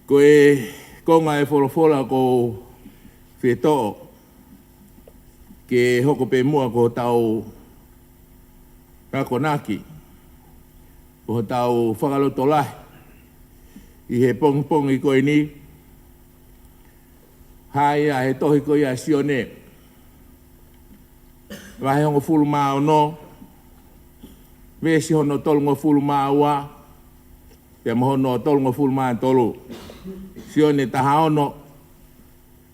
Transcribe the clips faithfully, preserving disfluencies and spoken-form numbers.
Ko e konga e folofola ʻoku ou fie toʻo ke hoko pē muʻa ko hotau akonaki, ko hotau fakalotolahi ʻi he pongipongi ko eni, hā ia he tohi ko ia ʻa Sione, vahe hongofulu mā ono, veesi hono tolungofulu mā ua, pea mo hono tolungofulu mā tolu. Sione taha ono,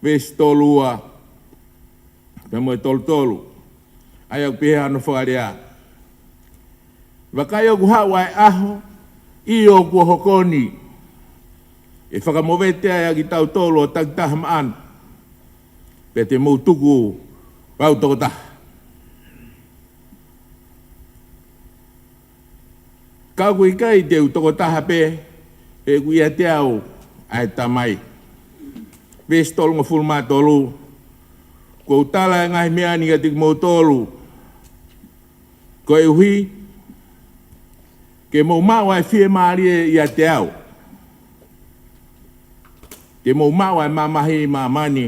veesi tolu ua, pea mo e tolu tolu. ʻA ia ʻoku pehē hono fakalea: Vakai, ʻoku haʻu ʻa e ʻaho, ʻio, kuo hoko ni, ʻe fakamovete ai ʻa kitautolu ʻo takitaha maʻana, pea te mou tuku au tokotaha. Ka ʻoku ʻikai te u tokotaha pē, he ʻoku ʻiate au ʻa e Tamai. Veesi tolungofulu mā tolu: Kuo u tala e ngaahi meʻa ni kiate kimoutolu, koeʻuhi ke mou maʻu ʻa e fiemālie ʻiate au, ke mou maʻu ʻa e mamahi ʻi māmani,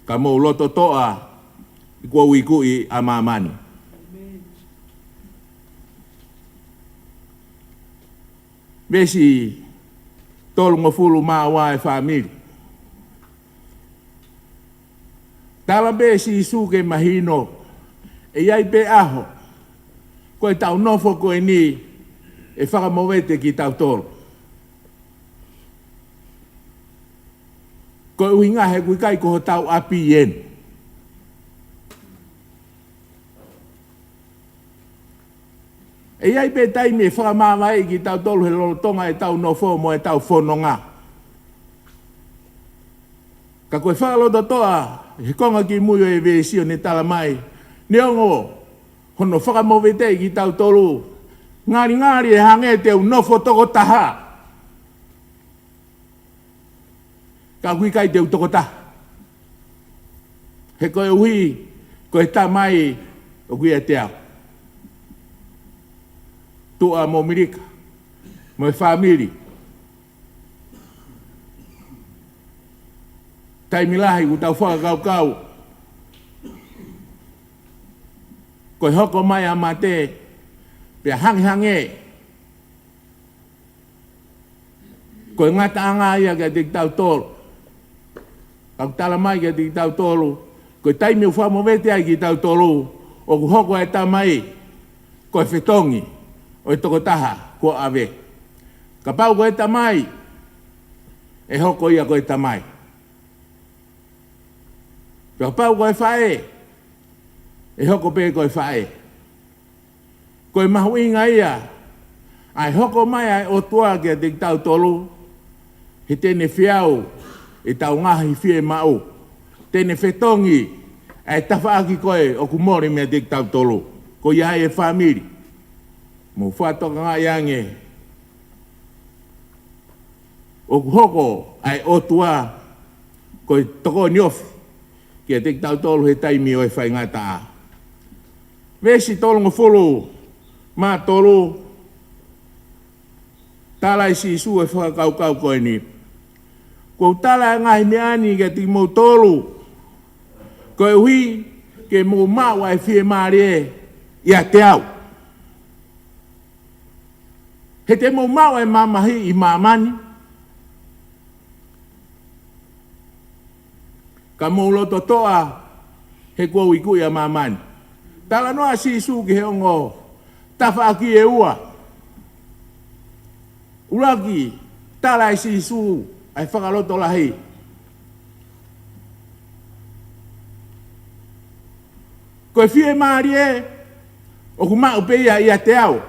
ka mou loto toʻa, he kuo u ikuʻi ʻa māmani. Veesi tolungofulu mā ua, e fāmili. Tala pē ʻe Sīsū ke mahino, ʻe ʻi ai pē ʻaho ko ʻetau nofo ko eni ʻe fakamovete kitautolu. Ko e ʻuhinga he ʻoku ʻikai ko hotau ʻapi eni. ʻE ʻi ai pē taimi ʻe fakamāvaeʻi kitautolu he lolotonga ʻetau nofo mo ʻetau fononga. Ka ko e fakalototoʻa, he konga kimui ʻo e veesi ʻoku ne tala mai, neongo hono fakamoveteʻi kitautolu, ngalingali ʻe hangē te u nofo tokotaha, ka ʻoku ʻikai te u tokotaha, he koeʻuhi ko e Tamai ʻoku ʻiate au. Tuʻa mo Milika mo e fāmili, taimi lahi ʻoku tau fakakaukau ko e hoko mai ʻa e mate pea hangehangē ko e ngataʻanga ia kiate kitautolu. Ka ʻoku tala mai kiate kitautolu, ko e taimi ʻoku fakamovete ai kitautolu, ʻoku hoko e Tamai ko e fetongi ʻo e tokotaha kuo ʻave. Kapau ko e tamai, ʻe hoko ia ko e tamai. Pea kapau ko e faʻē, ʻe hoko pē ko e faʻē. Ko e mahuʻinga ia ʻa e hoko mai ʻa e ʻOtua kiate kitautolu, he te ne feau ʻetau ngaahi fiemaʻu, te ne fetongi ʻa e tafaʻaki ko ē ʻoku mole meiate kitautolu. Ko ia ai e fāmili, mou fakatokangaʻi ange, ʻoku hoko ʻa e ʻOtua ko e tokoni ofi kiate kitautolu he taimi ʻo e faingataʻa. Veesi tolungofulu mā tolu, tala ʻe Sīsū e fakakaukau ko eni: Kuo u tala e ngaahi meʻa ni kiate kimoutolu, koeʻuhi ke mou maʻu ʻa e fiemālie ʻiate au, he te mou maʻu ʻa e mamahi ʻi māmani, ka mou loto toʻa, he kuo u ikuʻi ʻa māmani. Talanoa ʻa Sīsū ki he ongo tafaʻaki ʻe ua. ʻUluaki, tala ʻe Sīsū ʻa e fakalotolahi, ko e fiemālie ʻoku maʻu pē ia ʻiate au,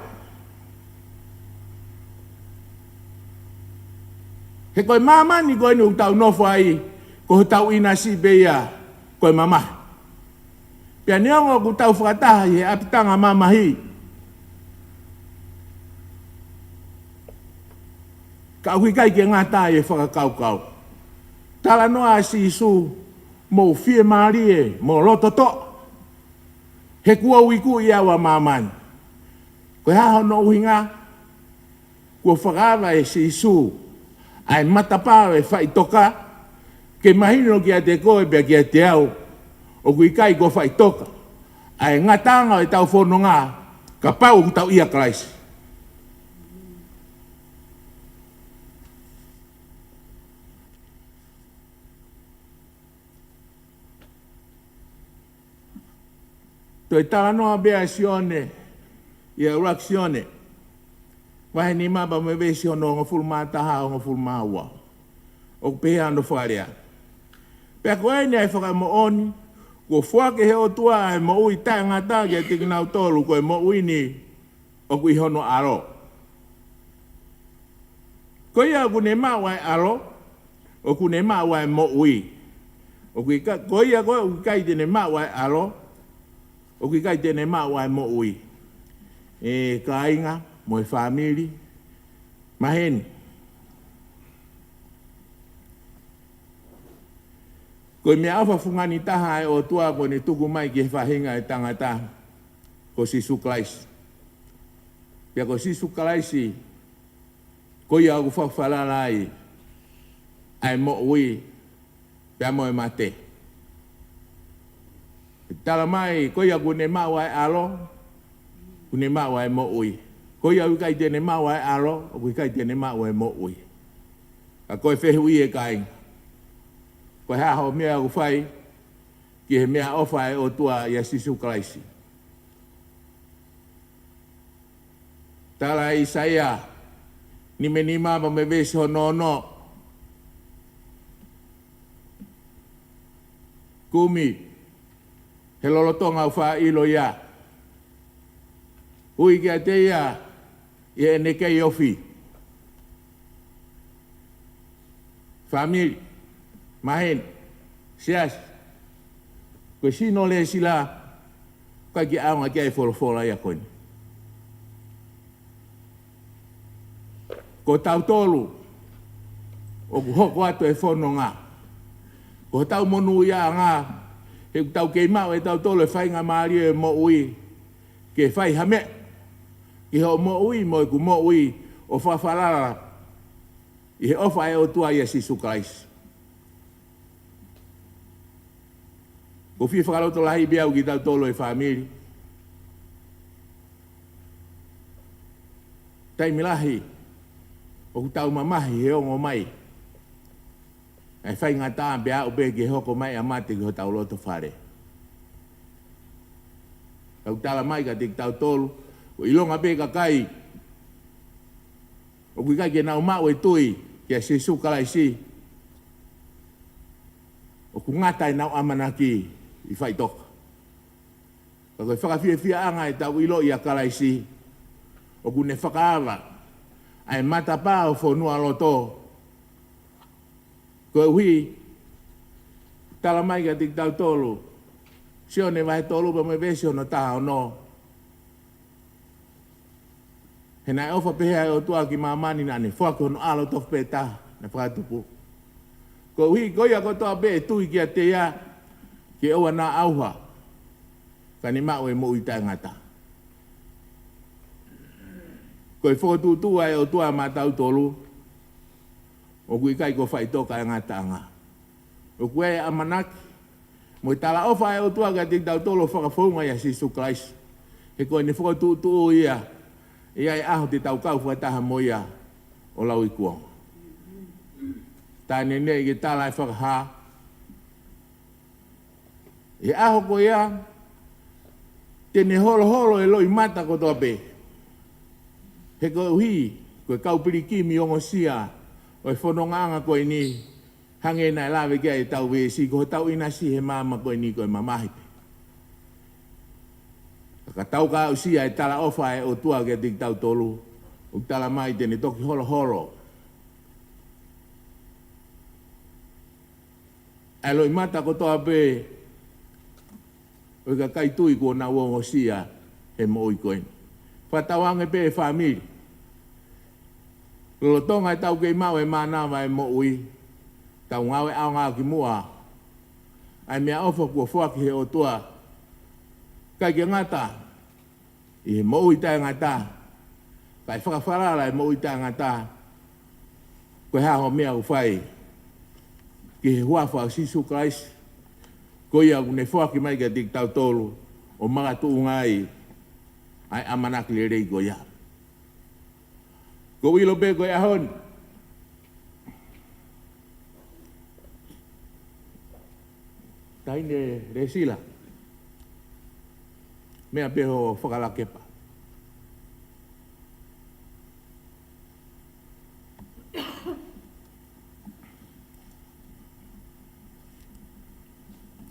he ko e māmani ko eni ʻoku tau nofo ai, ko hotau ʻinasi pē ia ko e mamahi. Pea neongo ʻoku tau fakataha ʻi he ʻapitanga mamahi, ka ʻoku ʻikai ke ngata ai e fakakaukau. Talanoa ʻa Sīsū, mou fiemālie, mou loto toʻa, he kuo u ikuʻi au ʻa māmani. Ko e hā hono ʻuhinga? Kuo fakaava ʻe Sīsū ʻa e matapā ʻo e faʻitoka, ke mahino kiate koe pea kiate au, ʻoku ʻikai ko e faʻitoka ʻa e ngataʻanga ʻo ʻetau fononga, kapau ʻoku tau ʻia Kalaisi. Toe talanoa pē ʻa Sione, ʻi he ʻuluaki Sione, vahe nima pea mo e veesi hono hongofulu mā taha, hongofulu mā ua. ʻOku pehē hono fakalea: Pea ko eni ʻa e fakamoʻoni, kuo foaki ʻe he ʻOtua ʻa e moʻui taʻengata kiate kinautolu, ko e moʻui ni ʻoku ʻi hono ʻAlo. Ko ia ʻoku ne maʻu ʻa e ʻAlo, ʻoku ne maʻu ʻa e moʻui. ʻOku ʻikai, ko ia ko ē ʻoku ʻikai te ne maʻu ʻa e ʻAlo, ʻoku ʻikai te ne maʻu ʻa e moʻui. ʻE kāinga mo e fāmili, maheni, ko e meʻaʻofa fungani taha ʻa e ʻOtua kuo ne tuku mai ki he faʻahinga ʻo e tangata, ko Sīsū Kalaisi. Pea ko Sīsū Kalaisi, ko ia ʻoku fakafalala ai ʻa e moʻui pea mo e mate. Tala mai, ko ia ʻoku ne maʻu ʻa e ʻAlo, ʻoku ne maʻu ʻa e moʻui. Ko ia ʻoku ʻikai te ne maʻu ʻa e ʻAlo, ʻoku ʻikai te ne maʻu ʻa e moʻui. Ka ko e fehuʻi, ʻe kāinga, ko e hā hoʻo meʻa ʻoku fai ki he meʻaʻofa ʻa e ʻOtua ʻia Sīsū Kalaisi? Tala ʻe ʻAisea nima nima pea mo e veesi hono ono: Kumi he lolotonga ʻoku faʻa ʻilo ia, ui kiate ia ʻi heʻene kei ofi. Fāmili, maheni, siasi, ko e sino lēsila, ʻikai ke ʻaonga ki ai e folofola ia ko eni. Ko tautolu ʻoku hoko atu e fononga, ko hotau monūʻiaʻanga, he ʻoku tau kei maʻu ʻe tautolu e faingamālie ʻo e moʻui, ke fai ha meʻa ki hoʻo moʻui mo ʻeku moʻui, ʻo fakafalala ʻi he ʻofa ʻa e ʻOtua ʻia Sīsū Kalaisi. ʻOku ou fie fakalotolahi pē au kiate kitautolu e fāmili. Taimi lahi ʻoku tau mamahi he ongo mai ʻa e faingataʻa pea aʻu pē ki he hoko mai ʻa e mate ki hotau loto fale. Tau tala mai kiate kitautolu, ʻoku ʻilonga pē ʻe he kakai ʻoku ʻikai ke nau maʻu e tui kia Sīsū Kalaisi, ʻoku ngata ʻenau ʻamanaki ʻi faʻitoka. Ka ko e fakafiefiaʻanga ʻetau ʻiloʻi ʻa Kalaisi, ʻoku ne fakaava ʻa e matapā ʻo e fonualoto. Koeʻuhi, tala mai kiate kitautolu, Sione vahe tolu pea mo e veesi hono taha ono: He naʻe ʻofa pehē ʻa e ʻOtua ki māmani, naʻa ne foaki hono ʻAlo tofu pē taha naʻe fakatupu, koeʻuhi ko ia kotoa pē ʻe tui kiate ia, ke ʻoua naʻa ʻauha, ka ne maʻu e moʻui taʻengata. Ko e fokotuʻutuʻu ʻa e ʻOtua maʻatautolu, ʻoku ʻikai ko faʻitoka ʻa e ngataʻanga. ʻOku ʻi ai e ʻamanaki mo e talaʻofa ʻa e ʻOtua kiate kitautolu ʻo fakafounga ʻia Sīsū Kalaisi. He ko ʻene fokotuʻutuʻu ia, ʻe ʻi ai e ʻaho te tau kau fakataha mo ia ʻo lauikuonga. Tā neʻineʻi ke tala e fakahā, ʻi he ʻaho ko ia, te ne holoholo e loʻimata kotoa pē. He koeʻuhi ko e kau pilikimi ongosia ʻo e fonongaʻanga ko eni, hangē naʻe lave ki ai ʻetau veesi, ko hotau ʻinasi he maama ko eni ko e mamahi pē. Ka ka tau ka aʻusia e talaʻofa ʻa e ʻOtua kiate kitautolu, ʻoku tala mai te ne toki holoholo ʻa e loʻimata kotoa pē ʻo e kakai tui kuo nau ongosia he moʻui ko eni. Fakatauange pē e fāmili, lolotonga ʻetau kei maʻu e mānava ʻo e moʻui, tau ngāue ʻaonga ki muʻa ʻa e meʻaʻofa kuo foaki ʻe he ʻOtua. ʻIkai ke ngata ʻi he moʻui taʻengata, kae fakafalala e moʻui taʻengata Ko e hā hoʻo meʻa ʻoku fai ki he huafa ʻo Sīsū Kalaisi, ko ia ʻoku ne foaki mai kiate kitautolu ʻo makatuʻunga ai ʻa e ʻamanaki lelei ko ia. Ko u ʻilo pē ko e ʻaho ni, Taʻahine Lesila, meʻa pē hoʻo fakalakepa.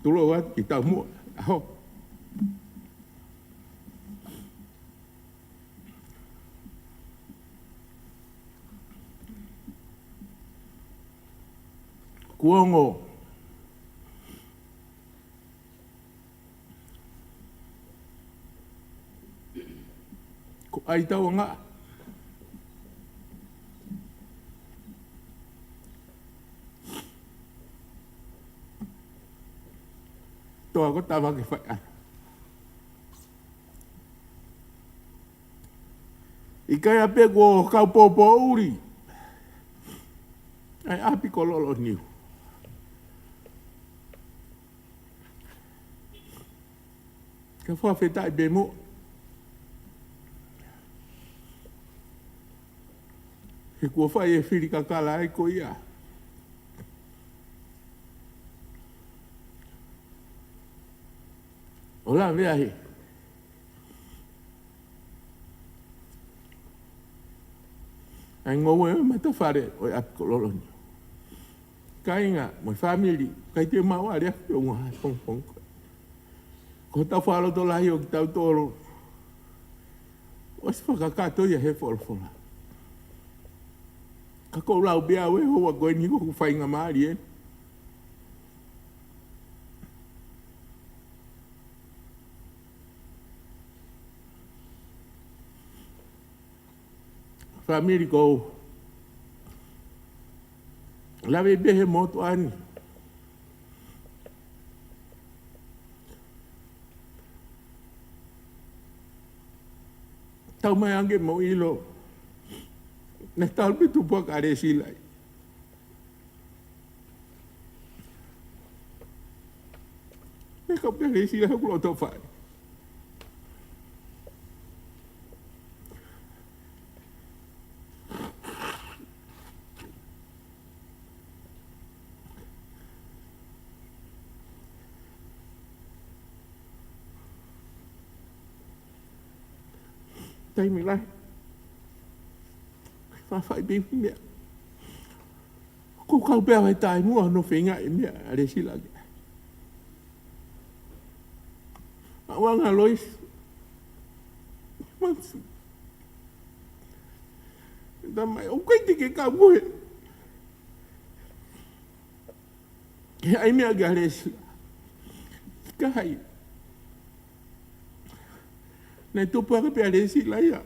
Tulou atu ki taumuʻa ʻaho. Kuo ongo ko ʻai tau anga. Toa ko tava ke fai ʻana. ʻIkai ʻa pē kuo kau pōpōʻuli ʻa e ʻapi ko Loloniu. Ka fakafetaʻi pē muʻa he kuo fai e fili kakala ai ko ia ʻo lave ai ʻa e ngoue ʻo e matafale ʻo e ʻapi ko Loloniu. Kāinga mo e fāmili, ʻikai te mau ale ʻa e ʻuhinga he pongipongi ko eni. Ko hotau fakalotolahi ʻo kitautolu, ʻosi fakakakato ia he folofola. Ka ko u lau pē ʻe au e houa ko eni ko ʻeku faingamālie eni. Fāmili, ko u lave pē he motuʻa ni. Tau mai ange mo ʻilo, naʻe talu pē tupuʻaki ʻa Lesila ia. Naʻe kau pē ʻa Lesila he ʻoku loto fai. Taimi lahi, fafai pē meʻa. Ko u kau pē ʻo fai taimi ʻo nofo feinga e meʻa ʻa Lesila ke. Maʻuʻanga Lois. Mansu. Tamai, ʻoku ʻikai te ke kau mo he. He ʻai meʻa kia Lesila. ʻIkai. Naʻe tupuʻaki pē ʻa Lesila ia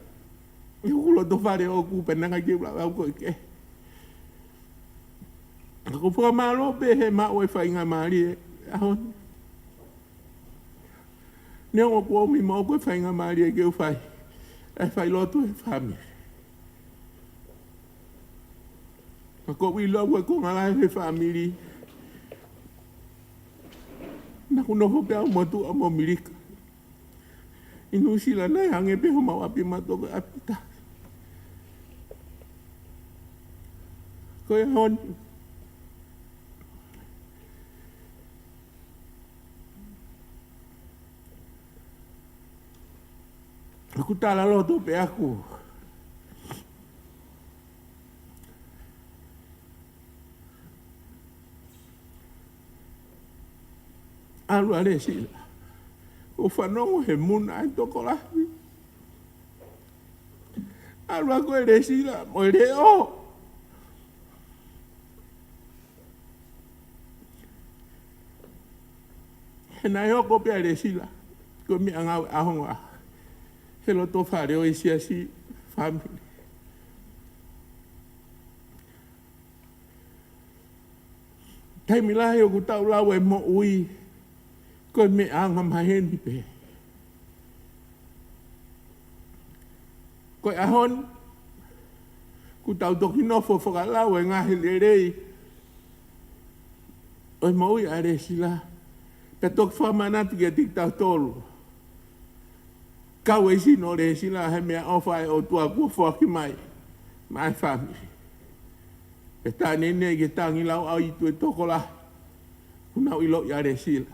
ʻi hoku loto fale ʻoʻoku pea naʻe ʻikai ke u lava au ko ē ke. Ka ko u fakamālō pē he maʻu e faingamālie ʻaho ni. Neongo kuo ʻomi maʻaku e faingamālie ke u fai ʻa e failotu he fāmili. Ka ko u ʻilo au e konga lahi he fāmili, naʻa ku nofo pē au mo Tuʻa mo Milika ʻi Nuʻusila, naʻe hangē pē homau ʻapi maʻu ko e ʻapi taha. Ko e ʻaho ni, ʻoku tala loto pē ʻaku, ʻalu ʻa Lesila. ʻOku fanongo he muna ʻa e tokolahi. ʻAlu ʻa ko ē Lesila mo e leʻo. He naʻe hoko pē ʻa Lesila ko e meʻangāue ʻaonga he loto fale ʻo e siasi, fāmili. Taimi lahi ʻoku tau lau e moʻui ko e meʻa angamaheni pē. Ko e ʻaho ni, Kuo tau toki nofo fakalau e ngaahi lelei ʻo e moʻui ʻa Lēsila. Pea toki fakamanatu kiate kitautolu, kau e sino ʻo Lēsila he meʻaʻofa ʻa e ʻOtua kuo foaki mai maʻa e fāmili. Pea tā neʻineʻi ke tangi lau ʻa e ʻaitū ʻe tokolahi kuo nau ʻiloʻi ʻa Lēsila.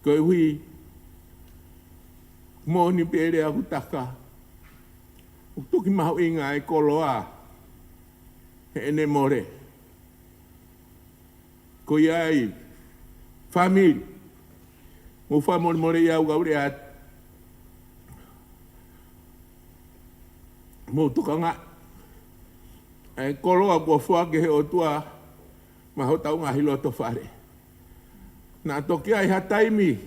Koeʻuhi, moʻoni pē lea ʻoku taka, ʻoku toki mahuʻinga e koloa heʻene mole. Ko ia ai, fāmili, mou fakamolemole ia ʻoku ou lea atu. Mou tokangaʻi e koloa kuo foaki ʻe he ʻOtua maʻa hotau ngaahi loto fale. Naʻa toki ʻi ai ha taimi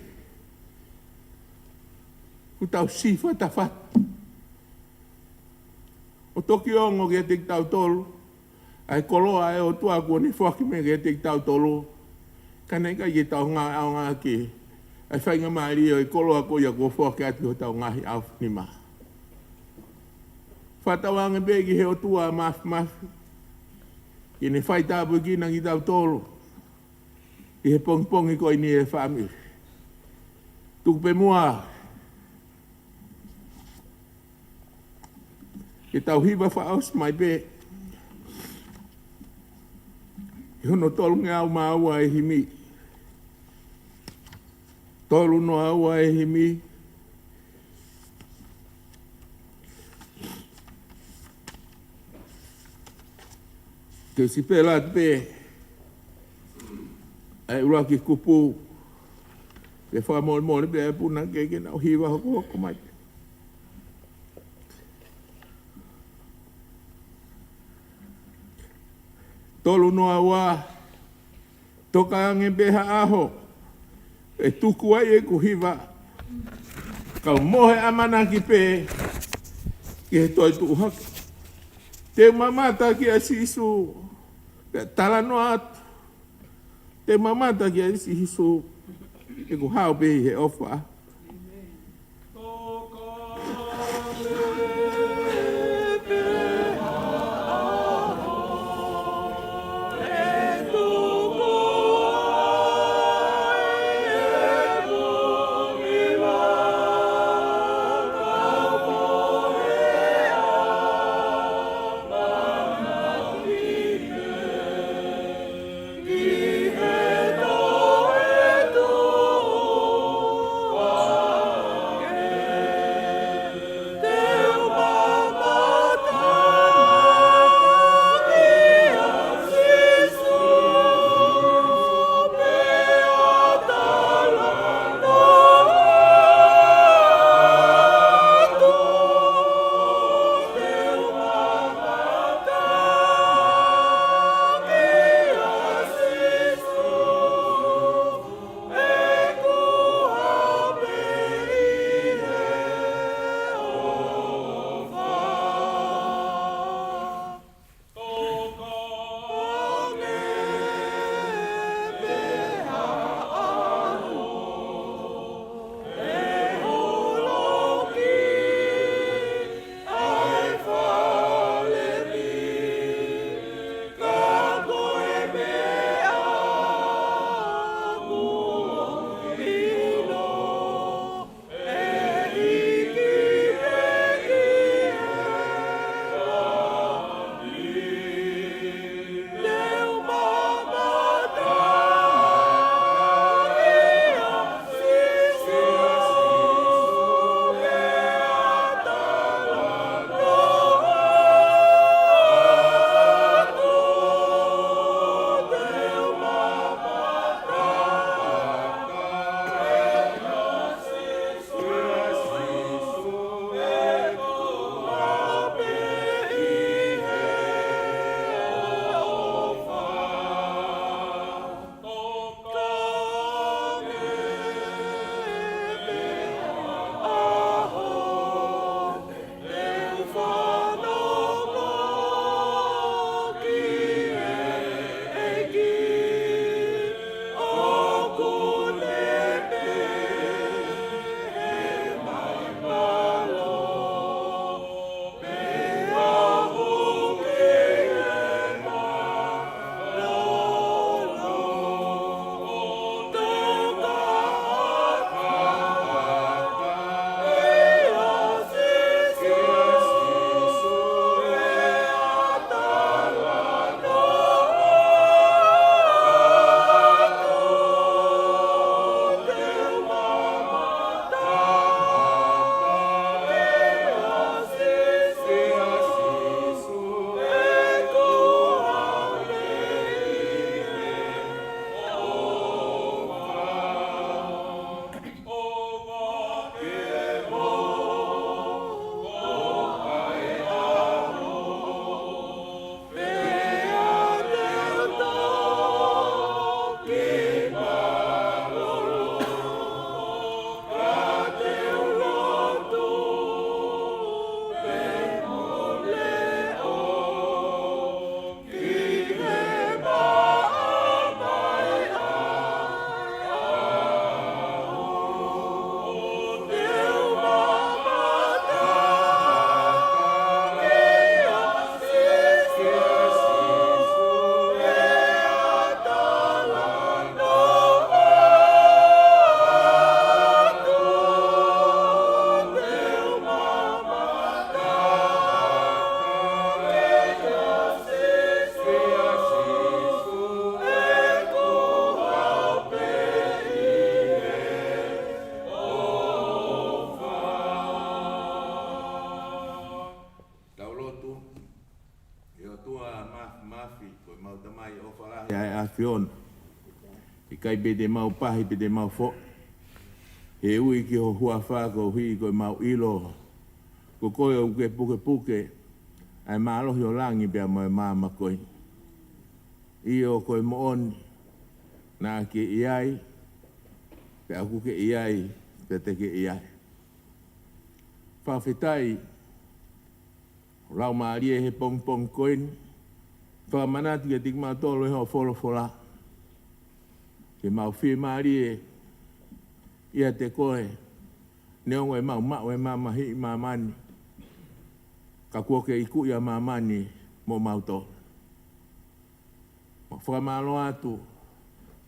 kuo tau sifa tafatu. ʻO toki ongo kiate kitautolu ʻa e koloa ʻa e ʻOtua kuo ne foaki mai kiate kitautolu, ka naʻe ʻikai ke tau ngāueʻaki ʻa e faingamālie ʻo e koloa ko ia kuo foaki atu ki hotau ngaahi ʻaofinima. Fakatauange pē ki he ʻOtua Māfimafi ke ne fai tāpuekina kitautolu ʻi he pongipongi ko eni ʻe fāmili. Tuku pē muʻa ke tau hiva fakaʻosi mai pē ʻi hono tolungeau mā ua e himi. Tolu noa ua e himi. Ke sipela atu pē ʻa e ʻuluaki kupu, pea fakamolemole pē ʻa e punake ke nau hiva hokohoko mai. Tolu noa ua, toka ange pē ha ʻaho ʻe tuku ai ʻeku hiva, kau mohe ʻamanaki pē ki he toe tuʻu hake. Te u mamata kia Sīsū, pea talanoa atu. Te u mamata kia Sīsū, ʻeku hao pē ʻi he ʻofa. Afi, ko ʻemau Tamai ʻofa lahi ʻa e ʻAfiona. ʻIkai pē te mau pahi pe te mau foʻi. He ui ki ho huafa koeʻuhi ko ʻemau ʻilo ko koe ʻoku ke pukepuke ʻa e mālohi ʻo langi pea mo e maama ko eni. ʻIo ko e moʻoni, naʻa ke ʻi ai, pea ʻoku ke ʻi ai, pea te ke ʻi ai. Fakafetaʻi, Laumālie he pongipongi ko eni, fakamanatu kiate kimautolu ʻe hoʻo folofola. Ke mau fiemālie ʻiate koe, neongo ʻemau maʻu e mamahi ʻi māmani, ka kuo ke ikuʻi ʻa māmani mo mautolu. Mau fakamālō atu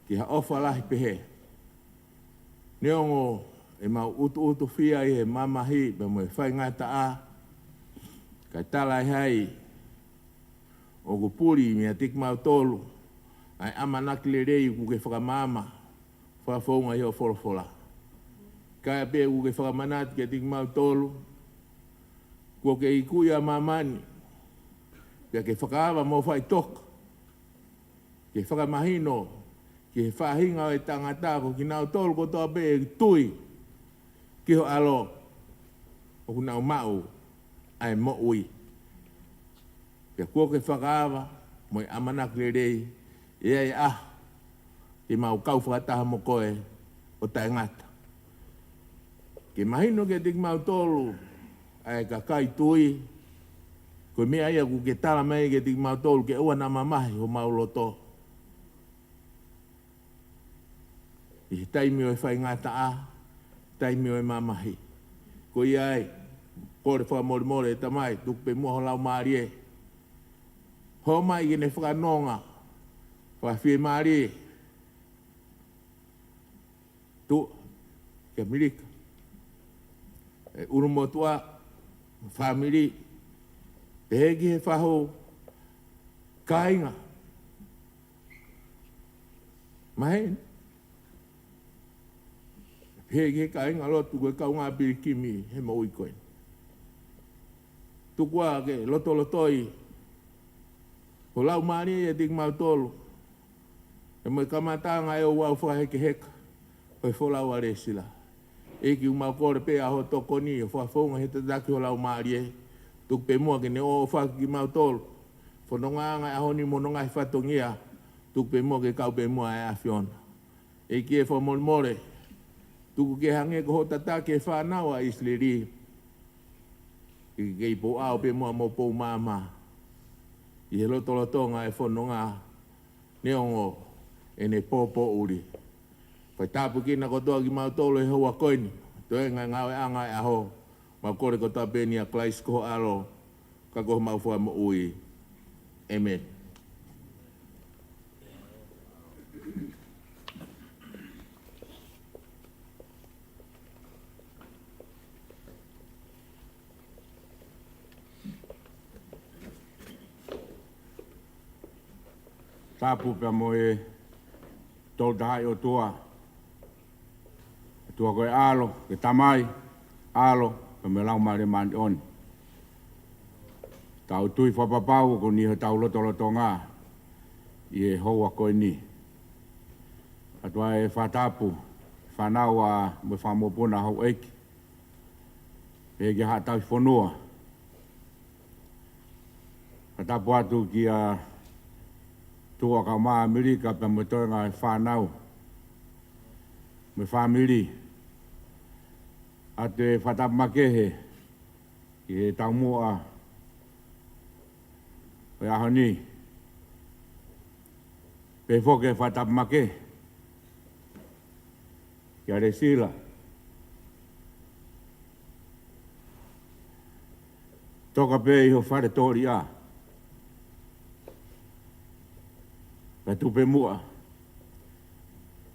ki ha ʻofa lahi pehē. Neongo ʻemau ʻutuʻutufia ʻi he mamahi pea mo e faingataʻa, kae talaʻehai ʻoku puli meiate kimautolu ʻa e ʻamanaki lelei ʻoku ke fakamaama fakafounga ʻi hoʻo folofola. Kae pē ʻoku ke fakamanatu kiate kimautolu, kuo ke ikuʻi ʻa māmani, pea ke fakaava mo faʻitoka, ke fakamahino ki he faʻahinga ʻo e tangata ko kinautolu kotoa pē ʻe tui ki ho ʻAlo, ʻoku nau maʻu ʻa e moʻui. Pea kuo ke fakaava mo e ʻamanaki lelei, ʻe ʻi ai e ʻaho te mau kau fakataha mo koe ʻo taʻengata. Ke mahino kiate kimautolu ʻa e kakai tui, ko e meʻa ia ʻoku ke tala mai kiate kimautolu ke ʻoua naʻa mamahi homau loto ʻi he taimi ʻo e faingataʻa, taimi ʻo e mamahi. Ko ia ai, kole fakamolemole ʻe Tamai, tuku pē muʻa ho Laumālie. Hō mai ke ne fakanonga, fakafiemālie, tuʻa ki ʻAmelika, ʻe ʻulumotuʻa, fāmili, pehē ki he fahu, kāinga. Maheni. Pehē ki he kāinga lotu ko e kaungā pilikimi he moʻui ko eni. Tuku ā ke lotolotoi ho Laumālie ʻiate kimautolu, ʻi he kamataʻanga ʻo e ouau fakahekeheka ʻo e folau ʻa Lēsila. ʻEiki, ʻoku mau kole pē ʻa hoʻo tokoni ʻo fakafounga he tataki ho Laumālie. Tuku pē muʻa ke ne ʻoʻofaki kimautolu, fonongaʻanga ʻo e ʻaho ni mo hono ngaahi fatongia. Tuku pē muʻa ke kau pē muʻa ʻa e ʻAfiona. ʻEiki, ʻe fakamolemole, tuku ke hangē ko hoʻo tataki e fānau ʻa ʻIsileli, ke kei pou ʻao pē muʻa mo pou maama ʻi he lotolotonga ʻo e fononga, neongo ʻene pōpoʻuli. Fai tāpuekina kotoa kimautolu he houa ko eni, toenga e ngāueʻanga ʻo e ʻaho, mau kole kotoa pē ni ʻia Kalaisi ko ho ʻAlo, ka ko homau Fakamoʻui. ʻĒmeni. Tapu pea mo e Tolu Tahaʻi ʻOtua. ʻOtua ko e ʻAlo, ko e Tamai, ʻAlo, pea mo e Laumālie Māʻoniʻoni. Tau tui fakapapau ʻoku ne ʻi hotau lotolotonga ʻi he houa ko eni. ʻOtua ē, fakatapu, fānau ʻa mo e fanga mokopuna houʻeiki, pehē ki Haʻa Tauhi Fonua. Fakatapu atu kia Tuʻa kae ʻumaʻā ʻAmelika pea mo e toenga e fānau mo e fāmili. ʻOatu e fakatapu makehe ki he taumuʻa ʻo e ʻaho ni. Pehē foki e fakatapu makehe kia Lēsila. Toka pē ʻi ho fale tōliʻa, pea tuku pē muʻa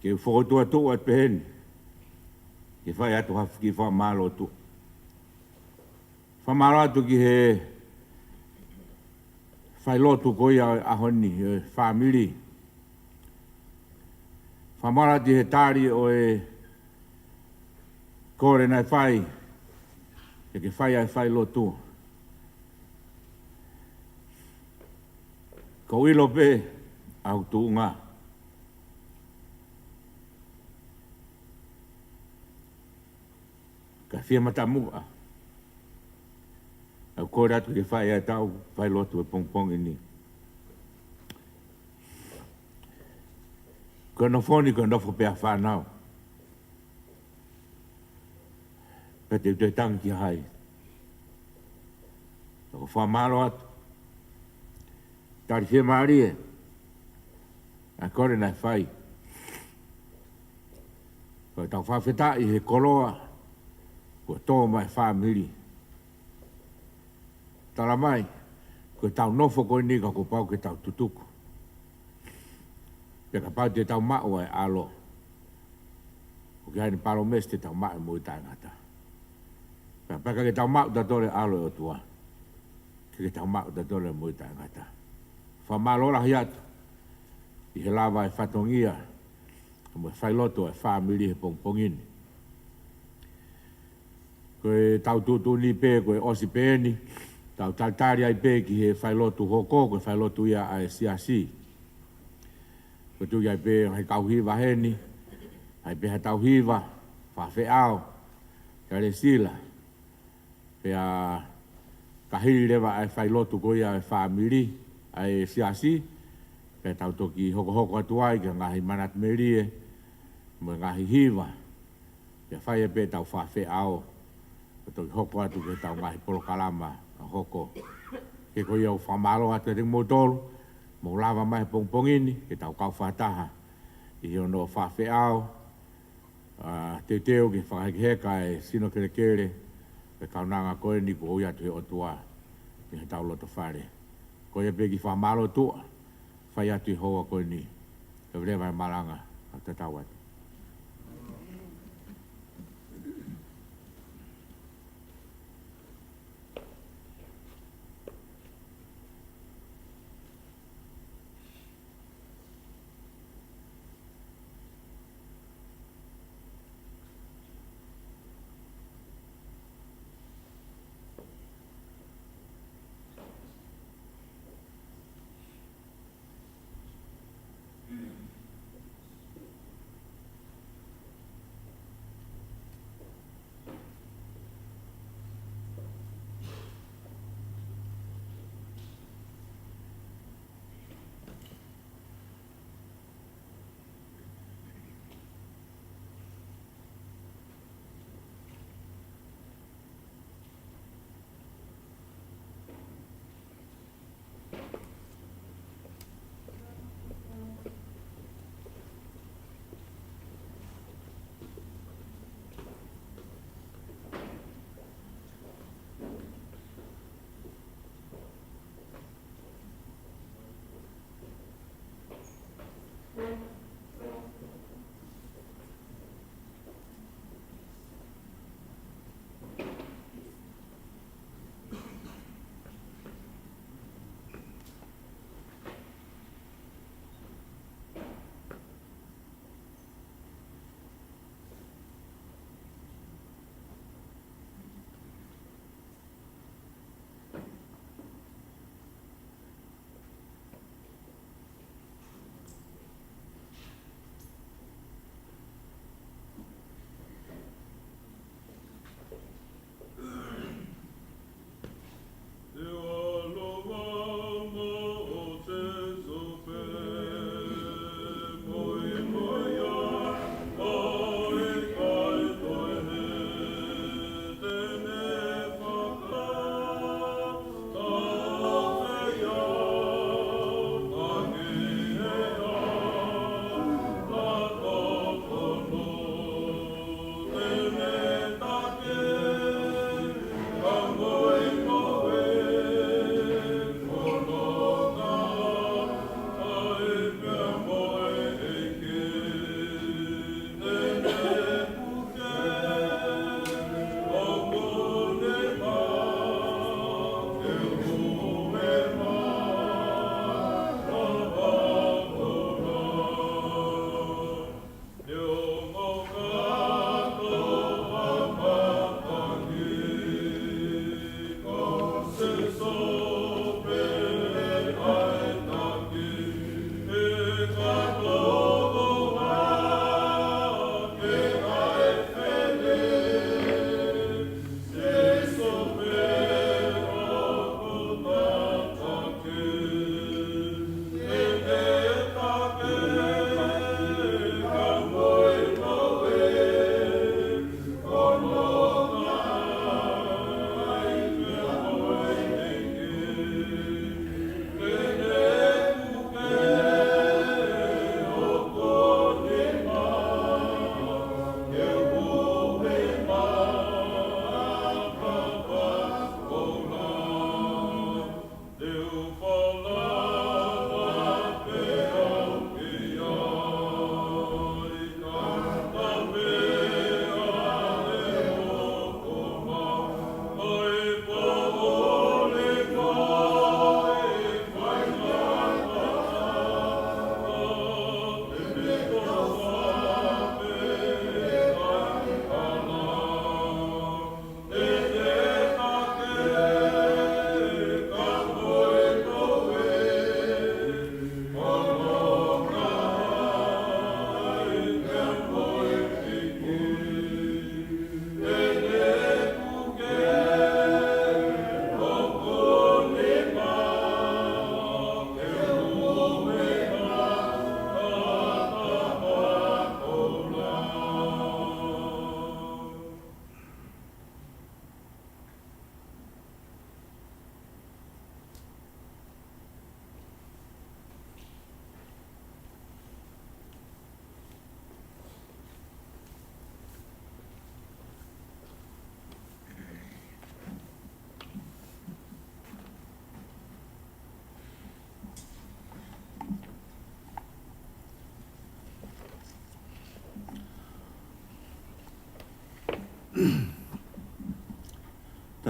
ke u fokotuʻu atu ʻo pehē ni, ke fai atu ha kiʻi fakamālō atu. Fakamālō atu ki he failotu ko ia ʻo e ʻaho ni, ʻo e fāmili. Fakamālō atu he tali ʻo e kole naʻe fai, ke ke fai ʻa e failotu. Ko e ʻilo pē ʻa e tuʻunga, ka fie matamuʻa ʻa e kole atu ke fai ʻa e tau failotu he pongipongi ni. Ko e nofo ni, ko e nofo pē ʻa e fānau. Pea te u toe tangi ki hai. Ka ʻoku ou fakamālō atu. Tali fiemālie ʻa e kole naʻe fai. Ko e tau fakafetaʻi he koloa kuo tō mai e fāmili. Tala mai, ko e tau nofo ko eni ka kuo pau ke tau tutuku. Pea kapau te tau maʻu ʻa e ʻAlo, ʻoku ʻi ai ʻene palōmesi te tau maʻu e moʻui taʻengata. Pea kapau ʻikai ke tau maʻu tautolu e ʻAlo ʻo e ʻOtua, ʻikai ke tau maʻu tautolu e moʻui taʻengata. Fakamālō lahi atu ʻi he lava e fatongia mo e failotu ʻa e fāmili he pongipongi ni. Ko e tau tuʻutuʻuni pē, ko e ʻosi pē eni, tau talitali ai pē ki he failotu hoko, ko e failotu ia ʻa e siasi. Ko e tuʻu ai pē ngaahi kau hiva heni, ai pē ha tau hiva, Faʻafeʻao, Kalesila. Pea ka hili leva ʻa e failotu ko ia ʻa e fāmili, ʻa e siasi, pea tau toki hokohoko atu ai ki he ngaahi manatu melie, mo e ngaahi hiva, pea fai ai pē tau Faʻafeʻao, pea toki hoko atu ki he tau ngaahi polokalama ʻa hoko. Ke ko ia ʻoku fakamālō atu kiate kimoutolu, mou lava mai he pongipongi ni, ke tau kau fakataha ʻi he ono Faʻafeʻao, ʻa, teuteu ke fakahekeheka e sino kelekele, ʻa e kaunanga ko eni kuo ʻoatu ʻe he ʻOtua ʻi he tau loto fale. Ko ia pē ki he fakamālō tuʻa, fai atu ʻi he houa ko eni, ke leva e malanga, ʻa tatau atu.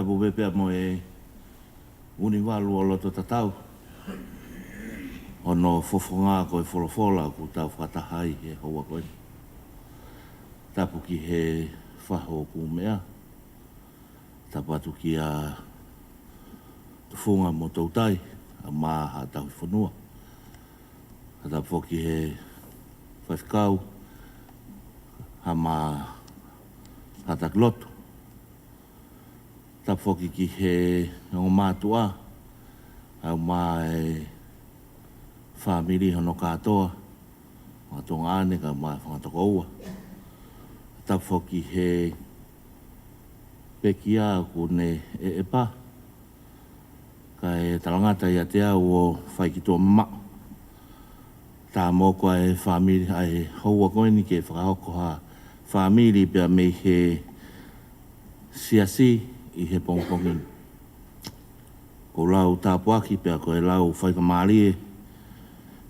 Tapu pē pea mo e ʻUnivalu ʻo loto tatau. Hono fofonga ko e folofola ʻoku tau fakataha ai he houa ko eni. Tapu ki he faho ʻoku meʻa. Tapu atu kia Tufunga mo Toutai, ʻa Maʻa, Haʻatauhifonua. Tapu foki he faifekau, ʻa Maʻa, Haʻatakiloto. Tapu foki ki he ongo mātuʻa, ʻa Maʻa, e fāmili hono kātoa, mo e tuongaʻane kae ʻumaʻā e fanga tokoua. Tapu foki he pekia ʻoku ne ʻeʻepa, kae talangata ʻiate au ʻo fai ki tuʻa mamaʻo. Tā mo ko e fāmili ʻa e houa ko eni ke fakahoko ha fāmili pea mei he siasi ʻi he pongipongi ni. Ko e lau tāpuaki pea ko e lau faikamālie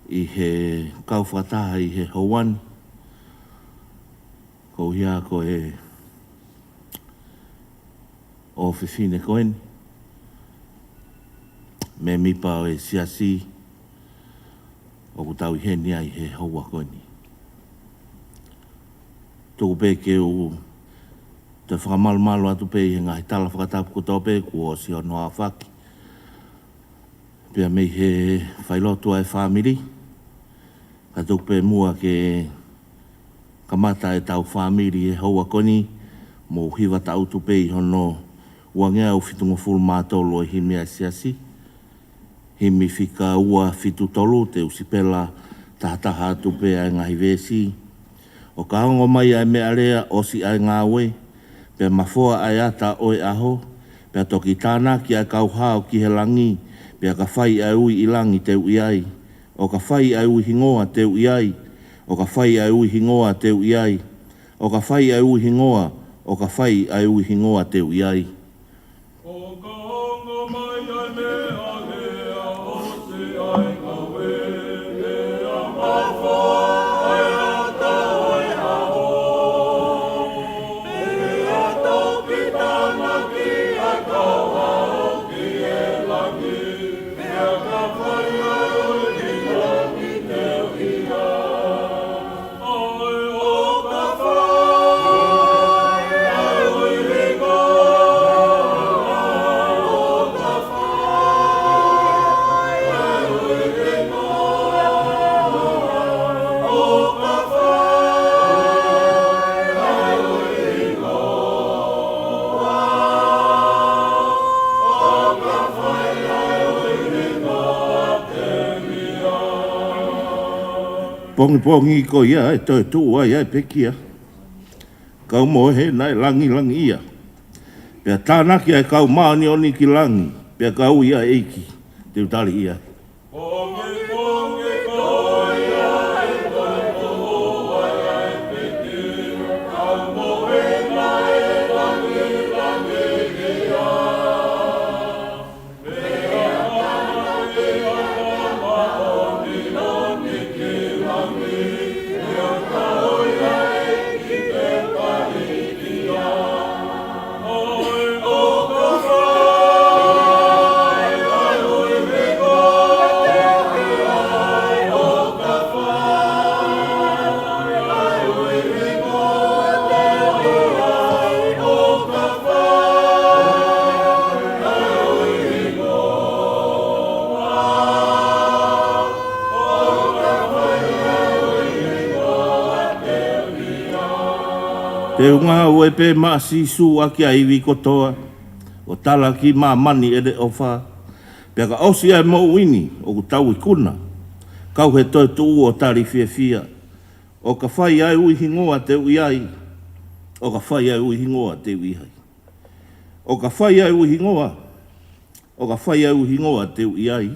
ʻi he kau fakataha ʻi he houa ni. Ko ia ko e ʻofefine ko eni, mēmipa ʻo e siasi ʻoku tau ʻi heni ai he houa ko eni. Tuku pē ke u toe fakamalumalu atu pē ʻi he ngaahi tala fakatapu kotoa pē kuo ʻosi hono aofaki. Pea mei he failotu ʻa e fāmili, ka tuku pē muʻa ke kamata ʻetau fāmili he houa ko eni, mou hiva taʻutu pē ʻi hono uangeau fitungofulu mā tolu ʻo e himi ʻa e siasi. Himi fika ua fitu tolu, te u sipela tahataha atu pē ʻa e ngaahi veesi. ʻO ka ongo mai ʻa e meʻalea, ʻosi ʻa e ngāue, pea mafoa ʻa e ata ʻo e ʻaho, pea toki tānaki ʻa e kau hao ki he langi, pea ka fai ʻa e ui ʻi langi te u ʻi ai. ʻO ka fai ʻa e ui hingoa te u ʻi ai. ʻO ka fai ʻa e ui hingoa te u ʻi ai. ʻO ka fai ʻa e ui hingoa, ʻo ka fai ʻa e ui hingoa te u ʻi ai. ʻO ka ongo mai ʻa e meʻalea, ʻosi ʻa e ngāue, pea mafoa ʻa e ata ʻo e ʻaho, pea toki tānaki ʻa e kau hao ki he langi, pea ka fai ʻa e ui hingoa te u ʻi ai. Pongipongi ko ia ʻe toe tuʻu ai ʻa e pekia, kau mohe naʻe langilangiʻia. Pea tānaki ʻa e kau māʻoniʻoni ki langi, pea ka ui ʻa e ʻEiki te u tali ia. Te u ngāue pē maʻa Sīsū ʻaki ʻa e ivi kotoa, ʻo tala ki māmani ʻene ʻofa. Pea ka ʻosi ʻa e moʻui ni ʻoku tau ikuna, kau he toetuʻu ʻo tali fiefia. ʻO ka fai ʻa e ui hingoa te u ʻi ai. ʻO ka fai ʻa e ui hingoa te u ʻi ai. ʻO ka fai ʻa e ui hingoa. ʻO ka fai ʻa e ui hingoa te u ʻi ai.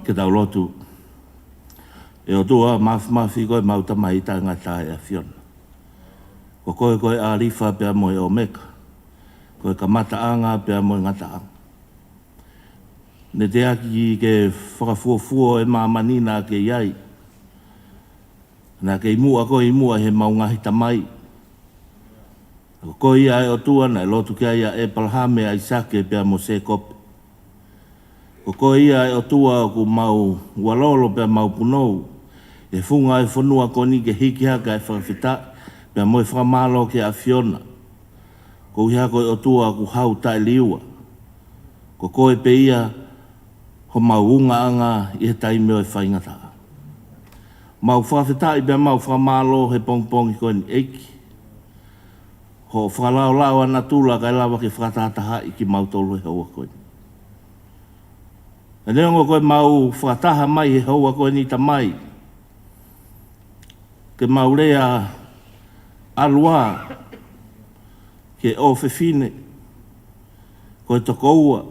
Ke tau lotu. ʻE ʻOtua Māfimafi, ko e mau Tamai taʻengata ʻa e ʻAfiona. Ko koe ko e ʻAlifa pea mo e ʻOmeka, ko e kamataʻanga pea mo e ngataʻanga. Ne teʻeki ke fakafuofua ʻa e māmani naʻa ke ʻi ai, naʻa ke ʻi muʻa koe ʻi muʻa ʻi he mau ngaahi tamai. Ko koe ia ʻa e ʻOtua naʻe lotu ki ai ʻa ʻĒpalahame, ʻAisake pea mo Sēkope. Ko koe ia ʻa e ʻOtua ʻoku mau ualolo pea mau punou ʻi he funga ʻo e fonua ko eni ke hiki hake ʻa e fakafetaʻi pea mo e fakamālō ki he ʻAfiona. Ko ia ko e ʻOtua ʻoku hau taʻeliua. Ko koe pē ia homau ungaʻanga ʻi he taimi ʻo e faingataʻa. Mau fakafetaʻi pea mau fakamālō he pongipongi ko eni ʻEiki. Hoʻo fakalaolao ʻa natula kae lava ke fakatahatahaʻi kimautolu he houa ko eni. Neongo ko e mau fakataha mai he houa ko eni Tamai, ke mau lea ʻalu ā ki he ʻofefine, ko e tokoua,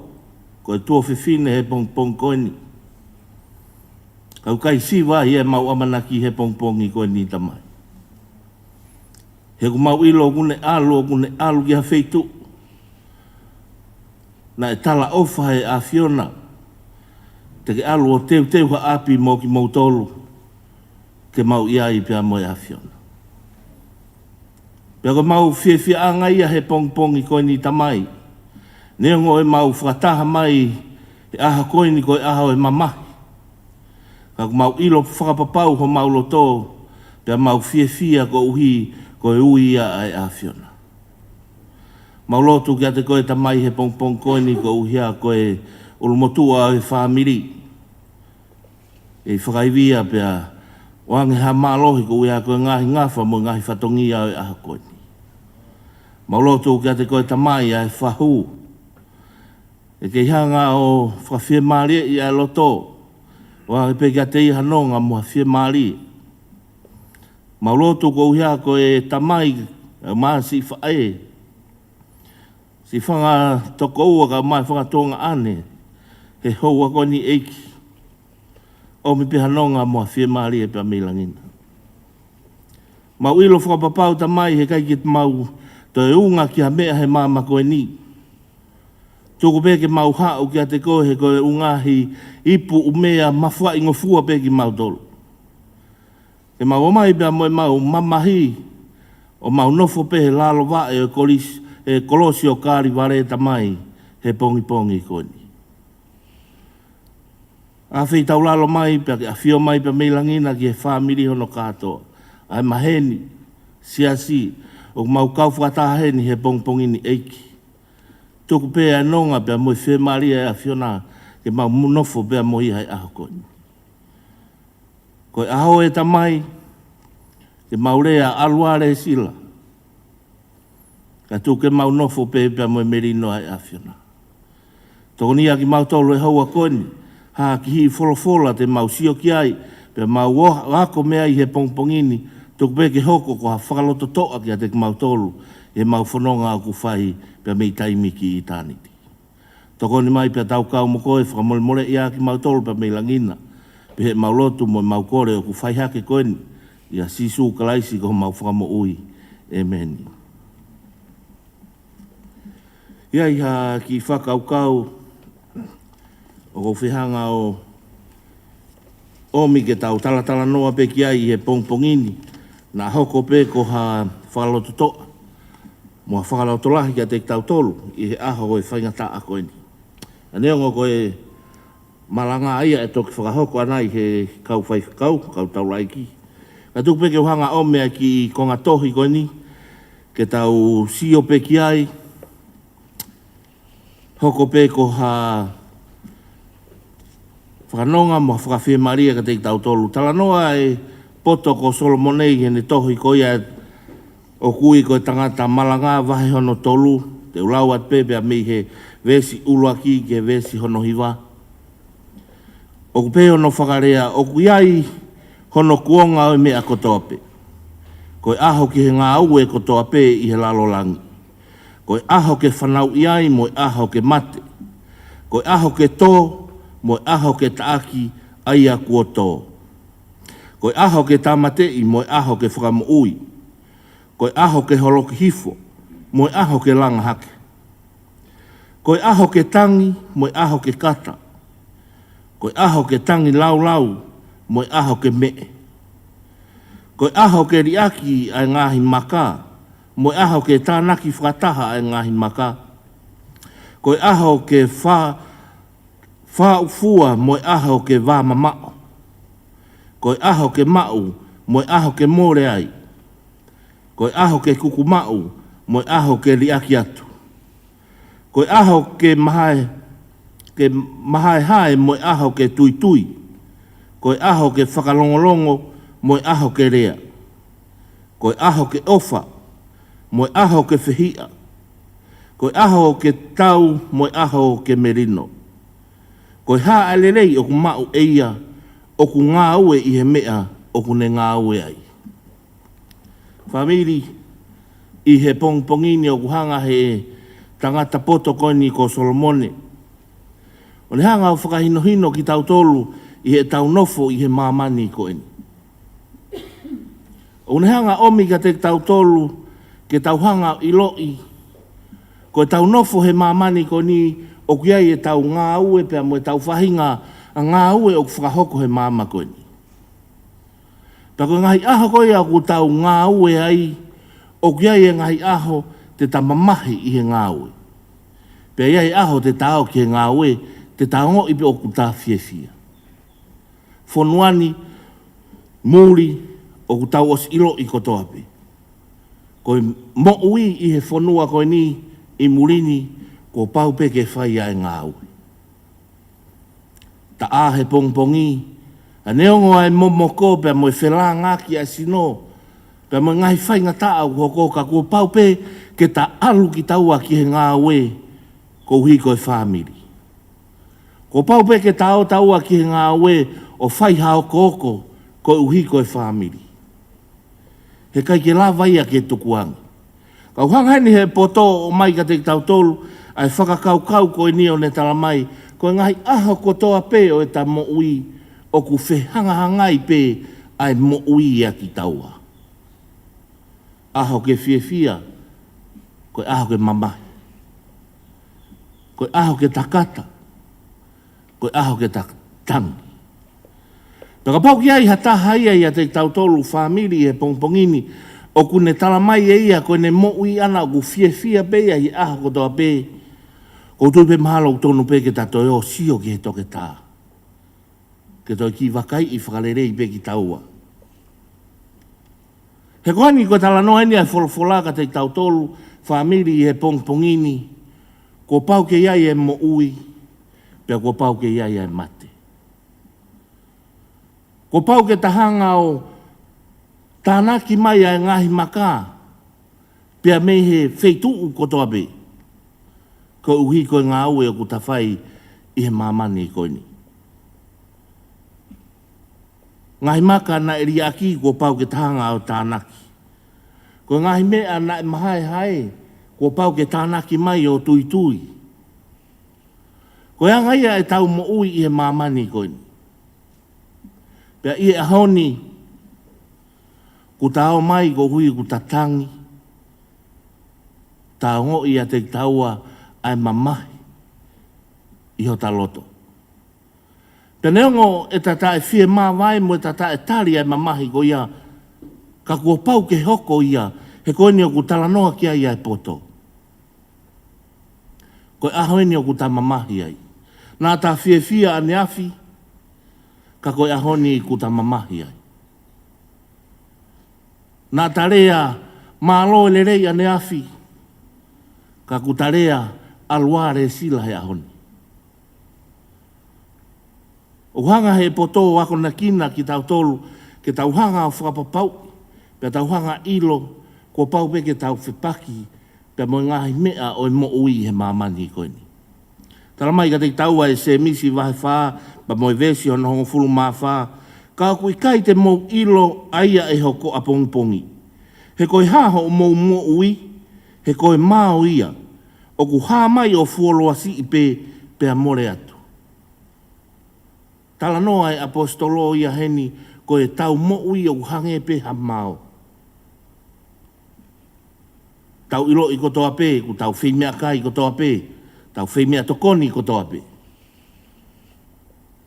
ko e tuofefine he pongipongi ko eni. Ka ʻoku ʻikai siva ia ʻemau ʻamanaki he pongipongi ko eni Tamai. He ʻoku mau ʻilo ʻoku ne ʻalu, ʻoku ne ʻalu ki ha feituʻu naʻe talaʻofa he ʻAfiona te ke ʻalu ʻo teuteu ha ʻapi mo kimoutolu ke mau ʻi ai pea mo e ʻAfiona. Pea ko e mau fiefiaʻanga ia he pongipongi ko eni Tamai. Neongo ʻemau fakataha mai he ʻaho ko eni ko e ʻaho ʻo e mamahi, ka ʻoku mau ʻilo fakapapau homau loto pea mau fiefia koeʻuhi ko e ui ia ʻa e ʻAfiona. Mau lotu kiate koe Tamai he pongipongi ko eni koeʻuhi ko e ʻulumotuʻa ʻo e fāmili. ʻE fakaivia pea ʻoange ha mālohi koeʻuhi ko e ngaahi ngafa mo e ngaahi fatongia ʻo e ʻaho ko eni. Mau lotu kiate koe Tamai ʻa e fahu. ʻE kei hanga ʻo fakafiemālieʻi ʻa e loto. ʻOange pē kiate ia ha nonga mo ha fiemālie. Mau lotu koeʻuhi ko e tamai, ʻa e mā siʻi faʻē, siʻi fanga tokoua kae ʻumaʻā e fanga tuongaʻane he houa ko eni ʻEiki. ʻOmi pē ha nonga mo ha fiemālie pea mei langi na. Mau ʻilo fakapapau Tamai he ʻikai ke mau toe unga ki ha meʻa he māmani ko eni. Tuku pē ke mau haʻu kiate koe he ko e ʻū ngaahi ipu ʻū meʻa mafaingofua pē kimautolu. Ke mau ō mai pea mo ʻemau mamahi ʻo mau nofo pē he lalo vaʻe ʻo e kolis-, ʻe kolosi ʻo Kalevale Tamai he pongipongi ko eni. ʻAfeitaulalo mai pea ke ʻafio mai pea mei langi na ki he fāmili hono kātoa. ʻA e maheni, siasi, ʻoku mau kau fakataha heni he pongipongi ni ʻEiki. Tuku pē ʻa e nonga pea mo e fiemālie ʻa e ʻAfiona ke mau nofo pea mo ia he ʻaho ko eni. Ko e ʻaho ē Tamai, ke mau lea ʻalu ā lēsila. Ka tuku ke mau nofo pē pea mo e melino ʻa e ʻAfiona. Tokonia kimautolu he houa ko eni, ha kiʻi folofola te mau sio ki ai, pea mau ō-, ako mei ai he pongipongi ni, tuku pē ke hoko ko ha fakalototoʻa kiate kimautolu, he mau fononga ʻoku fai pea mei taimi ki ʻitāniti. Tokoni mai pea tau kau mo koe, fakamolemoleʻi ā kimautolu pea mei langi na. Pea ʻi heʻemau lotu mo ʻemau kole ʻoku fai hake ko eni ʻia Sīsū Kalaisi ko homau Fakamoʻui. ʻĒmeni. ʻI ai ha kiʻi fakakaukau ʻoku ou fie hanga ʻo ʻomi ke tau talatalanoa pē ki ai he pongipongi ni, naʻa hoko pē ko ha fakalototoʻa mo ha fakalotolahi kiate kitautolu ʻi he ʻaho ʻo e faingataʻa ko eni. Neongo ko e malanga ia ʻe toki fakahoko ʻanai he kau faifekau, kau taulaʻeiki. Ka tuku pē ke u hanga ʻo ʻomi ʻa e kiʻi konga tohi ko eni, ke tau sio pē ki ai, hoko pē ko ha fakanonga mo ha fakafiemālie kiate kitautolu. Talanoa ʻa e poto ko Solomone ʻi heʻene tohi ko ia ʻoku ui ko e Tangata Malanga vahe hono tolu, te u lau atu pē pea mei he veesi ʻuluaki ki he veesi hono hiva. ʻOku pehē hono fakalea, ʻoku ʻi ai hono kuonga ʻo e meʻa kotoa pē. Ko e ʻaho ki he ngāue kotoa pē ʻi he lalo langi. Ko e ʻaho ke fanauʻi ai mo e ʻaho ke mate. Ko e ʻaho ke tō mo e ʻaho ke taʻaki, ʻa ia kuo tō. Ko e ʻaho ke tāmateʻi mo e ʻaho ke fakamoʻui. Ko e ʻaho ke holoki hifo mo e ʻaho ke langa hake. Ko e ʻaho ke tangi mo e ʻaho ke kata. Ko e ʻaho ke tangi laulau mo e ʻaho ke meʻe. Ko e ʻaho ke liʻaki ʻa e ngaahi maka mo e ʻaho ke tānaki fakataha ʻa e ngaahi maka. Ko e ʻaho ke fa-, fāʻufua mo e ʻaho ke vāmamaʻo. Ko e ʻaho ke maʻu mo e ʻaho ke mole ai. Ko e ʻaho ke kuku maʻu mo e ʻaho ke liʻaki atu. Ko e ʻaho ke mahae, ke mahaehae mo e ʻaho ke tuitui. Ko e ʻaho ke fakalongolongo mo e ʻaho ke lea. Ko e ʻaho ke ʻofa mo e ʻaho ke fehiʻa. Ko e ʻaho ke tau mo e ʻaho ke melino. Ko e hā ʻa e lelei ʻoku maʻu ʻe ia ʻoku ngāue ʻi he meʻa ʻoku ne ngāue ai. Fāmili, ʻi he pongipongi ni ʻoku hanga he tangata poto ko eni ko Solomone ʻo ne hanga ʻo fakahinohino kitautolu ʻi heʻetau nofo ʻi he māmani ko eni. ʻO ne hanga ʻo ʻomi kiate kitautolu ke tau hanga ʻo ʻiloʻi ko ʻetau nofo he māmani ko eni ʻoku ʻi ai ʻetau ngāue pea mo ʻetau faʻahinga ngāue ʻoku fakahoko he māmani ko eni. Pea ko e ngaahi ʻaho ko ia ʻoku tau ngāue ai, ʻoku ʻi ai e ngaahi ʻaho te ta mamahi ʻi he ngāue. Pea ʻi ai e ʻaho te ta ō ki he ngāue, te ta ongoʻi pē ʻoku ta fiefia. Fonua ni, muli, ʻoku tau ʻosi ʻiloʻi kotoa pē. Ko e moʻui ʻi he fonua ko eni, ʻi muli ni, kuo pau pē ke fai ʻa e ngāue. Ta ʻā he pongipongi, ʻa neongo ʻa e momoko pea mo e felāngaaki ʻa e sino, pea mo e ngaahi faingataʻa ʻoku hoko ka kuo pau pē ke ta ʻalu kitaua ki he ngāue, koeʻuhi ko e fāmili. Kuo pau pē ke ta ō taua ki he ngāue ʻo fai ha okooko koeʻuhi ko e fāmili. He ʻikai ke lava ia ke tukuange. Ka ʻoku hanga heni he poto ʻo ʻomai kiate kitautolu ʻa e fakakaukau ko eni ʻo ne tala mai, ko e ngaahi ʻaho kotoa pē ʻo ʻeta moʻui ʻoku fehangahangai pē ʻa e moʻui ʻia kitaua. ʻAho ke fiefia, ko e ʻaho ke mamahi. Ko e ʻaho ke ta kata, ko e ʻaho ke ta tangi. Pea kapau ʻoku ʻi ai ha taha ia ʻiate kitautolu fāmili he pongipongi ni ʻoku ne tala mai ʻe ia ko ʻene moʻui ʻana ʻoku fiefia pē ia ʻi he ʻaho kotoa pē, ʻoku ou tui pē mahalo ʻoku tonu pē ke ta toe ō ʻo sio ki he toketā ke toe kiʻi vakaiʻi fakalelei pē kitaua. He ko eni ko e talanoa eni ʻa e folofola kiate kitautolu fāmili ʻi he pongipongi ni, kuo pau ke ʻi ai e moʻui, pea kuo pau ke ʻi ai e mate. Kuo pau ke ta hanga ʻo tānaki mai ʻa e ngaahi maka, pea mei he feituʻu kotoa pē, koeʻuhi ko e ngāue ʻoku ta fai ʻi he māmani ko eni. Ngaahi maka naʻe liʻaki kuo pau ke ta hanga ʻo tānaki. Ko e ngaahi meʻa naʻe mahaehae kuo pau ke tānaki mai ʻo tuitui. Ko e anga ia ʻetau moʻui ʻi he māmani ko eni. Pea ʻi he ʻaho ni, kuo ta ō mai koeʻuhi kuo ta tangi, ta ongoʻi ʻiate kitaua ʻa e mamahi ʻi hota loto. Pea neongo ʻeta taʻe fiemāvae mo ʻeta taʻe tali ʻa e mamahi ko ia, ka kuo pau ke hoko ia, he ko eni ʻoku talanoa ki ai ʻa e poto. Ko e ʻaho eni ʻoku ta mamahi ai. Naʻa ta fiefia ʻaneafi, ka ko e ʻaho ni kuo ta mamahi ai. Naʻa ta lea mālō e lelei ʻaneafi, ka kuo ta lea ʻalu ā lēsila he ʻaho ni. ʻOku hanga he poto ʻo akonekina kitautolu, ke tau hanga ʻo fakapapauʻi, pea tau hanga ʻilo, kuo pau pē ke tau fepaki, pea mo e ngaahi meʻa ʻo e moʻui he māmani ko eni. Tala mai kiate kitaua ʻe Sēmisi vahe fā, pea mo e veesi hono hongofulu mā fā, ka ʻoku ʻikai te mou ʻilo ʻa ia ʻe hoko ʻapongipongi. He ko e hā hoʻomou moʻui, he ko e mao ia, ʻoku hā mai ʻo fuoloa siʻi pē, pea mole atu. Talanoa e ʻaposetolo ia heni, ko ʻetau moʻui ʻoku hangē pē ha mao. Tau ʻiloʻi kotoa pē, ʻoku tau feimeʻakai kotoa pē, tau feimeʻatokoni kotoa pē.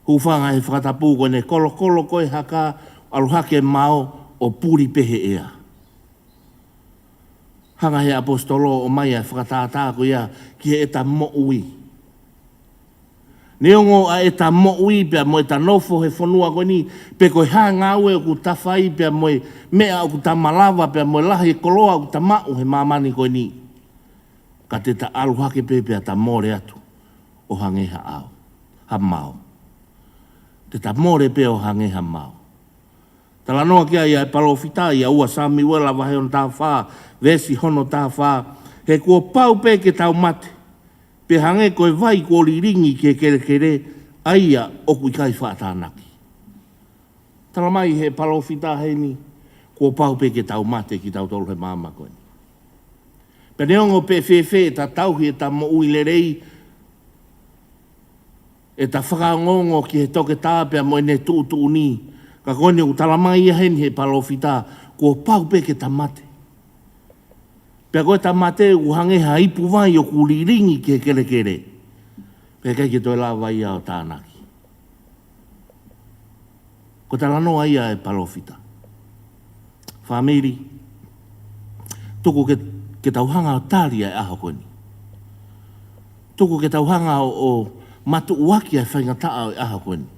Hūfanga he fakatapu, ko ʻene kolokolo ko ē haka, ʻalu hake mao ʻo puli pē he ʻea. Hanga he ʻaposetolo ʻo ʻomai ʻa e fakatātā ko ia ki heʻeta moʻui. Neongo ʻa ʻeta moʻui pea mo ʻeta nofo he fonua ko eni, pe ko e hā e ngāue ʻoku ta fai pea mo e meʻa ʻoku ta malava pea mo e lahi e koloa ʻoku ta maʻu he māmani ko eni, ka te ta ʻalu hake pē pea ta mole atu ʻo hangē ha ʻao, ha mao. Te ta mole pē ʻo hangē ha mao. Talanoa ki ai ʻa e palōfita ʻia ua Samiuela vahe hono taha fā, veesi hono taha fā: He kuo pau pē ke tau mate, pea hangē ko e vai kuo lilingi ki he kelekele, ʻa ia ʻoku ʻikai faʻa tānaki. Talamai he palōfita heni, kuo pau pē ke tau mate kitautolu he māmani ko eni. Pea neongo pe fēfē ʻeta tauhi ʻeta moʻui lelei, ʻeta fakaongoongo ki he toketā pea mo ʻene tuʻutuʻuni, ka ko eni ʻoku talamai ia heni he palōfita, kuo pau pē ke ta mate. Pea ko ʻeta mate ʻoku hangē ha ipu vai ʻoku lilingi ki he kelekele, pea ʻikai ke toe lava ia ʻo tānaki. Ko e talanoa ia ʻa e palōfita. Fāmili, tuku ke, ke tau hanga ʻo tali ʻa e ʻaho ko eni. Tuku ke tau hanga ʻo, ʻo matuʻuaki ʻa e faingataʻa ʻo e ʻaho ko eni.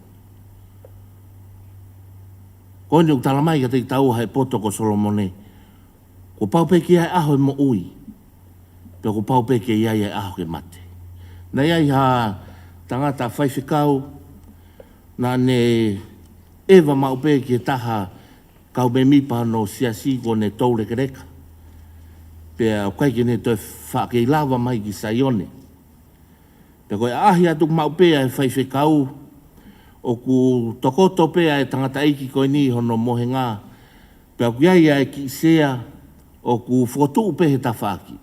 Ko eni ʻoku talamai kiate kitaua he poto ko Solomone, kuo pau pē ke ʻi ai e ʻaho e moʻui, pea kuo pau pē ke ʻi ai e ʻaho ke mate. Naʻe ʻi ai ha tangata faifekau, naʻa ne ʻeva maʻu pē ki he taha kau mēmipa hono siasi kuo ne toulekeleka, pea ʻoku ʻikai ke ne toe faʻa kei lava mai ki Saione. Pea ko e ʻaʻahi atu maʻu pē ʻa e faifekau, ʻoku tokoto pē ʻa e tangataʻeiki ko eni hono mohenga, pea ʻoku ʻi ai ʻa e kiʻi sea ʻoku fokotuʻu pē he tafaʻaki.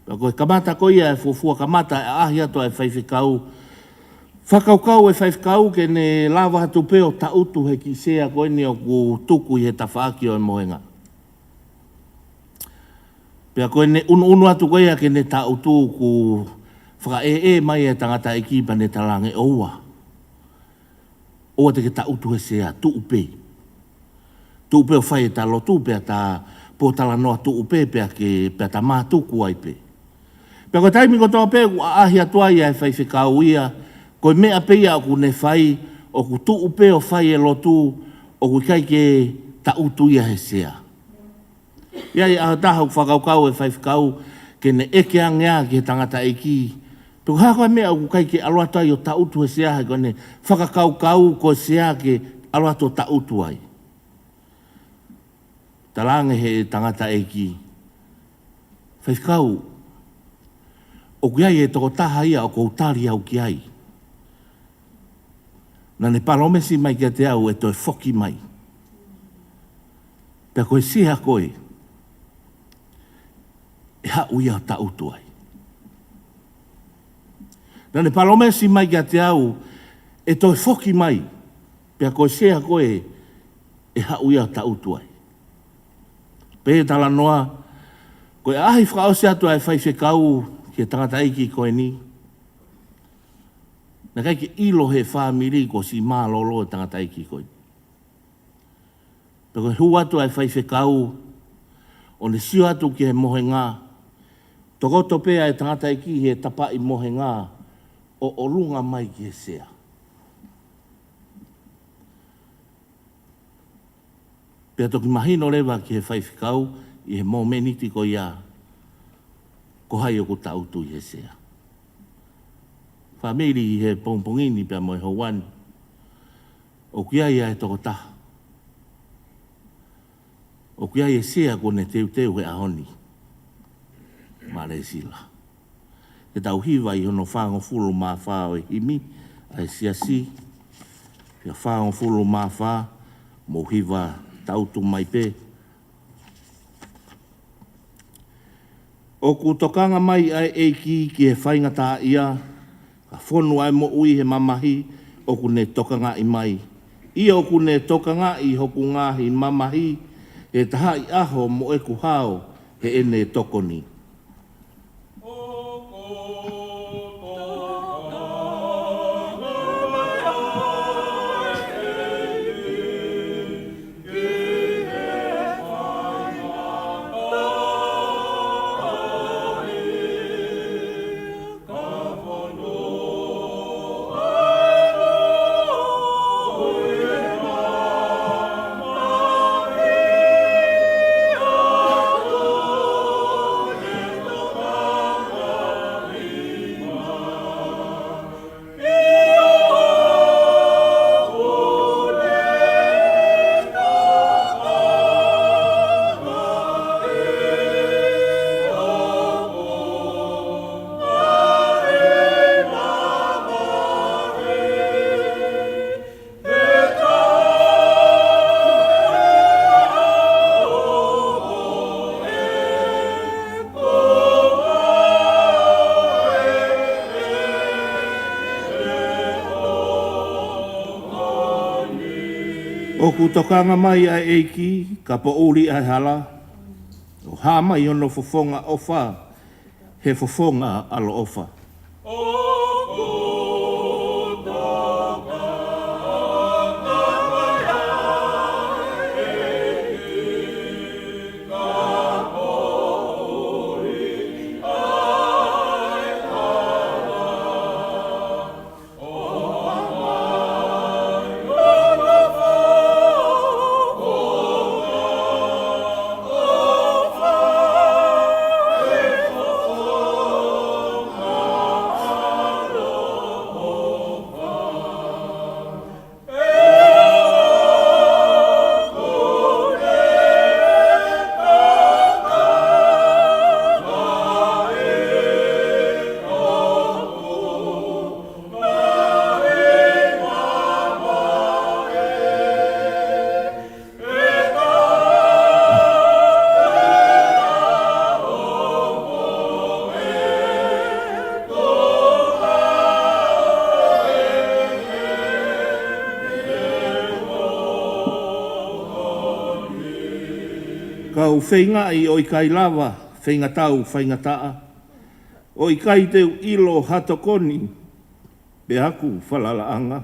Pea ko e kamata ko ia e fuofua kamata e ʻaʻahi atu ʻa e faifekau, fakakaukau e faifekau ke ne lava atu pē ʻo taʻutu he kiʻi sea ko eni ʻoku tuku ʻi he tafaʻaki ʻo e mohenga. Pea ko ʻene ʻunuʻunu atu ko ia ke ne taʻutu, kuo fakaʻeʻe mai e tangataʻeiki pea ne talaange, ʻoua. ʻOua te ke taʻutu he sea, tuʻu pē. Tuʻu pē ʻo fai ʻeta lotu pea ta pōtalanoa tuʻu pē, pea ke, pea ta mātuku ai pē. Pea ko e taimi kotoa pē ʻoku ʻaʻahi atu ai ʻa e faifekau ia, ko e meʻa pē ia ʻoku ne fai, ʻoku tuʻu pē ʻo fai e lotu, ʻoku ʻikai ke taʻutu ia he sea. ʻI ai e ʻaho ʻe taha ʻoku fakakaukau e faifekau ke ne ʻeke ange ā ki he tangataʻeiki, pe ko e hā koā e meʻa ʻoku ʻikai ke ʻalu atu ai ʻo taʻutu he sea, he ko ʻene fakakaukau ko e sea ke ʻalu atu ʻo taʻutu ai. Talaange he tangataʻeiki, faifekau, ʻoku ʻi ai e tokotaha ia ʻoku ou tali au ki ai. Naʻa ne palōmesi mai kiate au ʻe toe foki mai. Pea ko e sea ko ē, ʻe haʻu ia ʻo taʻutu ai. Naʻa ne palōmesi mai kiate au ʻe toe foki mai. Pea ko e sea ko ē, ʻe haʻu ia ʻo taʻutu ai. Pea talanoa, ko e ʻaʻahi fakaʻosi atu ʻa e faifekau ki he tangataʻeiki ko eni, naʻe ʻikai ke ʻilo he fāmili kuo siʻi mālōlō e tangataʻeiki ko eni. Pea ko e hū atu ʻa e faifekau, ʻo ne sio atu ki he mohenga, tokoto pē ʻa e tangataʻeiki he tapaʻi mohenga, ʻo ʻolunga mai ki he sea. Pea toki mahino leva ki he faifekau ʻi he momeniti ko ia, ko hai ʻoku taʻutu ʻi he sea. Fāmili, ʻi he pongipongi ni pea mo e houa ni, ʻoku ʻi ai ʻa e tokotaha, ʻoku ʻi ai e sea kuo ne teuteu he ʻaho ni. Mālō e sila. Ke tau hiva ʻi hono fāngofulu mā fā ʻo e himi ʻa e siasi. Pea fāngofulu mā fā, mou hiva taʻutu mai pē. ʻOku tokanga mai ʻa e ʻEiki ki he faingataʻaʻia, ka fonu ʻa e moʻui he mamahi, ʻoku ne tokangaʻi mai. ʻIo, ʻoku ne tokangaʻi hoku ngaahi mamahi, he tahaʻi ʻaho mo ʻeku hao heʻene tokoni. ʻOku tokanga mai ʻa e ʻEiki, ka poʻuli ʻa e hala, ʻo hā mai hono fofonga ʻofa, he fofonga ʻaloʻofa. Kau feingaʻi ʻo ʻikai lava, feingatau faingataʻa, ʻo ʻikai te u ʻilo ha tokoni, pea ʻoku falalaʻanga.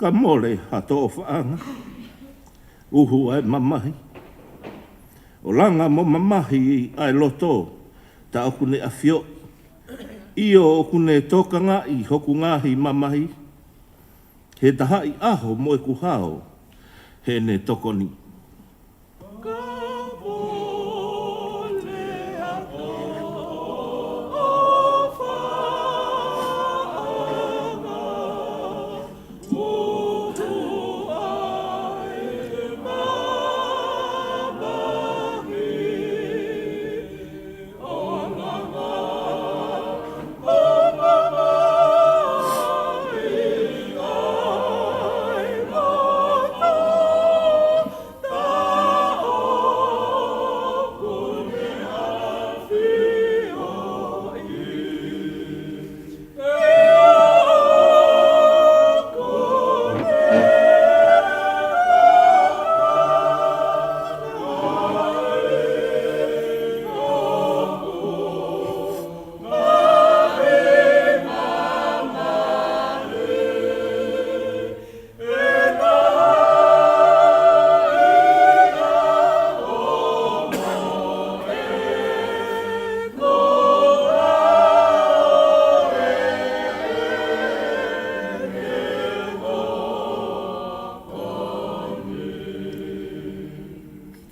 Ka mole ha toʻofaʻanga, uhu ʻa e mamahi. ʻO langa mo mamahi ʻa e loto, tā ʻoku ne ʻafioʻi. ʻIo, ʻoku ne tokangaʻi hoku ngaahi mamahi, he tahaʻi ʻaho mo ʻeku hao heʻene tokoni.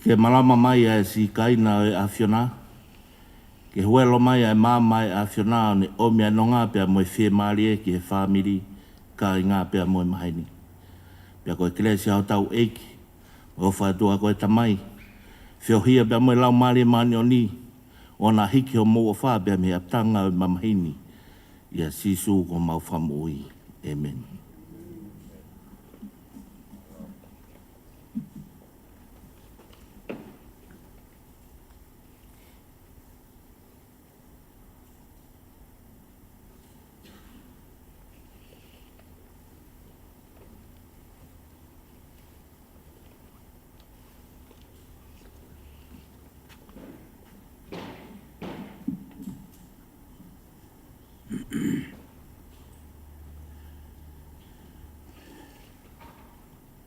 Ke malama mai ʻa e siʻi kāinga ʻo e ʻAfiona. Ke huelo mai ʻa e maama ʻo e ʻAfiona ʻo ne ʻomi ʻa e nonga pea mo e fiemālie ki he fāmili, kāinga pea mo e maheni. Pea ko e kelesi ʻa hotau ʻEiki, mo e ʻofa ʻa e ʻOtua ko e Tamai, feohi ia pea mo e Laumālie Māʻoniʻoni, ʻoua naʻa hiki homou ʻofa pea mei he ʻapitanga ʻo e mamahi ni. ʻIa Sīsū ko homau Fakamoʻui. ʻĒmeni.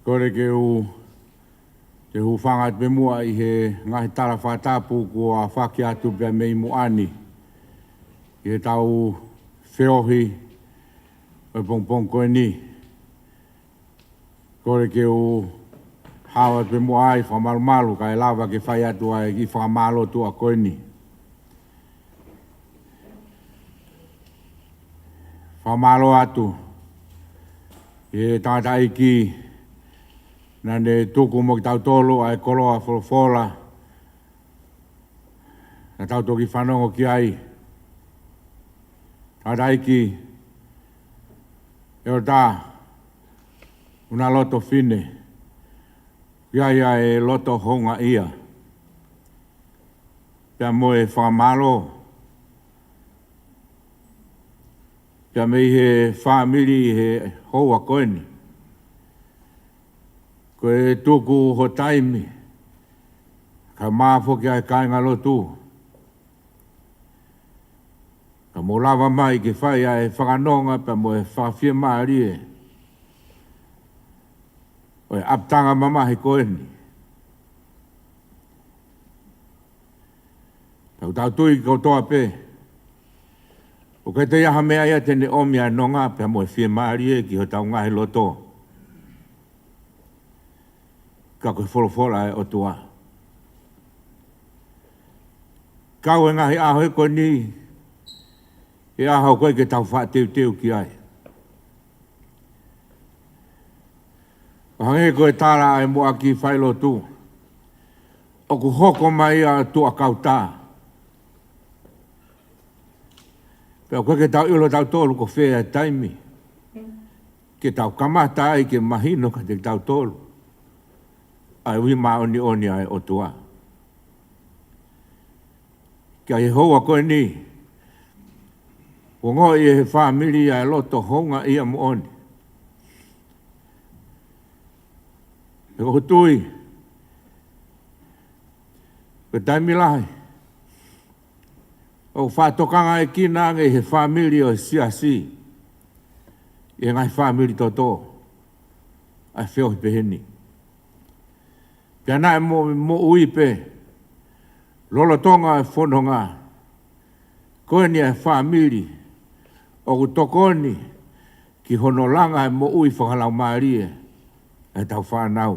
Kole ke u, ke u hūfanga atu pē muʻa ʻi he ngaahi tala fakatapu kuo aofaki atu pea mei muʻa ni ʻi heʻetau feohi ʻo e pongipongi ko eni. Kole ke u hao atu pē muʻa ʻi he fakamalumalu kae lava ke fai atu ʻa e kiʻi fakamālō tuʻa ko eni. Fakamālō atu ʻi he tangataʻeiki naʻa ne tuku mo kitautolu ʻa e koloa folofola naʻa tau toki fanongo ki ai. Tangataʻeiki ʻEletā Unaloto Fine, ʻoku ʻi ai ʻa e loto houngaʻia pea mo e fakamālō pea mei he fāmili ʻi he houa ko eni. Ko e tuku ho taimi kae ʻumaʻā foki ʻa e kāingalotu, ka mou lava mai ke fai ʻa e fakanonga pea mo e fakafiemālie ʻo e ʻapitanga mamahi ko eni. Tau, tau tui kotoa pē ʻoku ʻikai toe ʻi ai ha meʻa ia te ne ʻomi ʻa e nonga pea mo e fiemālie ki hotau ngaahi loto ka ko e folofola ʻa e ʻOtua. Kau e ngaahi ʻaho ko eni he ʻaho ko ē ke tau faʻa teuteu ki ai. ʻO hangē ko e tala ʻa e muʻaki failotu, ʻoku hoko mai ʻa e tuʻa kautā. Pea ʻoku ʻikai ke tau ʻilo tautolu ko fē ʻa e taimi ke tau kamata ai ke mahino kiate kitautolu ʻa e ui māʻoniʻoni ʻa e ʻOtua. Ka ʻi he houa ko eni, ʻoku ongoʻi ʻe he fāmili ʻa e loto houngaʻia moʻoni. He ʻoku ou tui ko e taimi lahi ʻoku fakatokangaʻekina ange ʻe he fāmili ʻo e siasi ʻi he ngaahi fāmili totō ʻa e feohi pehē ni. Pea naʻe mo, moʻui pē lolotonga e fononga ko eni ʻa e fāmili ʻoku tokoni ki hono langa e moʻui fakalaumālie ʻa ʻetau fānau.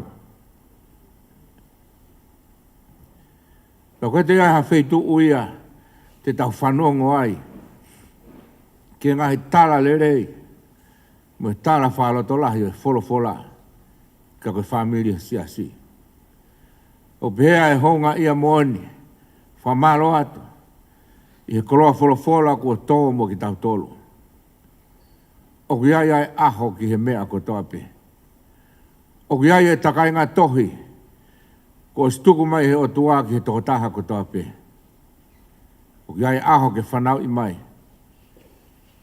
Pea ʻoku ʻikai toe ʻi ai ha feituʻu ia te tau fanongo ai ki he ngaahi tala lelei mo e tala fakalotolahi ʻo e folofola ka ko e fāmili ʻo e siasi. ʻOku pehē ʻa e houngaʻia moʻoni, fakamālō atu ʻi he koloa folofola kuo tō mo kitautolu. ʻOku ʻi ai ʻa e ʻaho ki he meʻa kotoa pē. ʻOku ʻi ai e takainga tohi kuo ʻosi tuku mai ʻe he ʻOtua ki he tokotaha kotoa pē. ʻOku ʻi ai e ʻaho ke fanauʻi mai.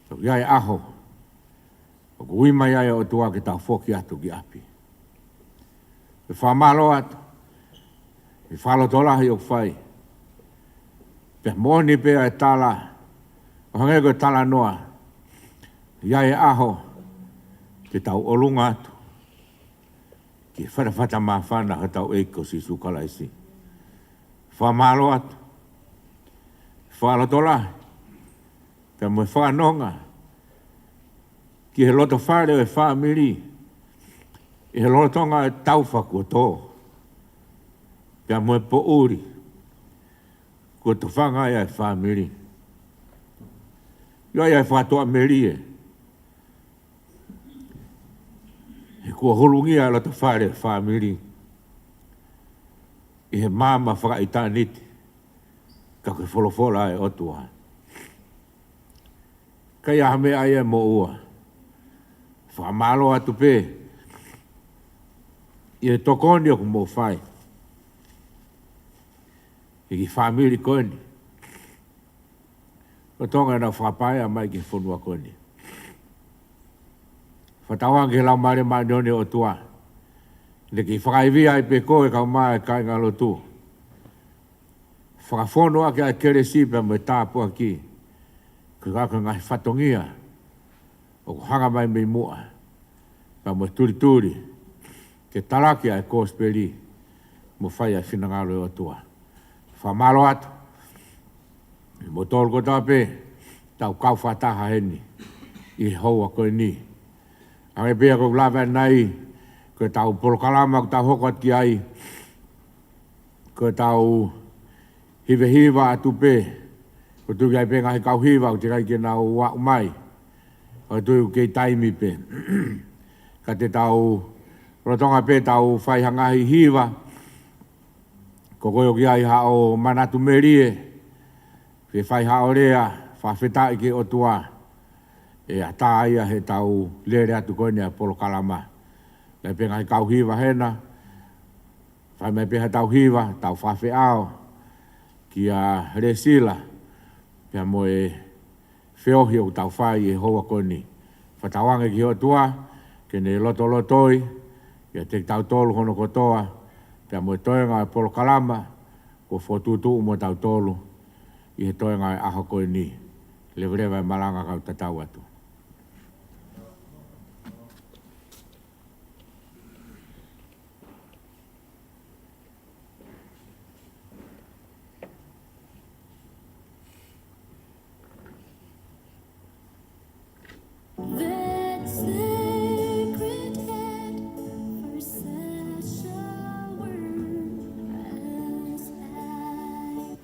ʻOku ʻi ai e ʻaho ʻoku ui mai ai ʻa e ʻOtua ke tau foki atu ki ʻapi. Pea fakamālō atu ʻi he fakalotolahi ʻoku fai. Pea moʻoni pē ʻa e tala, ʻo hangē ko e talanoa, ʻoku ʻi ai e ʻaho te tau ʻolunga atu ki he fatafata māfana ʻo hotau ʻEiki ko Sīsū Kalaisi. Fakamālō atu, fakalotolahi pea mo e fakanonga ki he loto fale ʻo e fāmili ʻi he lolotonga e taufa kuo tō. Pea mo e poʻuli kuo tofanga ai ʻa e fāmili. ʻIo, ʻa e fakatoʻa melie. He kuo hulungia ʻa e loto fale fāmili ʻi he maama fakaʻitāniti, ka ko e folofola ʻa e ʻOtua. ʻIkai ha meʻa ia ʻe moʻua. Fakamālō atu pē ʻi he tokoni ʻoku mou fai ʻi he kiʻi fāmili ko eni, lolotonga ʻenau fakapaea mai ki he fonua ko eni. Fakatauange ki he Laumālie Māʻoniʻoni ʻo e ʻOtua, ʻene kei fakaivia ai pē koe kae ʻumaʻā e kāingalotu. Fakafonu ʻaki ʻa e kelesi pea mo e tāpuaki ko e ngaahi fatongia ʻoku hanga mai mei muʻa, pea mo e tulituli ke talaki ʻa e kosipeli mo fai ʻa e finangalo ʻo e ʻOtua. Fakamālō atu ʻi he mou tolu kotoa pē ʻoku tau kau fakataha heni ʻi he houa ko eni. Hangē pē ko ʻeku lave ʻanenai, ko ʻetau polokalama ʻoku tau hoko atu ki ai, ko ʻetau hivehiva atu pē. ʻOku tuku ai pē ngaahi kau hiva, ʻoku teʻeki ai ke nau aʻu mai. ʻOku tuku ʻoku kei taimi pē. Ka te tau lolotonga pē ʻetau fai ha ngaahi hiva, ko koe ʻoku ʻi ai haʻo manatu melie, fai haʻo lea fakafetaʻi ki he ʻOtua, ʻe ʻatā ia heʻetau lele atu ko eni ʻa e polokalama. Naʻe pē ngaahi kau hiva hena, fai mai pē haʻatau hiva, tau fakafeʻao kia Lesila pea mo e feohi ʻoku tau fai ʻi he houa ko eni. Fakatauange ki he ʻOtua ke ne lotolotoi ʻiate kitautolu hono kotoa, pea mo e toenga ʻo e polokalama kuo fokotuʻutuʻu mo tautolu ʻi he toenga ʻo e ʻaho ko eni. Leveleva e malanga kau tatau atu. That sacred heart for such a world as I.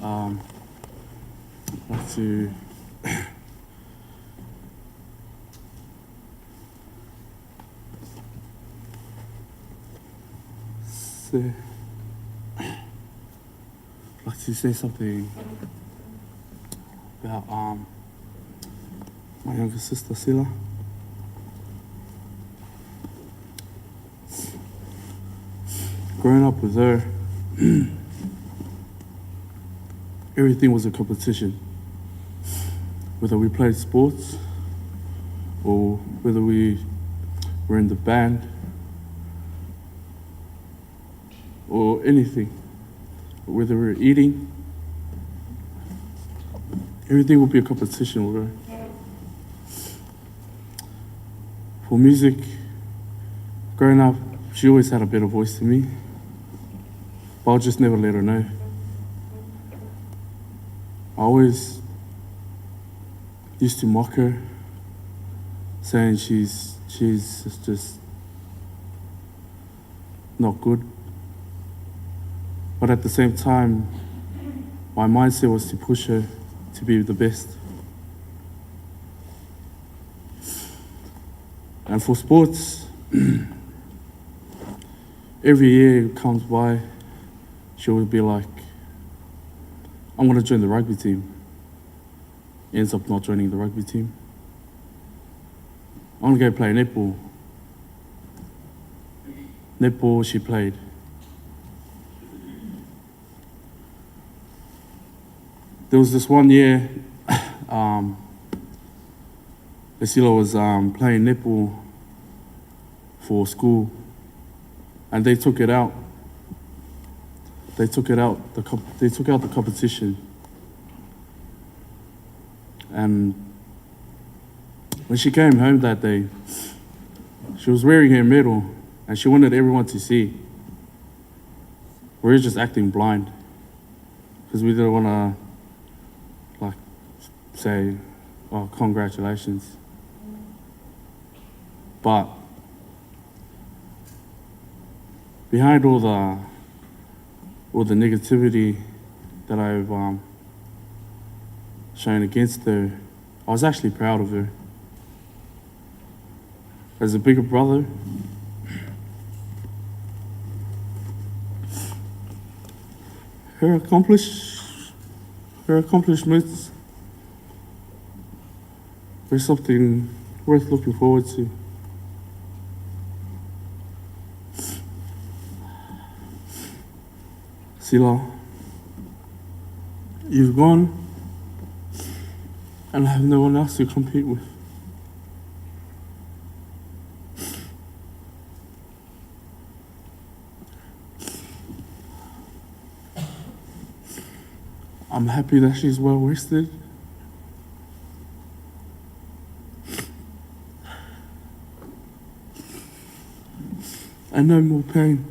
Um, I'd like to say, I'd like to say something about, um, my younger sister, Sila. Growing up with her, everything was a competition. Whether we played sports or whether we were in the band or anything, whether we were eating, everything would be a competition with her. For music, growing up, she always had a better voice than me, but I'll just never let her know. I always used to mock her, saying she's, she's just not good. But at the same time, my mindset was to push her to be the best. And for sports, every year comes by, she would be like, "I'm gonna join the rugby team." Ends up not joining the rugby team. "I'm gonna go play netball." Netball, she played. There was this one year, um, Sila was, um, playing netball for school, and they took it out. They took it out. The comp- they took out the competition, and when she came home that day, she was wearing her medal, and she wanted everyone to see. We were just acting blind because we didn't want to, like, say, "Oh, congratulations." But behind all the, all the negativity that I've, um, shown against her, I was actually proud of her. As a bigger brother, her accomplish- her accomplishments were something worth looking forward to. Sila, you've gone, and I have no one else to compete with. I'm happy that she's well rested. And no more pain.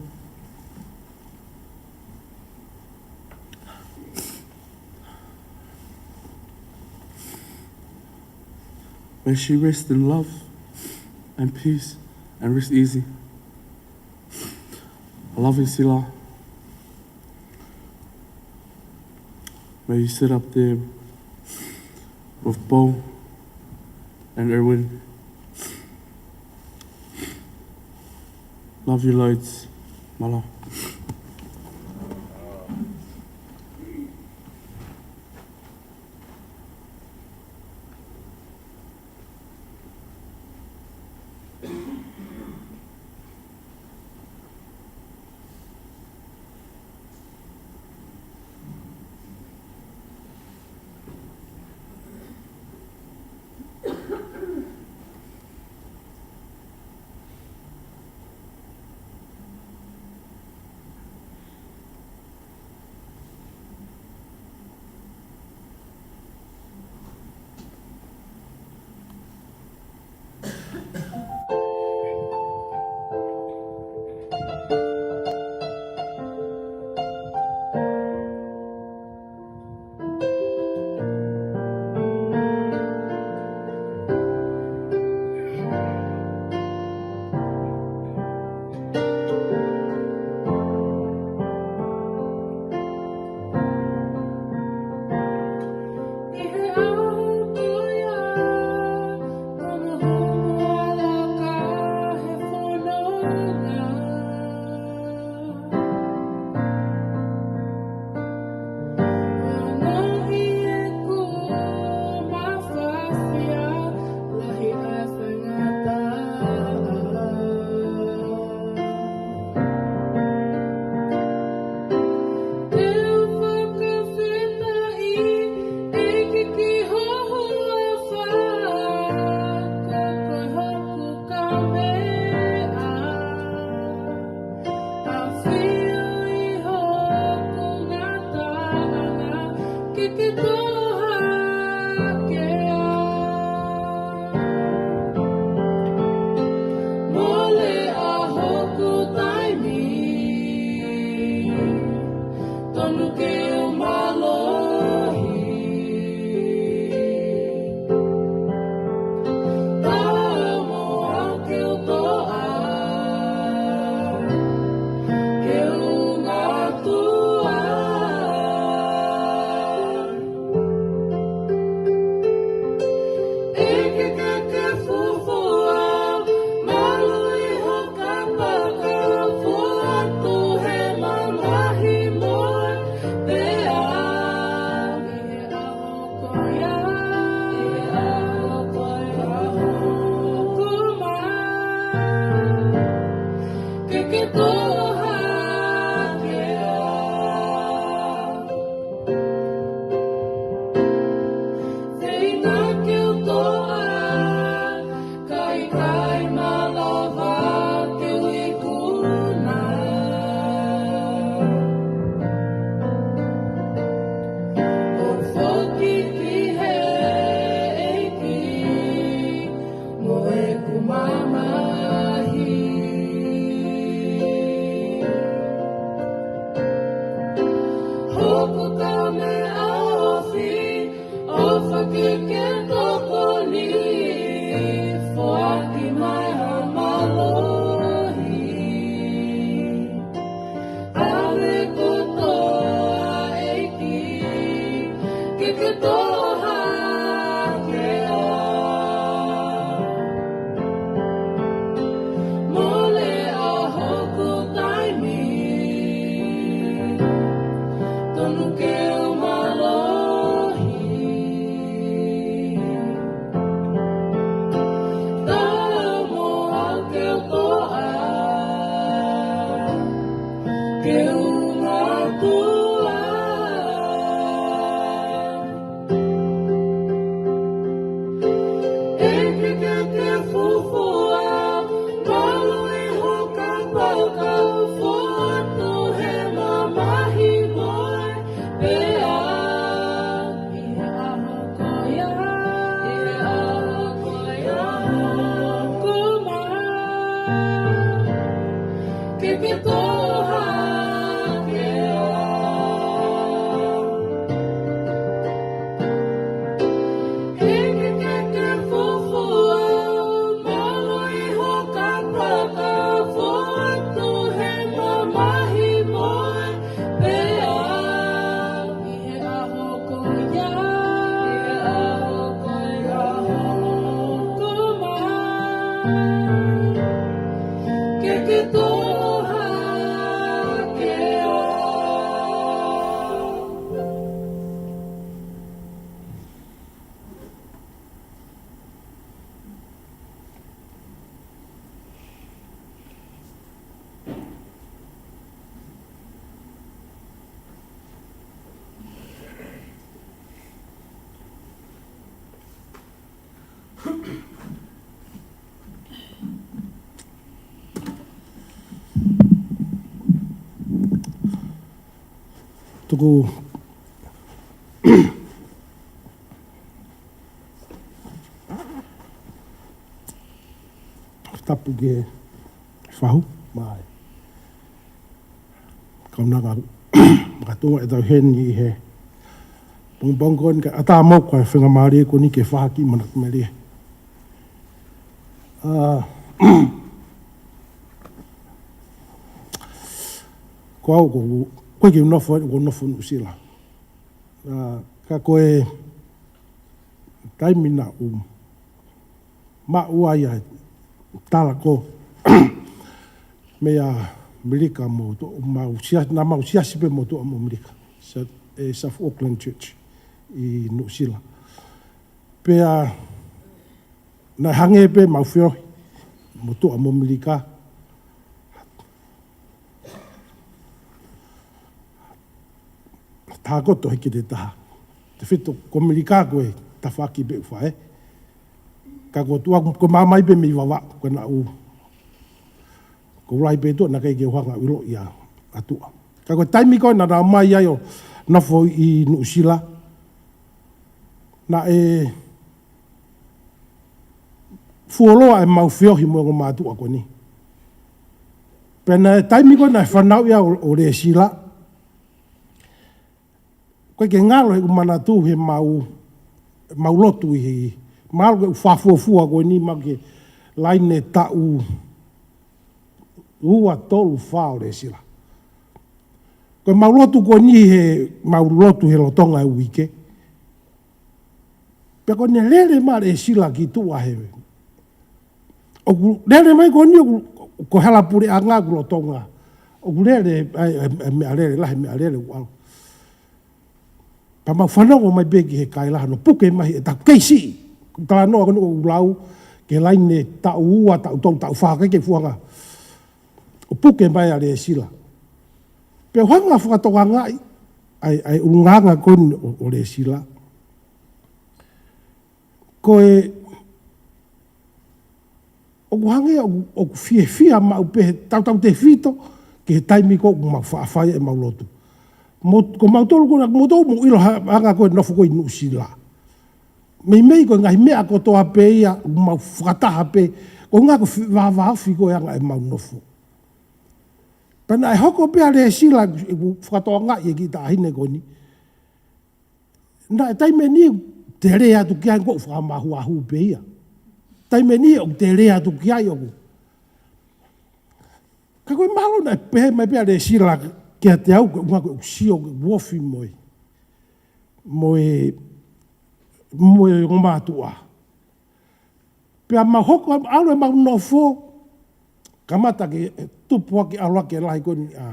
May she rest in love and peace and rest easy. I love you, Sila. May you sit up there with Bo and Erwin. Love you loads. My love. Mole ʻa hoku taimi, tonu ke u mālohi. Taumuʻa ke u toʻa, ke u ngatua. ʻEke ke ke fufua, malu ʻi ho kapa ka fua atu he mamahi moe pea. ʻI he ʻaho ko ia, ʻi he ʻaho ko ia, kuma, ke ke toʻa hake ai. Feinga ke u toʻa, ka ʻikai malava ke u ikuna. ʻO foki ki he ʻEiki mo ʻeku mamahi. Hoku kaumeʻaʻofi, ʻofa ke ke tokoni, foaki mai ha mālohi. ʻAve kotoa ʻEiki, ke ke toʻa hake ai. Mole ʻa hoku taimi, tonu ke u mālohi. Taumuʻa ke u toʻa, ke u ngatua. ʻEke ke ke fufua, malu ʻi ho kapa ka fua atu he mamahi moe pea. ʻI he ʻaho ko ia, ʻi he ʻaho ko ia, kuma, ke ke toʻa hake ai. ʻEke ke ke fufua, malu ʻi ho kapa ka fua atu he mamahi moe pea. ʻI he ʻaho ko ia, ʻi he ʻaho ko ia, kuma, ke ke toʻa hake ai. Tuku tapu ke fahu mai. Kaunanga makatuʻunga ʻetau heni ʻi he pongipongi ko eni, kae ʻatā mo au ko e faingamālie ko eni ke fakahā ki he manatu melie. ʻA, ko au ko, ko e kiʻi nofo, ko e nofo Nuʻusila. ʻA, ka ko e taimi naʻa ku maʻu ai ʻa e talako mei ʻAmelika mo to-, mau sia-, naʻa mau siasi pē mo Toʻa mo ʻAmelika. Sa-, ʻe South Auckland Church ʻi Nuʻusila. Pea naʻe hangē pē mau feohi mo Toʻa mo ʻAmelika. Takoto hiki te taha. Tefito ko ʻAmelika ko e tafaʻaki pē ʻoku fai. Ka ko Toʻa ko e māmani pē mei Vavaʻu, ko ena ʻoku, ko e lahi pē Toʻa naʻe ʻikai ke u hanga ʻo ʻiloʻi ʻa Toʻa. Ka ko e taimi ko ē naʻa nau ō mai ai ʻo nofo ʻi Nuʻusila, Naʻe fuoloa ʻemau feohi mo e ongo mātuʻa ko eni. Pea naʻe taimi ko ē naʻe fanauʻi ai ʻo, ʻo Lēsila, ʻoku ʻikai ke ngalo heʻeku manatu heʻemau, mau lotu ʻi he, mahalo ko ʻeku fakafuofua ko eni mahalo ko e laine taʻu ua, tolu, fā ʻo Lēsila. Ko ʻemau lotu ko eni heʻemau lotu he lolotonga e uike. Pea ko ʻene lele mai ʻa Lēsila ki tuʻa he, ʻoku lele mai ko eni ʻoku, ko e hala puleʻanga ʻoku lolotonga. ʻOku lele, ʻa e, ʻa e, ʻa e meʻalele, lahi e meʻalele ʻoku ʻalu. Pea mau fanongo mai pē ki he kaila hono puke mai ʻe taku kei siʻi. Ko e talanoa ko eni ʻoku lau ki he laine taʻu ua, taʻu tolu, taʻu fā, ʻikai ke fuanga. ʻO puke mai ʻa Lēsila. Pea u hanga ʻo fakatokangaʻi ʻa e, ʻa e ʻulungaanga ko eni ʻo, ʻo Lēsila. Ko e, ʻoku hangē ʻoku, ʻoku fiefia maʻu pē he tautautefito ki he taimi ko ē ʻoku mau faʻa fai ai ʻemau lotu. Mo, ko mautolu ko ē, ko mautolu mou ʻilo ha, anga ko ē e nofo ko ē ʻi Nuʻusila. Meimei ko e ngaahi meʻa kotoa pē ia, ʻoku mau fakataha pē, ko e ʻuhinga ko e fi-, vāvāofi ko ē anga ʻemau nofo. Pea naʻe hoko pē ʻa Lēsila, ʻeku fakatokangaʻi e kiʻi taʻahine ko eni. Naʻe taimi ʻe niʻihi ʻoku te lea atu ki ai ʻoku ou fakamāhuahu pē ia. Taimi ʻe niʻihi ʻoku te lea atu ki ai ʻoku. Ka ko e mahalo naʻe pehē mai pē ʻa Lēsila kiate au, ko e ʻuhinga ko ʻeku sio, ko ʻeku ofi mo e, mo e, mo e ongo mātuʻa. Pea mau hoko ʻalu ʻemau nofo, kamata ke tupu hake ʻalu hake lahi ko eni ʻa,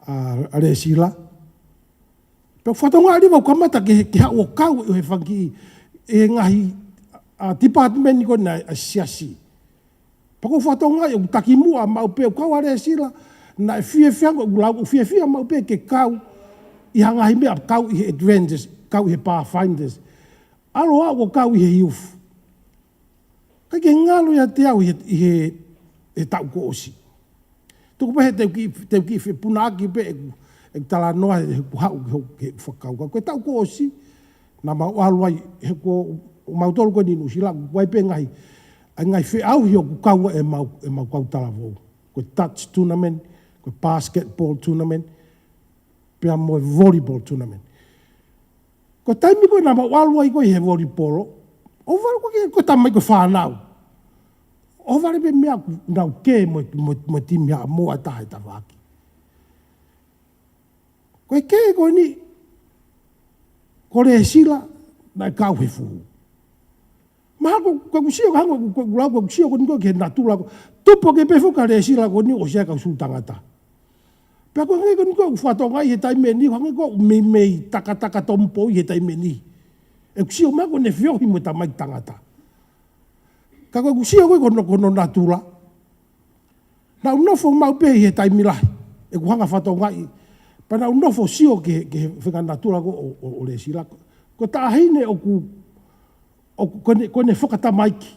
ʻa, ʻa Lēsila. Pea u fakatokangaʻi leva ʻoku kamata ke, ke haʻu ʻo kau ʻi he fanga kiʻi, ʻi he ngaahi, ʻa, department ko ena ʻa e siasi. Pea ʻoku ou fakatokangaʻi ʻoku takimuʻa maʻu pē ʻoku kau ʻa Lēsila, naʻe fiefia ange ʻoku lau, ʻoku fiefia maʻu pē ke kau ʻi ha ngaahi meʻa, kau ʻi he Adventist, kau ʻi he Pathfinders. ʻAlu ʻo kau ʻi he youth. ʻIkai ke ngalo ʻiate au ʻi he, ʻi he, he taʻu kuo ʻosi. Tuku pē he te u kiʻi, te u kiʻi fepunaʻaki pē ʻeku, ʻeku talanoa he, he ʻoku haʻu ki hoku, ki he fakakaukau. Ko e taʻu kuo ʻosi, naʻa mau ʻalu ai, he ko mautolu ko eni ʻi Nuʻusila, ʻoku ʻi ai pē ngaahi, ʻa e ngaahi feʻauhi ʻoku kau ai ʻemau, ʻemau kau talavou. Ko e touch tournament, ko e basketball tournament, pea mo e volleyball tournament. Ko e taimi ko ē naʻa mau ʻalu ai ko ē he volleyball, ʻohovale ko ē ki he, ko e tamaiki, ko e fānau. ʻOhovale pē meʻa ʻoku nau kē mo, mo, mo e timi Haʻamoa ʻe taha he tafaʻaki. Ko e kē ko eni, ko Lēsila, naʻe kau he fuhu. Mahalo ko, ko ʻeku sio, hangē ko, ko ʻeku lau, ko ʻeku sio ko eni ko ē ki he natula ko ē. Tupu hake pē foki ʻa Lēsila ko eni ʻo ʻosi ʻa e kau sūtangata. Pea ko e hangē ko eni ko ē ʻoku fakatokangaʻi he taimi ʻe niʻihi, hangē ko e meimei takataka tomupoi he taimi ʻe niʻihi. ʻEku sio mai ko ʻene feohi mo e tamaiki tangata. Ka ko ʻeku sio ko ē ko hono, ko hono natula. Naʻa ku nofo maʻu pē ʻi he taimi lahi, ʻeku hanga ʻo fakatokangaʻi. Pea naʻa ku nofo ʻo sio ki he, ki he faʻahinga natula ko ē ʻo, ʻo, ʻo Lēsila. Ko e taʻahine ʻoku, ʻoku, ko ʻene, ko ʻene fakatamaiki.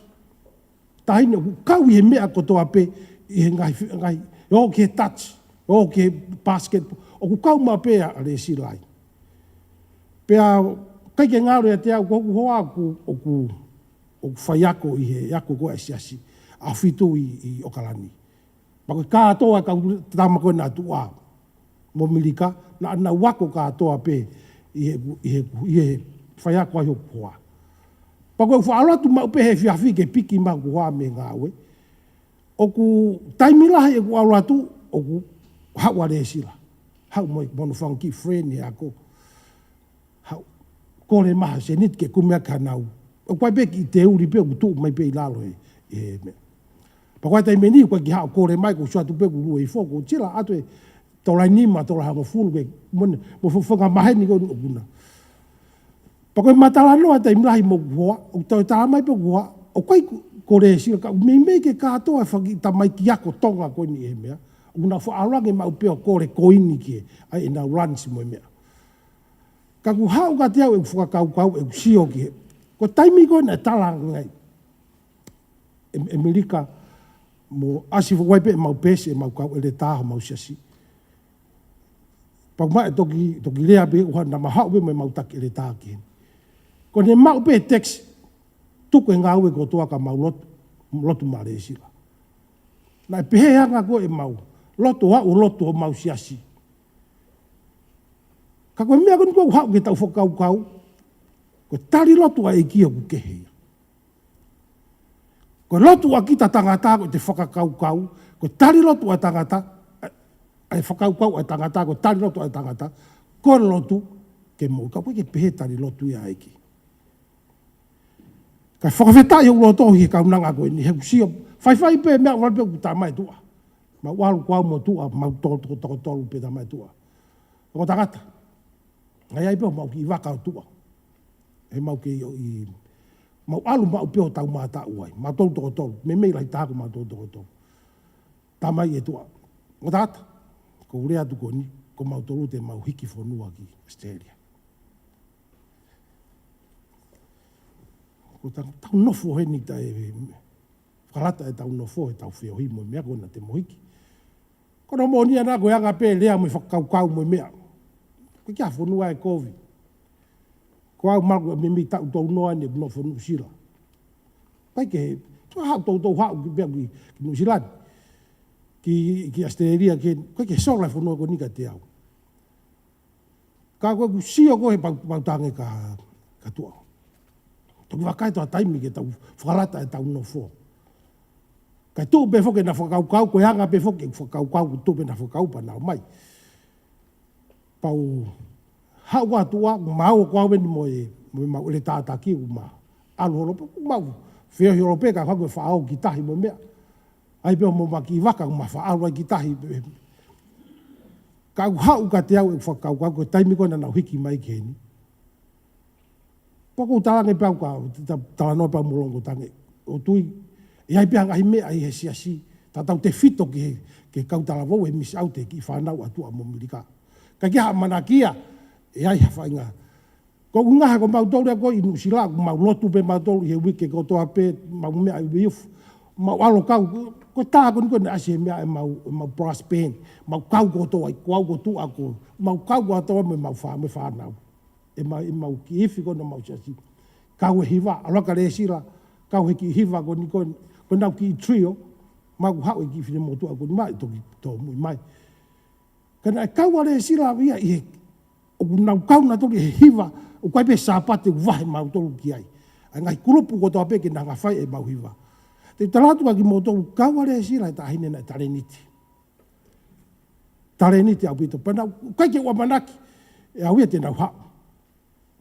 Taʻahine ʻoku kau ʻi he meʻa kotoa pē, ʻi he ngaahi, ngaahi, ʻo ki he touch, ʻo ki he basket, ʻoku kau maʻu pē ʻa Lēsila ai. Pea ʻikai ke ngalo ʻiate au ko hoku hoa ʻoku, ʻoku, ʻoku faiako ʻi he ako ko ē ʻa e siasi, ʻAhofitu ʻi, ʻi ʻOkalani. Pea ko e kātoa e kau tama ko ē naʻa tuʻu ai mo Milika, naʻa nau ako kātoa pē ʻi he, ʻi he, ʻi he faiako ai hoku hoa. Pea ko ʻeku faʻa ʻalu atu maʻu pē he efiafi ke piki mai hoku hoa mei he ngāue. ʻOku taimi lahi ʻeku ʻalu atu, ʻoku haʻu ʻa Lēsila. Haʻu mo, mo hono fanga kiʻi friend he ako. Haʻu, kole mai ha sēniti ke kumi ʻaki hanau. ʻOku ʻi ai pē kiʻi teuli pē ʻoku tuʻu mai pē ʻi lalo he, he meʻa. Pea ko e taimi ʻe niʻihi ʻoku ʻikai ke haʻu ʻo kole mai, ʻoku ou sio atu pē ʻoku lue hifo, ʻoku ou sila atu e tola ʻe nima, tola ʻe hongofulu ke, mo ʻene, mo e fo-, fanga maheni ko ē ʻoku na. Pea ko e talanoa taimi lahi mo hoku hoa, ʻoku toe tala mai pē hoku hoa, ʻoku ʻikai ko, ko Lēsila ka, meimei ke kātoa e fanga kiʻi tamaiki ako Tonga ko eni he meʻa, ʻoku nau faʻa ʻalu ange maʻu pē ʻo kole koini ki he, ʻai ʻenau lunch mo e meʻa. Ka ʻoku haʻu kiate au ʻeku fakakaukau, ʻeku sio ki he. Ko e taimi ko ē naʻe tala ange ai ʻe, ʻe Milika mo ʻasi foki ai pē ʻemau peesi, ʻemau kau ʻeletā homau siasi. Pea ʻoku maʻu e toki, toki lea pē ʻoku hā naʻa ma haʻu pē mo ʻemau taki ʻeletā ki heni. Ko ʻene maʻu pē tax, tuku e ngāue kotoa ka mau lotu, lotu maʻa Lēsila. Naʻe pehē anga ko ē ʻemau lotu, ʻa ʻo lotu ʻo mau siasi. Ka ko e meʻa ko eni ʻoku haʻu ke tau fakakaukau, ko e tali lotu ʻa e ʻEiki ʻoku kehe ia. Ko e lotu ʻa kita tangata ko ʻete fakakaukau, ko e tali lotu ʻa e tangata, ʻa e fakakaukau ʻa e tangata, ko e tali lotu ʻa e tangata, ko e lotu ke mo, ka ʻoku ʻikai ke pehē tali lotu ia ʻa e ʻEiki. Ka fakafetaʻi hoku loto ʻi he kaunanga ko eni, he ʻoku ou sio, faifai pē meʻa ʻoku ʻalu pē ʻoku tama e tuʻa. Mau ʻalu ko au mo tuʻa, mau toko, toko, toko tolu pē tama e tuʻa. Ongo tangata. Naʻe ʻi ai pē homau kiʻi vaka ʻo tuʻa. He mau kei ʻo ʻi, mau ʻalu maʻu pē ʻo tau mātaʻu ai. Mau tolu toko tolu, meimei lahi taha ko mau tolu toko tolu. Tama e tuʻa. Ongo tangata. ʻOku ou lea atu ko eni, ko mau tolu te mau hiki fonua ki Australia. Ko tau, tau nofo heni taʻe fakalata ʻetau nofo, ʻetau feohi mo e meʻa ko ena te mo hiki. Ko hono moʻoni ia naʻa ko e anga pē lea mo e fakakaukau mo e meʻa. Ko e kiʻi fonua ʻe kovi. Ko au mau meimei taʻu tolu noa eni ʻeku nofo Nuʻusila. Pea ʻikai ke, tau haʻu toutou haʻu ki pea ki, ki Nuʻusila ni. Ki, ki Australia ke, ʻikai ke sola e fonua ko eni kiate au. Ka ko ʻeku sio ko ē he pau, pau tange ka, ka tuʻa. Toki vakai ʻetau taimi ke tau fakalata ʻetau nofo. Kae tuʻu pē foki ʻena fakakaukau, ko e anga pē foki ʻeku fakakaukau, tuʻu pē ʻena fakakaukau pea nau mai. Pea u haʻu atu ʻa, mau ko au eni mo e, mo e mau ʻeletā taki, ʻoku mau ʻalu holo pē, ʻoku mau feohi holo pē, ka ko e faʻao ki tahi mo e meʻa. ʻAi pē ʻo mo maki vaka, ʻoku mau faʻao ai ki tahi pē. Ka ʻoku haʻu kiate au ʻeku fakakaukau, ko e taimi ko ē naʻa nau hiki mai ki heni. Pea ʻoku ou talaange pē au ka, ta-, talanoa pē au mo Longotange. ʻOku ou tui, ʻe ʻi ai pē ha ngaahi meʻa ʻi he siasi, tatau tefito ki he, ki he kau talavou, he misi au te kiʻi fānau ʻa tuʻa mo Milika. Ka ʻikai ke ha ʻamanaki ia, ʻe ʻi ai ha faʻahinga. Ko e ʻuhinga he ko mautolu ia ko ē ʻi Nuʻusila, ʻoku mau lotu pē mautolu ʻi he uike kotoa pē, mau meʻa ʻi he youth. Mau ʻalu kau, ko e tā ko eni ko ē naʻe ʻasi he meʻa ʻemau, ʻemau brass band. Mau kau kotoa ai, ko au ko tuʻa ko, mau kau kotoa mo ʻemau fā-, mo e fānau. ʻEmau, ʻemau kiʻi ifi ko ena ʻemau siasi. Kau e hiva, ʻalu ʻa Lēsila, kau he kiʻi hiva ko eni ko ē, ko ʻenau kiʻi trio, mau haʻu e kiʻi finemotuʻa ko eni mai, toki tōmui mai. Ka naʻe kau ʻa Lēsila ia ʻi he, ʻoku nau kau nautolu ʻi he hiva, ʻoku ʻi ai pē Sāpate ʻoku vahe mautolu ki ai. ʻA e ngaahi kulupu kotoa pē ke nau hanga fai ʻemau hiva. Te u tala atu kia kimoutolu, kau ʻa Lēsila he taʻahine naʻe talēniti. Talēniti ʻaupito. Pea naʻe ʻikai ke u ʻamanaki ʻe au ia te nau haʻu.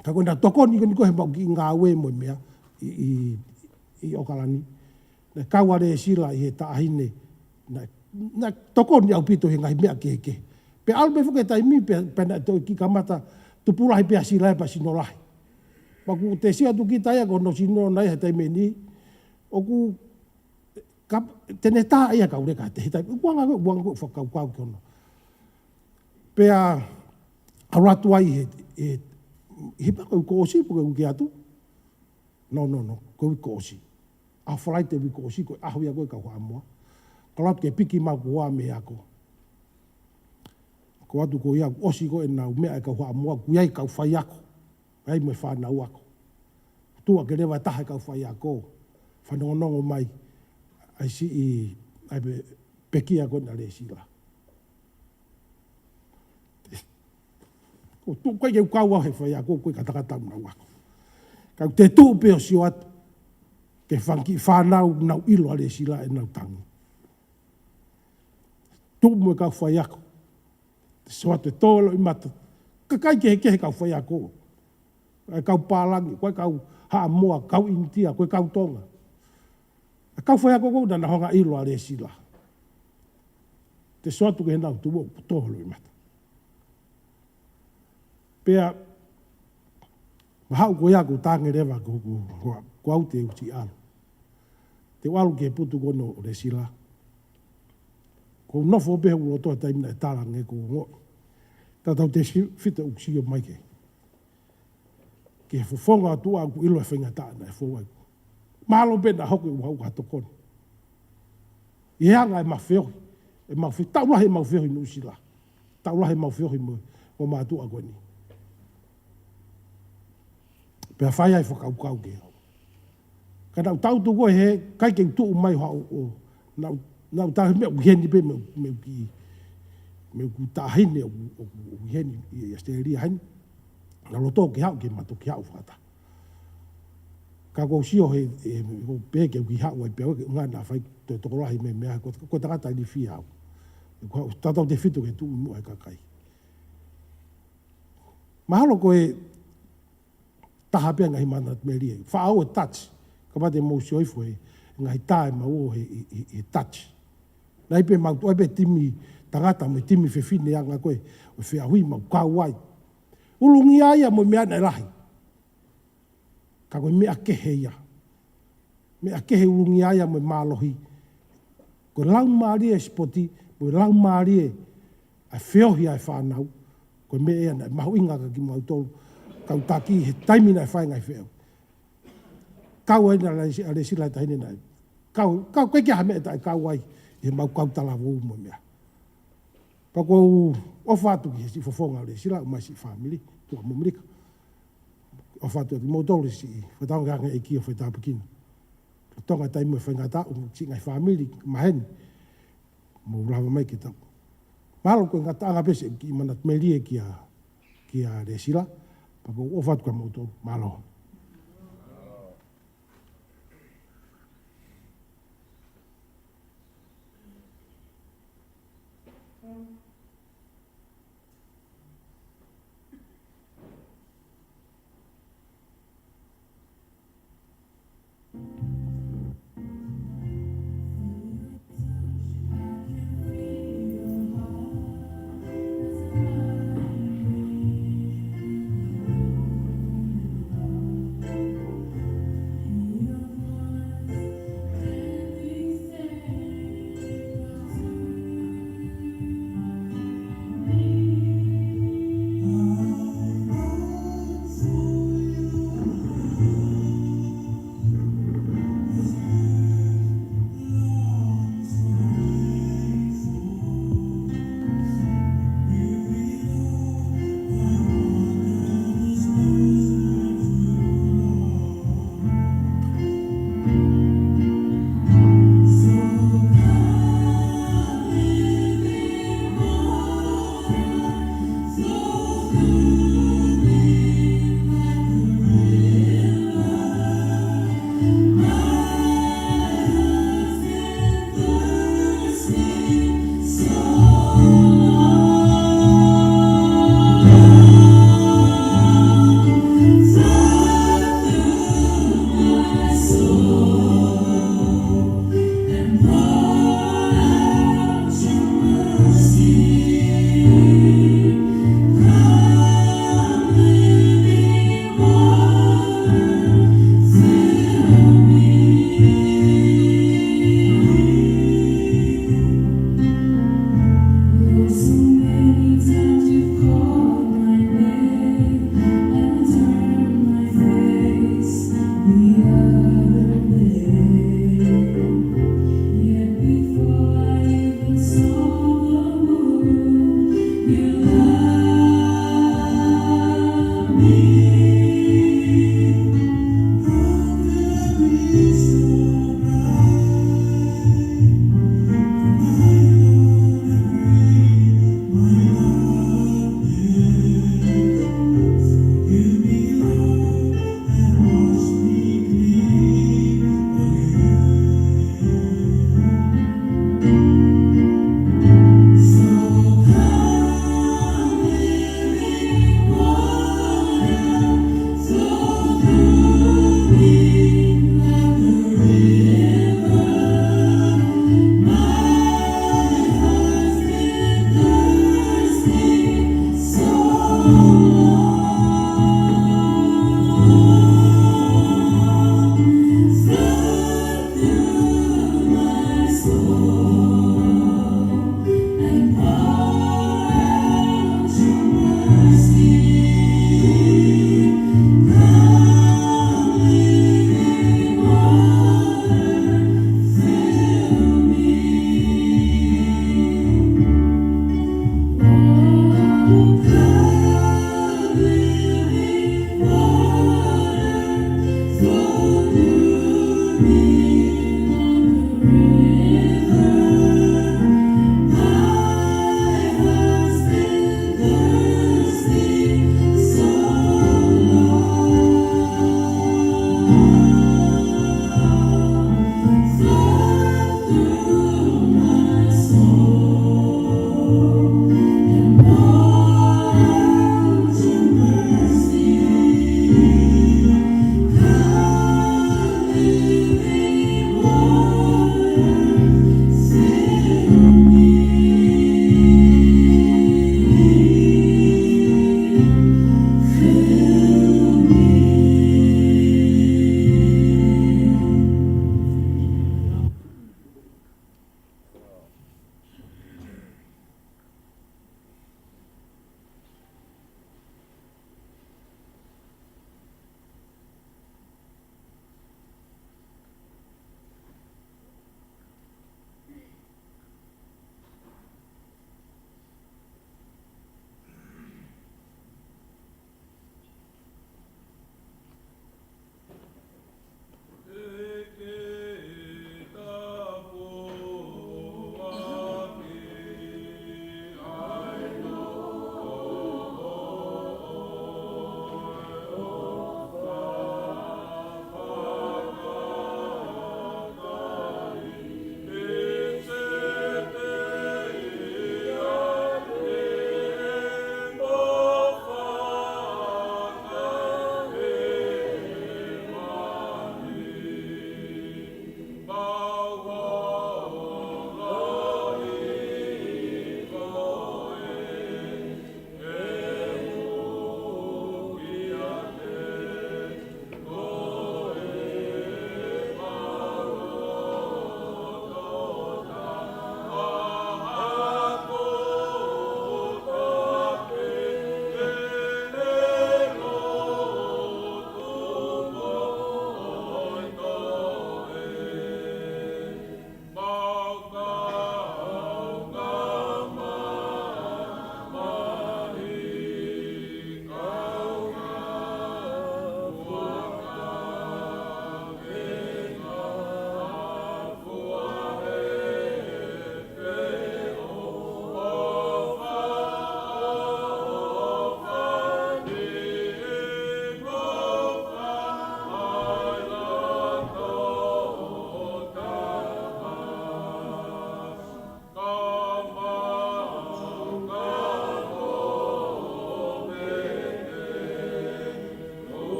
Ka ko ʻena tokoni ko eni ko ē he mau kiʻi ngāue mo e meʻa ʻi, ʻi, ʻi ʻOkalani. Naʻe kau ʻa Lēsila ʻi he taʻahine. Naʻe, naʻe tokoni ʻaupito he ngaahi meʻa kehekehe. Pea ʻalu pē foki e taimi pea, pea naʻe toe kiʻi kamata tupu lahi pē ʻa Sila ia pea sino lahi. Pea ʻoku te sio atu kita ia ko hono sino ʻona ia he taimi ni. ʻOku ka, te ne tā ia kau leka te he taimi. ʻOku anga ko ē, ʻoku anga ko ē fakakaukau ki hono. Pea ʻalu atu ai he, he, he pea ko e uike ʻosi, pe ko e uike atu. No, no, no, ko e uike ʻosi. ʻAho Falaite uike ʻosi, ko e ʻaho ia ko ē kau Haʻamoa. Ka ʻalu atu ke piki mau ko ā mei ako. Ko atu ko ia, ʻosi ko ē ʻenau meʻa e kau Haʻamoa, ʻoku ʻi ai kau faiako. ʻAi mo e fānau ako. Tuʻa ke leva taha e kau faiako. Fanongonongo mai. ʻAi siʻi, ʻai pe, pekia ko ena Lēsila. Ko tuʻu kai ke u kau au he faiako, ko e katakata ʻoku nau ako. Ka ʻoku te tuʻu pē ʻo sio atu. Ke fanga kiʻi fānau nau ʻilo ʻa Lēsila ʻenau tangi. Tuʻu mo e kau faiako. Te sio atu e tō e loʻimata. Kakai kehekehe kau faiako. ʻA e kau pālangi, ko e kau Haʻamoa, kau ʻInitia, ko e kau Tonga. ʻA e kau faiako ko ē naʻa nau hanga ʻilo ʻa Lēsila. Te sio atu ki heʻenau tuʻu ʻoku tō e loʻimata. Pea, mahalo ko ia ʻoku tangi leva ko, ko, ko, ko au te u siʻi ʻalu. Te u ʻalu ki he putu ko ena ʻo Lēsila. ʻOku ou nofo pē he ʻuluaki taimi naʻe tala ange ko ē. Tatau tefito ʻeku sio mai ki he, ki he fofonga ʻo tuʻa ʻoku ʻilo e faingataʻa naʻe fou ai. Mahalo pē naʻa hoko ʻeku haʻu ʻo tokoni. ʻI he anga ʻemau feohi, ʻemau fe-, taʻu lahi ʻemau feohi Nuʻusila. Taʻu lahi ʻemau feohi mo, mo mātuʻa ko eni. Pea fai ai fakakaukau ke au. Ka naʻa ku tau tuku he kai ke tuʻu mai hau o. Naʻa ku, naʻa ku tau he meʻa ʻoku ʻi heni pē meʻa, meʻa ʻoku, meʻa ʻoku taʻahine ʻoku, ʻoku, ʻoku ʻi heni ʻi, ʻi ʻAositelēlia heni. Naʻa ku loto ke haʻu ke ma toki haʻu fakataha. Ka ʻoku ou sio he, he, he ko pē ke u ki haʻu ai pē au ke ngana fai to, tokolahi meʻa, meʻa, ko, ko e tangata ilifia au. Ko e tautefito ke tuʻu muʻa he kakai. Mahalo ko e taha pē ngaahi manatu melie. Faʻa ō e tachi. Ka mate mou sio hifo he ngaahi tae mau ō he, he, he, he tachi. Naʻe ʻi ai pē mau tuʻu ai pē timi tangata mo e timi fefine anga ko ē ʻo e feʻauhi mau kau ai. Ulungia ia mo e meʻa naʻe lahi. Ka ko e meʻa kehe ia. Meʻa kehe ulungia ia mo e mālohi. Ko e laumālie e sipoti, ko e laumālie ʻa e feohi ʻa e fānau. Ko e meʻa ia naʻe mahuʻinga kia kimautolu kau taki he taimi naʻe fai ai ngaahi feʻauhi. Kau ai naʻe Lesi-, ʻa Lesila he taimi naʻe. Kau, kau, ʻikai ke ʻi ai ha meʻa taʻe kau ai, ʻi he mau kau talavou mo e meʻa. Pea ʻoku ou ʻofa atu ki he siʻi fofonga ʻo Lesila, ʻomai siʻi fāmili, tuʻa mo ʻAmelika. ʻOfa atu kiate kimoutolu siʻi, fakatauange ange ʻEiki ʻo fai tāpuekina. Lolotonga e taimi mo e faingataʻa, ʻo siʻi ngaahi fāmili, maheni. Mou lava mai ke tau. Mālō ko e ngataʻanga pē siʻi kiʻi manatu melie kia, kia Lesila, pea ʻoku ou ʻofa atu kiate kimoutolu, mālō.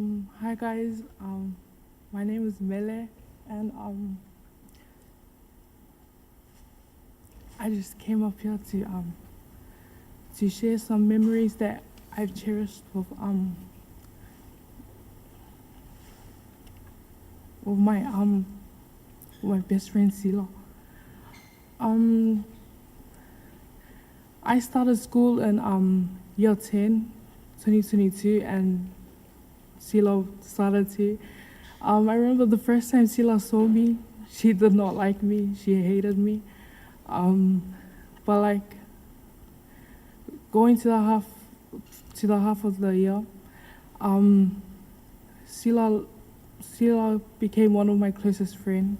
Um, hi guys, um, my name is Mele, and um, I just came up here to um, to share some memories that I've cherished with um, with my um, with my best friend Sila. Um, I started school in um, year ten, twenty twenty-two, and Sila started too. Um, I remember the first time Sila saw me, she did not like me. She hated me. Um, but like going to the half to the half of the year, um, Sila Sila became one of my closest friends.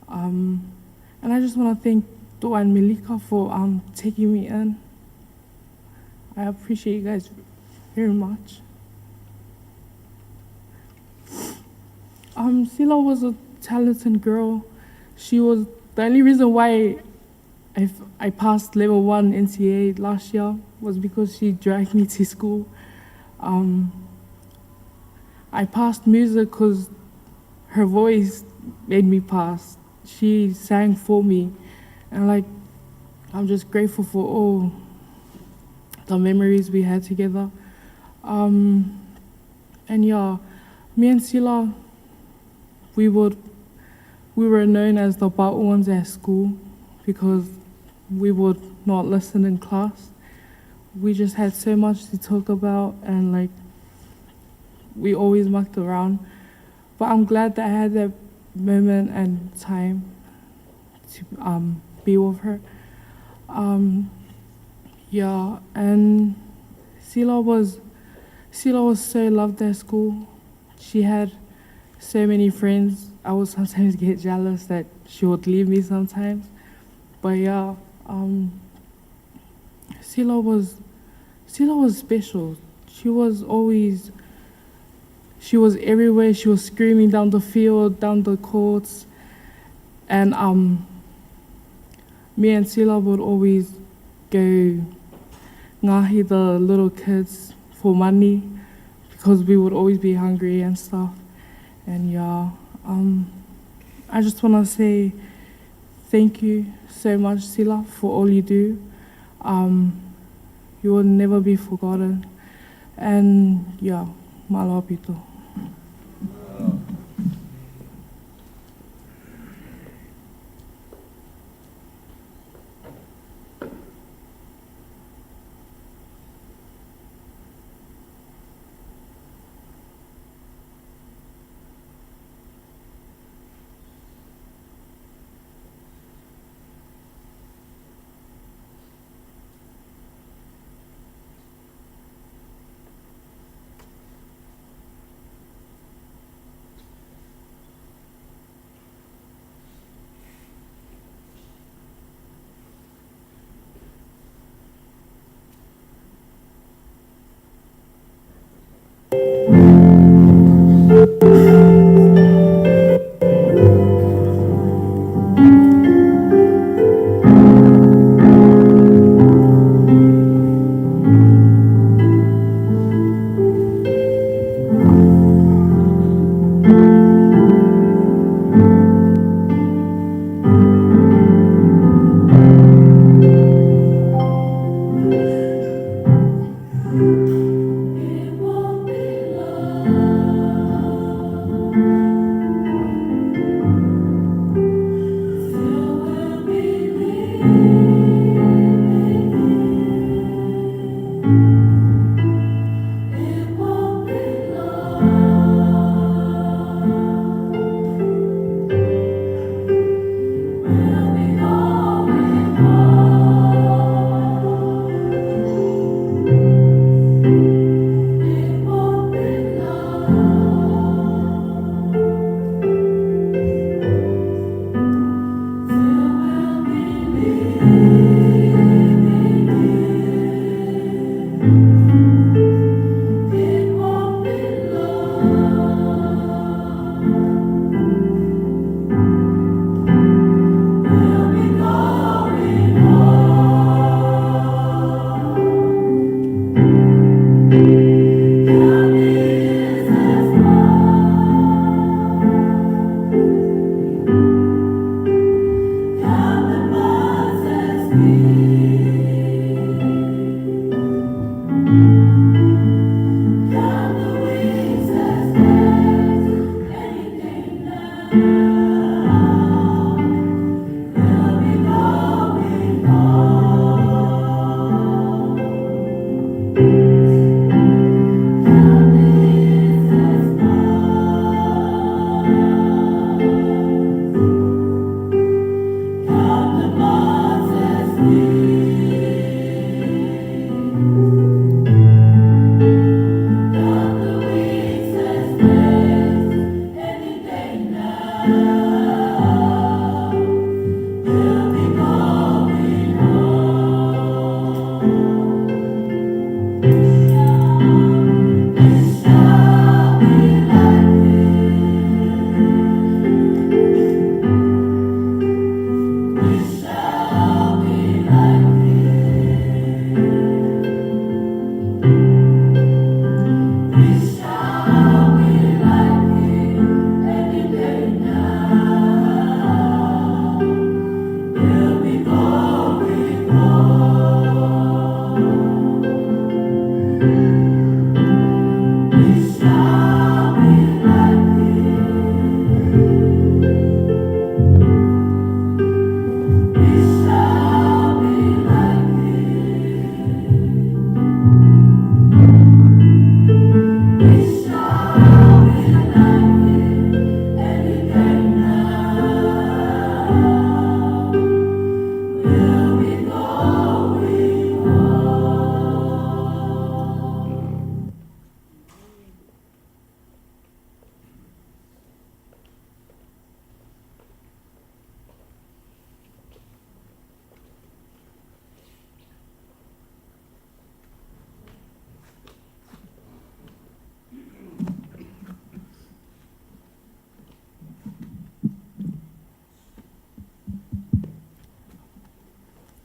Um, and I just want to thank Tuan Melika for um, taking me in. I appreciate you guys very much. Um, Sila was a talented girl. She was the only reason why I, I passed level one N C A A last year was because she dragged me to school. Um, I passed music because her voice made me pass. She sang for me. And like, I'm just grateful for all the memories we had together. Um, and yeah, me and Sila, we would we were known as the bad ones at school because we would not listen in class. We just had so much to talk about, and like we always mucked around. But I'm glad that I had that moment and time to um, be with her. Um, yeah, and Sila was Sila was so loved at school. She had so many friends. I would sometimes get jealous that she would leave me sometimes. But yeah, um, Sila was Sila was special. She was always she was everywhere. She was screaming down the field, down the courts, and um, me and Sila would always go ngahi the little kids for money because we would always be hungry and stuff. And yeah, um, I just want to say thank you so much, Sila, for all you do. Um, you will never be forgotten. And yeah, mālō ʻaupito.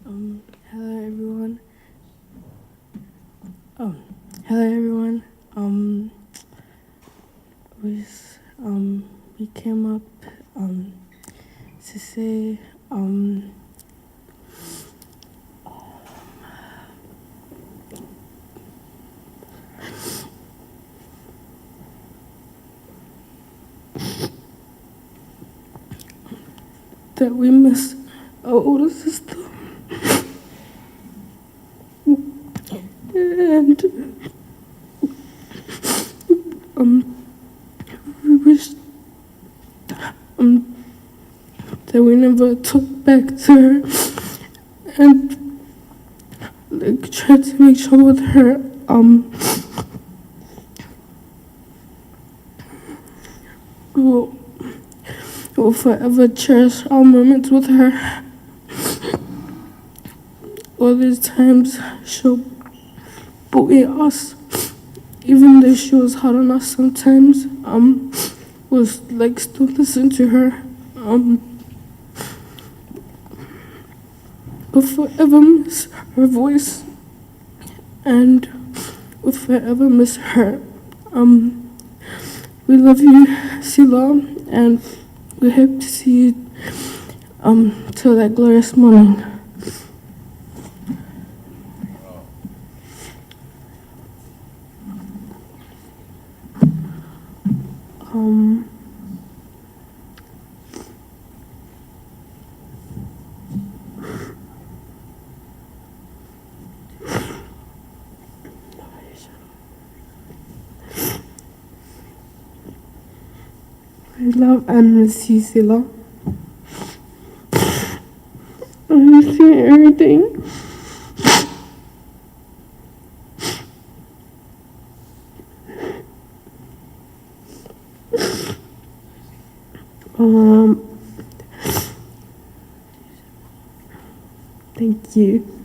Um, hello everyone. Oh, hello everyone. Um, we s- um we came up um to say um that we miss our older sister. And um, we wish um, that we never talk back to her and like try to make sure with her um we'll, we'll forever cherish our moments with her. All these times she'll bully us, even though she was hard on us sometimes. Um, was like still listen to her. Um, we'll forever miss her voice, and we'll forever miss her. Um, we love you, Sila, and we hope to see you um till that glorious morning. Um, I love and miss you, Sila. I miss you everything. Um, thank you.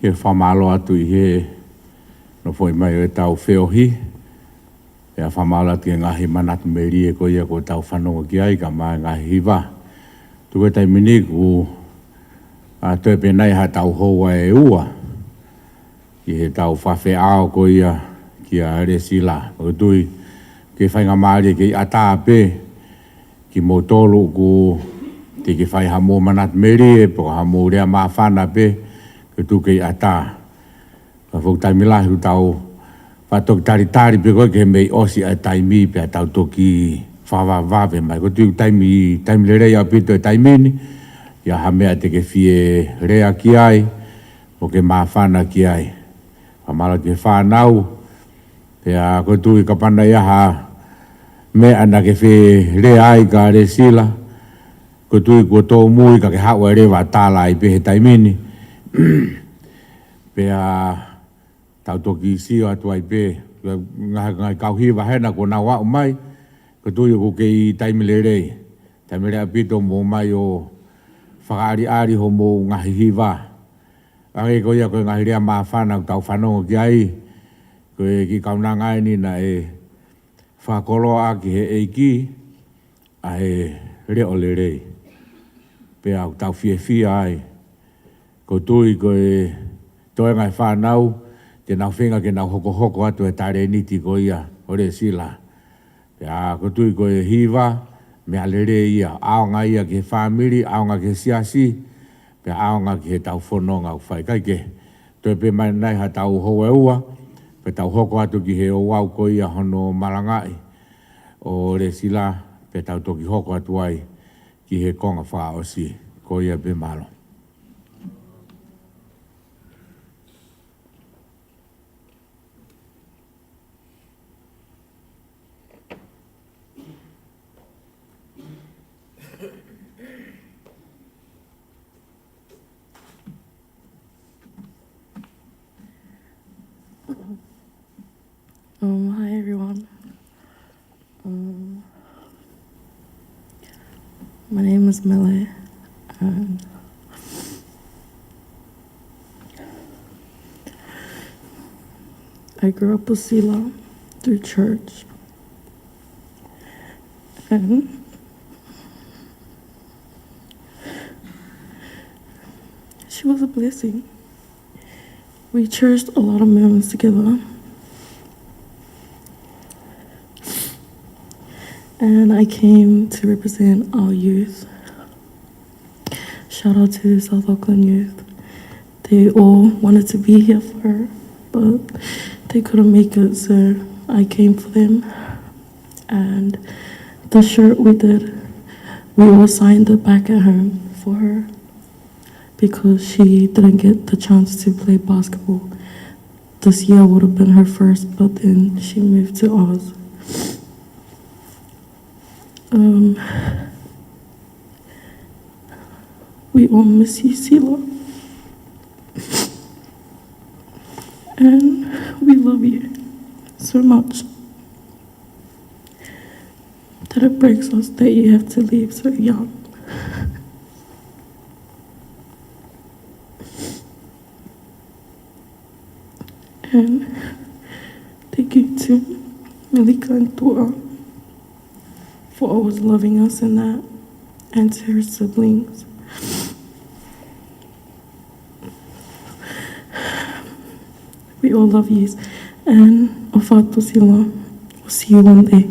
Ke fakamālō atu ʻi he nofoʻi mai ʻo ʻetau feohi. Pea fakamālō atu ki he ngaahi manatu melie ko ia kuo tau fanongo ki ai, kae ʻumaʻā e ngaahi hiva. Tuku e taimi ni kuo toe pē nai haʻatau houa ʻe ua ki heʻetau fakafeʻao ko ia kia Lesila. ʻOku ou tui ko e faingamālie ke ʻatā pē kimoutolu ʻoku teʻeki fai haʻamou manatu melie pe ko haʻamou lea māfana pē, ʻoku ou tui ke ʻatā. Ka ʻoku taimi lahi ʻoku tau faʻa toki talitali pē ko ē ki he meʻi ʻosi ʻa e taimi pea tau toki fakavavevave mai. ʻOku ou tui ʻoku taimi, taimi lelei ʻaupito e taimi ni, ʻi ai ha meʻa te ke fie lea ki ai, mo ke māfana ki ai. Fakamālō ki he fānau, pea ʻoku ou tui kapau naʻe ʻi ai ha meʻa naʻa ke fie lea ai kia Lesila, ʻoku ou tui kuo tōmui ka ke haʻu ʻo lea ʻo tala ai pē he taimi ni. Pea tau toki sio atu ai pē, ngaahi, ngaahi kau hiva hena kuo nau aʻu mai, ʻoku ou tui ʻoku kei taimi lelei. Taimi lelei ʻaupito mou ō mai ʻo fakaʻaliʻali hoʻomou ngaahi hiva. Hangē ko ia ko e ngaahi lea māfana ʻoku tau fanongo ki ai, ko e kiʻi kaunanga eni naʻe fakakoloa ki he ʻEiki ʻa e leʻo lelei. Pea ʻoku tau fiefia ai. ʻOku ou tui ko e toenga e fānau, te nau feinga ke nau hokohoko atu e talēniti ko ia ʻo Lesila. Pea ʻoku ou tui ko e hiva, meʻa lelei ia, ʻaonga ia ki he fāmili, ʻaonga ki he siasi, pea ʻaonga ki heʻetau fononga ʻoku fai. Kae kehe, toe pē mai nai haʻatau houa ʻe ua, pea tau hoko atu ki he ouau ko ia hono malangaʻi ʻo Lesila, pea tau toki hoko atu ai ki he konga fakaʻosi, ko ia pē, mālō. Um, hi everyone. Um, my name is Mele, and I grew up with Sila through church. And she was a blessing. We cherished a lot of moments together. And I came to represent our youth. Shout out to the South Auckland youth. They all wanted to be here for her, but they couldn't make it, so I came for them. And the shirt we did, we all signed it back at home for her because she didn't get the chance to play basketball. This year would have been her first, but then she moved to Oz. Um, we all miss you, Sila. And we love you so much that it breaks us that you have to leave so young. And thank you to Malika and Tua for always loving us in that, and to her siblings. We all love you. And ʻofa atu, Sila. We'll see you one day.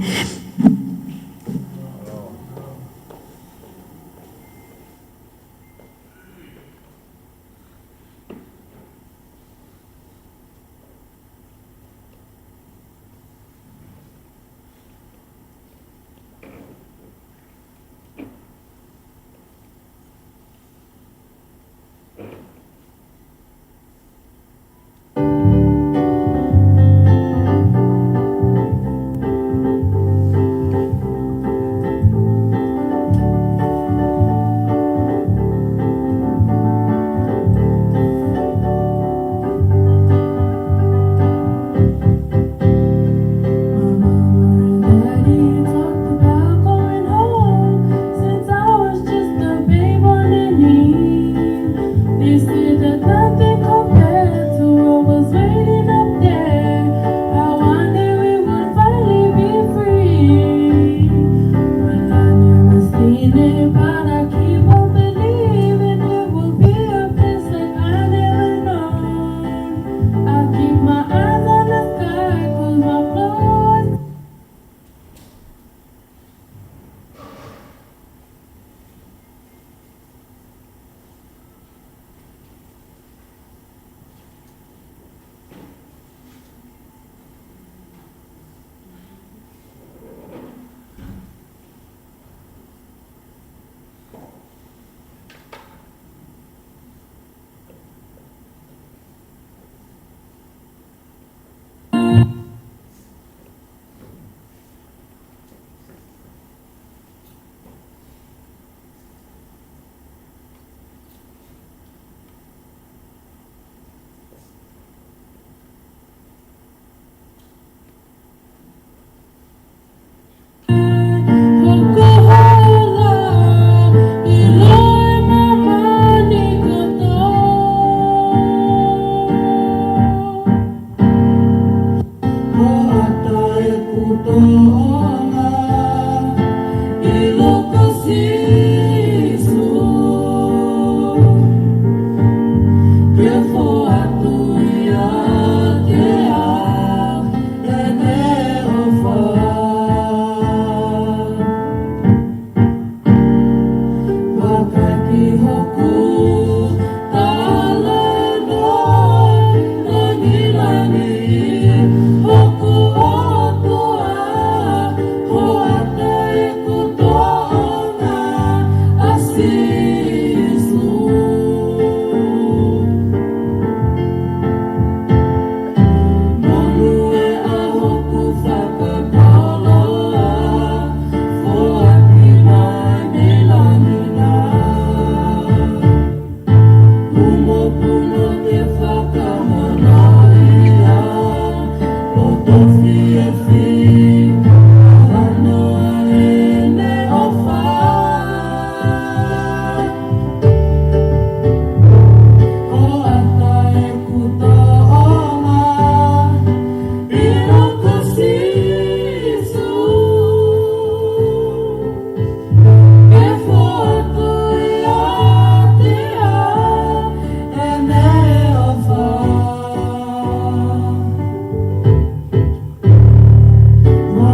Ko e fiefia ʻa hono ʻEne ʻofa. Ko ʻata ʻeku tōʻonga ʻi hoku Sīsū. Ke fokotuʻu ʻiate au ʻEne ʻofa. Mo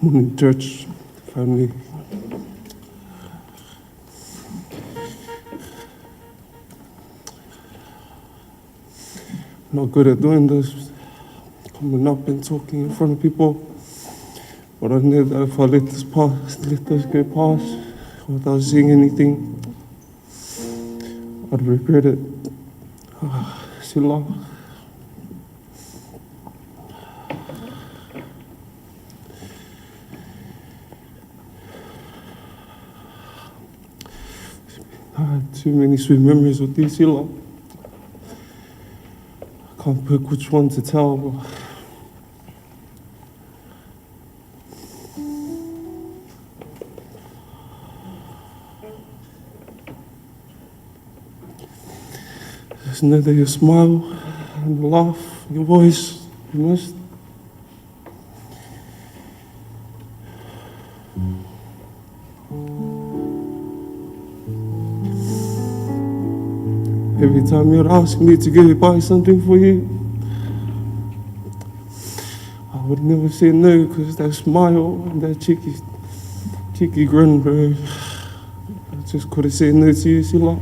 Morning, church family. Not good at doing this, coming up and talking in front of people. But I know that if I let this pass, let this go past without saying anything, I'd regret it. Selah. Ah, too many sweet memories with you, Selah. I can't pick which one to tell. Just know that your smile and your laugh, your voice, you missed. Every time you'd ask me to go buy something for you, I would never say no, 'cause that smile and that cheeky, cheeky grin, bro. I just couldn't say no to you, Selah.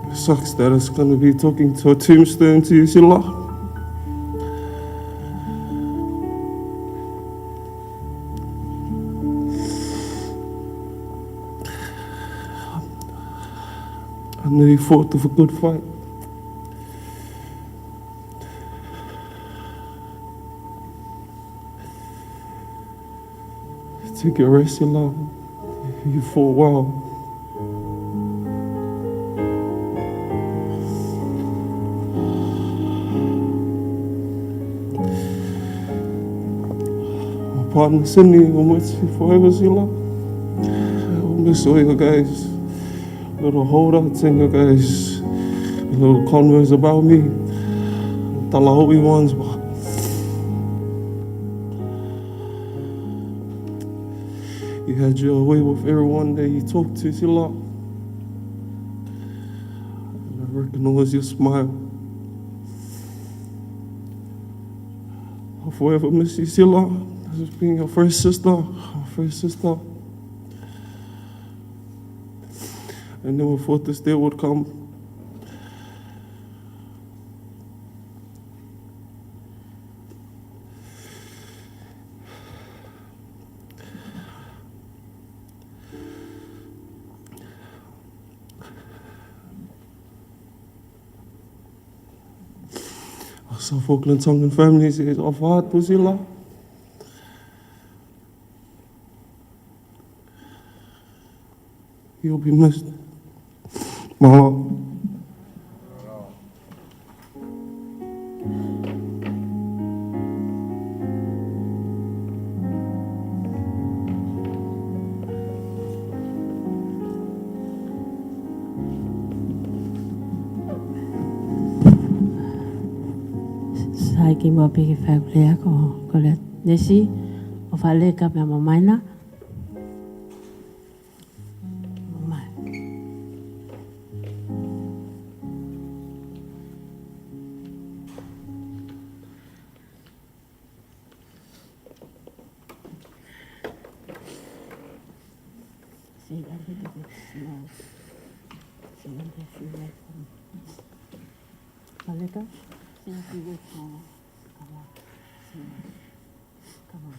It sucks that it's gonna be talking to a tombstone to you, Selah. I know you fought the good fight. Take your rest, Selah. You fought well. My partner Sydney, we'll miss you forever, Selah. We'll miss all you guys. Little hold up to you guys. Little convos about me. Talahoʻi ones, but you had your way with everyone that you talked to, Selah. And I recognize your smile. I'll forever miss you, Selah. This has been your first sister, our first sister. I never thought this day would come. Our South Auckland Tongan families is of heart, Pusila. You'll be missed. Mālō. Sai ki mo piki fai kulea ko, ko le nesi, ʻo fale ka mea mo maina. Come on.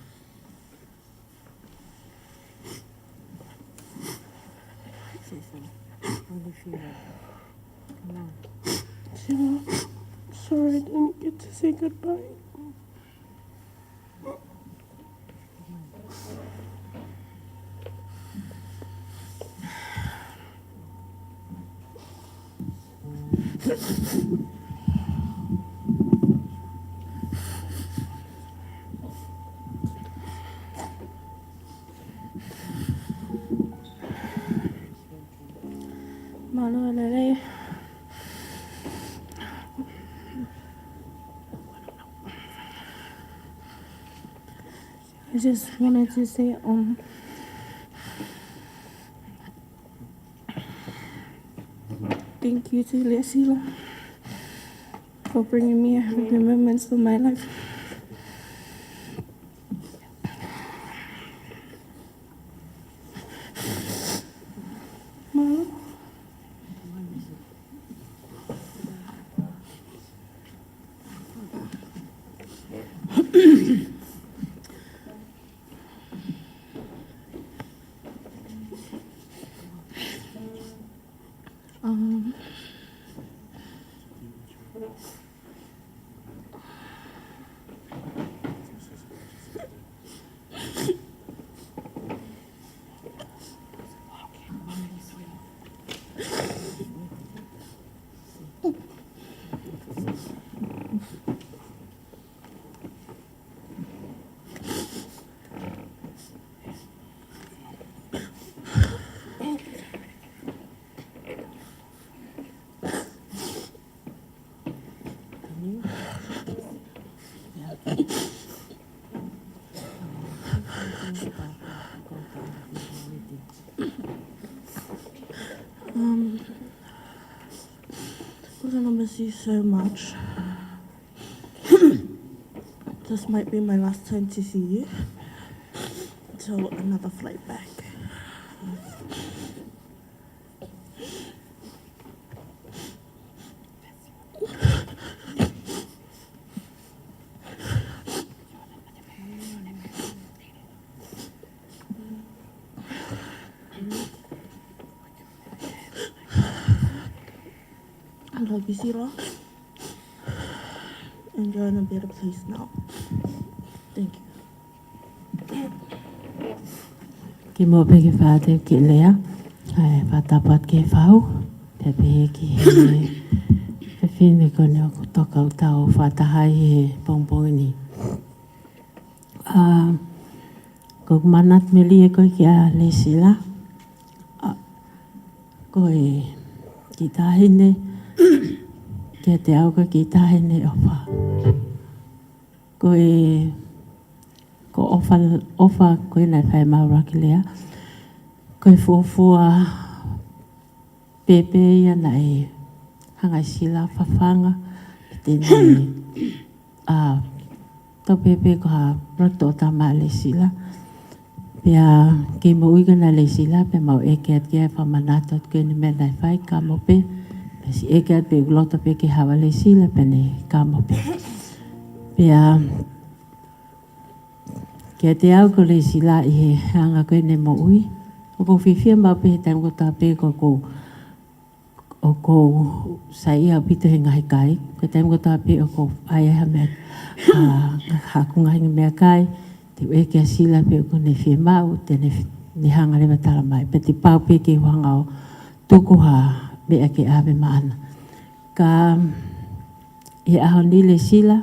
Say something. How do you feel? Come on. Sorry, I didn't get to say goodbye. Mālō e lelei. I just wanted to say, um, Thank you to Lesila for bringing me a happy moments in my life. Mālō. Um, Um, we're gonna miss you so much. This might be my last time to see you until another flight back. I love you, Sila. And you're in a better place now. Thank you. Kimuʻa pē ke fai atu e kiʻi lea, ʻe fakatapu atu ki he fau, pea pehē ki he fefine ko eni ʻoku toka ʻo tau fakataha ai he pongipongi ni. ʻA, ko ʻeku manatu melie ko ē kia Lesila. ʻA, ko e kiʻi taʻahine, kiate au ko e kiʻi taʻahine ʻofa. Ko e, ko e ʻofa, ʻofa ko ē naʻe fai ʻe Maura ki Lea. Ko e fuofua pēpē ia naʻe hanga ʻe Sila ʻo fafanga, ʻi heʻene, ʻa, tau pēpē ko ha loto ʻo tama ʻa Lesila. Pea kei moʻui ko ena ʻa Lesila, pea mau ʻeke atu ki ai, fakamanatu atu ki heʻene meʻa naʻe fai, kamo pē. Pea siʻi ʻeke atu pē ʻeku loto pe ke hao ʻa Lesila, pea ne kamo pē. Pea kiate au ko Lesila ʻi he anga ko ē ʻene moʻui, ʻoku ou fiefia maʻu pē he taimi kotoa pē ʻoku ou, ʻoku ou saiʻia ʻaupito he ngaahi kai. Ko e taimi kotoa pē ʻoku ou ʻai ai ha meʻa, ʻa, haʻaku ngaahi meʻakai, te u ʻeke kia Sila pe ʻoku ne fiemaʻu, te ne, ne hanga leva ʻo tala mai. Pea te u pau pē ke u hanga ʻo tuku ha meʻa ke ʻave maʻana. Ka ʻi he ʻaho ni Lesila,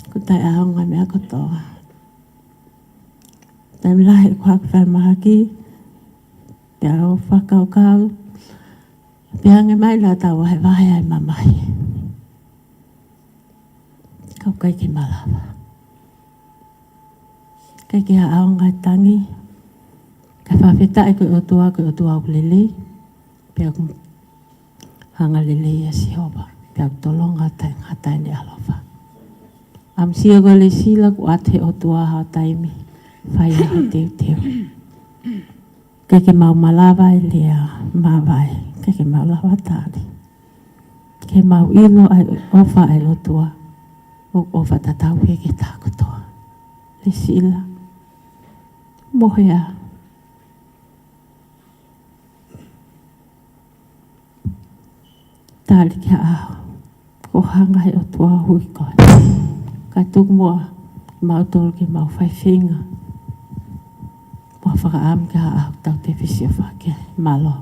ʻoku taʻeʻaonga e meʻa kotoa. Taimi lahi ʻoku ou fakamahaki, pea u fakakaukau, pea hangē mai naʻa tau vahevahe ʻa e mamahi. Ka ʻoku ʻikai ke malava. ʻIkai ke ʻaonga e tangi, ka fakafetaʻi ko e ʻOtua, ko e ʻOtua ʻoku lelei, pea ʻoku hanga lelei ʻa Sihova, pea ʻoku tolonga taʻengata ʻene ʻaloʻofa. ʻAmusia koe Lesila, kuo ʻoatu ʻe he ʻOtua haʻo taimi, fai ai hoʻo teuteu. ʻIkai ke mau malava ʻe Lea, māvae, ʻikai ke mau lava tali. Ke mau ʻilo ʻa e ʻofa ʻa e ʻOtua, ʻoku ʻofa tatau pē ki he taha kotoa. Lesila, mohe ā. Tali ki ha ʻaho, kuo hanga ʻe he ʻOtua ʻo ui koe. Kae tuku muʻa mautolu ke mau fai feinga mo ha fakaʻamu ki ha ʻaho tau toe fesiofaki ai. Mālō.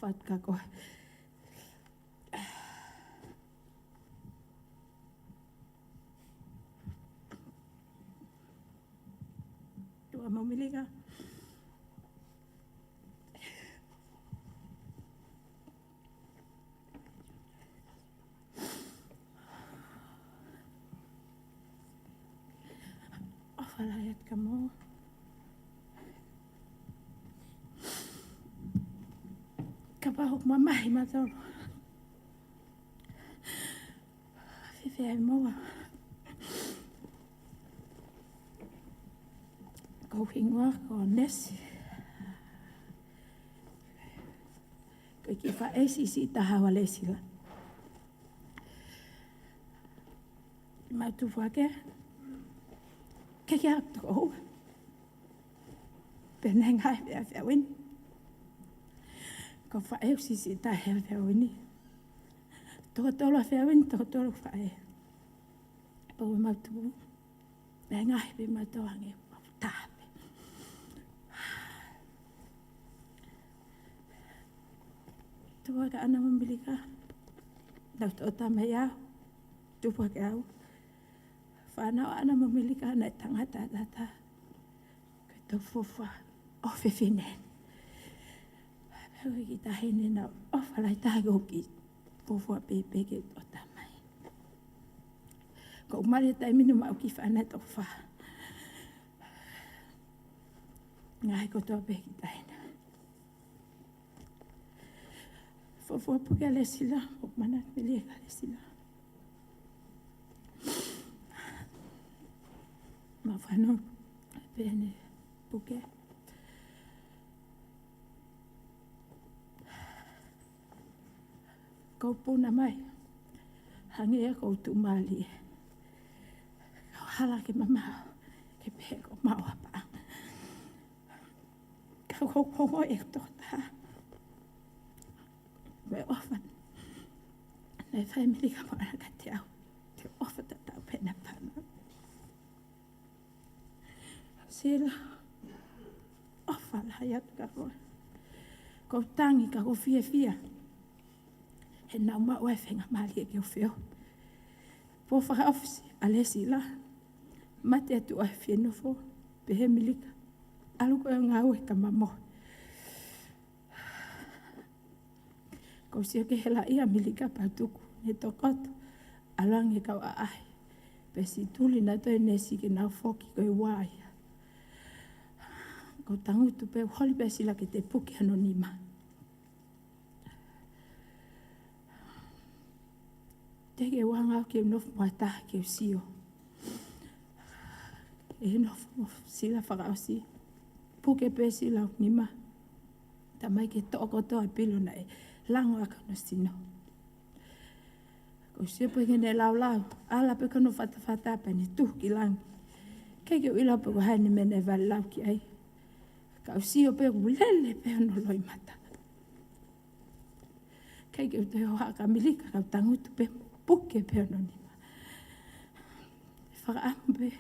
atu kia koe. Tuʻa mo Milika. ʻOfa lahi atu kia moua. Kapau ʻoku mamahi mautolu, fēfē ai moua? Ko hoku hingoa ko Nesi. Ko e kiʻi faʻē siʻisiʻi taha ʻo ʻAlesila. Mau tupu hake, ʻikai ke ʻi ai ha tokoua. Pea naʻe ngaahi pē ʻa e feʻauhi ni. Ko e faʻē siʻisiʻi taha ʻa e feʻauhi ni. Toko tolu ʻa e feʻauhi ni, toko tolu faʻē. Pea ko ʻemau tupu, naʻe ngaahi pē mautolu, hangē ʻoku mau taha pē. Tupu hake ʻAna mo Milika, nau toʻo tama ia, tupu hake au. Fānau ʻa ʻAna mo Milika naʻe tangata ʻataʻatā. Ko e toʻu fuofua ʻofefine. Pea ko e kiʻi taʻahine naʻe ʻofa lahi taha ki hoku kiʻi fuofua pēpē ke u toʻo tama ia. Ko ʻeku mali he taimi ni ʻoku mau kiʻi fānau ʻe toko fā. Ngaahi kotoa pē kiʻi taʻahine. Fuofua puke ʻa ʻAlesila, ʻoku mana meli ʻa ʻAlesila. Mau fanongo pē heʻene puke. Ko e puna mai, hangē ia ko e tuʻumālie. Kau hala ke mamaʻo, ke pehē ko homau ʻapaʻanga. Ka ko e konga ʻe toko taha. Ko e ʻofa naʻe fai ʻe Milika mo ʻAna kiate au. Ko e ʻofa tatau pē naʻe fai. Sila, ʻofa lahi atu kia koe. Ko e tangi ka ko e fiefia. He naʻa mau maʻu ai e faingamālie ke u feohi. Pō fakaʻosi ʻa ʻAlesila. Mate atu ʻa e fie nofo, pehē ʻe Milika, ʻalu koe ʻo ngāue ka mamohe. Kuo u sio ki he helaʻia ʻa Milika pea u tuku, ne tokoto, ʻalu ange kau ʻaʻahi. Pea siʻi tuli nautolu ʻe Nesi ke nau foki ko e ua ia. Kuo u tangutu pē ʻo holi pē ʻa Sila ke te puke hono nima. Teʻeki ke u hanga au ke u nofo mo ha taha ke u sio. ʻE nofo mo Sila fakaʻosi. Puke pē ʻe Sila hoku nima. Talamai ke toʻo kotoa e pilo naʻe lango ʻaki hono sino. Kuo u sio pē ki heʻene laulau, ala pē ki hono fatafata pea ne tuhu ki langi. ʻIkai ke u ʻilo pe ko e hā ʻene meʻa naʻe valelau ki ai. Ka u sio pē kuo lele pē hono loʻimata. ʻIkai ke u toe hohaʻa kia Milika, ka u tangutu pē, puke pē hono nima. Fakaʻamu pē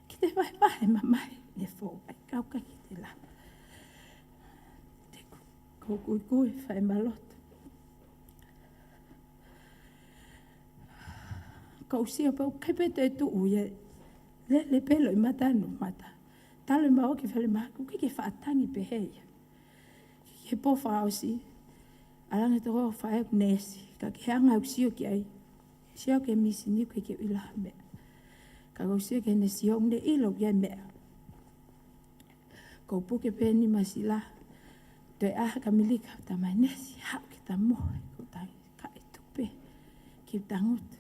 ke te vahevahe mamahi ne fou ai, ka u ʻikai ke te lava. Te ku, ko e kuikui faʻē maloto. Kuo u sio pē ʻoku ʻikai pē toe tuʻu ia, lele pē loʻimata hono mata. Talu ʻemau ō ki falemahaki, ʻoku ʻikai ke faʻa tangi pehē ia. Ki he pō fakaʻosi, ʻalu ange toko faʻē ʻo Nesi, ka ki he anga ʻeku sio ki ai, sio ki he mīsini ʻoku ʻikai ke u ʻilo ha meʻa. Ka kuo u sio ki he Nesi ʻoku ne ʻilo ki ai e meʻa. Kuo u puke pē nima ʻa Sila, toe ʻā hake ʻa Milika, talamai ʻe Nesi, haʻu ke ta mohe, ko e tangi, ka ʻe tupe, ke u tangutu.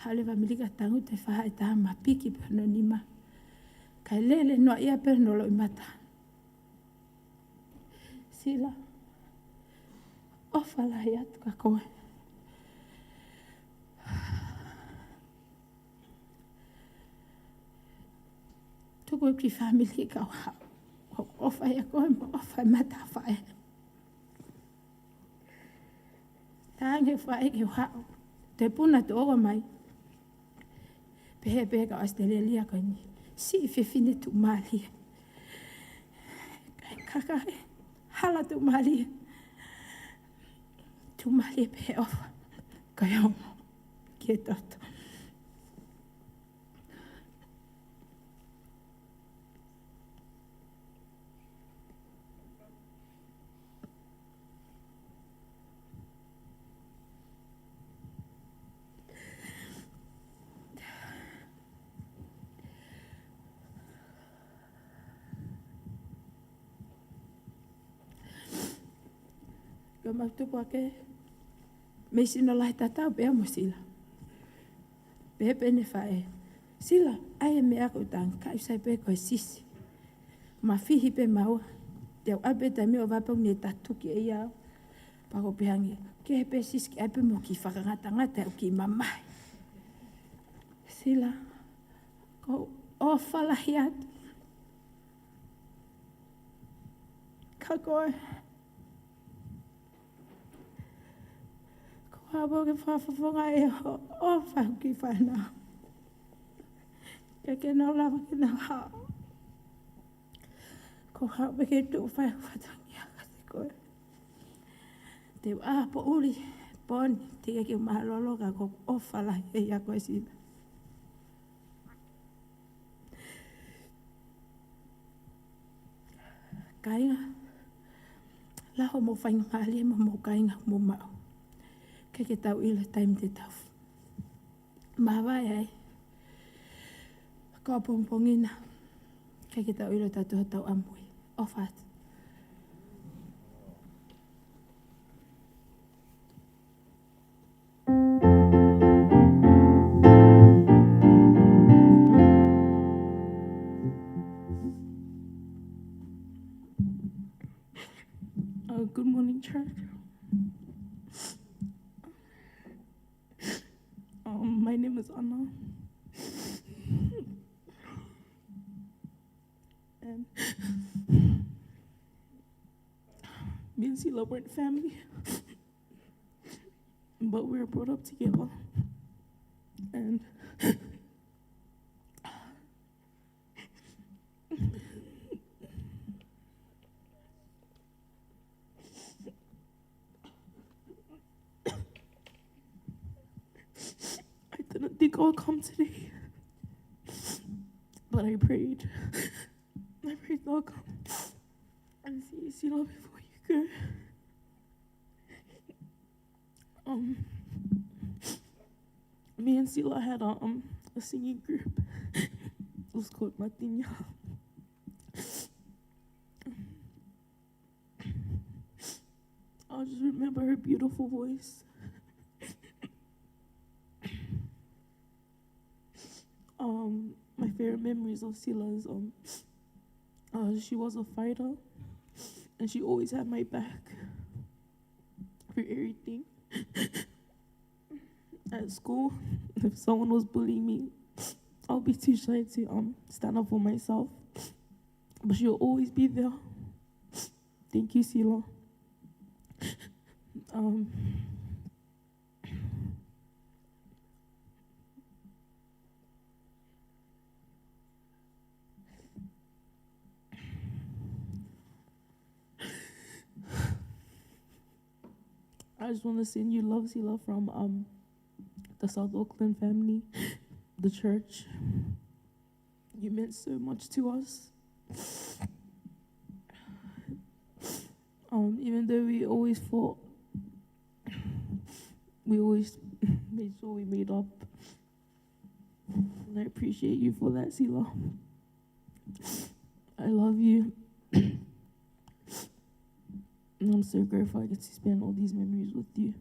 Haʻu leva ʻa Milika tangutu he faʻahi ʻe taha mo piki pē hono nima. Kae lele noaʻia pē hono loʻimata. Sila, ʻofa lahi atu kia koe. Tuku e kiʻi fāmili kau haʻu. ʻOfa ia koe mo ʻofa e mata faʻē. Tangi faʻē ke u haʻu. Te puna toʻo mai. Pehē pē kau ʻAositelēlia ko eni. Siʻi fefine tuʻumālie. Kakai, hala tuʻumālie. Tuʻumālie pē ʻofa. Kae ongo ki he toto. Ko e mau tupu ake, mei sino lahi tatau pea mo Sila. Pehē pē ʻene faʻē, Sila, ʻai e meʻa ʻaku tangi, kae ʻosi pē ko e sisi. Mafihi pē maua. Te u ʻai pē taimi ʻo vapau ne tatuki ʻe ia. Pea ko e pehē ange, ke he pē sisi ke ʻai pē mo kiʻi fakangatangata ʻo kiʻi mamahi. Sila, ʻoku ou ʻofa lahi atu. Ka ko e, ko e hapo ke fakafofonga e ʻofa ki he fānau. Ke ke nau lava ke nau hao. Ko e hapo ke tuʻu fai fatongia ka te ko e. Te u ʻā poʻuli, poni, te ke mālōlō ka ʻoku ou ʻofa lahi ʻia koe Sila. Kāinga, lau hoʻomou faingamālie mo hoʻomou kāinga mo maʻu. Ke ke tau ʻilo taimi te tau māvae ai. Ko e pongipongi na. Ke ke tau ʻilo tautolu ʻetau ʻamui. ʻOfa atu. Uh, good morning, church. Um, my name is Anna. And me and Sila weren't family, but we were brought up together. And I didn't think I'll come today, but I prayed. I prayed I'll come and see Sila before you go. Um, me and Sila had a, um, a singing group. It was called Matinia. I just remember her beautiful voice. Um, my favorite memories of Sila is, um, uh, she was a fighter, and she always had my back for everything. At school, if someone was bullying me, I'll be too shy to, um, stand up for myself. But she'll always be there. Thank you, Sila. Um, I just wanna send you love, Sila, from, um, the South Auckland family, the church. You meant so much to us. Um, even though we always fought, we always made sure we made up. And I appreciate you for that, Sila. I love you. And I'm so grateful I get to spend all these memories with you.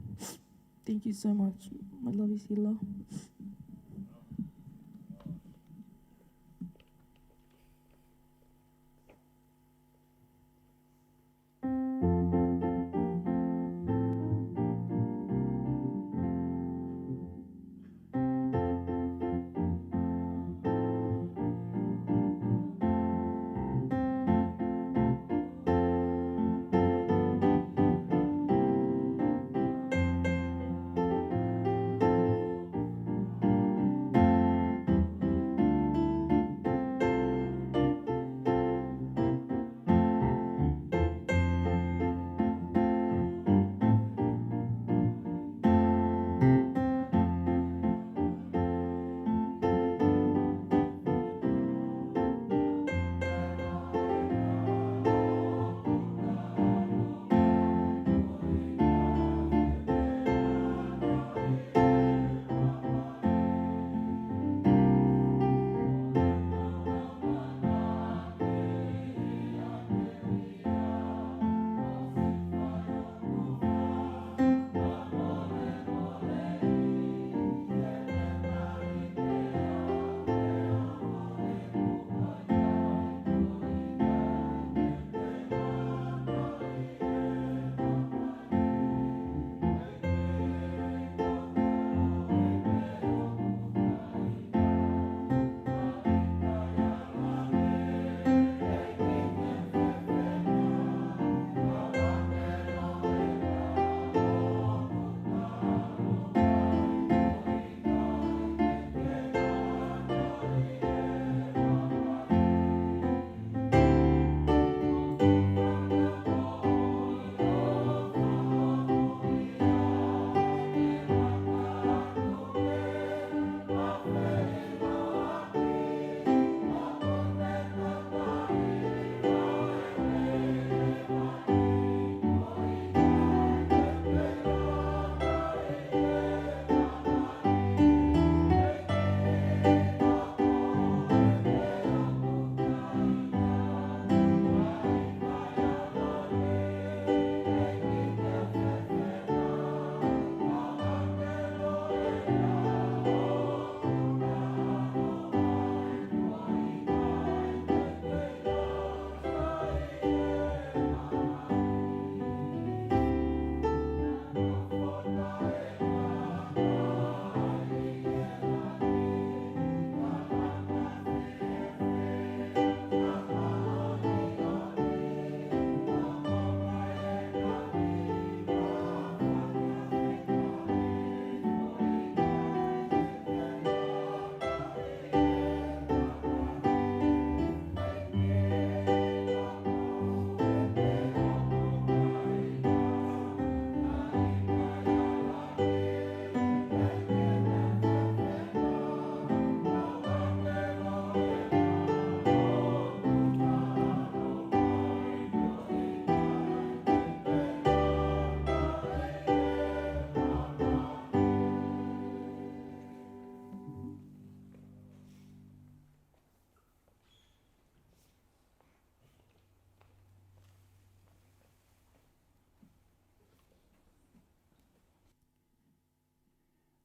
Thank you so much. I love you, Sila.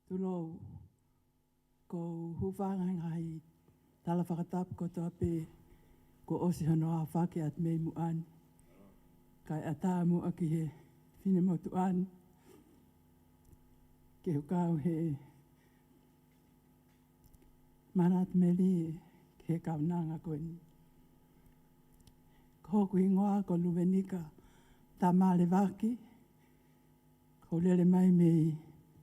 Tulou, ʻoku ou hūfanga he ngaahi tala fakatapu kotoa pē kuo ʻosi hono aofaki atu mei muʻa ni. Kae ʻatā muʻa ki he finemotuʻa ni ke u kau he manatu melie ki he kaunanga ko eni. Ko hoku hingoa ko Luvenika Tamalevaki, ʻoku ou lele mai mei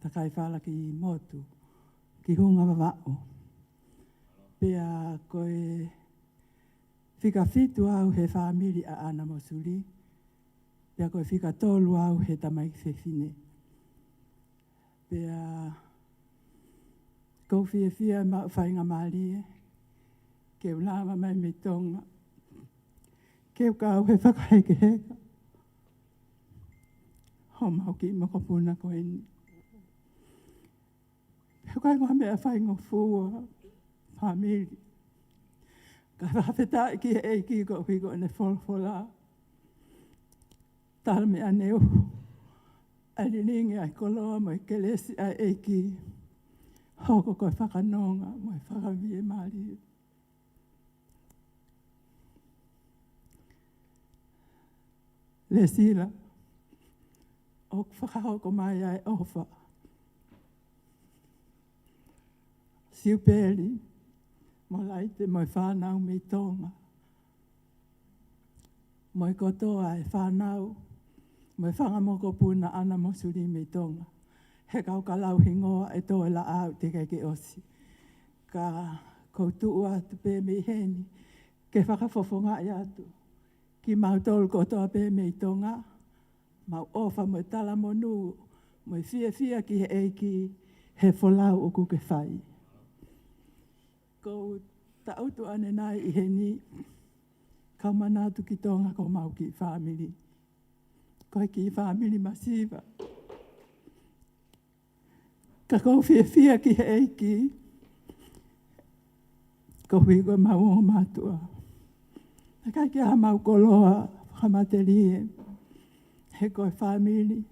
Takaifala ki Motu, ki Hunga Vavaʻu. Pea ko e fika fitu au he fāmili ʻa ʻAna mo Suli, pea ko e fika tolu au he tamaiki fefine. Pea ʻoku ou fiefia maʻu faingamālie ke u lava mai mei Tonga ke u kau he fakahekeheka homau kiʻi mokopuna ko eni. He ʻoku ʻikai ko ha meʻa faingofua, fāmili. Ka fakafetaʻi ki he ʻEiki koeʻuhi ko ʻene folofola. Tala mai ʻaneuhu ʻa e lilingi ʻa e koloa mo e kelesi ʻa e ʻEiki, hoko ko e fakanonga mo e fakafiemālie. Lesila, ʻoku fakahoko mai ʻa e ʻofa. Siupeli mo Laite mo e fānau mei Tonga, mo e kotoa e fānau mo e fanga mokopuna ʻAna mo Suli mei Tonga. He kau ka lau hingoa ʻe toe laʻā ʻoku teʻeki ke ʻosi. Ka ʻoku ou tuʻu atu pē mei heni ke fakafofongaʻi atu kimautolu kotoa pē mei Tonga, mau ʻofa mo e talamonū mo e fiefia ki he ʻEiki he folau ʻoku ke fai. ʻOku ou taʻutu ʻanenai ʻi heni, kau manatu ki Tonga ko homau kiʻi fāmili. Ko e kiʻi fāmili masiva. Ka ʻoku ou fiefia ki he ʻEiki, koeʻuhi ko homau ongo mātuʻa. Naʻe ʻikai ke ʻi ai haʻamau koloa fakamatelie, he ko e fāmili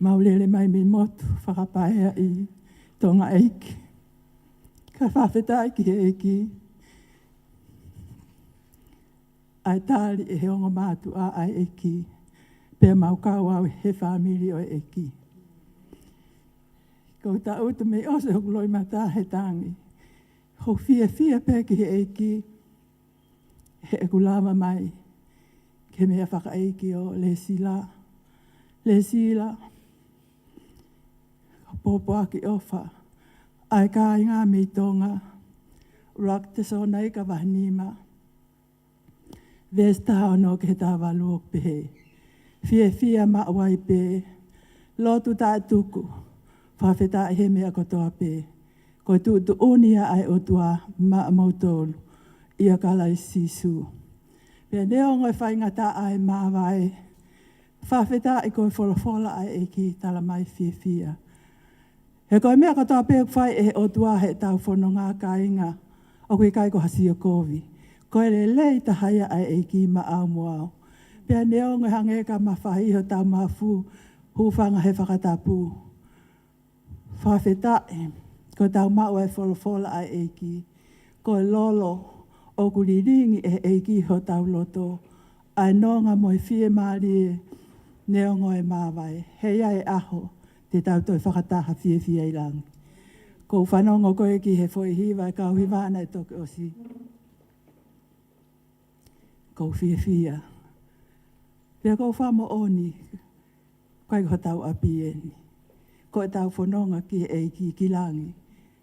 mau lele mai mei Motu, fakapaea ʻi Tonga ʻEiki. Ka fakafetaʻi ki he ʻEiki, ʻa e tali ʻe he ongo mātuʻa ʻa e ʻEiki, pea mau kau au he fāmili ʻo e ʻEiki. ʻOku ou taʻutu mei ʻosi hoku loʻimata he tangi, ʻoku ou fiefia pē ki he ʻEiki, he ʻoku lava mai ki he meʻa fakaʻeiki ʻo Lesila. Lesila, ko e pōpoaki ʻofa ʻa e kāinga mei Tonga, ʻUluaki Tesalonaika vahe nima, veesi taha ono ki he taha valu, ʻoku pehē: Fiefia maʻu ai pē, lotu taʻetuku, fakafetaʻi he meʻa kotoa pē. Ko e tuʻutuʻuni ia ʻa e ʻOtua maʻamoutolu ʻia Kalaisi Sīsū. Pea neongo e faingataʻa ʻa e māvae, fakafetaʻi ko e folofola ʻa e ʻEiki, tala mai fiefia. He ko e meʻa kotoa pē ʻoku fai ʻe he ʻOtua heʻetau fononga, kāinga, ʻoku ʻikai ko ha sio kovi. Ko e lelei taha ia ʻa e ʻEiki maʻau mo au. Pea neongo e hangē ka mafai hotau mafu, hūfanga he fakatapu, fakafetaʻi ko ʻetau maʻu ʻa e folofola ʻa e ʻEiki. Ko e lolo ʻoku lilingi ʻe he ʻEiki hotau loto, ʻa e nonga mo e fiemālie neongo e māvae. He ʻe ʻi ai e ʻaho te tau toe fakataha fiefia ʻi langi. ʻOku ou fanongo ko ē ki he foʻi hiva ʻa e kau hiva naʻe toki ʻosi. ʻOku ou fiefia. Pea ʻoku ou fakamoʻoni, ʻikai ko hotau ʻapi eni. Ko ʻetau fononga ki he ʻEiki ki langi.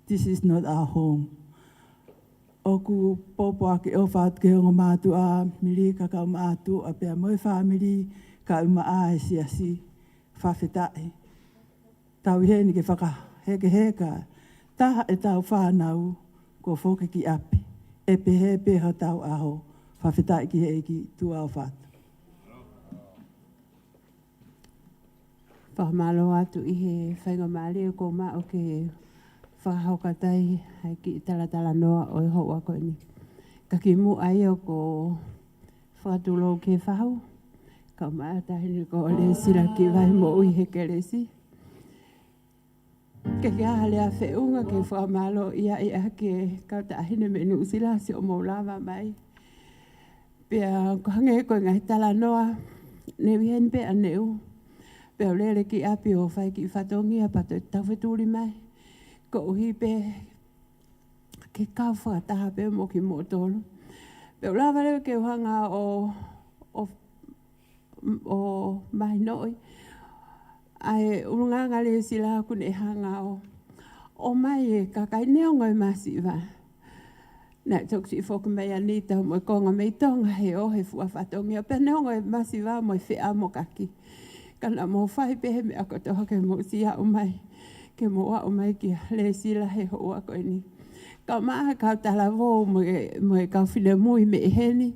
This is not our home. ʻOku ou pōpoaki ʻofa atu ki he ongo mātuʻa, Milika, kau mātuʻa, pea mo e fāmili, kau maʻa e siasi. Fakafetaʻi. Tau ʻi heni ke fakahekeheka taha ʻetau fānau kuo foki ki ʻapi. ʻE pehē pē hotau ʻaho. Fakafetaʻi ki he ʻEiki. Tuʻa ʻofa atu. Fakamālō atu ʻi he faingamālie kuo maʻu ke fakahoko atu ai ha kiʻi talatalanoa ʻo e houa ko eni. Ka kimuʻa ia ʻoku ou fakatulou ki he fahu, kau maʻa e taʻahine ko Lesila ki he vahe moʻui he kelesi. Ke ke aha lea feʻunga ke fakamālō ia i ake kau taʻahine mei Nuʻusila siʻo mou lava mai. Pea ko hangē ko e ngaahi talanoa, ne u ʻi heni pē ʻaneuhu. Pea u lele ki ʻapi ʻo fai kiʻi fatongia pea toe tau fetuli mai. Koeʻuhi pē ke kau fakataha pē mo kimoutolu. Pea u lava leva ke u hanga ʻo, ʻo, ʻo mahinoʻi ʻa e ʻulungaanga Lesila ʻoku ne hanga ʻo, ʻomai e kakai neongo e masiva. Naʻe toki siʻi foki mai ʻa Nita mo e konga mei Tonga he ʻoho he fuʻu fatongia. Pea neongo e masiva mo e feʻamokaki, ka naʻa mou fai pē he meʻa kotoa ke mou siʻi aʻu mai, ke mou aʻu mai kia Lesila he houa ko eni. Kau maʻa kau talavou mo e, mo e kau finemui mei heni,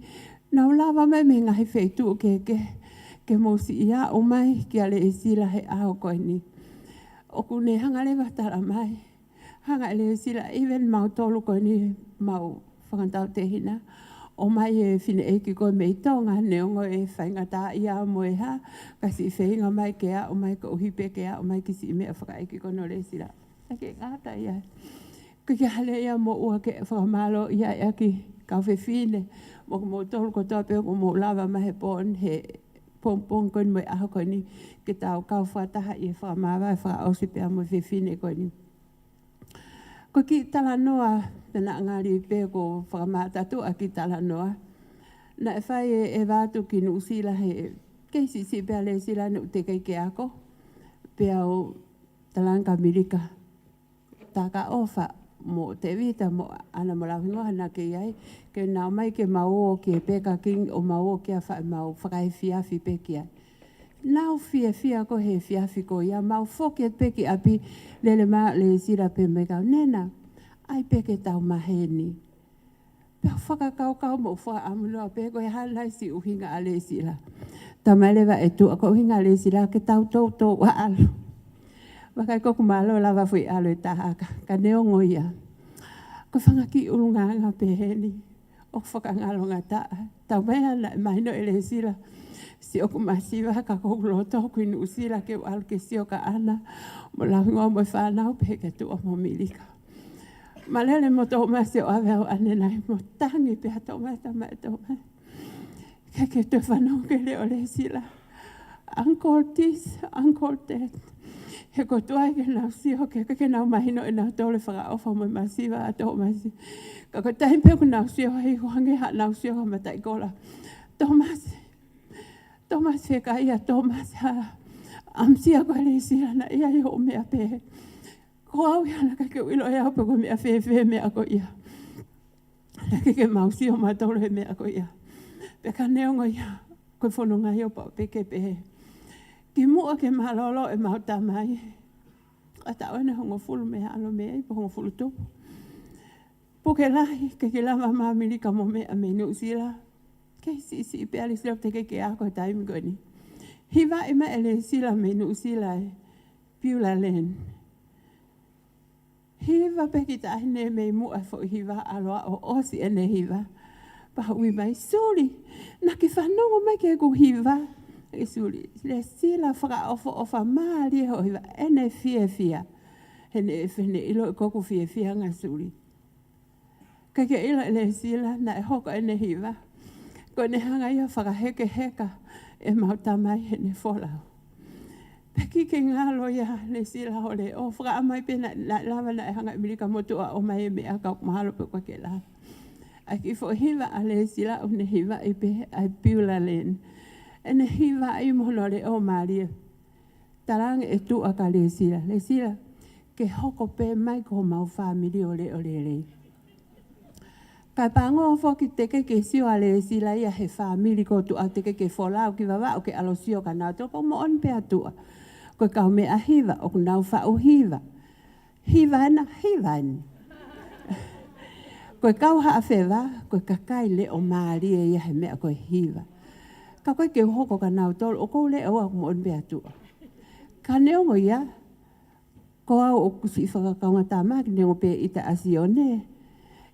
nau lava mai mei he ngaahi feituʻu kehekehe, ke mou siʻi aʻu mai kia Lesila he ʻaho ko eni. ʻOku ne hanga leva tala mai, hanga ʻe Lesila, even mautolu ko eni mau fanga tautehina, ʻomai e fineʻeiki ko ē mei Tonga, neongo e faingataʻaʻia mo e hā, ka siʻi feinga mai ke aʻu mai koeʻuhi pē ke aʻu mai ki siʻi meʻa fakaʻeiki ko eni ʻo Lesila. ʻIkai ke ngata ai. Ko e kiʻi hale ia mo ua ke fakamālō ia ʻaki kau fefine, mo kimoutolu kotoa pē ʻoku mou lava mai he pō ni, he pongipongi ko eni mo e ʻaho ko eni, ke tau kau fakataha ʻi he fakamāvae fakaʻosi pea mo e fefine ko eni. Ko e kiʻi talanoa, pea naʻa ngali pē ko e fakamātatuʻa kiʻi talanoa. Naʻe fai ʻe, ʻe Vatu ki Nuʻusila he kei siʻisiʻi pē ʻa Lesila naʻe teʻeki ke ako. Pea u talaange kia Milika, Takaʻofa mo Tevita mo ʻAna mo Lauhingoa naʻa ke ʻi ai, ke nau ō mai ke mau ō ki he Burger King ʻo mau ō ki ai fai ʻemau fakaefiafi pē ki ai. Nau fiefia ko ē he efiafi ko ia, mau foki atu pē ki ʻapi, lele mai ʻa Lesila pea mo e kau, Nena, ʻai pē ke tau maheni. Pea u fakakaukau mo fakaʻamu noa pē ko e hā nai siʻi ʻuhinga ʻa Lesila. Talamai leva ʻe tuʻa ko e ʻuhinga ʻa Lesila ke tau toutou ʻalu. Vakai ko ʻoku mālō lava foʻi ʻalu ʻe taha ka, ka neongo ia, ko e fanga kiʻi ʻulungaanga peheni ʻoku fakangalongataʻa. Taumaiā naʻe mahino ʻe Lesila siʻoku masiva ka ko ʻeku loto ʻoku ʻi Nuʻusila ke u ʻalu ke sio kia ʻAna mo Lauhingoa mo e fānau pehē kia tuʻa mo Milika. Mālō e lele mo Tōmasi ʻo ʻave au ʻanenai mo tangi pē ʻa Tōmasi, talamai ʻe Tōmasi, ʻIkai ke toe fanongo ki he leʻo ʻo Lesila. Uncle this, uncle that. He ko e tuʻu ia ke nau sio, ke, ke, ke nau mahino ʻe nautolu e fakaʻofa mo e masiva ʻa Tōmasi. Ka ko e taimi pē ʻoku nau sio ai, ʻoku hangē haʻanau sio ki he mataʻikola. Tōmasi, Tōmasi, fekau ia Tōmasi ha ʻamusia ko ē ʻa Lesila naʻe ʻi ai hoʻo meʻa pehē. Ko au ia naʻe ʻikai ke u ʻilo ʻe au pe ko e meʻa fēfē e meʻa ko ia. Naʻe ʻikai ke mau sio mautolu he meʻa ko ia. Pea ka neongo ia, ko e fononga ia ʻo pau pē ke pehē. Kimuʻa ke mālōlō ʻemau tamai, ʻa e taʻu ʻe hongofulu mei he ʻalu mei ai, pe hongofulu tupu. Puke lahi, ʻikai ke lava ʻa Milika mo meʻa mei Nuʻusila. Kei siʻisiʻi pē ʻa Lesila teʻeki ke ako he taimi ko eni. Hivaʻi mai ʻe Lesila mei Nuʻusila e Beulah Land. Hiva pē kiʻi taʻahine mei muʻa e foʻi hiva, ʻalu ʻo ʻosi ʻene hiva. Pea ui mai, Suli, naʻa ke fanongo mai ki heʻeku hiva? ʻE Suli, Lesila, fakaʻofoʻofa mālie hoʻo hiva. ʻEne fiefia. He naʻe, he naʻe ʻilo ko ʻeku fiefiaʻanga Suli. ʻIkai ke ʻilo ʻe Lesila naʻe hoko ʻene hiva ko ʻene hanga ia ʻo fakahekeheka ʻemau tamai heʻene folau. Pea ʻikai ke ngalo ia ʻa Lesila hoʻo leʻo, fakaʻamu ai pē naʻe, naʻe lava, naʻe hanga ʻe Milika mo tuʻa ʻo ʻomai e meʻa ka ʻoku mahalo pē ʻoku ʻikai ke lava. ʻA e kiʻi foʻi hiva ʻa Lesila ʻoku ne hivaʻi pē ʻa e Beulah Land. ʻEne hivaʻi mo hono leʻo mālie. Talaange ʻe tuʻa kia Lesila, Lesila, ke hoko pē mai ko homau fāmili ʻo leʻo lelei. Kae pango foki teʻeki ke sio ʻa Lesila ia he fāmili ko tuʻa, teʻeki ke folau ki Vavaʻu ke ʻalu ʻo sio kia nautolu, pea moʻoni pē ʻa tuʻa. Ko e kaumeʻa hiva, ʻoku nau faʻu hiva. Hiva ena, hiva eni. Ko e kau Haʻafeva, ko e kakai leʻo mālie ia he meʻa ko e hiva. Ka ʻoku ʻikai ke u hoko kia nautolu, ʻoku ou leʻo au, moʻoni pē ʻa tuʻa. Ka neongo ia, ko au ʻoku siʻi fakakaungātāmaki, neongo pē ʻita ʻa Sione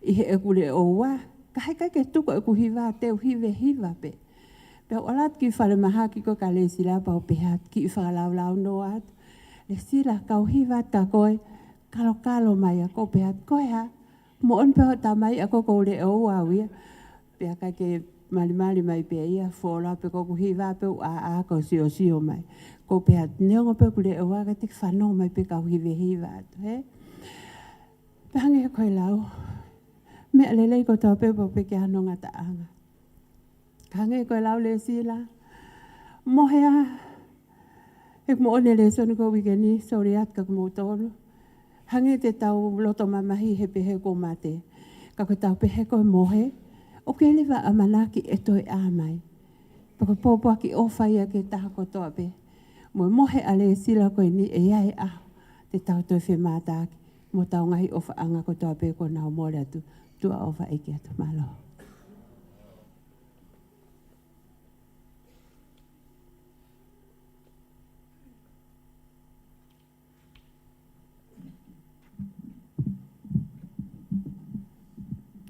ʻi heʻeku leʻo ua, ka heʻikai ke tuku ʻeku hiva, te u hiva hiva pē. Pea u ʻalu atu ki falemahaki ko ē kia Lesila pea u pehē atu, kiʻi fakalaulaunoa atu. Lesila, kau hiva atu kia koe, kalokalo mai ā. Kou pehē atu, ko e hā? Moʻoni pē hoʻo tamai ʻa ko kou leʻo ua au ia. Pea ʻikai ke malimali mai pē ia, fuoloa pē ʻoku hiva pē ʻū ʻāʻā ʻo siosio mai. Kou pehē atu, neongo pē ʻoku leʻo ua ka te ke fanongo mai pē kau hivehiva atu, hē? Pea hangē ko e lau, meʻa lelei kotoa pē pau pē ke ʻi ai hano ngataʻanga. Hangē ko e lau Lesila, mohe ā, he ʻoku moʻoni e lēsoni ko e uike ni, sorry atu kia kimoutolu. Hangē te tau loto mamahi he pehē kuo mate. Ka ko ʻetau pehē ko e mohe, ʻoku ʻi ai leva ʻamanaki ʻe toe ʻā mai. Pea ko e pōpoaki ʻofa ia ki he taha kotoa pē. Mo e mohe ʻa Lesila ko eni ʻe ʻi ai e ʻaho te tau toe femātaaki mo ʻetau ngaahi ʻofaʻanga kotoa pē kuo nau mole atu. Tuʻa ʻofa ʻEiki atu, mālō.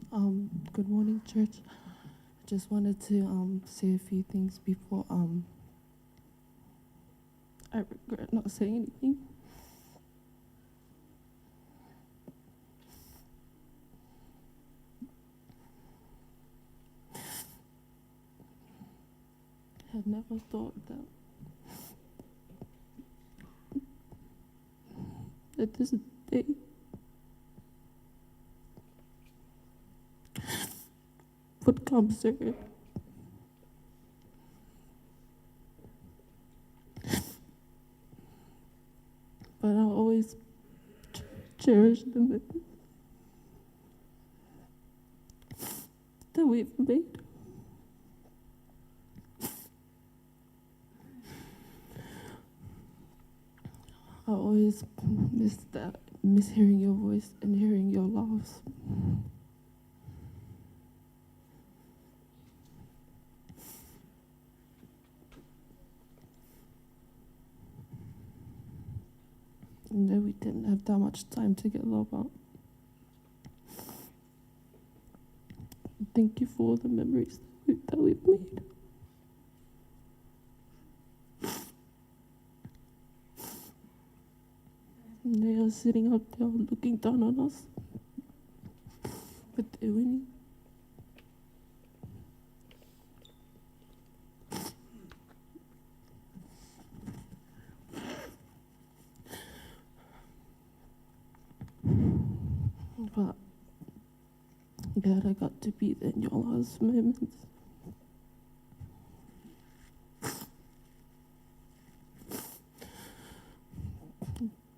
Um, good morning, church. I just wanted to, um, say a few things before, um, I regret not saying anything. I never thought that, that this day would come soon. But I'll always ch-, cherish the memories that we've made. I always miss that, miss hearing your voice and hearing your laughs. And then we didn't have that much time together, but thank you for all the memories that we, that we've made. And they are sitting up there looking down on us. But they're winning. But glad I got to be there in your last moments.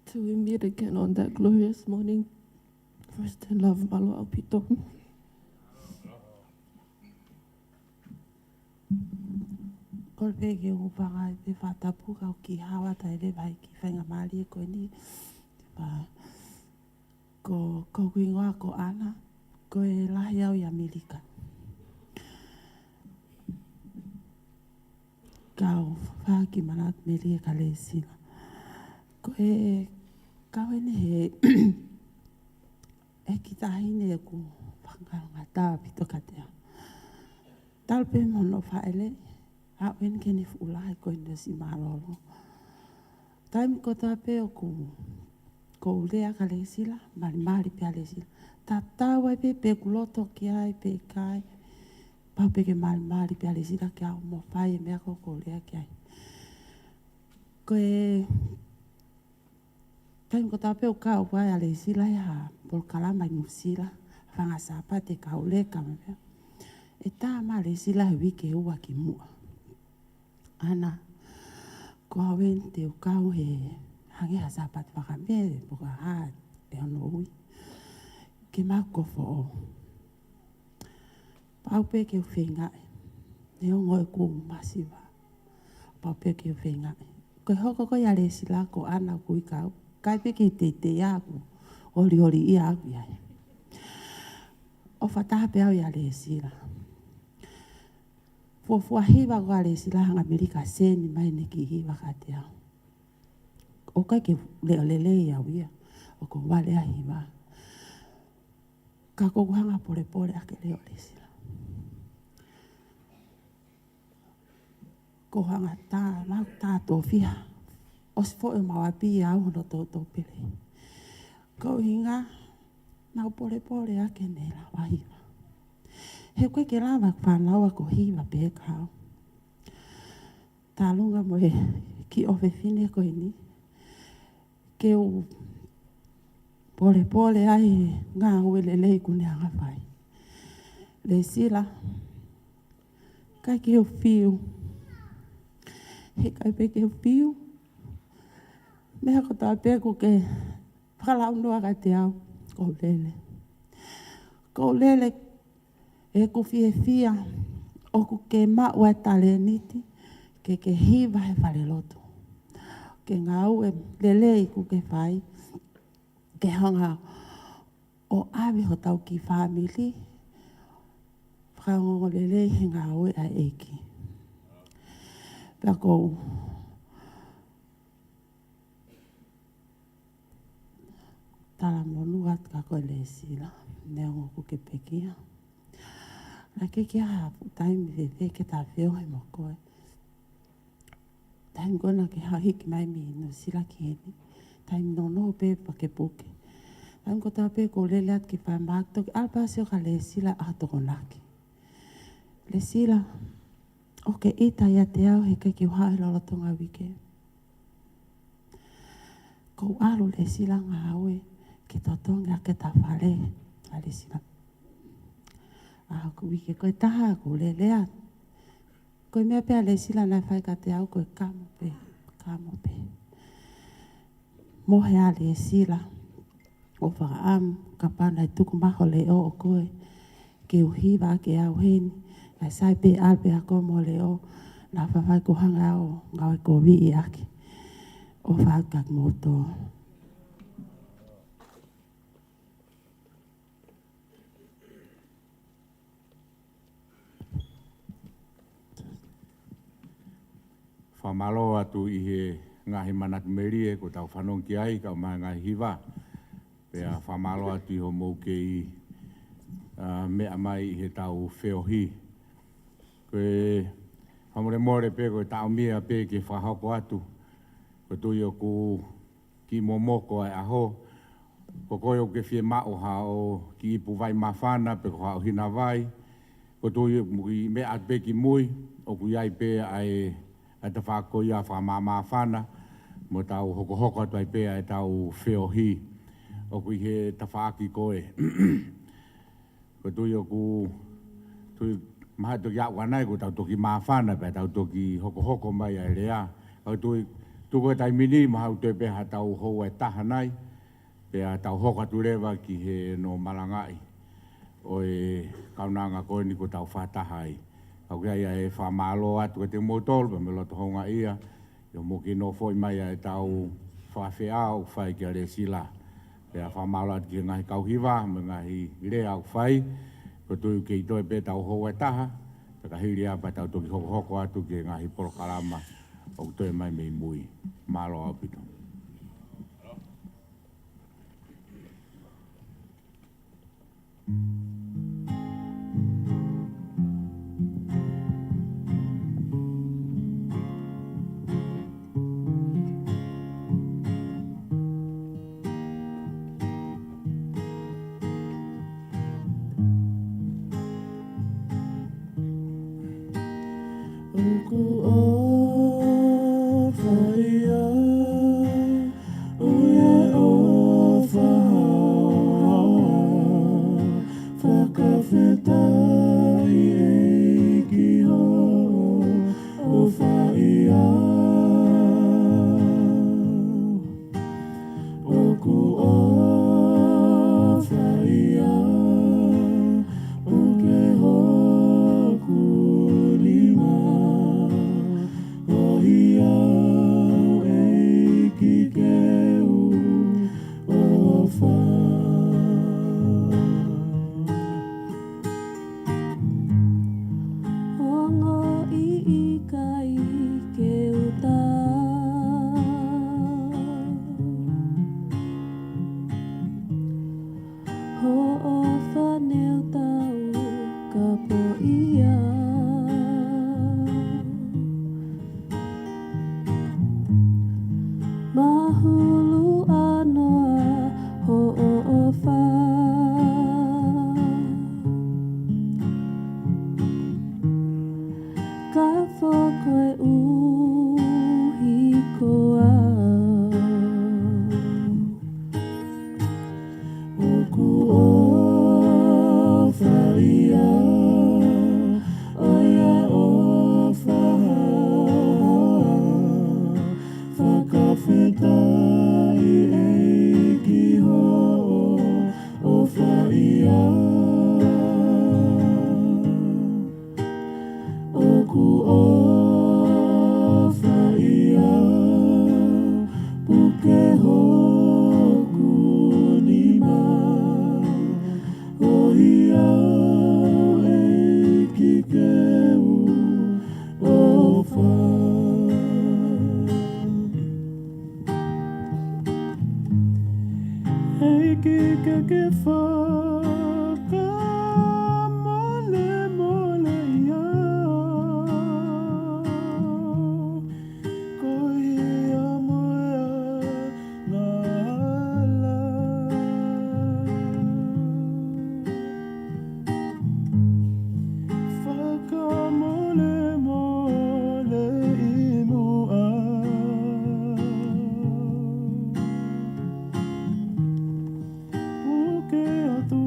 Till we meet again on that glorious morning. First in love, mālō ʻaupito. Kole pē ke u hūfanga ʻi he fakatapu kau ki hawa tai le vai ki faingamālie ko eni. Pea ko, ko hoku hingoa ko ʻAna, ko e lahi au ʻi ʻAmelika. Kau fā ki manatu melie ka Lesila. Ko e kau eni he, he kiʻi taʻahine ʻoku fakangalongata ʻaupito kiate au. Talu pē mo hono faʻele, aʻu eni ki heʻene fuʻu lahi ko eni ʻosi mālōlō. Taimi kotoa pē ʻoku, ʻoku ou lea kia Lesila, malimali pē ʻa Lesila. Tatau ai pē pe ʻoku loto ki ai pe ʻikai, pau pē ke malimali pē ʻa Lesila ke ʻalu mo fai e meʻa ko ē ʻoku ou lea ki ai. Ko e taimi kotoa pē ʻoku kau ai ʻa Lesila ʻi ha polokalama ʻi Nuʻusila, fanga Sāpate kau leka mai pē. ʻE tā mai ʻa Lesila he uike ʻe ua kimuʻa. ʻAna, ko au eni te u kau he hangē ha Sāpate fakamē, pe ko e hā ʻe hono ui, ke mau kau foʻou. Pau pē ke u feingaʻi, neongo ʻeku masiva. Pau pē ke u feingaʻi. Ko e hoko ko ia ʻa Lesila ko ʻAna ʻoku ui kau, ʻikai pē ke teitei au, ʻoliʻoli ia au ia. ʻOfa taha pē au ʻia Lesila. Fuofua hiva ko ē ʻa Lesila, hanga ʻAmelika send mai ʻene kiʻi hiva kiate au. ʻOku ʻikai ke leʻo lelei au ia, ʻoku ou vale ʻa e hiva. Ka ʻoku ou hanga ʻo polepole ʻaki e leʻo ʻo Lesila. Ko e hanga tā, mau tā tofiha. ʻosi foʻi mau ʻapi au hono toutou pele. Ko e ʻuhinga, naʻa ku polepole ake ne lava hiva. He ʻoku ʻikai ke lava fānau ʻo hiva pē ka au. Talu ange mo e kiʻi ʻofefine ko eni. Ke u polepole ai he ngāue lelei kuo ne hanga ʻo fai. Lesila, ʻikai ke u fiu. He ʻikai pē ke u fiu. Meʻa kotoa pē ʻoku ke fakalaunoa kiate au, ʻoku ou lele. ʻOku ou lele ʻeku fiefia ʻoku ke maʻu ʻa e talēniti ke ke hiva he falelotu. Ko e ngāue lelei ʻoku ke fai, ke hanga ʻo ʻave hotau kiʻi fāmili fakaongoongo lelei he ngāue ʻa e ʻEiki. Pea ʻoku ou talamonū atu kia koe Lesila, neongo ʻoku ke pekia. Naʻe ʻikai ke ʻi ai ha fuʻu taimi fēfē ke ta feohi mo koe. Taimi ko ē naʻa ke hiki mai mei Nuʻusila ki heni. Taimi nounou pē pea ke puke. Taimi kotoa pē ʻoku ou lele atu ki fai maʻa toki ʻalu pē ʻo sio kia Lesila ʻa Tokonaki. Lesila, ʻoku ke ʻita ʻiate au he ʻikai ke u haʻu he lolotonga uike. ʻOku ou ʻalu Lesila ngāue ke totongi ʻa e ta fale ʻa Lesila. ʻA hoku uike ko ē ʻe taha ʻoku ou lele atu. Ko e meʻa pē ʻa Lesila naʻe fai kiate au ko e kamo pē, kamo pē. Mohe ʻa Lesila ʻo fakaʻamu kapau naʻe tuku mai ho leʻo ʻo koe ke u hiva ʻaki au heni, naʻe sai pē ʻalu pē ʻa koe mo ho leʻo, naʻa faifai ko hanga ʻo ngāue koviʻi ʻaki ʻo fai ʻaki kimoutolu. Fakamālō atu ʻi he ngaahi manatu melie kuo tau fanongo ki ai, kae ʻumaʻā e ngaahi hiva. Pea fakamālō atu ʻi hoʻomou kei, ā, meʻa mai ʻi heʻetau feohi. Ko e fakamolemole pē ko e taʻomia pē ke fakahoko atu. ʻOku ou tui ʻoku kiʻi momoko ʻa e ʻaho. Ko koe ʻoku ke fiemaʻu haʻo kiʻi ipu vai māfana pe ko haʻo hina vai. ʻOku ou tui ʻoku mou kiʻi meʻa atu pē ki mui, ʻoku ʻi ai pē ʻa e, ʻa e tafaʻaki ko ia fakamāmāfana, mo tau hokohoko atu ai pē ʻa ʻetau feohi. ʻOku ʻi he tafaʻaki ko ē. ʻOku ou tui ʻoku, tui mahalo toki aʻu ʻanai kuo tau toki māfana pea tau toki hokohoko mai ʻa e lea. ʻOku ou tui, tuku e taimi ni mahalo toe pē haʻatau houa ʻe taha nai, pea tau hoko atu leva ki he ʻenau malangaʻi ʻo e kaunanga ko eni kuo tau fakataha ai. Ka ʻoku ʻi ai ʻa e fakamālō atu kiate kimoutolu pea mo e loto houngaʻia, ʻi hoʻomou kiʻi nofoʻi mai ʻa ʻetau fakafeʻao ʻoku fai kia Lesila. Pea fakamālō atu ki he ngaahi kau hiva mo e ngaahi lea ʻoku fai. ʻOku ou tui ʻoku kei toe pē ʻetau houa ʻe taha, pea ka hili ia pea tau toki hokohoko atu ki he ngaahi polokalama ʻoku toe mai mei mui. Mālō ʻaupito. ʻOku ou fai au Fakafetaʻi ʻEiki hoʻo ʻofa ʻia. ʻOku ʻofa ʻia, puke hoku nima. ʻOiauē ʻEiki ke u ʻofa. ʻEiki ke ke fakamolemole ia. Ko ia mo e angahala. Fakamolemole ʻi muʻa. Puke atu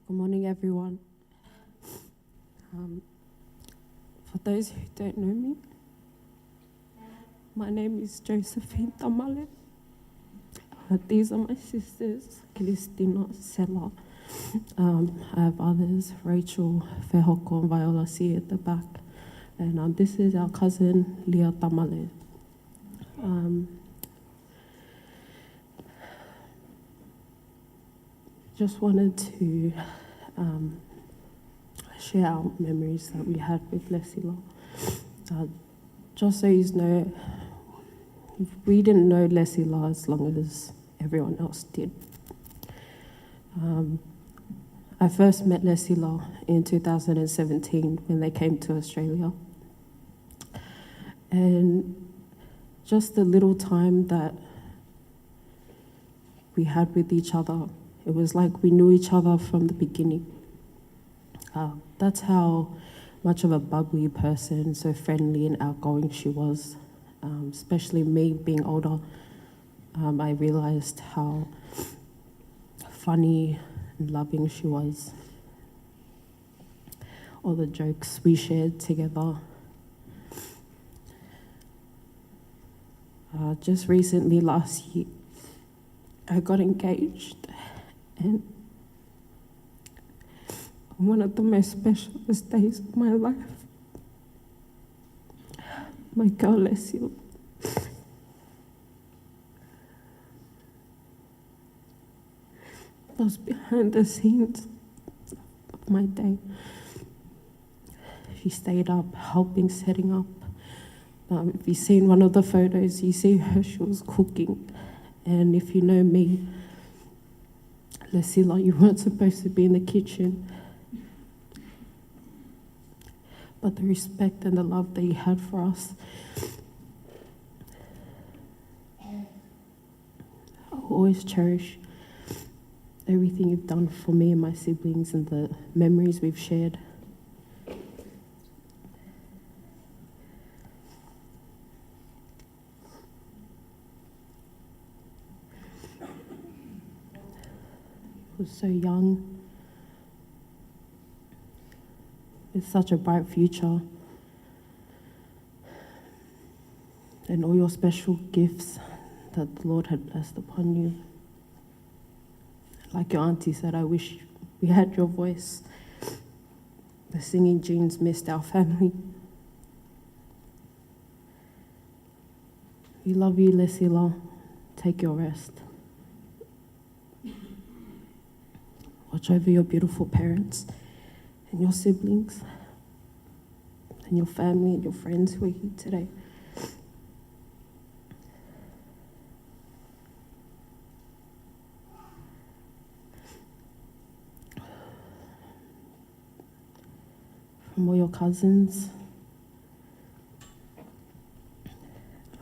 Good morning, everyone. Um, for those who don't know me, my name is Josephine Tamale. Uh, these are my sisters, Christina, Sela. Um, I have others, Rachel, Fehoko, and Viola, see at the back. And, um, this is our cousin, Leah Tamale. Um, just wanted to, um, share our memories that we had with Lesila. Uh, just so you know, we didn't know Lesila as long as everyone else did. Um, I first met Lesila in two thousand and seventeen when they came to Australia. And just the little time that we had with each other, it was like we knew each other from the beginning. Uh, that's how much of a bubbly person, so friendly and outgoing she was. Um, especially me being older, um, I realized how funny and loving she was. All the jokes we shared together. Uh, just recently, last year, I got engaged, and one of the most specialest days of my life, my girl Lesila was behind the scenes of my day. She stayed up helping, setting up. Um, if you've seen one of the photos, you see her, she was cooking. And if you know me, Lesila, you weren't supposed to be in the kitchen. But the respect and the love that you had for us, I'll always cherish everything you've done for me and my siblings and the memories we've shared. He was so young, with such a bright future, and all your special gifts that the Lord had blessed upon you. Like your auntie said, I wish we had your voice. The singing genes missed our family. We love you, Lesila. Take your rest. Watch over your beautiful parents and your siblings and your family and your friends who are here today. From all your cousins,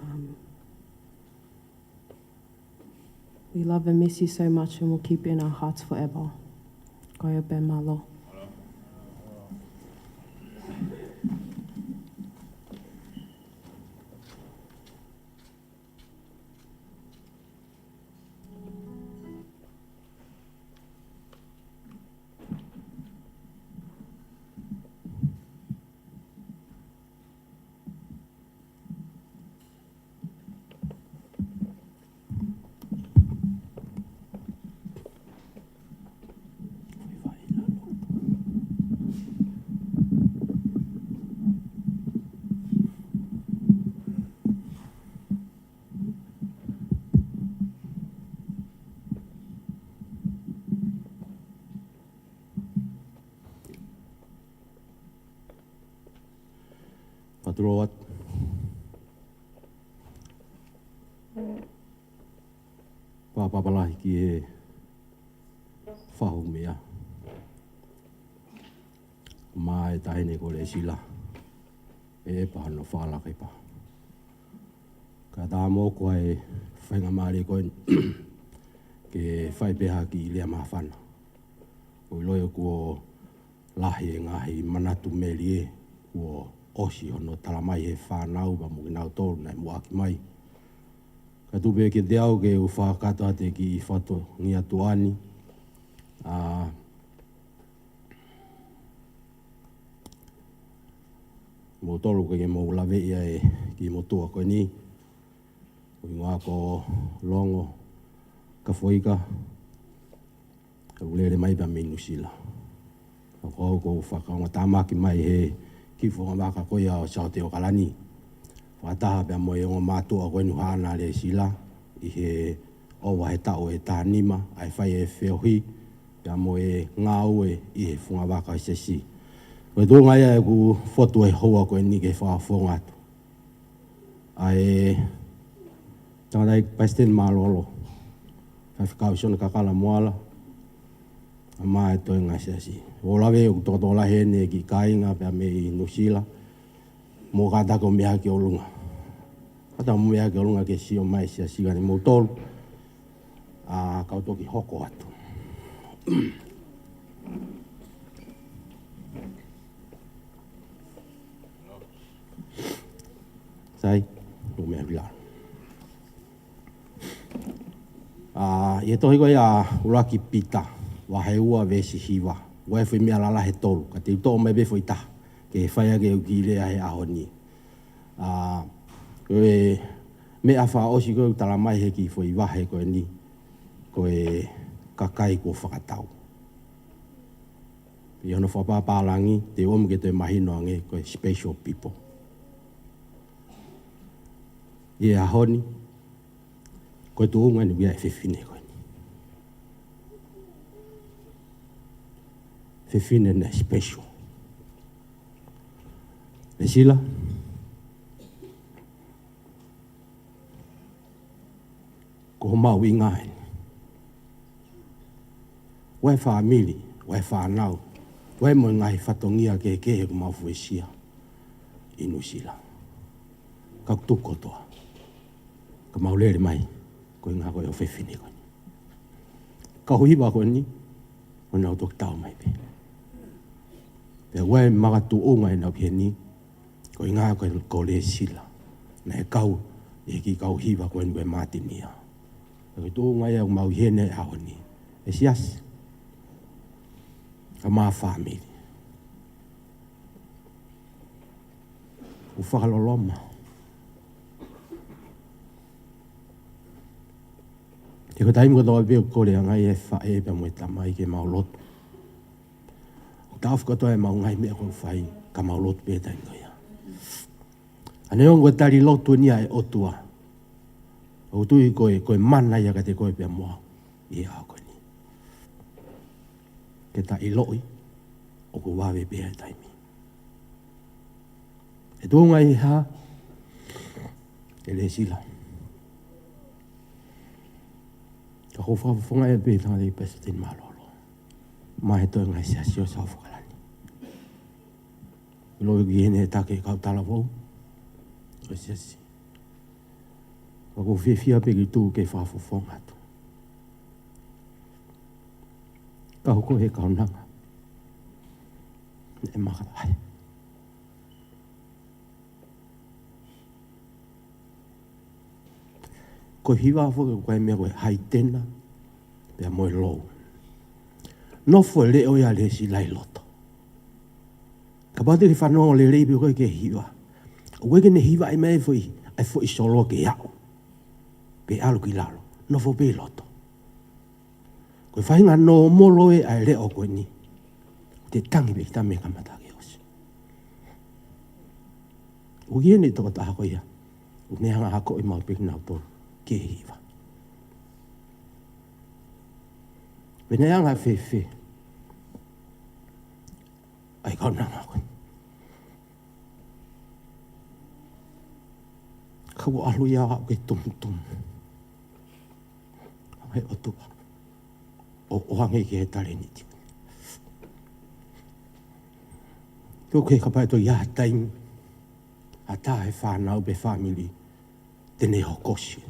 um, we love and miss you so much, and we'll keep you in our hearts forever. Ko ia pē, mālō. Patro at. Pāpapalahi ki he fahu meʻa. Mā e taʻahine ko Lesila. ʻE pā no fala ke pā. Ka tā mo ko e faingamālie ko eni ke fai pē ha kiʻi lea māfana. ʻOku ou ʻilo kuo lahi e ngaahi manatu melie kuo ʻosi hono tala mai he fānau pea mo kinautolu naʻe muʻaki mai. Ka tuku pē kiate au ke u fakakakato atu e kiʻi fatongia tuʻa ni. ʻA, Kimoutolu ko ē ʻoku mou laveʻi ʻa e kiʻi motuʻa ko eni, ko e hingoa ko Longo Kafoika, ʻoku lele mai pē mei Nuʻusila. Ka ko au ʻoku ou fakaongoʻi tāmaki mai he kiʻi fungavaka ko ia ʻo Saute ʻAokalani, fakataha pea mo e ongo mātuʻa ko eni ʻoku haʻana Lesila, ʻi he ʻova he taʻu ʻe taha nima ʻa e fai e feohi pea mo e ngāue ʻi he fungavaka ʻo e siasi. Ko e tuʻunga ia ʻeku fotu he houa ko eni ke fakafofonga atu ʻa e tangataʻeiki palesiteni mālōlō, Faifekau Sione Kakala Moala, kae ʻumaʻā e toenga siasi. ʻOku ou lave ʻoku tokotokolahi eni e kiʻi kāinga pea mei Nuʻusila, mou kātaki ʻo meʻa ki ʻolunga. Kātaki ʻo meʻa ki ʻolunga ke sio mai e siasi ka ni moutolu, ʻa, kau toki hoko atu. Sai, ʻo meʻa ki lalo. ʻA, ʻi he tohi ko ia ʻa ʻUluaki Pita, vahe ua veesi hiva. ʻOku ʻi ai e foʻi meʻa lalahi ʻe tolu, ka te u toʻo mai pē foʻi taha ke fai ʻaki ʻeku kiʻi lea he ʻaho ni. ʻA, ko e meʻa fakaʻosi ko ē ʻoku tala mai he kiʻi foʻi vahe ko eni, ko e kakai kuo fakatau. ʻI hono fakapālangi, te u ʻomi ke toe mahino ange, ko e special people. ʻI he ʻaho ni, ko e tuʻunga eni ʻoku ʻi ai e fefine ko eni. Fefine naʻe special. Lesila, ko homau ʻuhinga eni. ʻOku ʻi ai e fāmili, ʻoku ʻi ai e fānau, ʻoku ʻi ai mo e ngaahi fatongia kehekehe ʻoku mau fuesia ʻi Nuʻusila. Ka ʻoku tuku kotoa, ka mau lele mai ko e ʻuhinga ko e ʻofefine ko eni. Kau hiva ko eni, ʻoku nau toki tau mai pē. Pea ʻoku ʻi ai e makatuʻunga ʻenau ki heni, ko e ʻuhinga ko e, ko Lesila naʻe kau ʻi he kiʻi kau hiva ko eni ko e Matinia. Ko e tuʻunga ia ʻoku mau ʻi heni he ʻaho ni, e siasi, kae ʻumaʻā e fāmili. ʻOku fakaloloma. He ko e taimi kotoa pē ʻoku kole ange ai e faʻē pea mo e tamai ke mau lotu, ʻoku taʻofi kotoa ʻemau ngaahi meʻa ʻoku fai, ka mau lotu pē he taimi ko ia. ʻA ia neongo e tali lotu eni ʻa e ʻOtua, ʻoku ou tui ko e, ko e mana ia kiate koe pea mo au ʻi he ʻaho ko eni, ke ta ʻiloʻi ʻoku vave pē ʻa e taimi. ʻE tuʻunga ʻi hā, ʻe Lesila? Ka ʻoku ou fakafofongaʻi pē tangataʻeiki palesiteni mālōlō, kae ʻumaʻā e toenga siasi ʻo Saute ʻAokalani. ʻIlo ʻoku ʻi heni e taki kau talavou ʻo e siasi. Ka ʻoku ou fiefia pē ke tuʻu ke fakafofonga atu. Ka hoko he kaunanga ʻe maka ai. Ko e hiva foki ko e meʻa ko e high tenor pea mo e low. Nofo e leʻo ia ʻa Lesila ʻi loto. Kapau te ke fanongo lelei pē koe ki he hiva, ʻoku ʻikai ke ne hivaʻi mai e foʻi, e foʻi solo ke aʻu pe ʻalu ki lalo. Nofo pē ʻi loto. Ko e faʻahinga nōmolo ē ʻa e leʻo ko eni, te tangi pē kita mei he kamata ke ʻosi. ʻOku ʻi heni e tokotaha ko ia ʻoku ne hanga ʻo akoʻi maʻu pē kinautolu ki he hiva. Pea ne hanga ʻo fēfē ʻa e kaunanga ko eni? Ka ʻoku ʻalu ia ʻo aʻu ki he tumutumu ʻo e ʻOtua, ʻo ʻoange ki he talēniti. Ko e kapau ʻe toe ʻi ai ha taimi, ha taha he fānau pe fāmili te ne hokosi.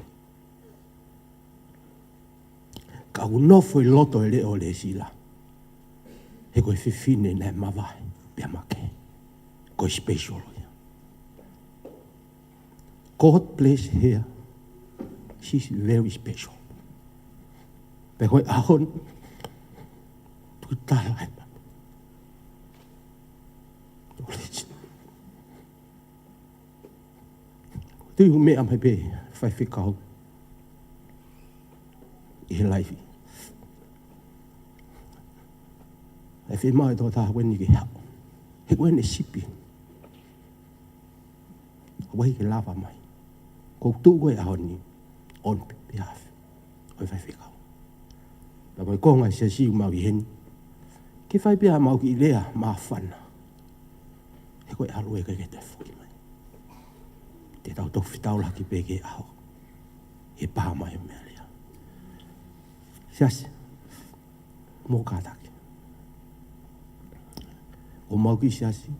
Ka ʻoku nofo ʻi loto e leʻo ʻo Lesila, he ko e fefine naʻe mavahe pea makehe. Ko e special ia. God bless her. She's very special. Pea ko e ʻaho ni, tuku tala ai pa. Tui ʻoku meʻa mai pē faifekau ʻi he live. ʻE fiemaʻu e tokotaha ko eni ke haʻu. He ko ʻene sipi. ʻOku ʻikai ke lava mai. Ko e tuʻu ko ē ʻaho ni, on behalf ʻo e faifekau. Pea mo e konga e siasi ʻoku mau ʻi heni. Ke fai pē ʻemau kiʻi lea māfana. He ko e ʻalu ē ʻikai ke toe foki mai. Te tau toki fetaulaki pē ki he ʻaho. ʻE pā mai e meʻa lea. Siasi. Mou kātaki. ʻOku mau kiʻi siasi.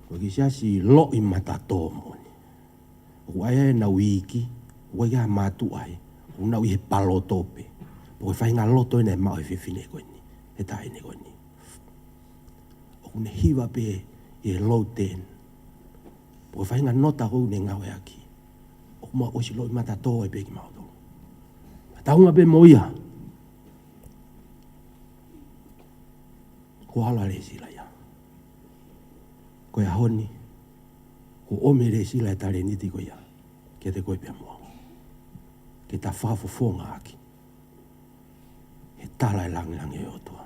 Ko e kiʻi siasi loʻimata tō moʻoni. ʻOku ʻi ai ʻenau iiki, ʻoku ʻi ai ha mātuʻa ai, ʻoku nau ʻi he paloto pē. Pea ko e faʻahinga loto ena ʻe maʻu ʻe he fefine ko eni, he taʻahine ko eni. ʻOku ne hiva pē ʻi he low ten. Pea ko e faʻahinga nota ʻoku ne ngāueʻaki. ʻOku mau ʻosi loʻimata tō ai pē kimautolu. Taunga pē mo ia. Ko e ʻalu ʻa Lēsila ia. Ko e ʻaho ni, kuo ʻomi ʻe Lēsila e talēniti ko ia kiate koe pea mo au. Ke ta fakafofongaʻaki he tala e langilangi ʻo e ʻOtua.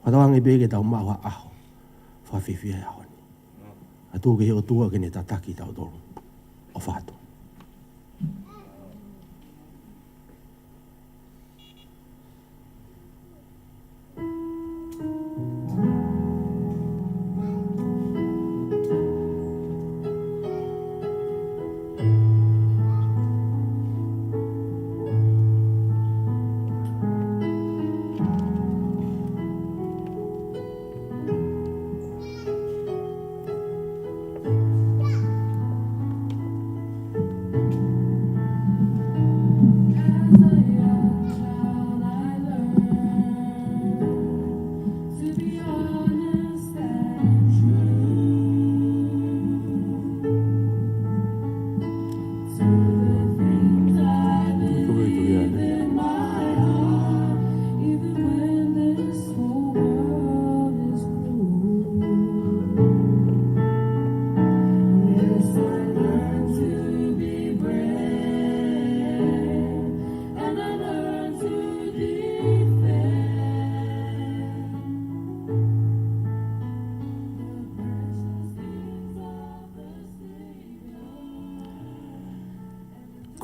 Fakatauange pē ke tau maʻu ha ʻaho fakafiefia he ʻaho ni. ʻOatu ki he ʻOtua ke ne tataki kitautolu. ʻOfa atu.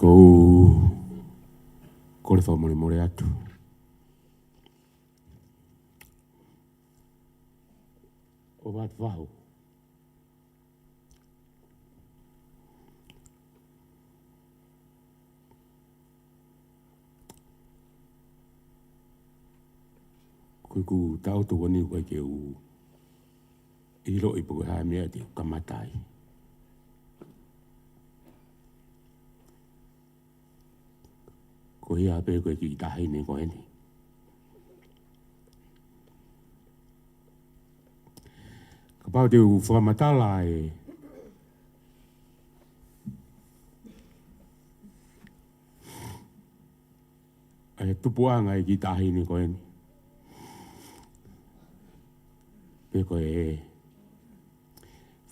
Ko u kole fakamolemole atu. ʻO vatu vahu. Ko ʻeku taʻoto ko eni ʻoku ʻikai ke u ʻiloʻi pe ko e hā e meʻa te u kamata ai. Ko ia pē ko e kiʻi taʻahine ko eni. Kapau te u fakamatala e, e tupuʻanga e kiʻi taʻahine ko eni. Pe ko e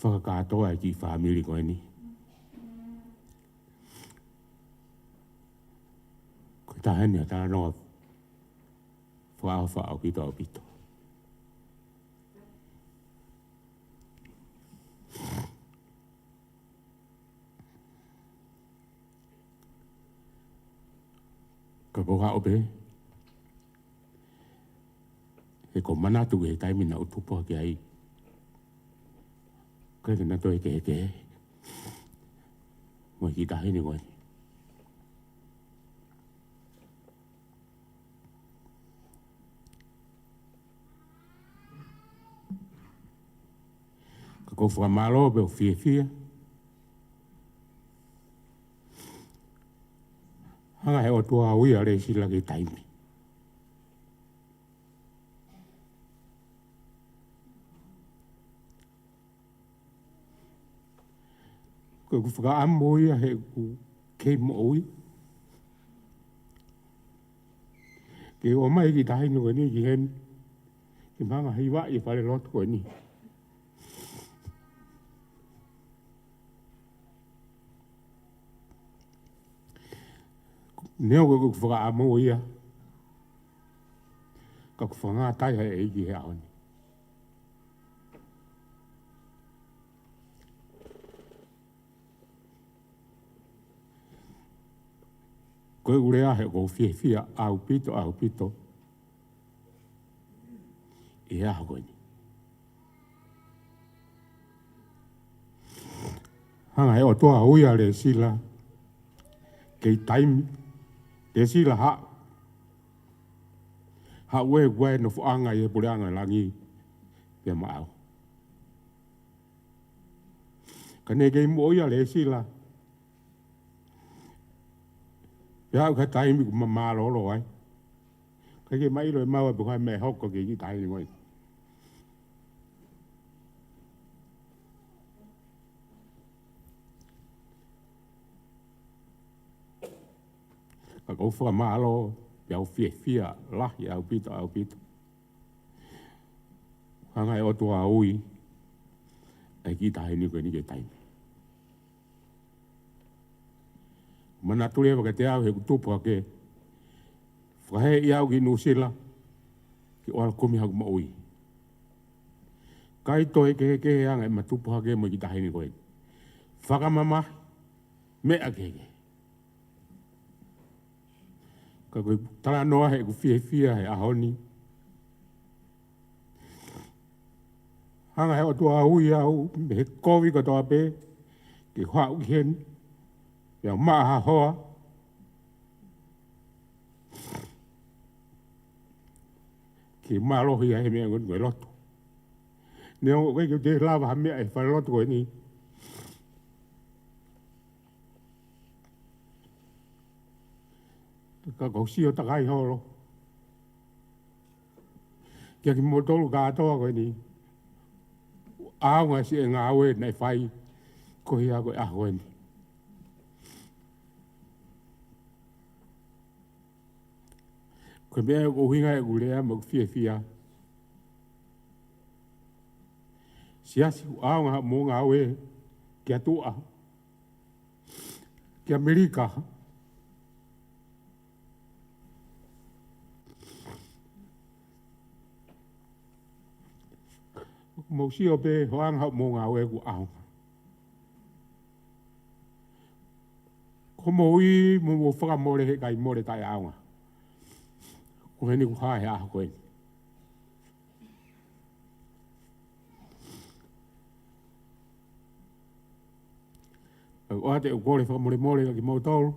fakakātoa e kiʻi fāmili ko eni. Ko e taha eni ʻa e talanoa fakaʻofa ʻaupito ʻaupito. Ka ko e haʻu pē, he ko e manatu ki he taimi naʻa ku tupu hake ai. ʻIkai ke na toe kehekehe mo e kiʻi taʻahine ko eni. Ka ko e fakamālō pē ʻoku fiefia. Hanga he ʻOtua ʻo ui ʻa Lēsila ki he taimi. Ko ʻeku fakaʻamu ia he ʻoku kei moʻui. Ke ʻomai e kiʻi taʻahine ko eni ki heni. Ke ma hanga ʻo hivaʻi e fale lotu ko eni. Neongo ʻeku fakaʻamu ia, ka ʻoku fakangata ai ʻa e ʻEiki he ʻaho ni. Ko ʻeku lea he ʻoku ou fiefia ʻaupito, ʻaupito ʻi he ʻaho ko eni. Hanga he ʻOtua ʻo ui ʻa Lēsila ki he taimi, Lēsila haʻu. Haʻu ē kuo ʻi ai e nofoʻanga ʻi he puleʻanga langi pea maʻau. Ka naʻe kei moʻui ʻa Lēsila. Pea aʻu ki he taimi kuo mālōlō ai. ʻIkai ke ma ʻilo ʻe maua pe ko e hā e meʻa ʻe hoko ki he kiʻi taʻahine ko ē. Ka ʻoku ou fakamālō, pea u fiefia lahi ʻaupito, ʻaupito. Hanga he ʻOtua ʻo ui ʻa e kiʻi taʻahine ko eni ki he taimi. Manatu leva kiate au he ʻoku tupu hake. Fakaheeʻi au ki Nuʻusila, ke u ala kumi haʻaku moʻui. ʻIkai toe kehekehe ange ʻema tupu hake mo e kiʻi taʻahine ko eni. Fakamamahi, meʻa kehekehe. Ka ko e talanoa he ʻoku ou fiefia he ʻaho ni. Hanga he ʻOtua ʻo ui au mei he kovi kotoa pē, ke u haʻu ki heni, pea u maʻa ha hoa, ke mālohi ai he meʻa ko eni ko e lotu. Neongo ʻoku ʻikai ke u toe lava ha meʻa he falelotu ko eni. Ka ʻoku ou sio takai holo kia kimoutolu kātoa ko eni. ʻAonga siʻi ngāue naʻe fai koeʻuhi ko e ʻaho ko eni. Ko e meʻa ʻoku ʻuhinga ʻeku lea mo ʻeku fiefia. Siasi, ʻoku ʻaonga hoʻomou ngāue kia tuʻa, ki ʻAmelika. Mou sio pē hoʻo anga hoʻomou ngāue ʻoku ʻaonga. Ko hoʻomou ʻi mo hoʻomou fakamole he ʻikai mole taʻeʻaonga. Ko heni kuo hā he ʻaho ko eni. ʻOatu ʻeku kole fakamolemole kia kimoutolu.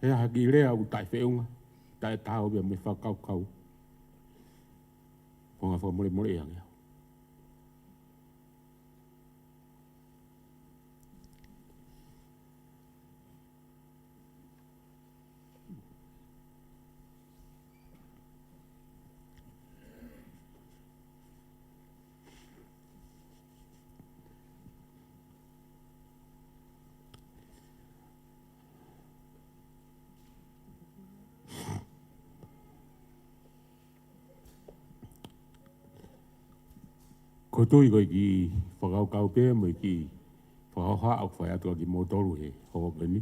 He ʻi ai ha kiʻi lea ʻoku taʻefeʻunga, taʻetaau pea mo e fakakaukau. Ko e ngaahi fakamolemole ia ange au. Ko e tui ko e kiʻi fakakaukau pē mo e kiʻi fakahohaʻa ʻoku fai atu kia kimoutolu he houa ko eni.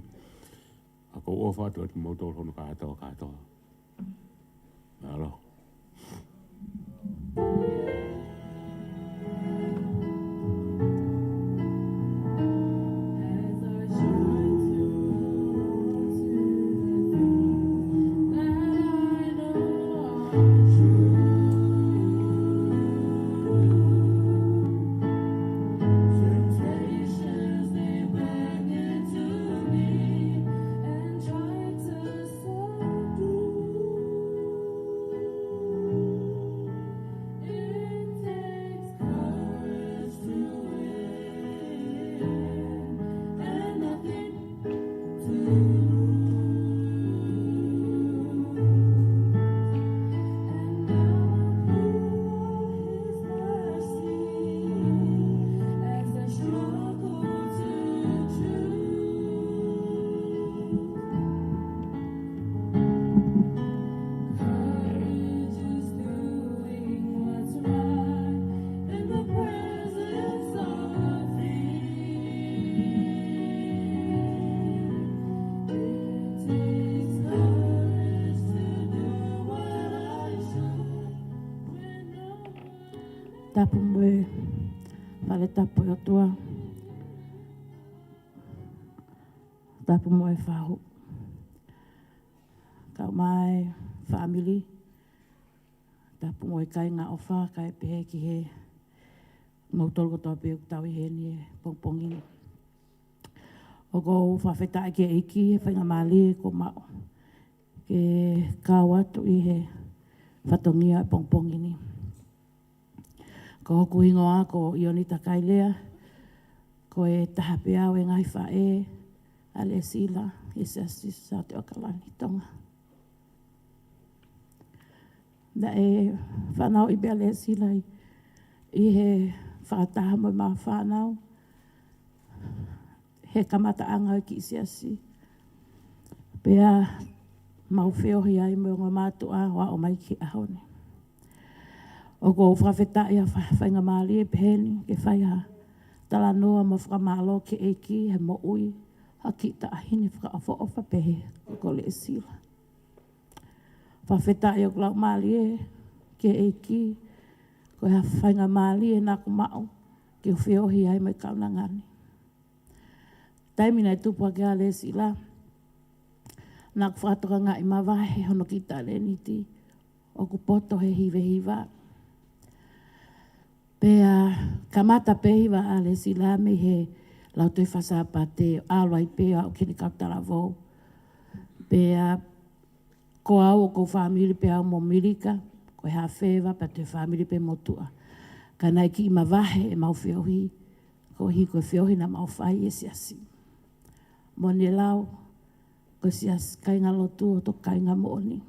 ʻA ʻoku ou ʻofa atu kia kimoutolu hono kātoa kātoa. Mālō. Tapu mo e fale tapu ʻOtua. Tapu mo e fahu. Kau mai fāmili. Tapu mo e kāinga ʻofa, kae pehē ki he moutolu kotoa pē ʻoku tau ʻi heni he pongipongi ni. ʻOku ou fakafetaʻi ki he ʻEiki he faingamālie kuo maʻu ke kau atu ʻi he fatongia pongipongi ni. Ko hoku hingoa ko ʻIonita Kailea, ko e taha pē au e ngaahi faʻē ʻa Lesila ʻi he Siasi Siaosi ʻAokalani Tonga. Naʻe fanauʻi pē ʻa Lesila ʻi, ʻi he fakataha mo ʻema fānau he kamataʻanga ʻo e kiʻi siasi. Pea mau feohi ai mo e ongo mātuʻa ʻo aʻu mai ki he ʻaho ni. ʻOku ou fakafetaʻi ʻa e fa-, faingamālie pehē ni ke fai ha talanoa mo fakamālō ki he ʻEiki he moʻui ʻa e kiʻi taʻahine fakaʻofoʻofa pehē ko Lesila. Fakafetaʻi ʻoku laumālie ki he ʻEiki, ko e hā faingamālie naʻa ku maʻu ke u feohi ai mo e kaunanga ni. Taimi naʻe tupu hake ai ʻa Lesila, naʻa ku fakatokangaʻi mavahe hono kiʻi talēniti ʻoku poto he hivehiva. Pea kamata pē hiva ʻa Lesila mei he Lautohi Faka-Sāpate, ʻalu ai pē ʻo aʻu ki he kau talavou. Pea ko au ʻoku ou fāmili pē au mo Milika, ko e hafeva pea toe fāmili pē motuʻa. Ka naʻe kiʻi mavahe ʻemau feohi, koeʻuhi ko e feohi naʻa mau fai ʻi he siasi. Mo ne lau, ko e siasi kāingalotu ʻo e kāinga moʻoni.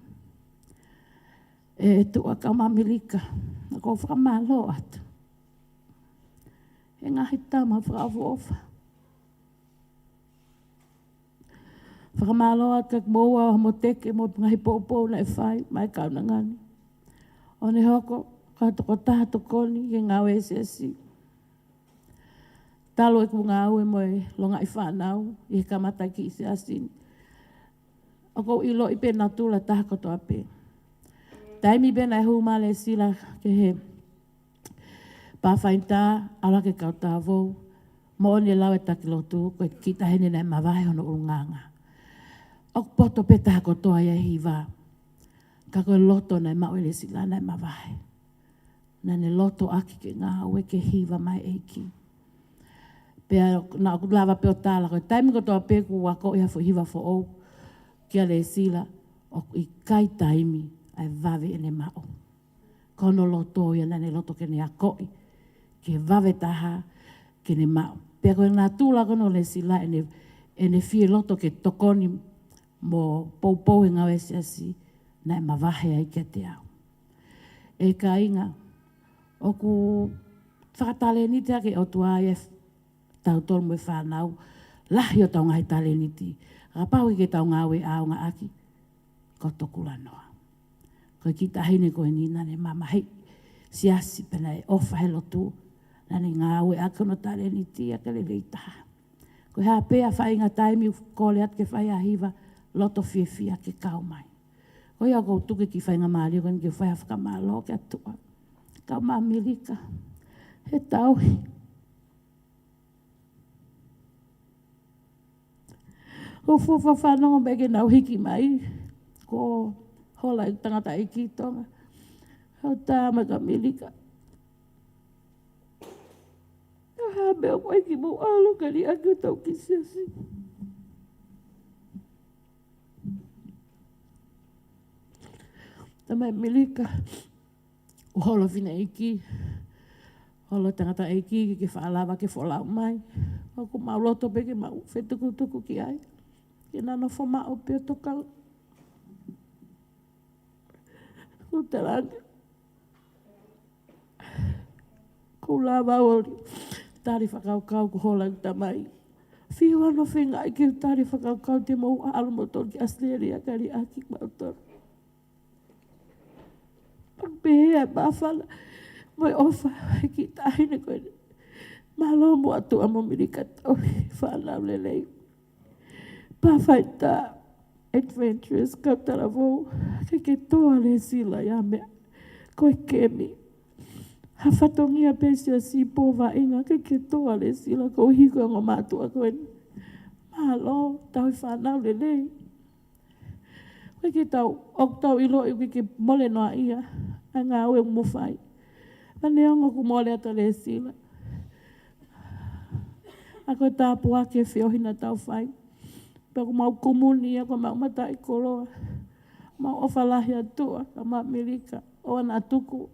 ʻE tuʻa kau mai Milika, naʻa ku fakamālō atu he ngaahi tama fakaʻofoʻofa. Fakamālō atu kia Moua mo Teke mo e ngaahi poupou naʻe fai maʻa e kaunanga ni. ʻO ne hoko ko ha tokotaha tokoni ki he ngāue ʻa e siasi. Talu ʻeku ngāue mo e longaʻi fānau ʻi he kamata kiʻi siasi ni, ʻoku ou ʻiloʻi pē natula taha kotoa pē. Taimi pē naʻe hū mai ʻa Lesila ki he Pathfinder, ʻalu ki he kau talavou, mo ne lau e taki lotu, ko e kiʻi taʻahine naʻe mavahe hono ʻulungaanga. ʻOku poto pē taha kotoa ia he hiva. Ka ko e loto naʻe maʻu ʻe Lesila naʻe mavahe. Naʻa ne loto ʻaki ke ngāue ke hiva mai ʻEiki. Pea naʻa ku lava pē ʻo tala, ko e taimi kotoa pē ʻoku akoʻi ha foʻi hiva foʻou kia Lesila, ʻoku ʻikai taimi ʻa e vave ʻene maʻu. Ko hono loto ia naʻa ne loto ke ne akoʻi, ke vave taha, ke ne maʻu. Pea ko e natula ko ena ʻo Lesila ʻene, ʻene fie loto ke tokoni mo poupou he ngāue ʻa e siasi naʻe mavahe ai kiate au. ʻE kāinga, ʻoku fakatalēniti hake ʻe he ʻOtua ia tautolu mo e fānau, lahi ʻo tau ngaahi talēniti. Kapau ʻikai ke tau ngāue ʻaonga ʻaki, ko e tokula noa. Ko e kiʻi taʻahine ko eni naʻa ne mamahiʻi siasi pea naʻe ʻofa he lotu, naʻa ne ngāue ʻaki hono talēniti ia ke lelei taha. Ko e hā pē ʻa e faʻahinga taimi ʻoku kole atu ke fai ha hiva, loto fiefia ke kau mai. Ko ia ʻoku ou tuku e kiʻi faingamālie ko eni ke fai ha fakamālō ki he ʻOtua. Kau mai Milika, he tauhi. ʻOku ou fanongo mai ke nau hiki mai, ko e hola ʻeku tangataʻeiki Tonga. Hau tā mai kia Milika. Ka hā meʻa ʻoku ʻai ke mou ʻalu ke liʻaki hotau kiʻi siasi. Tā mai Milika, ʻoku holo fineʻeiki, holo tangataʻeiki, ke faʻa lava ke folau mai. ʻOku mau loto pē ke mau fetukutuku ki ai. Ke na nofo maʻu pē ʻo tokanga. Ko e talaange, ʻoku ou lava ʻo tali fakakaukau ko e hola ʻeku tamai. Fiu hono feingaʻi ke u tali fakakaukau te mou ʻalu moutolu ki ʻAositelēlia kae liʻaki mautolu. Pea pehē ʻa e māfana mo e ʻofa ʻa e kiʻi taʻahine ko eni. Mālō mo ʻOtua mo Milika tauhi fānau lelei. Pathfinder, Adventurers, kau talavou, ʻikai ke toa Lesila ia meʻa. Ko e kemi. Ha fatongia pē siasi pō vaʻinga ke ke tō ʻa Lesila koeʻuhi ko e ongo mātuʻa ko eni. Mālō, tau e fānau lelei. ʻOku ʻikai ke tau, ʻoku tau ʻiloʻi ʻoku ʻikai ke mole noa ia ʻa e ngāue ʻoku mo fai. Ka neongo ʻoku mole atu ʻa Lesila, ʻa ko e tāpuaki e feohi naʻa tau fai. Pea ʻoku mau kumuni ia ko ʻemau mataʻikoloa. Mau ʻofa lahi atu ʻa ka ma Melika ʻo ana tuku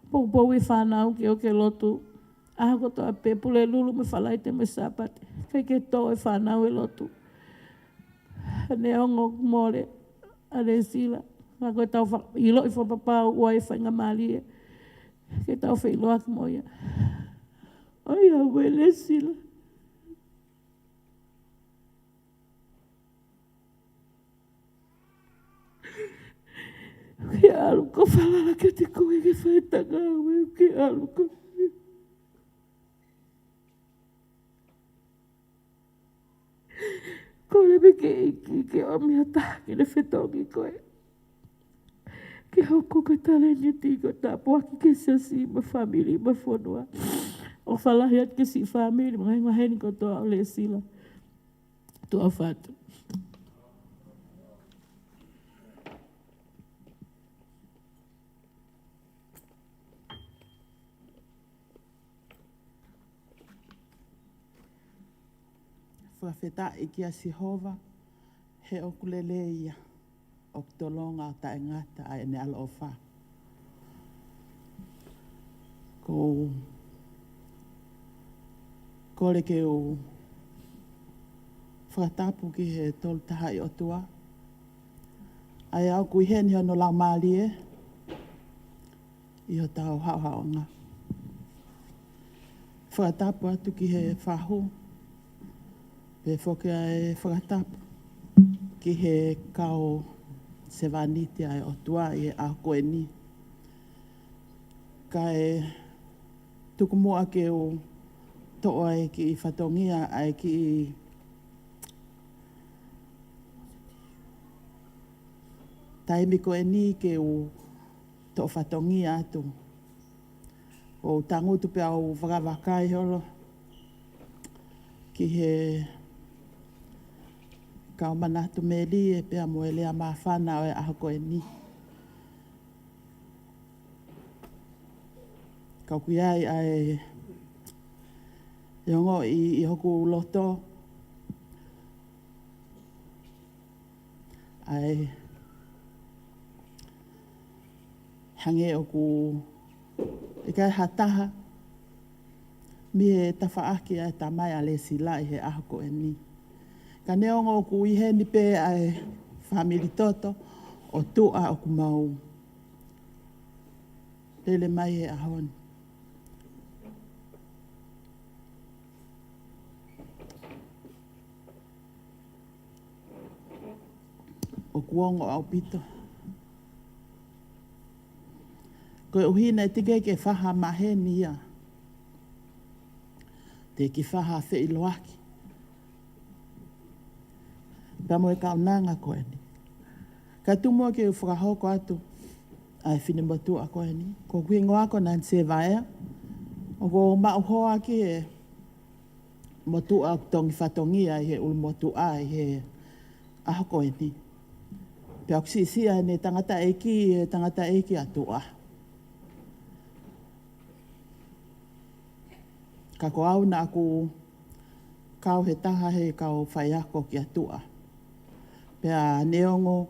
poupou e fānau ke ō ki he lotu. ʻAho kotoa pē Pulelulu mo e Falaite mo e Sāpate. ʻIkai ke tō e fānau e lotu. Neongo ʻoku mole ʻa Lesila, ka ko e tau fa-, ʻiloʻi fakapapau ʻoku ʻi ai e faingamālie ke tau feʻiloaki mo ia. ʻOiauē Lesila. Ke ʻalu ʻo falala kiate koe ke fai e ngāue, ke ʻalu ko. Kole pē ke ʻEiki ke ʻomi ha taha ke ne fetongi koe. Ke hoko ko e talēniti ko e tāpuaki ki he siasi mo e fāmili mo e fonua. ʻOfa lahi atu ki he siʻi fāmili mo e ngaahi maheni kotoa ʻo Lesila. Tuʻa ʻofa atu. Fakafetaʻi kia Sihova, he ʻoku lelei ia, ʻoku tolonga ʻo taʻengata ʻa ʻene ʻaloʻofa. ʻOku ou kole ke u fakatapu ki he Tolu Tahaʻi ʻOtua, ʻa ia ʻoku ʻi heni hono Laumālie ʻi hotau haʻohaʻonga. Fakatapu atu ki he fahu, pea foki ʻa e fakatapu ki he kau sevāniti ʻa e ʻOtua ʻi he ʻaho ko eni. Kae tuku muʻa ke u toʻo ʻa e kiʻi fatongia, ʻa e kiʻi taimi ko eni ke u toʻo fatongia atu. ʻOku ou tangutu pea u vakavakai holo ki he kau manatu melie pea mo e lea māfana ʻo e ʻaho ko eni. Ka ʻoku ʻi ai ʻa e, e ongoʻi ʻi hoku loto, ʻa e hangē ʻoku ʻikai ha taha mei he tafaʻaki ʻa e tamai ʻa Lesila ʻi he ʻaho ko eni. Ka neongo ʻoku ʻi heni pē ʻa e fāmili toto ʻo Tuʻa ʻoku mau lele mai he ʻaho ni. ʻOku ongo ʻaupito. Koeʻuhi naʻe teʻeki ke fai ha maheni ia, teʻeki fai ha feʻiloaki pea mo e kaunanga ko eni. Kae tuku muʻa ke u fakahoko atu ʻa e finemotuʻa ko eni. Ko hoku hingoa ko Nancy Vaea. ʻOku ou maʻu hoa ki he motuʻa ʻoku tongi fatongia ʻi he ʻulumotuʻa ʻi he ʻaho ko eni. Pea ʻoku siʻisiʻi ʻene tangataʻeiki ʻi he tangataʻeiki ʻa Tuʻa. Ka ko au naʻa ku kau he taha he kau faiako kia Tuʻa. Pea neongo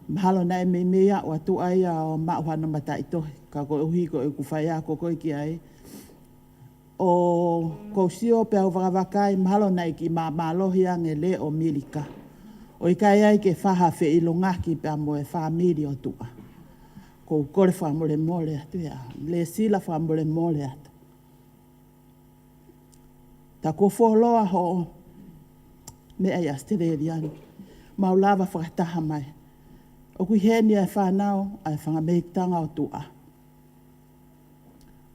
mahalo naʻe meimei aʻu ʻa Tuʻa ia ʻo maʻu hano mataʻitohi, ka koeʻuhi ko ʻeku faiako ko ē ki ai, ʻoku ou sio pea u vakavakai mahalo naʻe kiʻi māmālohi ange lea ʻo Milika, ʻo ʻikai ai ke fai ha feʻiloaki pea mo e fāmili ʻo Tuʻa. ʻOku ou kole fakamolemole atu ia, Lesila fakamolemole atu. Tā kuo fuoloa hoʻo meʻa ʻi ʻAositelēlia ni, mau lava fakataha mai. ʻOku ʻi heni ʻa e fānau ʻa e fanga mehikitanga ʻo Tuʻa.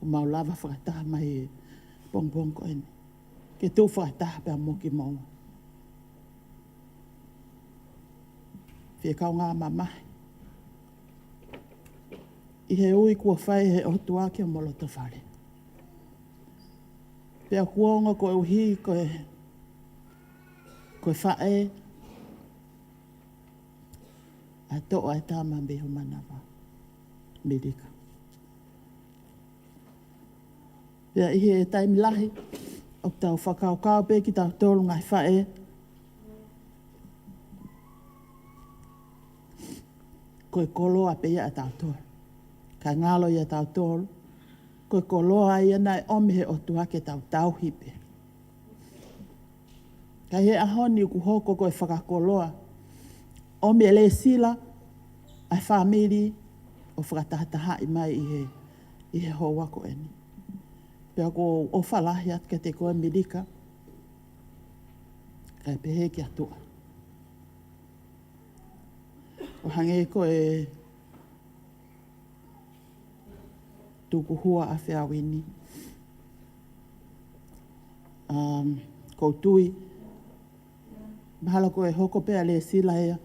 ʻOku mau lava fakataha mai he pongipongi ko eni ke tuʻu fakataha pea mo kimoua. Fie kaungā mamahi. ʻi he ui kuo fai ʻe he ʻOtua ki homo loto fale. Pea ʻoku ongo koeʻuhi ko e, ko e faʻē ʻa e toʻa ʻa e tama mei ho manava, Milika. Pea ʻi he taimi lahi, ʻoku tau fakakaukau pē kitautolu ngaahi faʻē, ko e koloa pē ia ʻatautolu. Kae ngalo ia ʻatautolu, ko e koloa ia naʻe ʻomi ʻe he ʻOtua ke tau tauhi pē. Ka ʻi he ʻaho ni ʻoku hoko ko e fakakoloa ʻomi ʻe Lēsila ʻa e fāmili ʻo fakatahatahaʻi mai ʻi he, ʻi he houa ko eni. Pea ʻoku ou ʻofa lahi atu kiate koe Milika, kae pehē kia Tuʻa. ʻO hangē ko e tukuhua ʻa Feauini. Um, ʻoku ou tui, mahalo ko e hoko pē ʻa Lēsila ia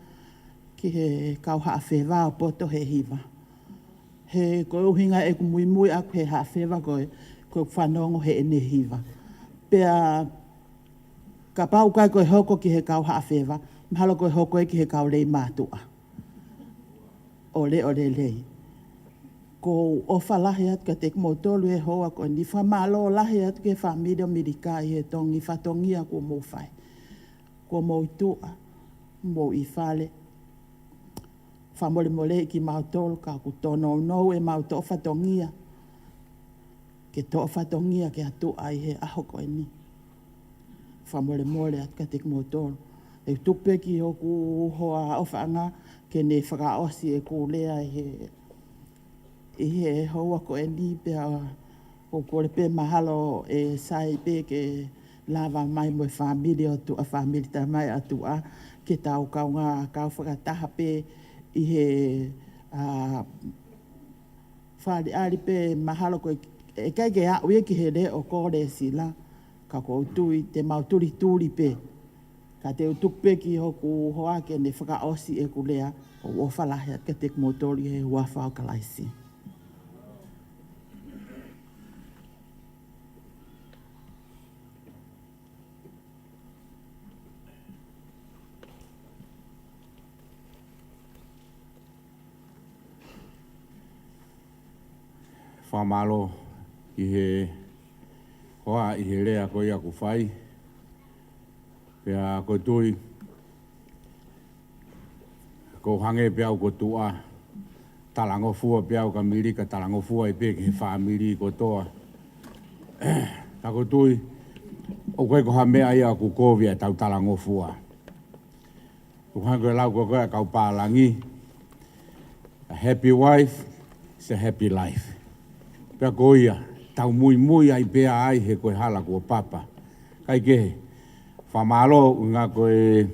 ki he kau Haʻafeva ʻo poto he hiva. He ko e ʻuhinga ʻeku muimui ʻaku he Haʻafeva ko e, ko e fanongo heʻene hiva. Pea kapau ʻikai ko e hoko ki he kau Haʻafeva, mahalo ko e hoko ia ki he kau Leimātuʻa ʻo leʻo lelei. ʻOku ou ʻofa lahi atu kiate kimoutolu he houa ko eni. Fakamālō lahi atu ki he fāmili ʻo Milika ʻi he tongi fatongia kuo mou fai. Kuo mou tuʻa, mou ʻi fale. Fakamolemoleʻi kimautolu ka ʻoku tōnounou ʻemau toʻo fatongia ke toʻo fatongia kia Tuʻa ʻi he ʻaho ko eni. Fakamolemole atu kiate kimoutolu. ʻE tuku pē ki hoku hoa ʻofaʻanga ke ne fakaʻosi ʻeku lea ʻi he, ʻi he houa ko eni pea ʻoku ou kole pē mahalo ʻe sai pē ke lava mai mo e fāmili ʻo Tuʻa, fāmili tamai ʻa Tuʻa, ke tau kaungā kau fakataha pē ʻi he, ʻa, fakaʻaliʻali pē mahalo ko e, ʻe ʻikai ke aʻu ia ki he leʻo ko Lēsila, ka ʻoku ou tui te mau tulituli pē. Ka te u tuku pē ki hoku hoa ke ne fakaʻosi ʻeku lea, ʻoku ou ʻofa lahi atu kiate kimoutolu ʻi he huafa ʻo Kalaisi. Fakamālō ki he hoa ʻi he lea ko ia kuo fai. Pea ʻoku ou tui, ʻoku ou hangē pē au ko Tuʻa, talangofua pē au kia Milika, talangofua ai pē ki he fāmili kotoa. Ka ʻoku ou tui, ʻoku ʻikai ko ha meʻa ia ʻoku kovi ʻetau talangofua. ʻOku hangē ko e lau ko ē ʻa e kau pālangi, "A happy wife is a happy life." Pea ko ia, tau muimui ai pē ai he ko e hala kuo papa. Kae kehe, fakamālō ʻuhinga ko e,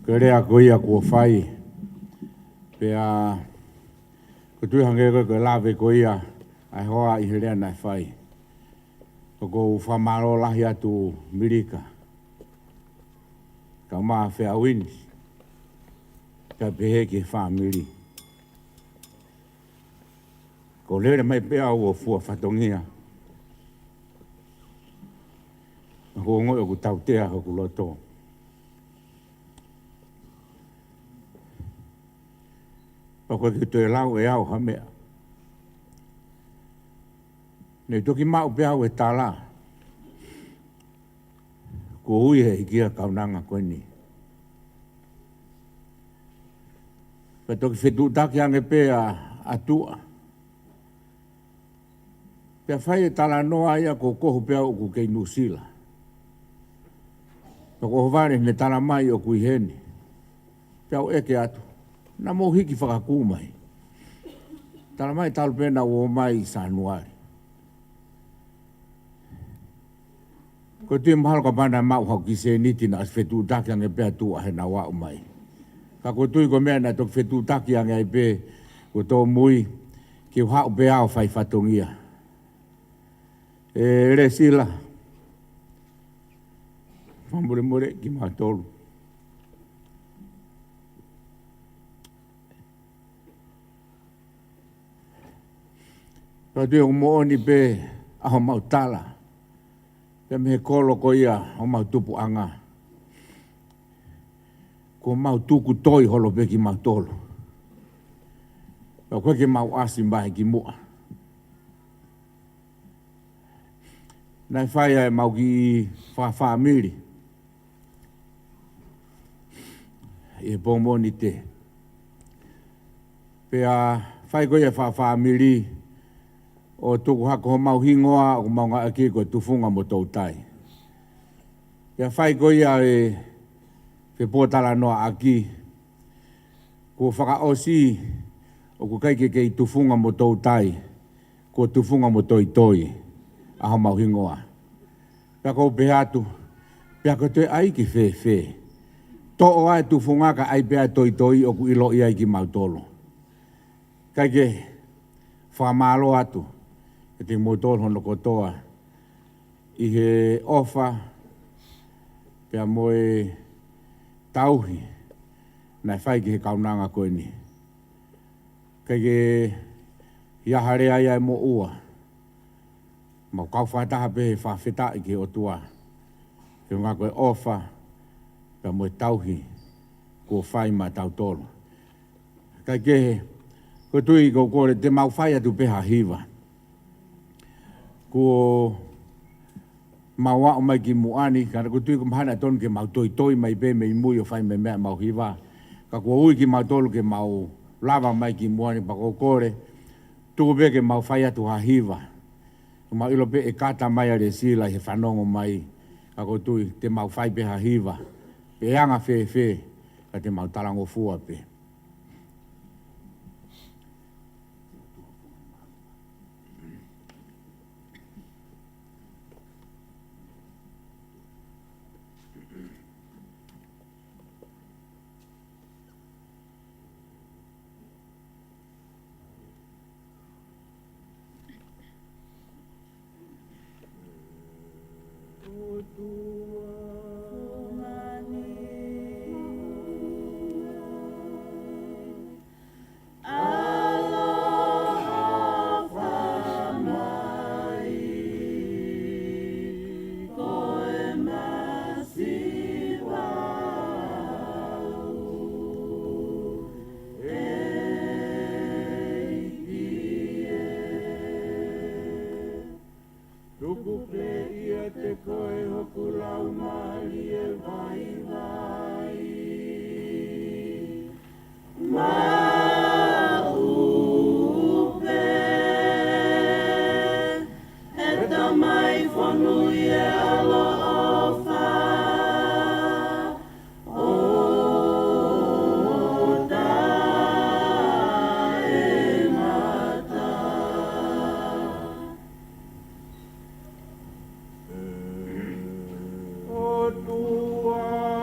ko e lea ko ia kuo fai. Pea ʻoku ou tui hangē ko e, ko e lave ko ia ʻa e hoa ʻi he lea naʻe fai. ʻOku ou fakamālō lahi atu Milika, kaeʻumaʻā Feauini, kae pehē ki he fāmili. Ko e lele mai pē au ʻo fua fatongia, naʻa ku ongoʻi ʻoku tautea hoku loto. Pea ʻoku ʻikai ke toe lau ʻe au ha meʻa. Ne toki maʻu pē au e tala kuo ui ʻe he ʻEiki ʻa e kaunanga ko eni. Pea toki fetuʻutaki ange pē ʻa, ʻa Tuʻa. Pea fai e talanoa ia ko kohu pē au ʻoku kei Nuʻusila. Pea ko ʻohovale ne tala mai ʻoku ʻi heni. Pea u ʻeke atu, naʻa mou hiki fakakū mai? Tala mai talu pē naʻa ku ō mai ʻi Sānuali. ʻOku ou tui mahalo kapau naʻe maʻu haʻaku kiʻi sēniti naʻe ʻosi fetuʻutaki ange pē ʻa Tuʻa heʻene aʻu mai. Ka ʻoku ou tui ko e meʻa naʻe toki fetuʻutaki ange ai pē, kuo tōmui, ke u haʻu pē au ʻo fai fatongia. ʻE Lēsila, fakamolemole kimautolu. Pea ʻoku moʻoni pē ʻa homau tala, pea mei he kolo ko ia homau tupuʻanga, kuo mau tuku toi holo pē kimautolu. Pea ʻoku ʻikai ke mau ʻasi mai ki muʻa. Naʻe fai ʻa ʻemau kiʻi fakafāmili ʻi he pō Mōnite. Pea fai ko ia fakafāmili ʻo tuku hake homau hingoa ʻoku mau ngāueʻaki ko e tufunga mo toutai. Pea fai ko ia e fepōtalanoaʻaki, kuo fakaʻosi ʻoku ʻikai ke kei tufunga mo toutai, kuo tufunga mo toitoi ʻa homau hingoa. Pea ʻoku ou pehē atu, pea ʻoku toe ʻai ke fēfē? Toʻo ʻa e tufunga kae ʻai pē ʻa e toitoi ʻoku ʻiloʻi ai kimautolu. Kae kehe, fakamālō atu kiate kimoutolu hono kotoa ʻi he ʻofa pea mo e tauhi naʻe fai ki he kaunanga ko eni. ʻIkai ke ʻi ai ha lea ia ʻe moʻua. Mau kau fakataha pē he fakafetaʻi ki he ʻOtua he ʻuhinga ko e ʻofa pea mo e tauhi kuo fai maʻatautolu. Kae kehe, ʻoku ou tui ʻoku ou kole te mau fai atu pē ha hiva. Kuo mau aʻu mai ki muʻa ni, ka ʻoku ou tui ʻoku mahalo ʻe tonu ke mau toitoi mai pē mei mui ʻo fai mai mei ai ʻemau hiva. Ka kuo ui kimautolu ke mau lava mai ki muʻa ni, pea ʻoku ou kole, tuku pē ke mau fai atu ha hiva. Mau ʻilo pē ʻe kata mai ʻa Lesila ʻi he fanongo mai, ka ʻoku ou tui te mau fai pē ha hiva, pe ʻe anga fēfē, ka te mau talangofua pē. Tuku pē ʻiate koe hoku laumālie vaivai. Maʻu pē ʻe Tamai fonu ʻi he ʻaloʻofa ʻo taʻengata. ʻOtua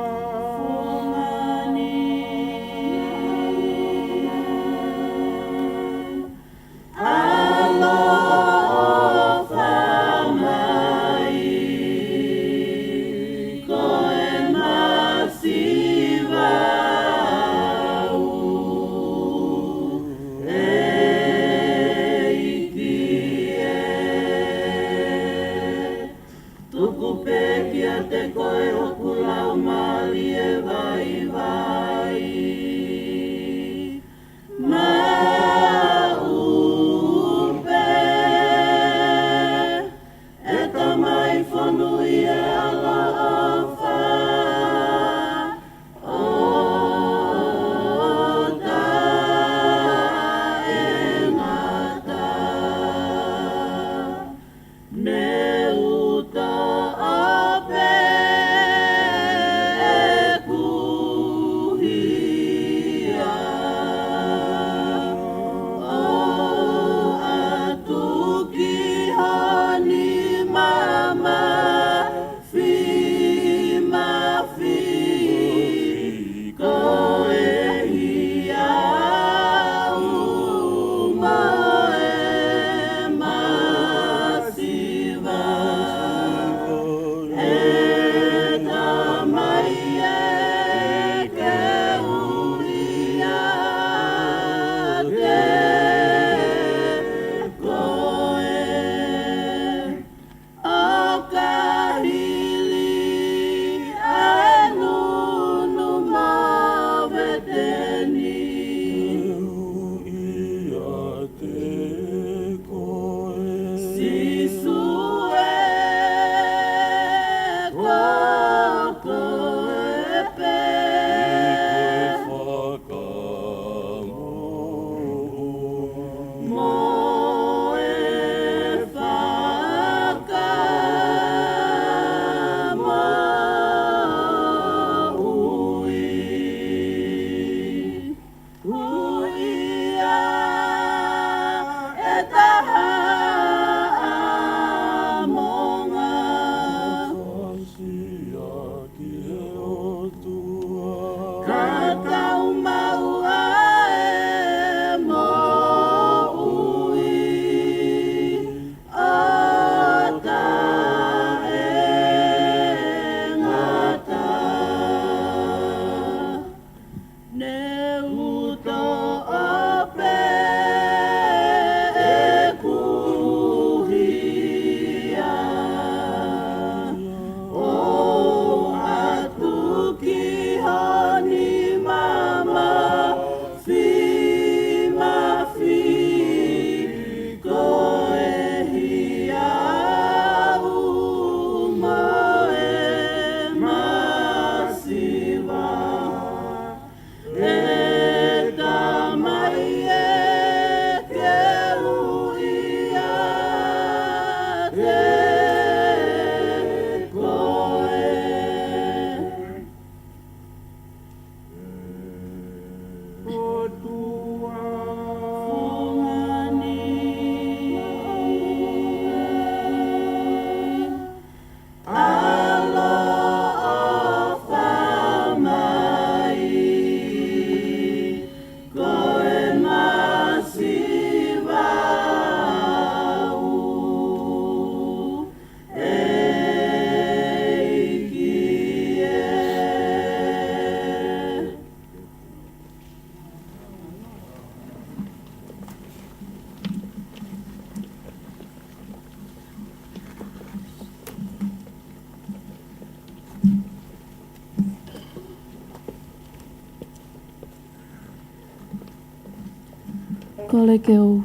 Kole ke u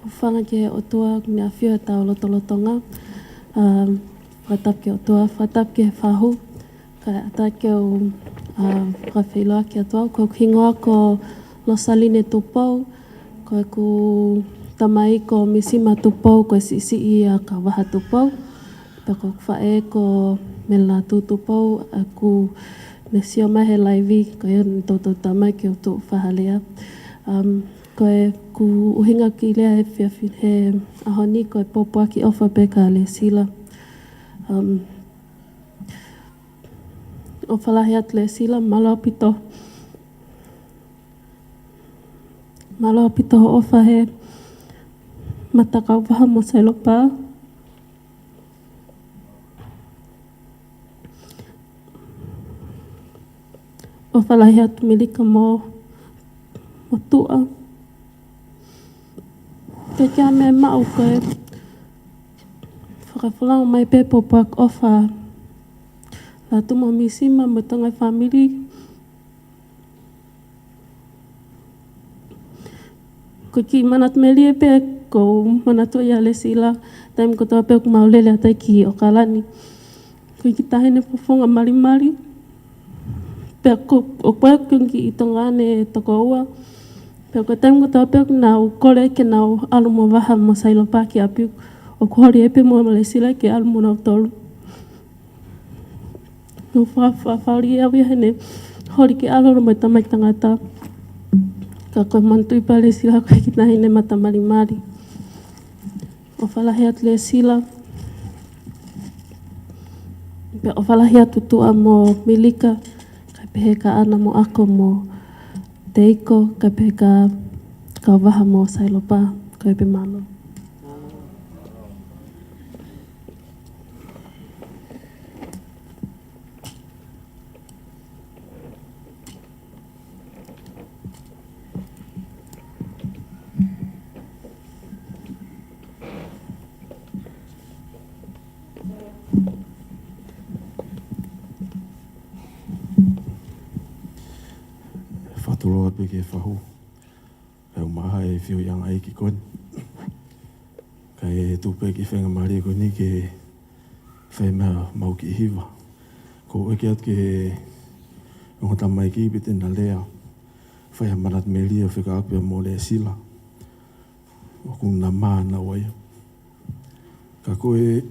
hūfanga ki he ʻOtua, ʻoku ne ʻafio ʻi hotau lotolotonga. Um, fakatapu ki he ʻOtua, fakatapu ki he fahu. Kae ʻatā ke u, uh, fakafeʻiloaki atu au. Ko hoku hingoa ko Losaline Tupou. Ko ʻeku tamai ko Misima Tupou, ko e siʻisiʻi ʻa Kauvaha Tupou. Pea ko hoku faʻē ko Melatu Tupou, ʻoku ne sio mai he laivi, ko ia naʻa ne toutou talamai ke u tuʻu fakalea. Um, ko ʻeku ʻuhinga ki he lea he efiafi he ʻaho ni ko e pōpoaki ʻofa pē kia Lesila. Um, ʻofa lahi atu Lesila, mālō ʻaupito. Mālō ʻaupito hoʻo ʻofa he mata Kauvaha mo Sailopa. ʻOfa lahi atu Milika mo, mo Tuʻa. Ke kia me maʻu ko e fakafolau mai pē pōpoaki ʻofa. Latu mo Misima mo e Tonga family. Ko e kiʻi manatu melie pē ʻoku ou manatu ai ʻia Lesila, taimi kotoa pē ʻoku mau lele atu ai ki ʻOkalani. Ko e kiʻi taʻahine fofonga malimali. Pea ko, ʻoku ʻi ai ʻeku kiʻi tongane ʻe toko ua. Pea ko e taimi kotoa pē ʻoku nau kole ke nau ʻalu mo Vaha mo Sailopa ki ʻapi, ʻoku holi ai pē mo Lesila ke ʻalu mo nautolu. ʻOku ou fa-, fa-, fakaʻuli au ia heʻene holi ke ʻalu mo e tamaiki tangata. Ka ko e manatuʻi pē ʻa Lesila ko e kiʻi taʻahine mata malimali. ʻOfa lahi atu Lesila. Pea ʻofa lahi atu Tuʻa mo Milika. Kae pehē kia ʻAna mo ʻAko mo Teiko. Kae pehē kia Kauvaha mo Sailopa. Ko ia pē, mālō. Fakatulou atu pē ki he fahu. Kae ʻumaʻā e feohiʻanga ʻeiki ko eni. Kae tuku pē ki he faingamālie ko eni ke fai mai ʻemau kiʻi hiva. Ko e ʻeke atu ki he ongo tamaiki pe te na lea. Fai ha manatu melie ʻo fekauʻaki pea mo Lesila. ʻOku na mā naua ia. Ka ko e,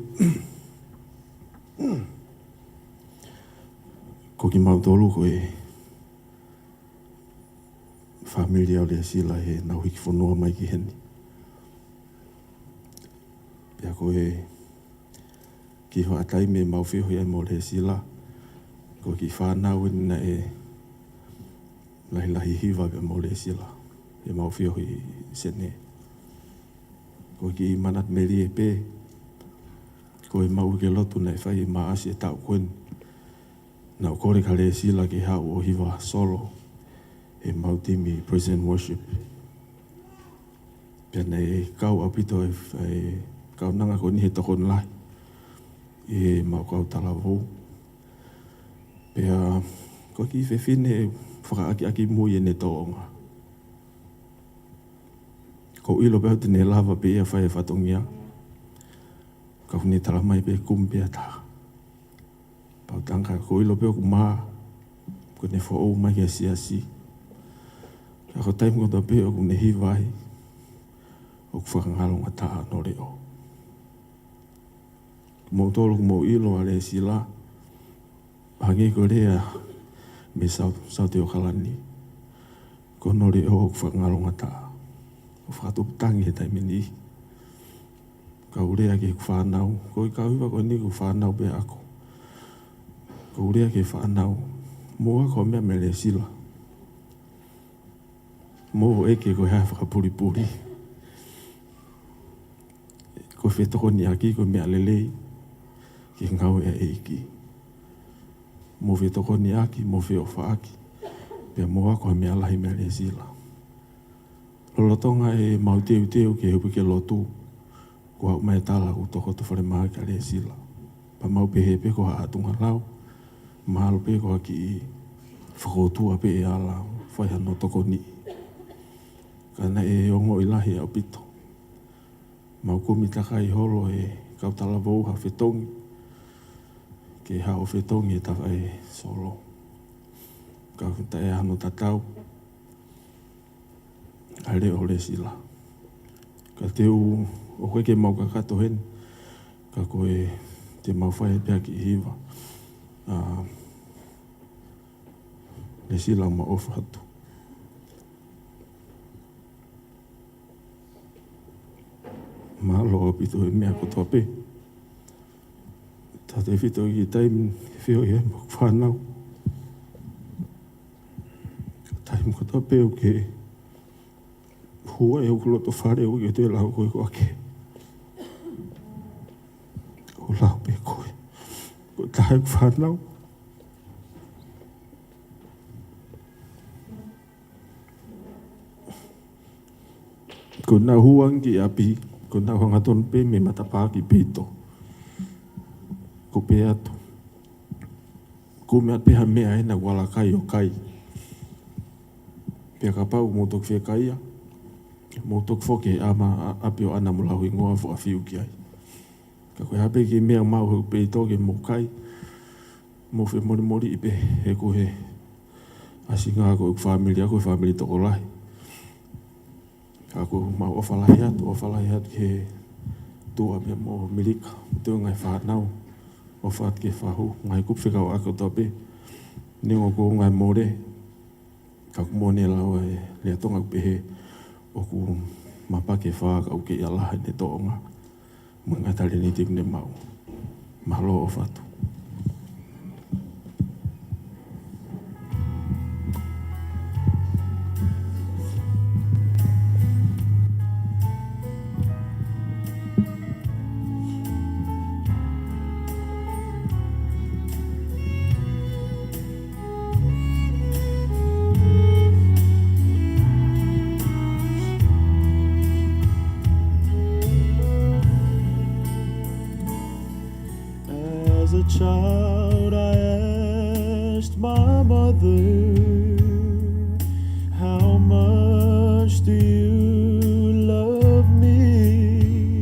ko kimautolu ko e fāmili ʻo Lesila heʻenau hiki fonua mai ki heni. Pea ko e kiʻi faʻa taimi ʻemau feohi ai mo Lesila, ko e kiʻi fānau eni naʻe lahilahi hiva pea mo Lesila, heʻemau feohi ʻi Senē. Ko e kiʻi manatu melie pē, ko ʻemau uike lotu naʻe fai ʻi Maʻasi e taʻu ko eni. Naʻá ku kole kia Lesila ke haʻu ʻo hiva solo ʻemau timi praise and worship. Pea naʻe kau ʻaupito e, e kaunanga ko eni he tokoni lahi ʻi heʻemau kau talavou. Pea ko e kiʻi fefine fakaʻakiʻakimui ʻene tōʻonga. ʻOku ou ʻilo pē au te ne lava pē ia ʻo fai e fatongia. Ka ʻoku ne talamai pē kumi pē ha taha. Pea u talaange ʻoku ou ʻilo pē ʻoku mā, ʻoku ne foʻou mai ki he siasi. Ka ko e taimi kotoa pē ʻoku ne hiva ai, ʻoku fakangalongataʻa hono leʻo. Kimoutolu ʻoku mou ʻilo ʻa Lesila, hangē ko e lea mei Sau-, Saute ʻAokalani. Ko hono leʻo ʻoku fakangalongataʻa. ʻOku fakatupu tangi he taimi ni. Kau lea ki heʻeku fānau. Ko e kau hiva ko eni ʻoku fānau pē ʻaʻaku. Kau lea ki he fānau. Mou ako ha meʻa meia Lesila. Mou ʻeke ko e hā e fakapulipuli. Ko e fetokoniʻaki ko e meʻa lelei ki he ngāue ʻa e ʻEiki. Mou fetokoniʻaki, mou feʻofaʻaki. Pea mou ako ha meʻa lahi meia Lesila. Lolotonga ʻemau teuteu ki he uike lotu, kuo aʻu mai e tala ʻoku tokoto falemahaki ʻa Lesila. Pea mau pehē pē ko ha ʻatunga lau, mahalo pē ko ha kiʻi fokoutua pē ʻe ala fai hano tokoniʻi. Ka naʻe ongoʻi lahi ʻaupito. Mau kumi takai holo he kau talavou ha fetongi, ke haʻu ʻo fetongi e tafaʻaki solo. Ka ko e taʻe hano tatau ʻa e leʻo ʻo Lesila. Ka te u, ʻoku ʻikai ke mau kakato heni, ka ko e te mau fai pē ha kiʻi hiva. ʻA, Lesila, mau ʻofa atu. Mālō ʻaupito he meʻa kotoa pē. Tautautefito ki he taimi ʻoku feohi ai mo hoku fānau. Taimi kotoa pē ʻoku ke hū ai hoku loto fale, ʻoku ke toe lau koe ko ake. ʻO lau pē koe. Ko e taha ʻeku fānau. Ko ʻenau hū ange ki ʻapi, ko ʻenau hangatonu pē mei matapā ki peito. Ko e pehē atu, kumi atu pē ha meʻa ʻe naʻa ku ala kai ʻo kai. Pea kapau mou toki fekaia, mou toki foki he ʻama ʻa, ʻapi ʻoʻona mo lauhingoa fo a fiu ki ai. Ka ko e hā pē kiʻi meʻa ʻoku maʻu he peito ke mou kai, mou femolemole pē he ko e ʻasinga ko e fāmili ʻaku, ko e fāmili tokolahi. Ka ʻoku mau ʻofa lahi atu, ʻofa lahi atu ki he tuʻa pea mo Milika, mo e ngaahi fānau, ʻofa atu ki he fahu, ngaahi kupu fekauʻaki kotoa pē. Neongo ko e ngaahi mole, ka ʻoku moʻoni e lau ʻa e lea Tonga ʻoku pehē, ʻoku mapaki e fā ka ʻoku kei ʻalaha ʻene toʻonga. Mo e ngaahi talēniti ʻoku ne maʻu. Mālō, ʻofa atu. As a child, I asked my mother, "How much do you love me?"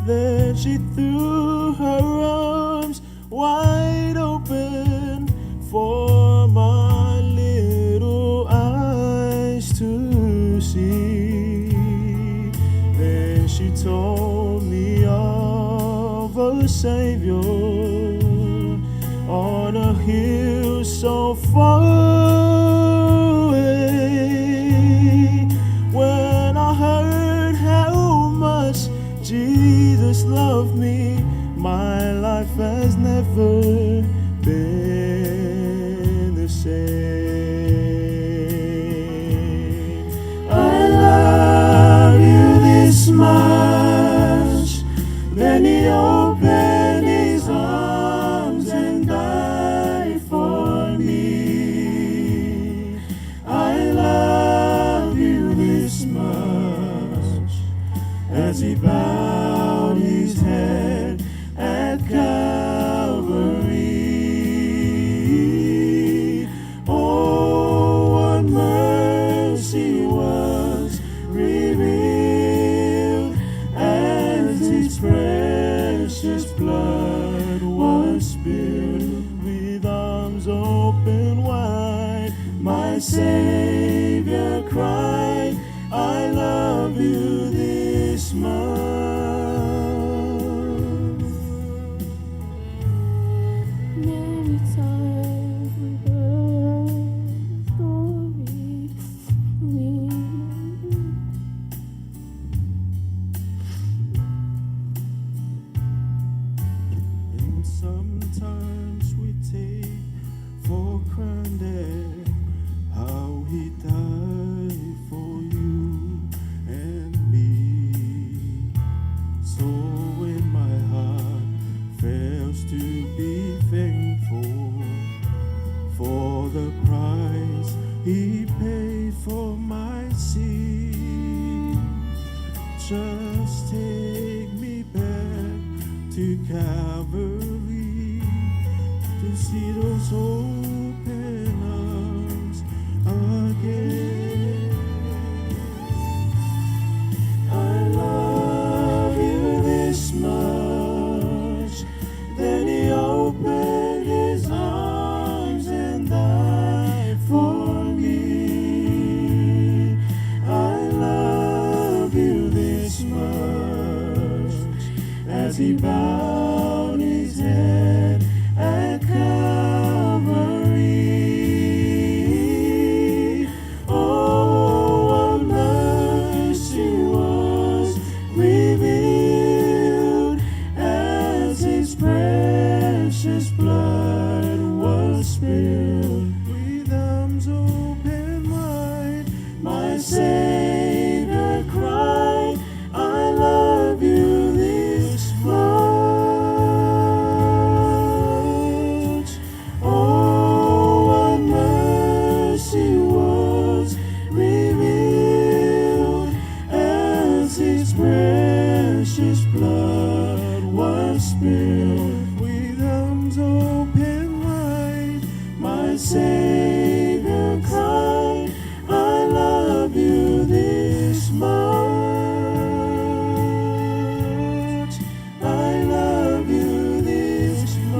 Then she threw her arms wide open for my little eyes to see. Then she told me of a Savior on a hill so far away. When I heard how much Jesus loved me, my life has never been the same. I love you this much, then he opened his arms and died for me. I love you this much, as he bowed his head at Calvary. Oh, what mercy was revealed as his precious blood was spilled. With arms open wide, my Savior cried, "I love you this much." Every time we glory, we And sometimes we take for granted how he died Open wide, my Savior cried, "I love you this much." Oh, what mercy was revealed as his precious blood was spilled. With arms open wide, my Savior cried, "I love you this much. I love you this much."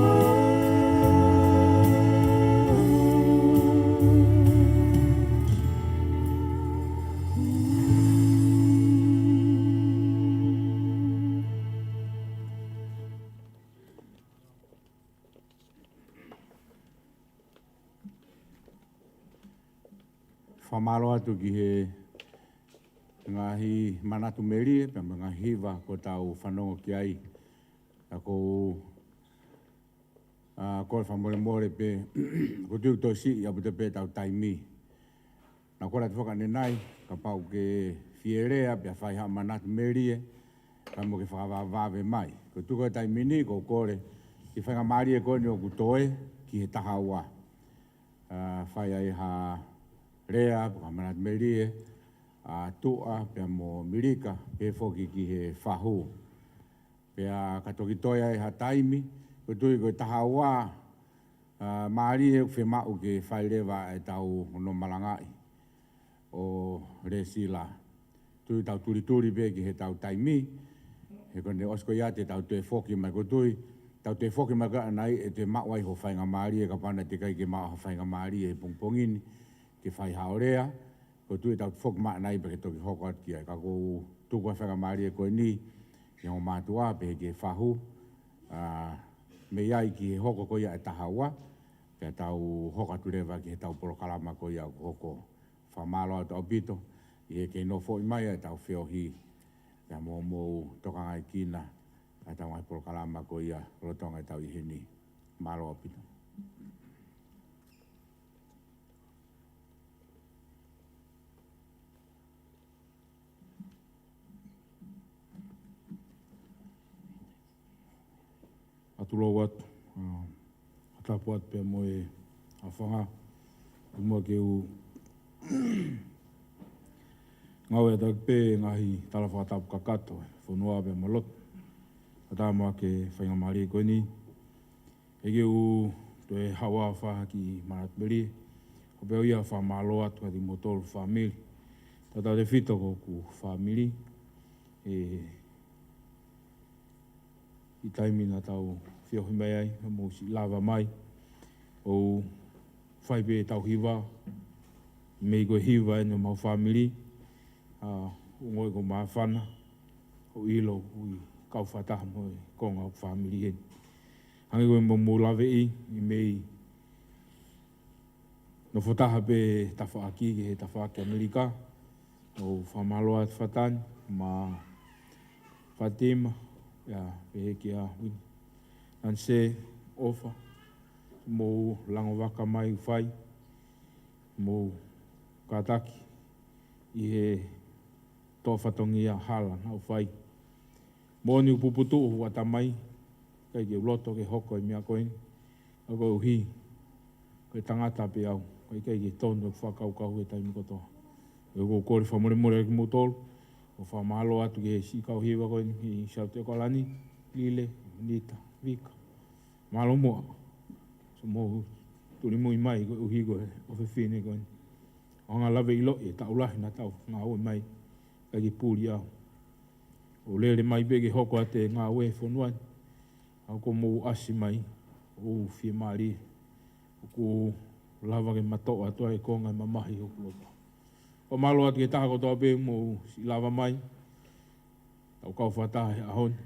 Fakamālō atu ki he ngaahi manatu melie, pea mo e ngaahi hiva kuo tau fanongo ki ai. Ka ʻoku ou, ʻa, kole fakamolemole pē, ʻoku ou tui ʻoku toe siʻi ʻaupito pē ʻetau taimi. Naʻa ku kole atu foki ʻanenai, kapau ʻoku ke fie lea, pea fai ha manatu melie, ka mou ke fakavavevave mai. Ko e tuʻu ko e taimi ni, ʻoku ou kole, ki he faingamālie ko eni ʻoku toe, ki he taha ua. ʻA, fai ai ha lea, pe ko ha manatu melie, ʻa Tuʻa, pea mo Milika, pehē foki ki he fahu. Pea ka toki toe ai ha taimi, ʻoku ou tui ko e taha ua, ʻa, mālie ʻoku fiemaʻu ke fai leva ʻetau hono malangaʻi ʻo Lesila. Tui tau tulituli pē ki heʻetau taimi, he ko ʻene ʻosi ko ia te tau toe foki mai, ʻoku ou tui, tau toe foki mai ko ia ʻanenai ʻe toe maʻu ai ho faingamālie, kapau naʻe teʻeki ai ke maʻu ha faingamālie he pongipongi ni, ke fai haʻo lea, ʻoku ou tui tau foki mai ʻanenai pea ke toki hoko atu ki ai. Ka ʻoku ou tuku ʻa e faingamālie ko eni, ki hoʻo mātuʻa, pehē ki he fahu, ʻa, mei ai ki he hoko ko ia e taha ua, pea tau hoko atu leva ki heʻetau polokalama ko ia ʻoku hoko. Fakamālō atu ʻaupito, ʻi he kei nofoʻi mai ʻetau feohi, pea mo hoʻomou tokangaekina ʻetau ngaahi polokalama ko ia lolotonga ʻetau ʻi heni. Mālō ʻaupito. ʻOatu lou atu, ʻa, ʻa tapu atu pea mo e ʻa fanga, ʻi muʻa ke u ngāue ʻataʻatā pē ngaahi tala fakatapu kakato, fonua pea mo lotu. ʻA tā mo ke faingamālie ko eni, ʻe ke u toe haʻu ʻo fai ha kiʻi manatu melie, ʻo pehē ʻo ia fakamālō atu kiate kimoutolu fāmili. Tautautefito ko hoku fāmili, ʻe, ʻi he taimi naʻa tau feohi mai ai, naʻa mou siʻi lava mai, ʻo fai pē ʻetau hiva, mei ko e hiva eni ʻo homau fāmili, ʻa, ʻoku ou ongoʻi ʻoku māfana, ʻo ʻilo, ʻoku ou kau fakataha mo e konga ʻo e fāmili eni. Hangē ko e mo mou laveʻi, ʻi he mei nofo taha pē tafaʻaki ki he tafaʻaki ʻAmelika, ʻo fakamālō atu Fatani, mo Fatima, ia, pehē kia Win. Nanse, ʻOfa, mou lango vaka mai ʻoku fai, mou kātaki, ʻi he toʻo fatongia hala naʻa ku fai. Moʻoni ʻoku puputuʻu hoku ʻatamai, ʻikai ke u loto ke hoko e meʻa ko eni. Ka koeʻuhi, ko e tangata pē au, ka ʻikai ke tonu ʻeku fakakaukau he taimi kotoa. ʻOku ou kole fakamolemole atu kimoutolu, ʻo fakamālō atu ki he siʻi kau hiva ko eni, ki Siaute ʻOkalani, Lile, Nita, Vika. Mālō muʻa. So mou tulimui mai koeʻuhi ko e ʻofefine ko eni. ʻO hanga lave ʻiloʻi e taʻu lahi naʻa tau ngāue mai, ʻikai ke puli au. ʻO lele mai pē ke hoko atu e ngāue he fonua ni. ʻA ʻoku mou ʻasi mai, ʻoku ou fiemālie. ʻOku ou lava ke matoʻo atu ai e konga e mamahi hoku loto. Fakamālō atu ki he taha kotoa pē mou siʻi lava mai. Tau kau fakataha he ʻaho ni.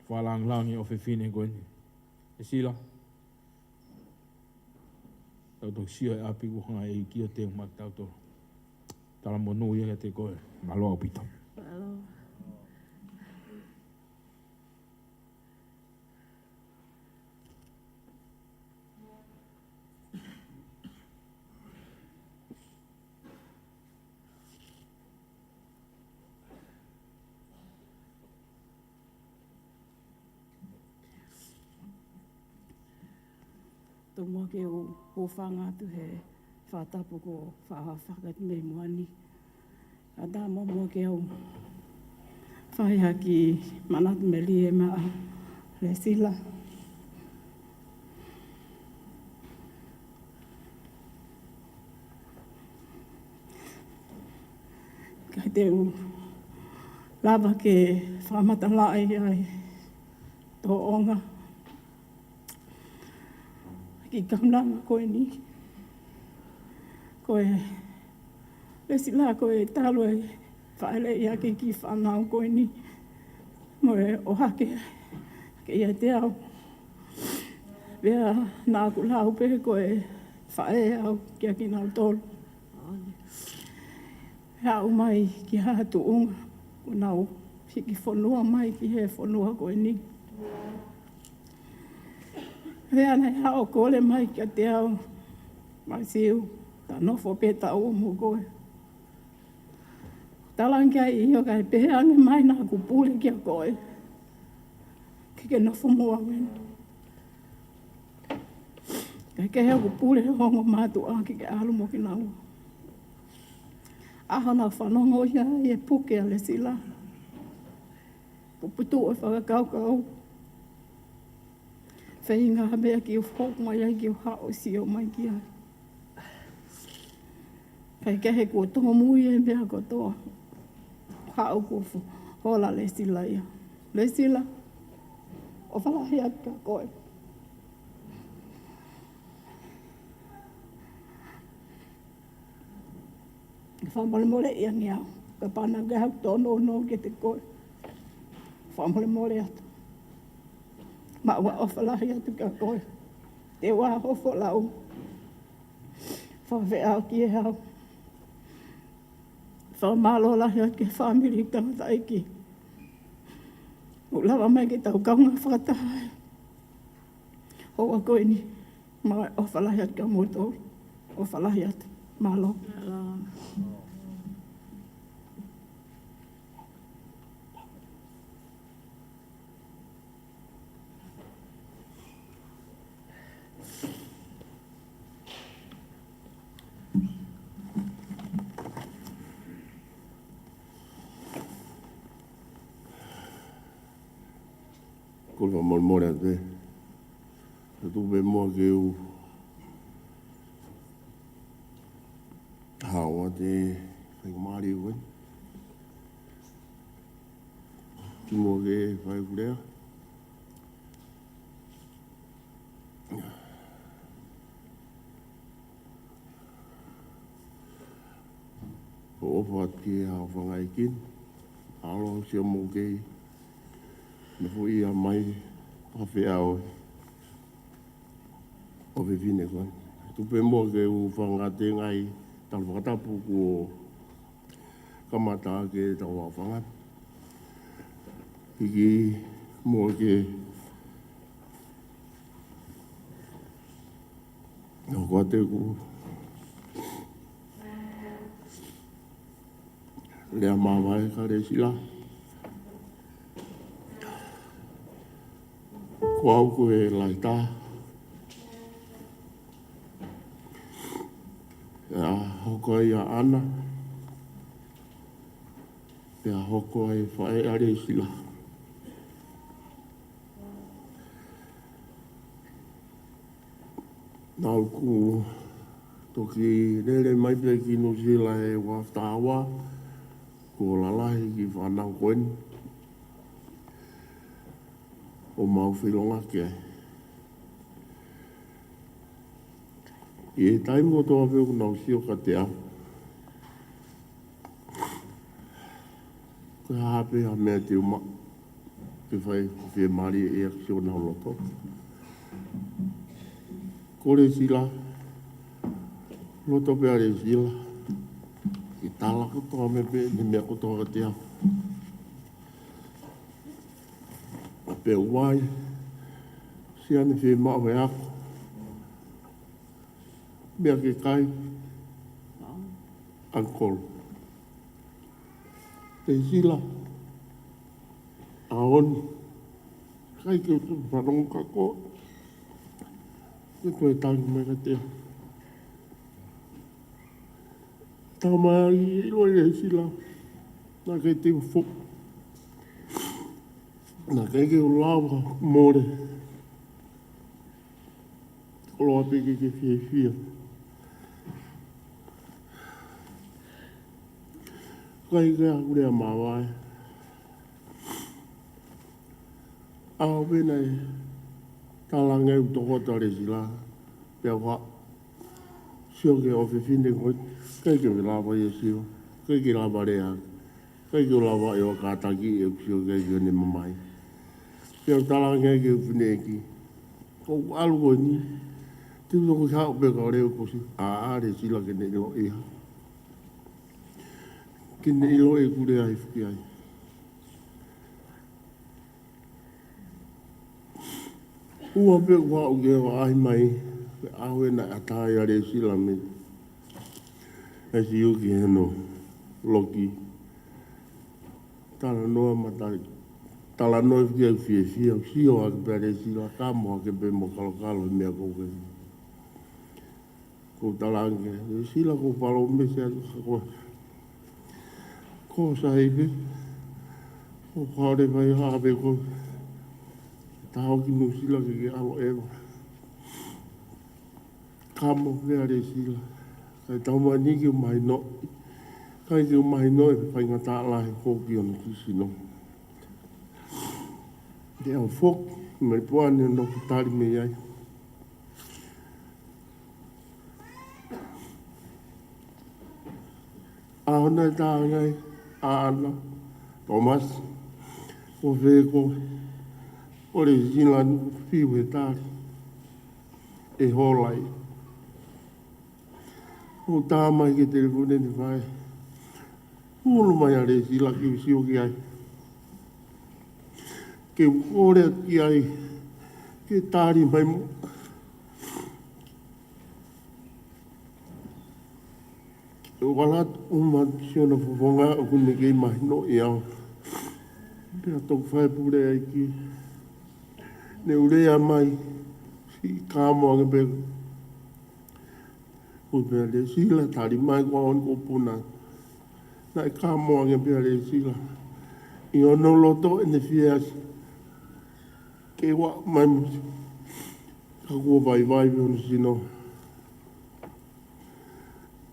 Fakalāngilangi ʻofefine ko eni. ʻE Sila. Tau toki sio he ʻapi kuo hanga ʻe he ʻEiki ʻo teu maʻa kitautolu. Talamonū ia kiate koe. Mālō ʻaupito. Mālō. Muʻa ke u hūfanga atu he fakatapu kuo fakahoko atu mei muʻa ni. Kae ʻatā muʻa ke u fai ha kiʻi manatu melie maʻa Lesila. Kae te u lava ke fakamatalaʻi ʻa e tōʻonga kiʻi kaunanga ko eni. Ko e Lesila ko e talu e faʻeleʻi ʻa e kiʻi fānau ko eni mo e ʻohake ke ʻiate au. Pea naʻa ku lau pē ko e faʻē au kiate kinautolu. He aʻu mai ki ha tuʻunga, kuo nau hiki fonua mai ki he fonua ko eni. Pea naʻe haʻu ʻo kole mai kiate au, Masiu, ta nofo pē taua mo koe. Talaange ai ʻio kae pehē ange mai naʻa ku pule kia koe. Ke ke nofo mo au eni. Kae kehe ʻoku pule he ongo mātuʻa ke ke ʻalu mo kinaua. ʻAho naʻa ku fanongo ai ʻa e puke ʻa Lesila. Puputuʻu e fakakaukau. Feinga ha meʻa ke u hoko mai ai ke u haʻu ʻo sio mai ki ai. Kae kehe kuo tōmui e meʻa kotoa. Haʻu kuo fo-, hola Lesila ia. Lesila, ʻofa lahi atu kia koe. Fakamolemole ia ni au. Ka pana ke hau tono no ke te koe. Fakamolemole atu. Maʻu ʻa e ʻofa lahi atu kia koe. Te ua hofo lau. Fakafeʻao ki he hau. Fakamālō lahi atu ki he fāmili tangataʻeiki. ʻO lava mai ke tau kaungā fakataha. ʻO ako eni. Maʻu ʻofa lahi atu kia moutolu. ʻOfa lahi atu. Mālō. Mālō. Ko e fakamolemole atu pē. Ka tuku pē muʻa ke u hao atu e faingamālie ko ē. Kimuʻa ke fai ʻeku lea. ʻOku ou ʻofa atu ki he ʻofaʻanga ʻeiki ni. ʻAlo sia mo kei. Naʻe foʻi ia mai, pafea ʻo e ʻofefine ko ē. Tuku pē muʻa ke u fakatengaʻi e tala fakatapu kuo kamata ke tau ʻofaʻanga. Hiki muʻa ke ʻoku ʻiate au e lea māvae kia Lesila. Ko au ko e laita. ʻA ia ʻoku ʻikai ʻaʻana. Pea hoko ai e faʻē ʻa Lesila. Naʻa ku toki lele mai pē ki Nuʻu Sila he ua taha ua, kuo lalahi e kiʻi fānau ko eni. ʻO mau feʻiloaki ai. ʻI he taimi kotoa pē ʻoku nau sio kiate au. Ko e hā pē ha meʻa te u maʻu ke fai, fiemālie ʻaki siʻonau loto. Ko Lesila, loto pē ʻa Lesila, ʻi he tala kotoa mai pē ʻene meʻa kotoa kiate au. Pea ʻoku ʻi ai siʻane fiemaʻu he ako. Meʻa ke kai, uncle. Lesila, ʻaho ni, ʻikai ke u toe fanongo kia koe. Ko e tangi mai ka te. Tau mai ai ʻilo ʻe Sila. Naʻe ʻikai te u foki. Naʻe ʻikai ke u lava mole. Koloa pē ke ke fiefia. ʻIkai ke ʻaku lea māvae. ʻAho pē naʻe talaange ʻe he tokotaha Sila, pea ua sio ki he ʻofefine ko ē, ʻikai ke lava ia ʻo sio, ʻikai ke lava lea, ʻikai ke lava ʻo kātaki ʻeku sio ki ai ʻi heʻene mamahi. Pea u talaange ki he fineʻeiki, ko ʻeku ʻalu ko eni, te u toki haʻu pē ka leo ko si, ʻa, ʻa Sila ke ne ʻilo ia. Ke ne ʻilo ʻeku lea hifo ki ai. Ua pē kuo aʻu ki he vaʻahi mai, pea ʻave naʻe ʻatā ai ʻa Sila mei he siu ki hono loki. Talanoa matai, talanoa ki ai fiefia, sio hake pē ʻa Sila, kamo hake pē mo kalokalo he meʻa ko ē. Ko u talaange, ʻe Sila ko u palōmesi atu ka ko, ko sai pē, ko u kole mai ha pē ko, ta hau ki Nuʻu Sila ke ke ʻalu ʻeva. Kamo pē ʻa Sila, ʻikai tau mai ni ke mahino, ʻikai ke mahino e faingataʻa lahi ko ki hono kiʻi sino. Te au foki, mei puani no kutali mei ai. ʻAho naʻe talaange ai ʻa ʻAna, Thomas, ko fē koe, ʻo Sila ni fiu he tali, ʻe hola ai. ʻO tā mai ki he telefoni ʻene faʻē. Hulu mai ʻa Sila ke u sio ki ai. Ke u kole ki ai, ke tali mai mo. Ke u ala atu ʻo ma sio na fofonga ʻoku ne kei mahino ʻe au. Pea toki fai pule ai ki. Ne u lea mai, siʻi kamo ange pē. Ko pē ʻa Sila, tali mai ko au ni ko puna. Naʻe kamo ange pē ʻa Sila. ʻI hono loto ʻene fiasi. Ke ua mai musi. Ka kuo vaivai pē hono sino.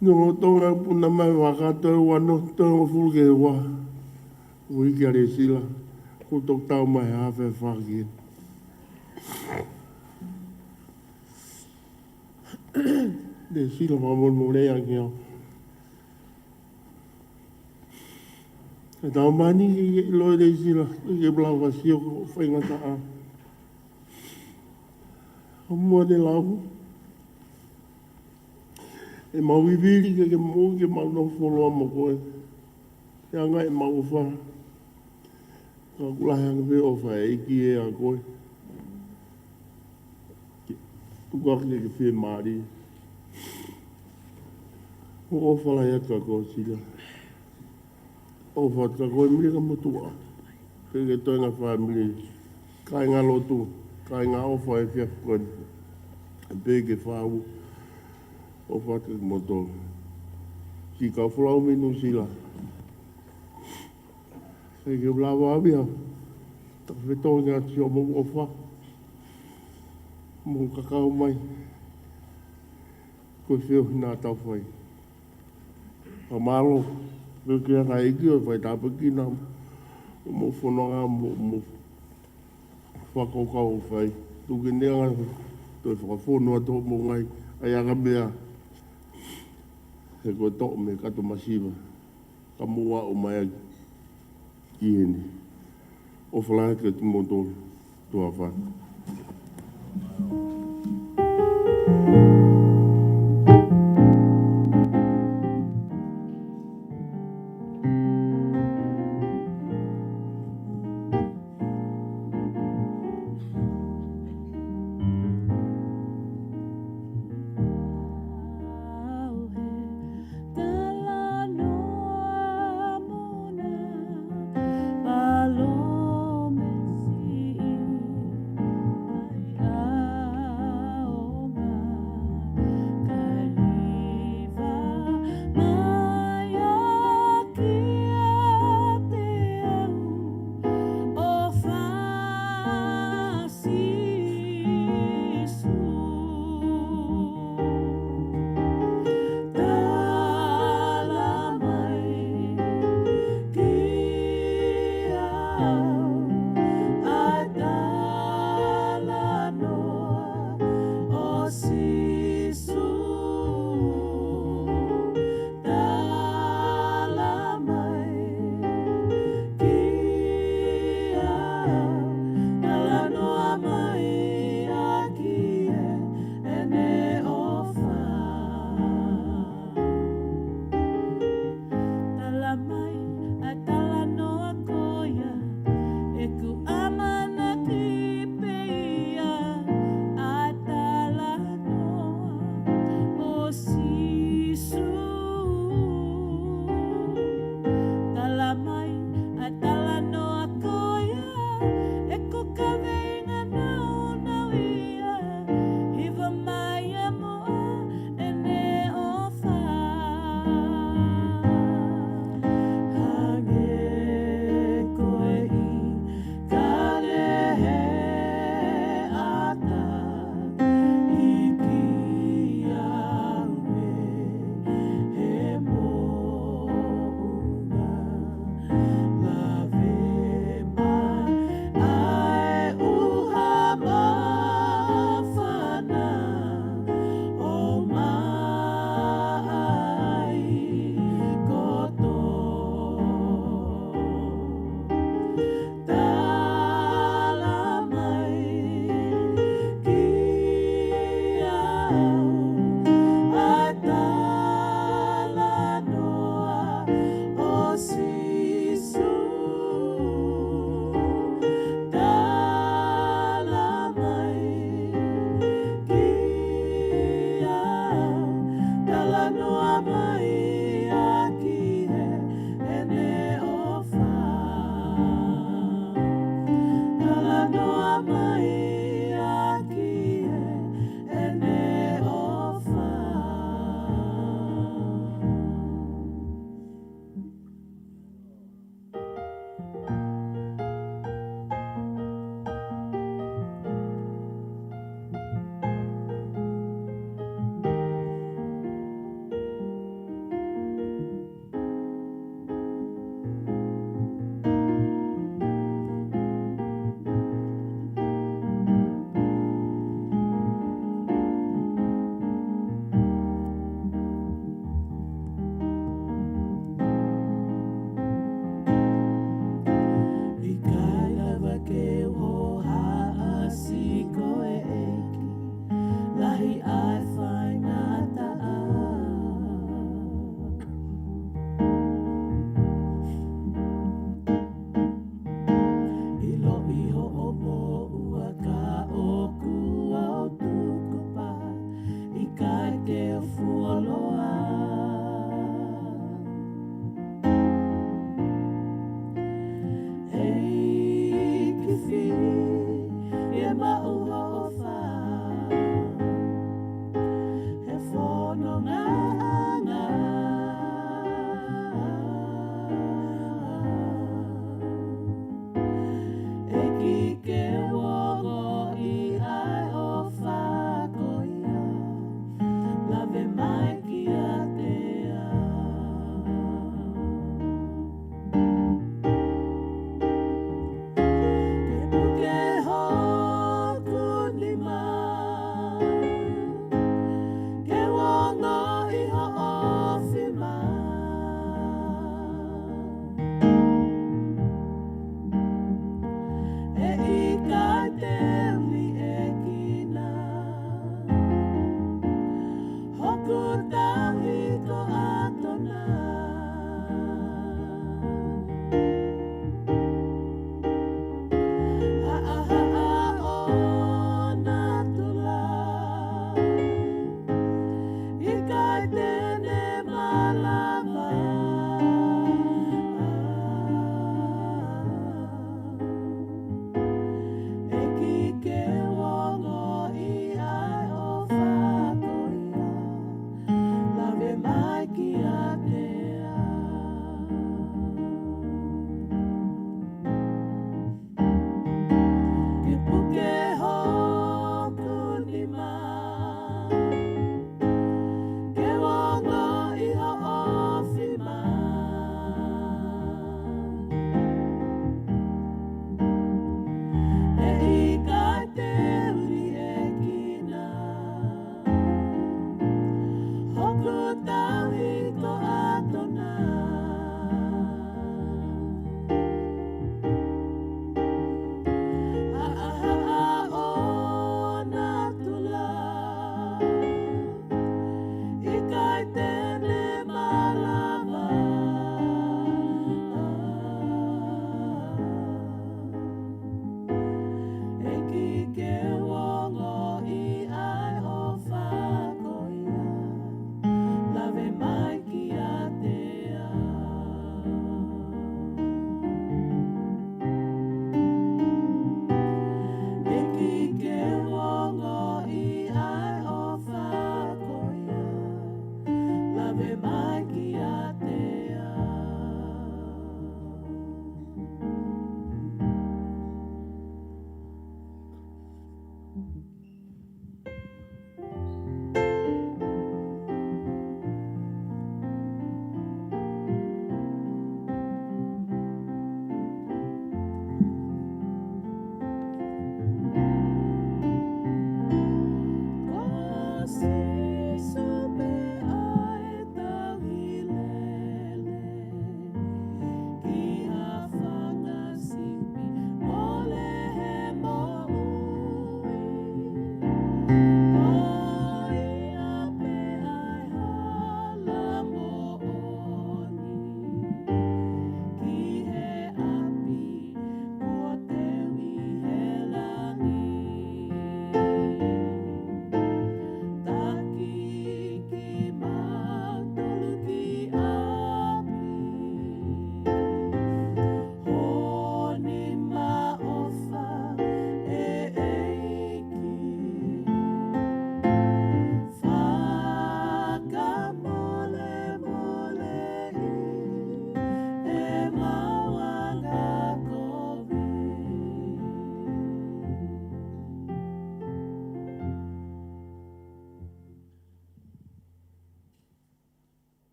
Nongo tonga puna mai vaka toe ua no, toe ua fulu ke ua. Ui ki ʻa Sila. Ko toki tau mai ha fe faki. ʻE Sila, fakamolemole ange au. ʻE tau mani ke ke ʻilo ʻe Sila, ke ke pula vasio ko faingataʻa. Ka mua ne lau. ʻE mau vivili ke ke mou ke mau nofo loa mo koe. ʻE anga ʻemau ʻofa. Ka ʻoku lahi ange pē ʻofa ʻa e ʻEiki ʻia koe. Tuku hake ke fiemālie. ʻOku ʻofa lahi atu kia koe Sila. ʻOfa atu kia koe Mele ka motuʻa. Pea ki he toenga fāmili. Kāinga lotu. Kāinga ʻofa he efiafi ko eni. Pea ki he fānau. ʻOfa atu kia kimoutolu. Siʻi kau folau mei Nuʻu Sila. Ke ke lava au ia. Tau fetongi atu siʻomou ʻofa. Mou kakau mai. Ko e feohi naʻa tau fai. Ka mālō. Ke ke anga ʻEiki ʻo fai tāpuekina. Mou fononga mo, mo fakakaukau ʻo fai. Tuku ke ne anga toe fakafonu atu hoʻomou ngaahi ʻaiʻanga meʻa. He ko e toʻo mei he kato masiva. Ka mou aʻu mai ai ki heni. ʻOfa lahi atu kia kimoutolu. Tuʻa ʻofa.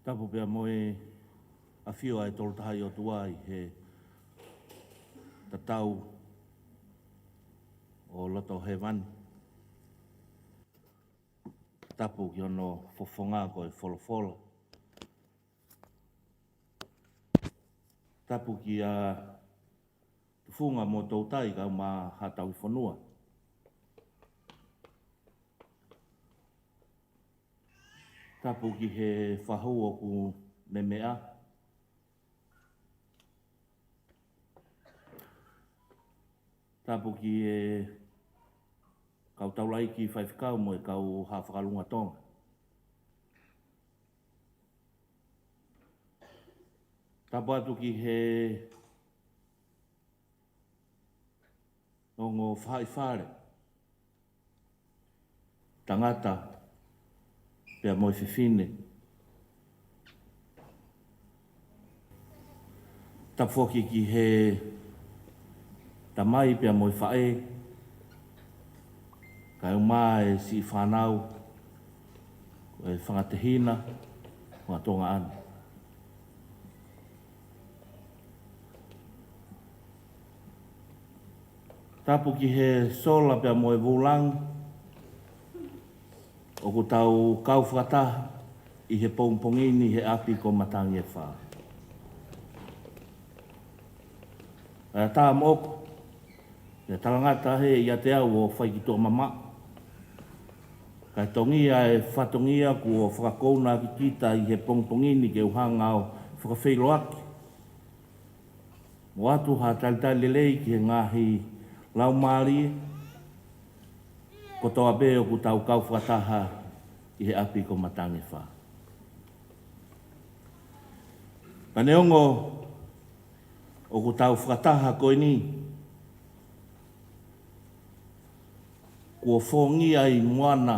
Tapu pea mo e ʻafio ʻa e Tolu Tahaʻi ʻOtua ʻi he tatau ʻo loto hēvani. Tapu ki hono fofonga ko e folofola. Tapu kia Tufunga mo Toutai kae ʻumaʻā Haʻa Tauhi Fonua. Tapu ki he fahu ʻoku ne meʻa. Tapu ki he kau taulaʻeiki faifekau mo e kau haʻa fakalunga Tonga. Tapu atu ki he ongo faʻahi fale, tangata pea mo e fefine. Tapu foki ki he tamai pea mo e faʻē, kae ʻumaʻā e siʻi fānau, ko e fanga tehina, fanga tuongaʻane. Tapu ki he sola pea mo e vūlangi ʻoku tau kau fakataha ʻi he pongipongi ni he ʻapi ko Matangi ʻe Fā. ʻA ia tā moʻoku, ʻe talangata he ʻiate au ʻo fai ki tuʻa mamaʻo. Kae tongia e fatongia kuo fakakouna ʻaki kita ʻi he pongipongi ni ke u hanga ʻo fakafeʻiloaki mo ʻoatu ha talitali lelei ki he ngaahi laumālie kotoa pē ʻoku tau kau fakataha ʻi he ʻapi ko Matangi ʻe Fā. Pea neongo ʻoku tau fakataha ko eni, kuo fōngia ʻi Moana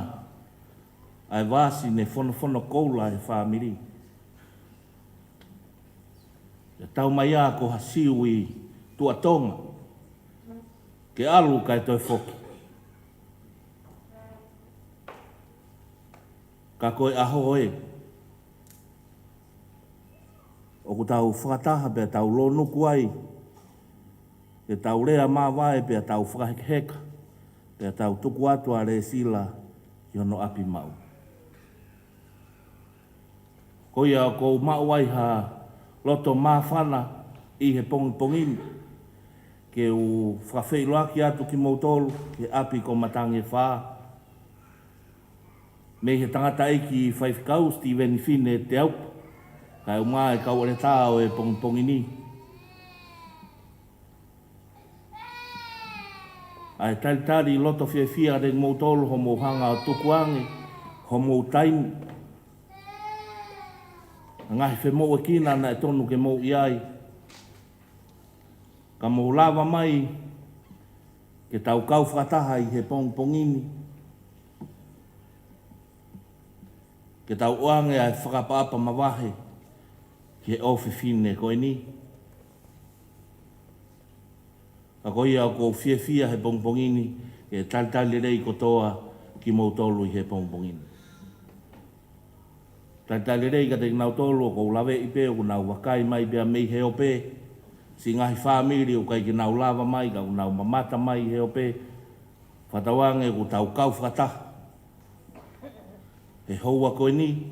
ʻa e vasi ne fonofono koula he fāmili. ʻE tau mai ā ko ha siu ʻi tuʻa Tonga, ke ʻalu kae toe foki. Ka ko e ʻaho ē, ʻoku tau fakataha pea tau lōnuku ai, pea tau lea māvae pea tau fakahekeheka, pea tau tuku atu ʻa Lēsila ki hono ʻapi maʻu. Ko ia ʻoku ou maʻu ai ha loto māfana ʻi he pongipongi ni, ke u fakafeʻiloaki atu kimoutolu ki he ʻapi ko Matangi ʻe Fā, mei he tangataʻeiki faifekau Sitiveni Fine Teaupa, kae ʻumaʻā e kau ʻeletā ʻo e pongipongi ni. ʻA e talitali loto fiefia ʻa kimoutolu hoʻomou hanga ʻo tukuange homou taimi, ngaahi femoʻuekina naʻe tonu ke mou ʻi ai, ka mou lava mai ke tau kau fakataha ʻi he pongipongi ni, ke tau ʻoange ʻa e fakaʻapaʻapa mavahe ki he ʻofefine ko eni. Ka ko ia ʻoku ou fiefia he pongipongi ni ke talitali lelei kotoa kimoutolu ʻi he pongipongi ni. Talitali lelei kiate kinautolu ʻoku ou laveʻi pē ʻoku nau vakai mai pea mei he ope, siʻi ngaahi fāmili ʻoku ʻikai ke nau lava mai, ka ʻoku nau mamata mai he ope. Fakatauange ʻoku tau kau fakataha he houa ko eni,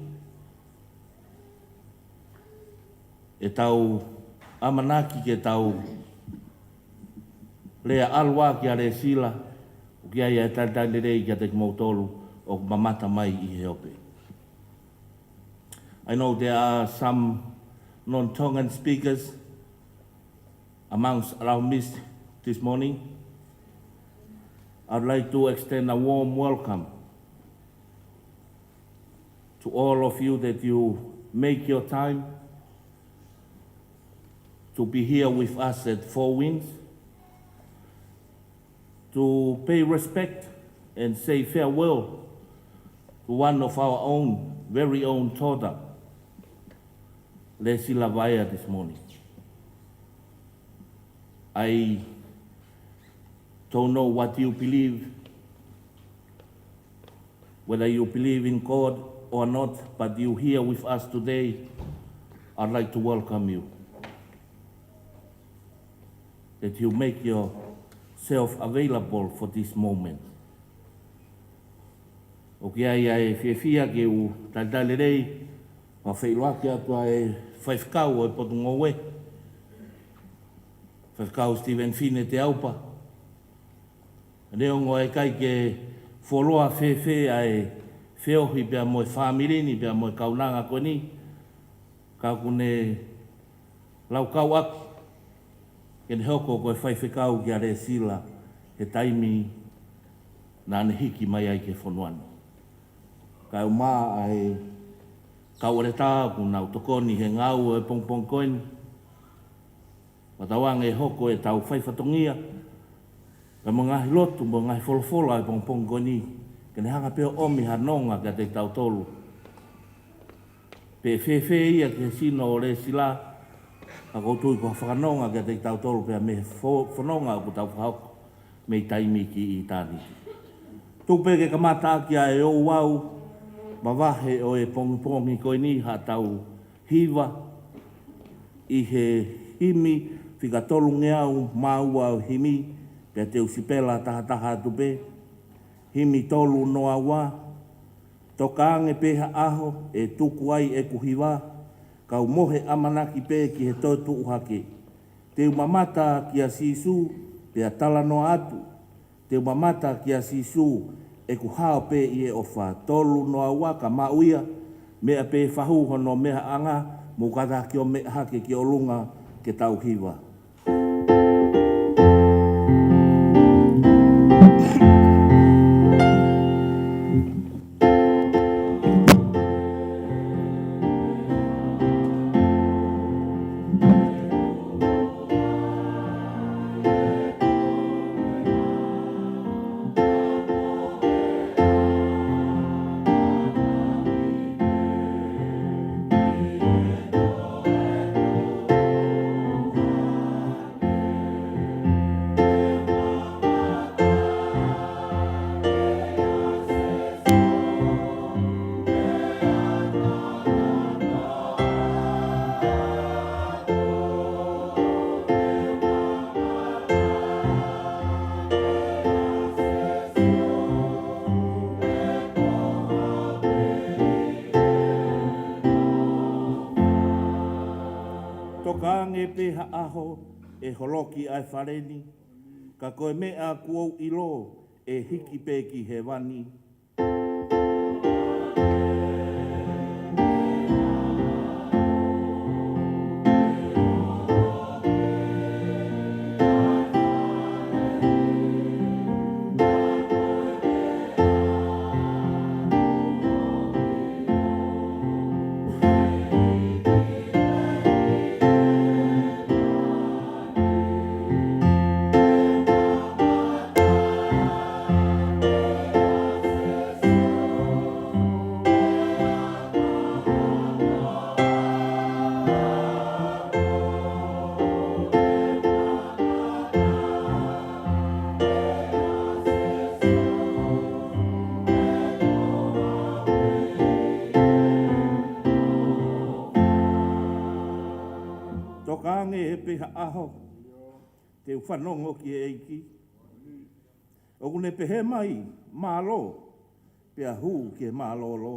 ʻetau ʻamanaki ke tau lea ʻalu ā kia Lēsila, ʻoku ʻi ai e talitali lelei kiate kimoutolu ʻoku mamata mai ʻi he ope. I know there are some non-Tongan speakers amongst our midst this morning. I'd like to extend a warm welcome to all of you that you make your time to be here with us at Four Winds, to pay respect and say farewell to one of our own, very own daughter, Lēsila Vaea, this morning. I don't know what you believe, whether you believe in God or not, but you here with us today, I'd like to welcome you. That you make yourself available for this moment. ʻOku ʻi ai ʻa e fiefia ke u talitali lelei, ʻo feʻiloaki atu ʻa e faifekau ʻo e Potungāue, Faifekau Stephen Fine Teaupa. Neongo ʻa e ʻikai ke fuoloa fēfē ʻa e feohi pea mo e fāmili ni, pea mo e kaunanga ko eni, ka ʻoku ne laukau ʻaki ke ne hoko ko e faifekau kia Lēsila he taimi naʻa ne hiki mai ai ki he fonua ni. Kae ʻumaʻā ʻa e kau ʻeletā ʻoku nau tokoni he ngāue ʻo e pongipongi ko eni, ʻoku tau ange ʻe hoko ʻetau faifatongia, pea mo e ngaahi lotu, mo e ngaahi folofola ʻo e pongipongi ko eni, ke ne hanga pē ʻo ʻomi ha nonga kiate kitautolu. Pe fēfē ia ki he sino ʻo Lēsila, ka ʻoku ou tui ko ha fakanonga kiate kitautolu pea mei he fo-, fononga ʻoku tau fakahoko mei taimi ki ʻitāniti. Tuku pē ke kamata ʻaki ʻa e ouau mavahe ʻo e pongipongi ko eni haʻatau hiva ʻi he himi fika tolungeau mā ua ʻo e himi, pea te u sipela tahataha atu pē. Himi tolu noa ua. Toka ange pē ha ʻaho ʻe tuku ai ʻeku hiva, kau mohe ʻamanaki pē ki he toe tuʻu hake. Te u mamata kia Sīsū, pea talanoa atu. Te u mamata kia Sīsū, ʻeku hao pē ʻi he ʻofa. Tolu noa ua, ka maʻu ia, meʻa pē fahu hono meʻaʻanga, mou kātaki ʻo meʻa hake ki ʻolunga ke tau hiva. Toka ange pē ha ʻaho ʻe holoki ʻa e fale ni, ka ko e meʻa kuo u ʻilo ʻe hiki pē ki hēvani. Toka ange pē ha ʻaho te u fanongo ki he ʻEiki. ʻOku ne pehē mai, mālō, pea hū ki he mālōlō.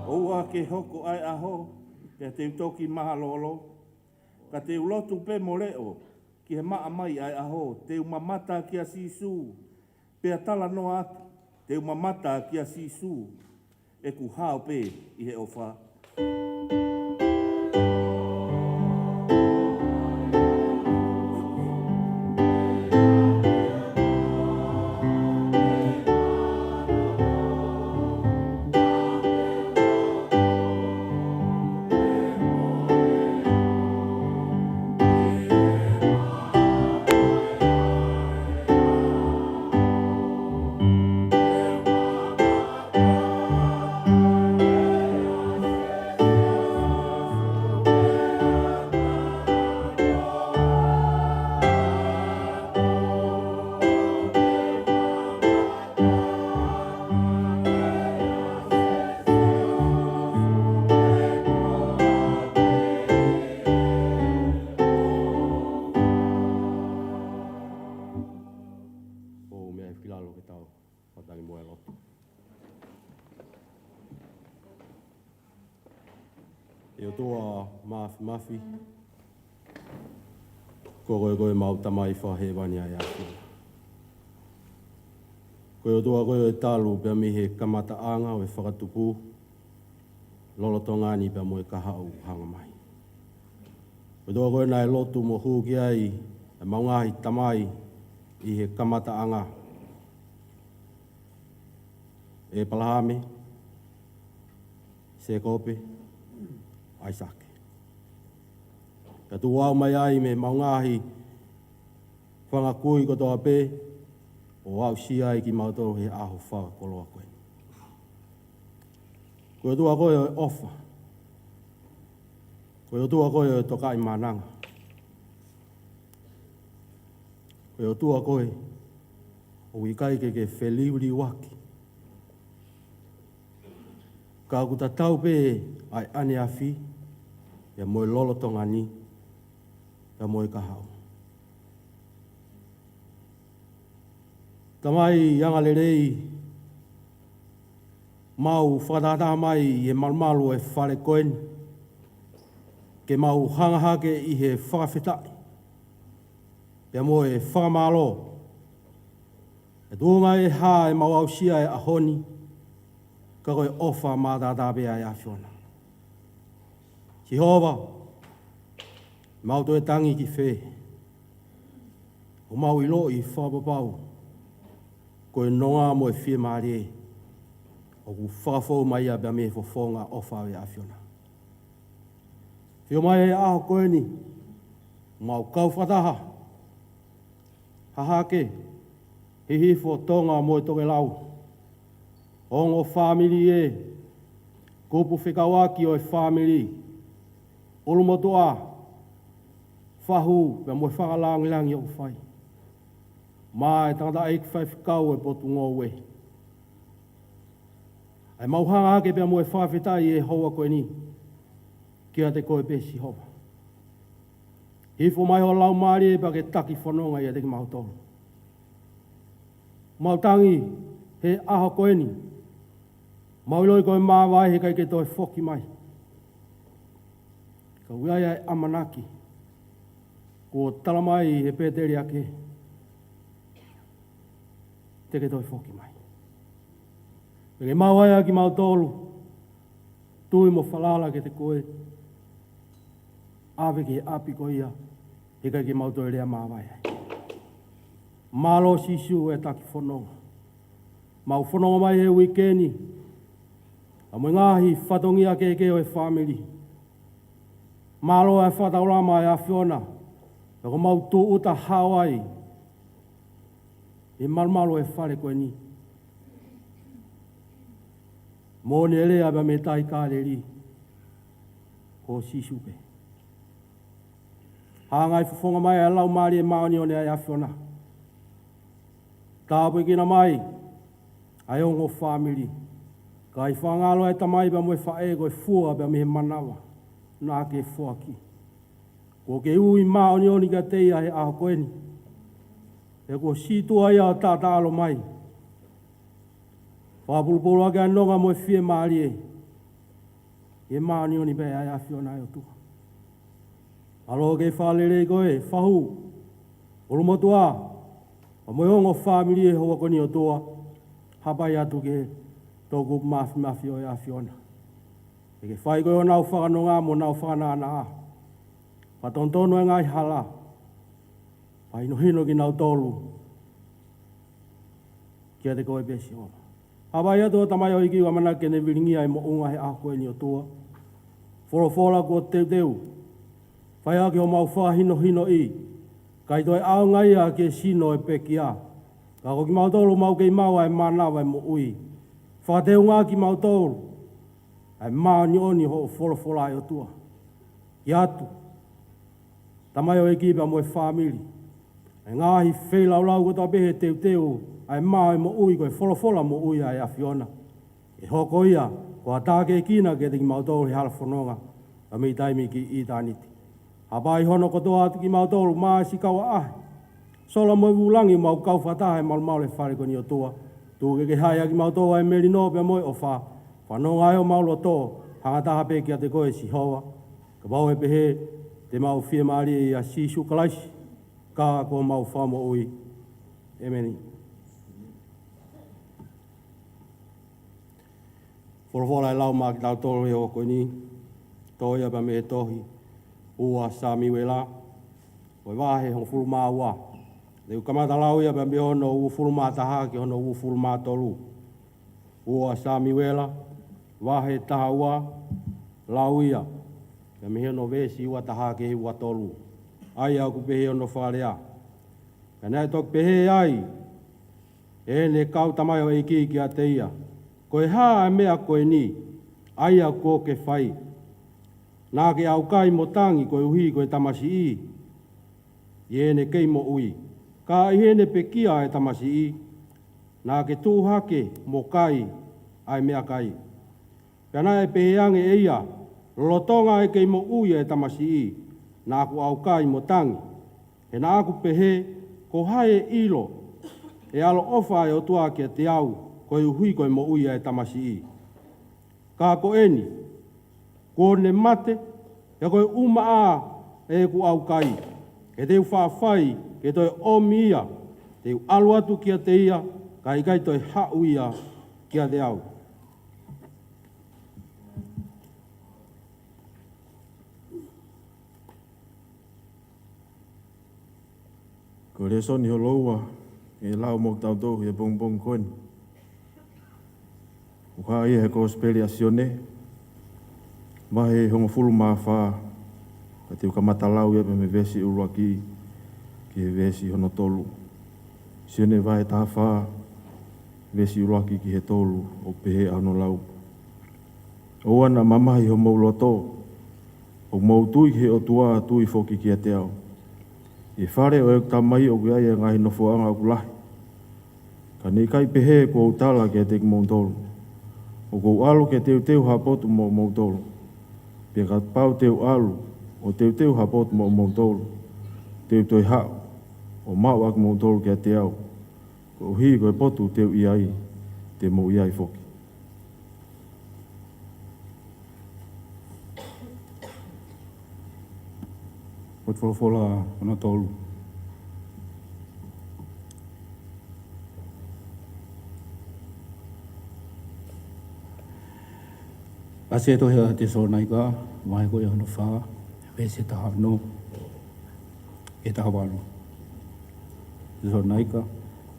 ʻOua ke hoko ʻa e ʻaho, pea te u toki mālōlō, ka te u lotu pē mo leʻo, ki he maʻa mai ʻa e ʻaho, te u mamata kia Sīsū, pea talanoa atu, te u mamata kia Sīsū, ʻeku hao pē ʻi he ʻofa. ʻOku meʻa ʻi he lalo ke tau fakatali mo e lotu. ʻE ʻOtua Māfimafi, ko koe ko ʻemau Tamai fakahēvani ʻa e ʻAfiona. Ko e ʻOtua ko ē ʻo e talu pea mei he kamataʻanga ʻo e fakatupu, lolotonga ni pea mo e kahaʻu hanga mai. Ko e ʻOtua ko ē naʻe lotu mo hū ki ai ʻemau ngaahi tamai ʻi he kamataʻanga, ʻĒpalahame, Sēkope, ʻAisake. Ka tuʻu ʻo aʻu mai ai mei heʻemau ngaahi fanga kui kotoa pē, ʻo aʻusia ai kimautolu he ʻaho fakakoloa ko eni. Ko e ʻOtua ko ē ʻo e ʻofa. Ko e ʻOtua ko ē ʻo e tokaʻi mānanga. Ko e ʻOtua ko ē ʻoku ʻikai ke ke feliuliuaki. Ka ʻoku tatau pē ʻa e ʻaneafi, pea mo e lolotonga ni, pea mo e kahaʻu. Tamai angalelei, mau fakatahataha mai ʻi he malumalu ʻo e fale ko eni, ke mau hanga hake ʻi he fakafetaʻi, pea mo e fakamālō. ʻE tuʻunga ʻi he hā ʻemau aʻusia e ʻaho ni, ka ko e ʻofa mātātā pē ʻa e ʻAfiona. Sihova, mau toe tangi ki fē? ʻOku mau ʻiloʻi fakapapau ko e nonga mo e fiemālie ʻoku fakafou mai ia pea mei he fofonga ʻofa ʻo e ʻAfiona. Fio mai he ʻaho ko eni, mau kau fakataha, Hahake, Hihifo, Tonga mo e tokelau, ongo fāmili ē, kupu fekauʻaki ʻo e fāmili, ʻulumotuʻa, fahu, pea mo e fakalāngilangi ʻoku fai. Mo e tangataʻeiki faifekau ʻo e potungāue. ʻA e mau hanga hake pea mo e fakafetaʻi he houa ko eni kiate koe pē Sihova. Hifo mai ho Laumālie pea ke taki fononga ʻiate kimautolu. Mau tangi he ʻaho ko eni. Mau ʻiloʻi ko e māvae he ʻikai ke toe foki mai. Ka ʻoku ʻi ai ʻa e ʻamanaki kuo tala mai he pēteliake te ke toe foki mai. Pea ke mau ʻai ʻa kimautolu, tui mo falala kiate koe, ʻave ki he ʻapi ko ia, he ʻikai ke mau toe lea māvae ai. Mālō Sīsū e taki fononga. Mau fononga mai he uike ni, ʻa mo e ngaahi fatongia kehekehe ʻo e fāmili. Mālō e fakataulama ʻa e ʻAfiona, pea ko ʻemau tūʻuta hao ai he malumalu ʻo e fale ko eni. Moʻoni e lea pea mei he tauhi Kāleli, ko Sīsū pē. Hanga ʻo fofonga mai ʻa e Laumālie Māʻoniʻoni ʻa e ʻAfiona. Tāpuekina mai ʻa e ongo fāmili. Ka ʻi he finangalo ʻa e tamai pea mo e faʻē ko e fua pea mei he manava naʻa ke foaki. Kuo ke ui māʻoniʻoni kiate ia he ʻaho ko eni. He kuo sītuʻa ia ʻo taʻataʻalo mai. Fakapulupulu ʻaki ʻa e nonga mo e fiemālie. ʻI he māʻoniʻoni pē ʻa e ʻAfiona ʻe ʻOtua. Mālō ke fakalelei koe, fahu. Ulumotuʻa, pea mo e ongo fāmili ʻi he houa ko eni ʻOtua, hapai atu ki he toʻukupu māfimafi ʻo e ʻAfiona. Ke ke fai ko ē honau fakanonga mo honau fakanaʻanaʻa. Fakatonutonu e ngaahi hala. Fakahinohino kinautolu kiate koe pē Sihova. Hapai atu ʻa e tamaioʻeiki ʻoku ʻamanaki ke ne vilingia e moʻunga he ʻaho ko eni ʻOtua. Folofola kuo teuteu. Fai ʻaki homau fakahinohinoʻi. ʻIkai toe ʻaonga ia ki he sino ʻo e pekia. Ka ko kimautolu ʻoku mau kei maʻu ʻa e mānava ʻo e moʻui. Fakateunga kimautolu ʻa e māʻoniʻoni ʻo hoʻo folofola ʻe ʻOtua. ʻIo atu. Tamaioʻeiki pea mo e fāmili. ʻA e ngaahi feilaulau kotoa pē he teuteu ʻa e mā ʻo e moʻui ko e folofola moʻui ʻa e ʻAfiona. ʻE hoko ia ko ha tākiekina kiate kimautolu he hala fononga, pea mei taimi ki ʻitāniti. Hapai hono kotoa atu kimautolu, māsi kau ʻaʻahi. Sola mo e vūlangi ʻoku mau kau fakataha he malumalu he fale ko eni ʻOtua. Tuku ke ke haʻi ʻa kimautolu ʻa e melino pea mo e ʻofa. Fanongo ʻa homau loto, hanga taha pē kiate koe Sihova. Kapau ʻe pehē, te mau fiemālie ʻia Sīsū Kalaisi, ka ko homau Fakamoʻui. ʻEmeni. Folofola ʻe lau maʻa kitautolu he houa ko eni, toʻo ia pea mei he tohi ua Samiuela, ko e vahe hongofulu mā ua. Te u kamata lau ia pea mei hono uofulu mā taha ki hono uofulu mā tolu. Ua Samiuela, vahe taha ua, lau ia pea mei hono veesi ua taha ki he ua tolu. ʻA ia ʻoku pehē hono fakalea. Pea naʻe toki pehē ai ʻe heʻene kau tamaioʻeiki kiate ia, Ko e hā ʻa e meʻa ko eni, ʻa ia kuo ke fai? Naʻa ke ʻaukai mo tangi koeʻuhi ko e tamasiʻi ʻi heʻene kei moʻui. Ka ʻi heʻene pekia ʻa e tamasiʻi, naʻa ke tuʻu hake mo kai ʻa e meʻakai. Pea naʻe pehē ange ʻe ia, Lolotonga ʻa e kei moʻui ʻa e tamasiʻi, naʻa ku ʻaukai mo tangi. He naʻa ku pehē, Ko hai ʻe ʻilo ʻe ʻaloʻofa ʻa e ʻOtua kiate au, koeʻuhi ko e moʻui ʻa e tamasiʻi? Ka ko eni, kuo ne mate, pea ko e ʻumaʻā ʻeku ʻaukai. He te u faʻa fai ke toe ʻomi ia, te u ʻalu atu kiate ia, ka ʻe ʻikai toe haʻu ia kiate au. Ko e lēsoni hono ua ʻe lau maʻa kitautolu he pongipongi ko eni, ʻoku hā ia he Kosipeli ʻa Sione, vahe hongofulu mā fā, ka te u kamata lau ia pea mei he veesi ʻuluaki ki he veesi hono tolu. Sione vahe taha fā, veesi ʻuluaki ki he tolu, ʻoku pehē hono lau. ʻOua naʻa mamahi homou loto, ʻoku mou tui ki he ʻOtua, tui foki kiate au. ʻI he fale ʻo ʻeku Tamai ʻoku ʻi ai ʻa e ngaahi nofoʻanga ʻoku lahi. Ka naʻe ʻikai pehē kuo u tala kiate kimoutolu. ʻOku ou ʻalu ke teuteu ha potu moʻomoutolu. Pea kapau te u ʻalu ʻo teuteu ha potu moʻomoutolu, te u toe haʻu ʻo maʻu ʻa kimoutolu kiate au. Koeʻuhi ko e potu te u ʻi ai, te mou ʻi ai foki. Potu folofola hono tolu. ʻAsi e tohi ʻa Tesalonaika, vahe ko ia hono fā, veesi taha ono ki he taha valu. Tesalonaika,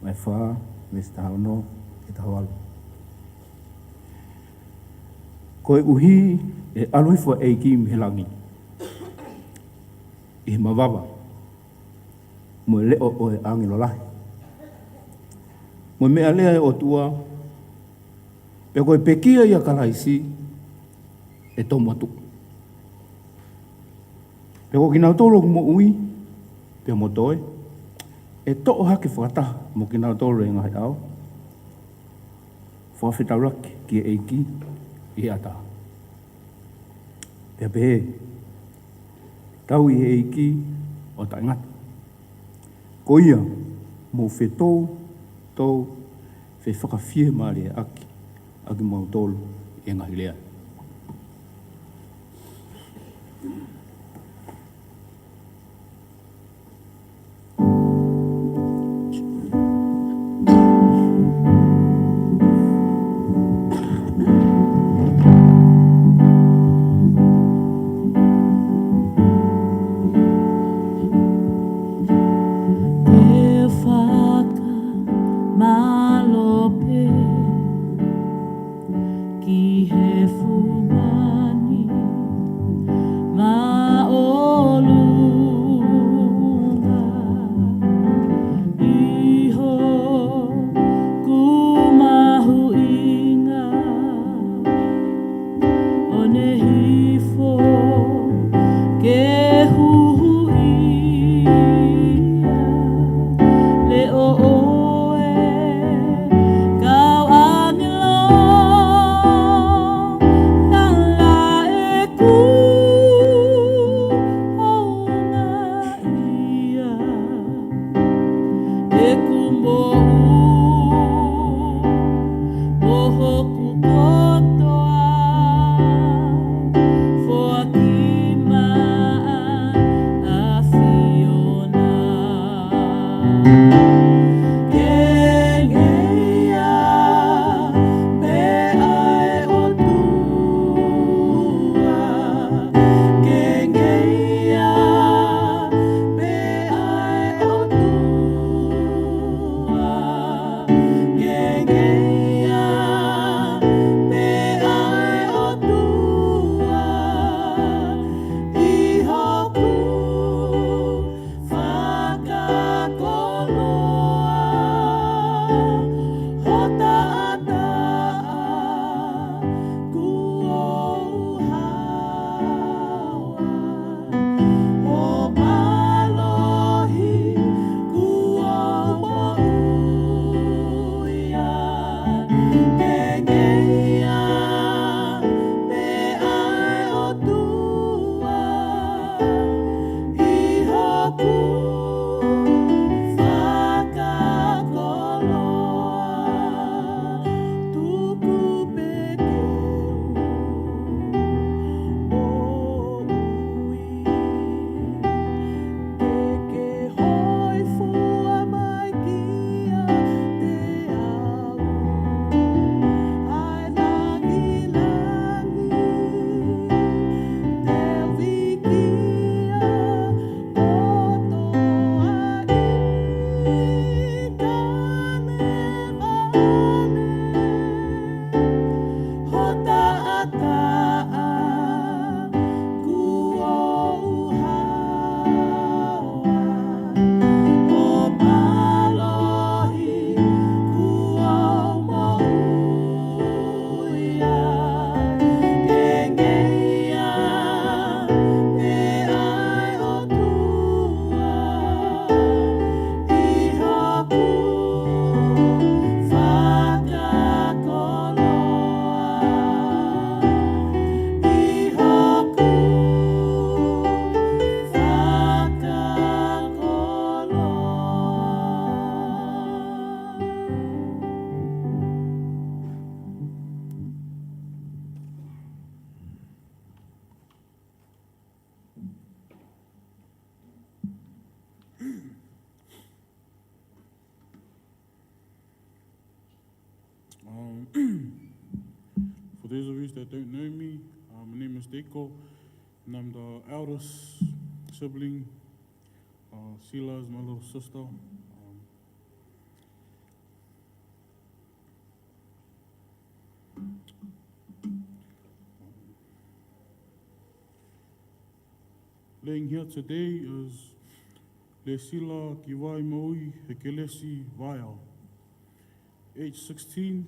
vahe fā, veesi taha ono ki he taha valu. Koeʻuhi ʻe ʻalu hifo ʻa e ʻEiki mei he langi ʻi he mavava, mo e leʻo ʻo e ʻāngelo lahi, mo e meʻalea ʻo e ʻOtua, pea ko e pekia ʻia Kalaisi ʻe tomuʻa tuʻu. Pea ko kinautolu ʻoku moʻui pea mo toe, ʻe toʻo hake fakataha mo kinautolu ʻi he ngaahi ʻao, fakafetaulaki ki he ʻEiki ʻi he ʻatā. Pea pehē, Tauhi ʻe he ʻEiki ʻo taʻengata. Ko ia, mou fetoutou fefakafiemālieʻaki ʻa kimoutolu ʻi he ngaahi lea. Fumani māʻolunga ʻi hoku mahuʻinga, ʻo ne hifo ke huhuʻia. Leʻo ʻo e kau ʻāngelo na laʻeku houngaʻia ʻeku moʻui mo hoku kotoa, foaki maʻa ʻAfiona. Ke ngeia pē ʻa e ʻOtua, ke ngeia pē ʻa e ʻOtua, ke ngeia pē ʻa e ʻOtua ʻi hoku fakakoloa. Ho taʻataʻa kuo u haoa, ho mālohi kuo u moʻuia. Ke ngeia pē ʻa e ʻOtua ʻi hoku fakakoloa. Tuku pē ke u moʻui, ke ke hōifua mai kiate au ʻa e langilangi, te u vikia kotoa ʻi Kalevale. Ho taʻataʻa kuo u haoa, ho mālohi kuo u moʻuia. Ke ngeia pē ʻa e ʻOtua ʻi hoku fakakoloa, ʻi hoku fakakoloa. Um, for those of you that don't know me, uh, my name is Teiko, and I'm the eldest sibling. Uh, Sila is my little sister. Um, Laying here today is Lesila Kiwai Maui Hekelesi Vaea, age sixteen,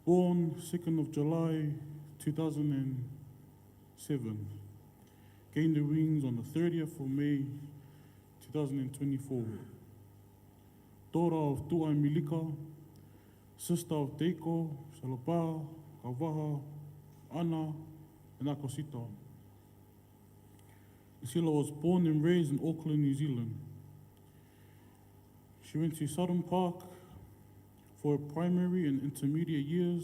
born second of July two thousand and seven, gained the wings on the thirtieth of May two thousand and twenty-four. Daughter of Tuʻai Milika, sister of Teiko, Salapa, Kavaha, Ana, and Akosita. Sila was born and raised in Auckland, New Zealand. She went to Sutton Park for her primary and intermediate years.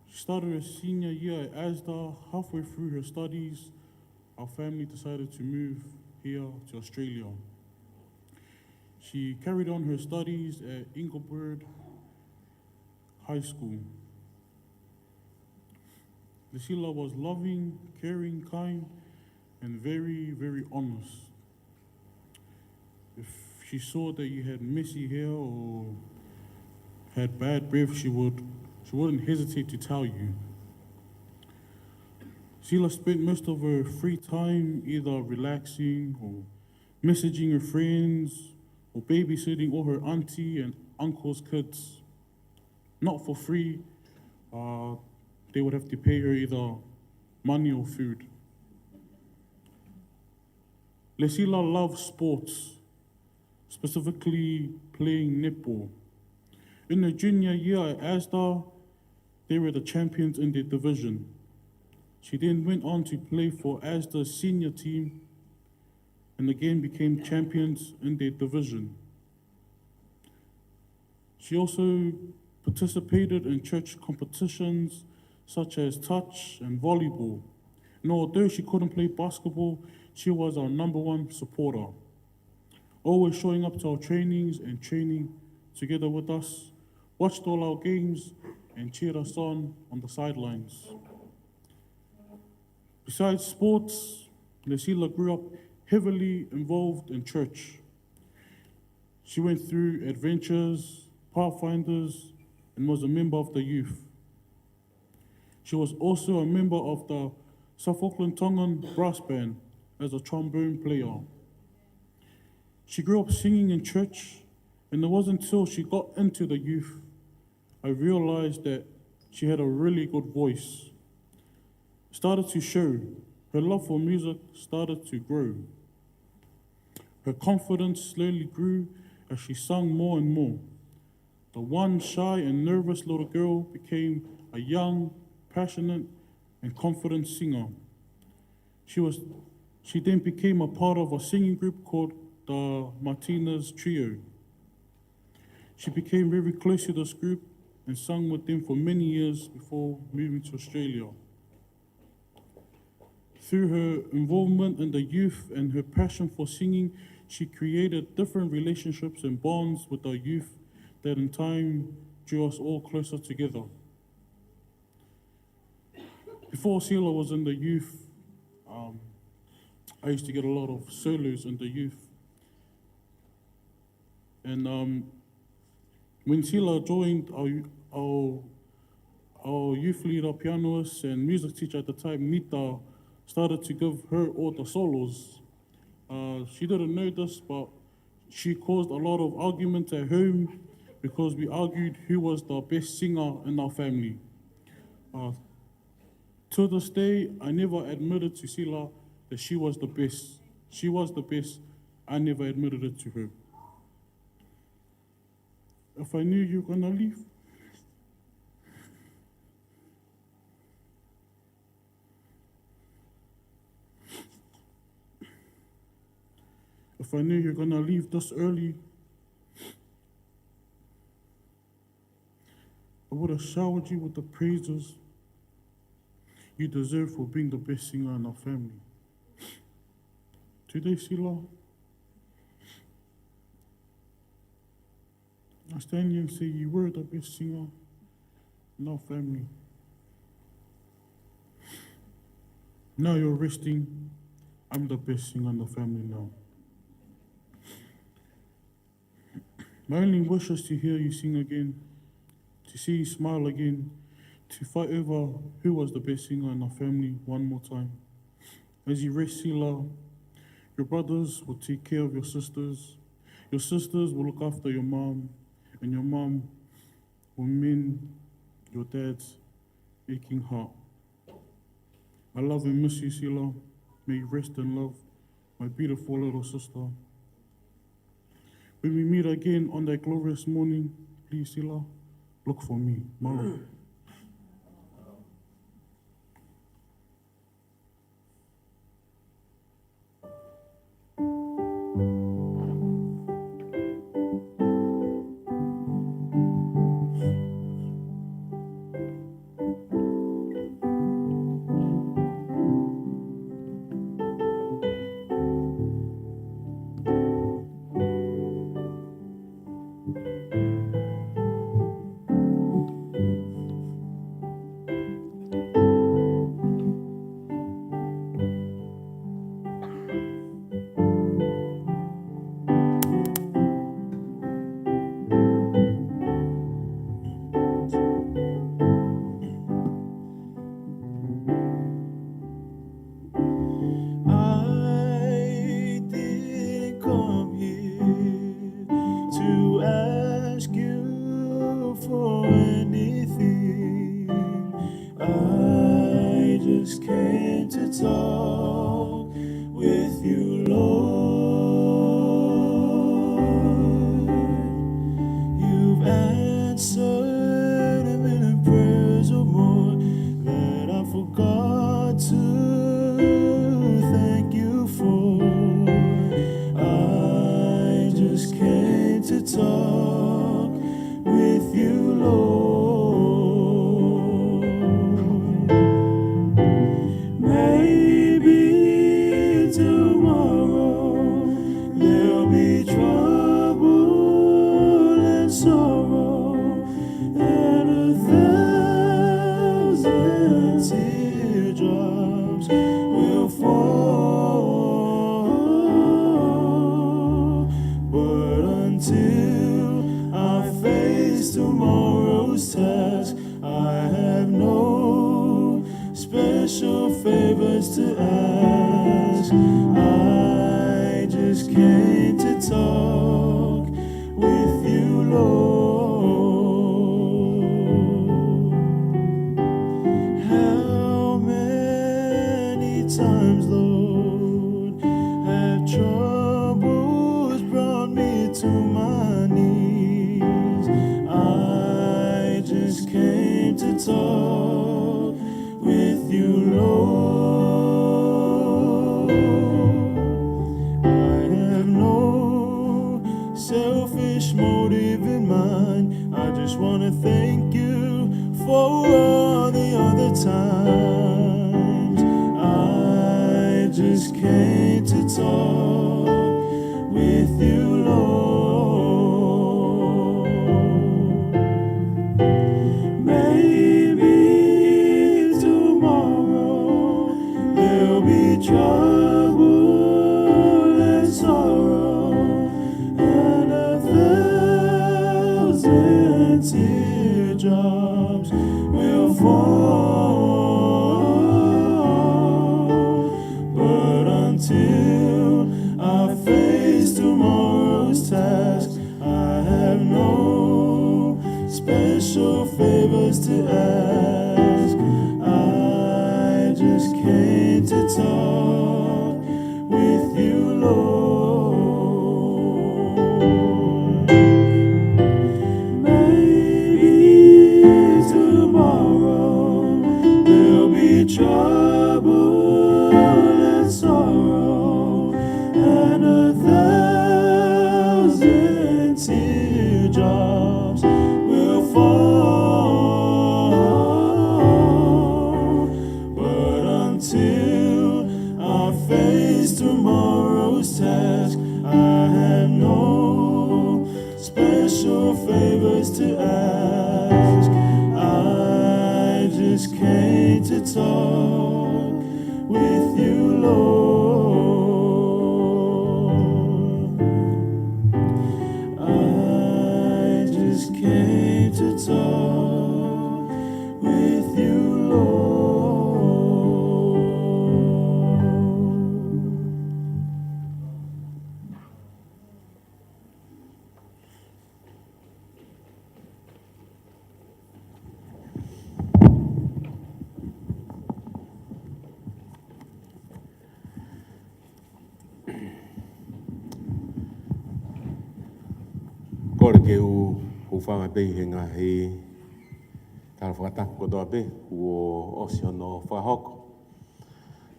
She started her senior year at ASDA. Halfway through her studies, our family decided to move here to Australia. She carried on her studies at Ingleburn High School. Lesila was loving, caring, kind, and very, very honest. If she saw that you had messy hair or had bad breath, she would She wouldn't hesitate to tell you. Sila spent most of her free time either relaxing or messaging her friends or babysitting all her auntie and uncle's kids. Not for free. Uh, they would have to pay her either money or food. Lesila loves sports, specifically playing netball. In her junior year at ASDA, they were the champions in their division. She then went on to play for ASDA's senior team and again became champions in their division. She also participated in church competitions such as touch and volleyball. And although she couldn't play basketball, she was our number one supporter, always showing up to our trainings and training together with us, watched all our games, and cheered us on on the sidelines. Besides sports, Lesila grew up heavily involved in church. She went through Adventures, Pathfinders, and was a member of the youth. She was also a member of the South Auckland Tongan Brass Band as a trombone player. She grew up singing in church, and it wasn't until she got into the youth I realized that she had a really good voice. Started to show. Her love for music started to grow. Her confidence slowly grew as she sung more and more. The once shy and nervous little girl became a young, passionate, and confident singer. She was, she then became a part of a singing group called the Martinez Trio. She became very close to this group and sung with them for many years before moving to Australia. Through her involvement in the youth and her passion for singing, she created different relationships and bonds with our youth that in time drew us all closer together. Before Sila was in the youth, um, I used to get a lot of solos in the youth. And, um, when Sila joined our, our, our youth leader, pianist, and music teacher at the time, Mita, started to give her all the solos. Uh, she didn't know this, but she caused a lot of arguments at home because we argued who was the best singer in our family. Uh, to this day, I never admitted to Sila that she was the best. She was the best. I never admitted it to her. If I knew you were gonna leave, if I knew you were gonna leave this early, I would have showered you with the praises you deserve for being the best singer in our family. Today, Sila, I stand here and say you were the best singer in our family. Now you're resting. I'm the best singer in the family now. My only wish is to hear you sing again, to see you smile again, to fight over who was the best singer in our family one more time. As you rest, Sila, your brothers will take care of your sisters. Your sisters will look after your mom, and your mom will mend your dad's aching heart. I love and miss you, Sila. May you rest in love, my beautiful little sister. When we meet again on that glorious morning, please, Sila, look for me. Mālō. I just came to talk with you, Lord. You've answered a million prayers or more that I forgot to thank you for. I just came to talk with you, Lord. Maybe tomorrow there'll be trouble and sorrow, and a thousand teardrops will fall. But until I face tomorrow's task, I have no special favors to ask. I just came to talk with you, Lord. How many times, Lord, have troubles brought me to my knees? I just came to talk with you, Lord. I have no selfish motive in mind. I just want to thank you for all the other times. I just came to talk with you, Lord. Maybe tomorrow there'll be trouble and sorrow, and a thousand teardrops will fall. But until I face tomorrow's task, I have no special favors to ask. I just came to talk with you, Lord. Maybe tomorrow there'll be trouble and sorrow, and a thousand teardrops will fall. But until I face tomorrow's task, I have no special favors to ask. I just came to talk with you, Lord. I just came to talk with you, Lord. Kole ke u hūfanga pē ʻi he ngaahi tala fakatapu kotoa pē kuo ʻosi hono fakahoko.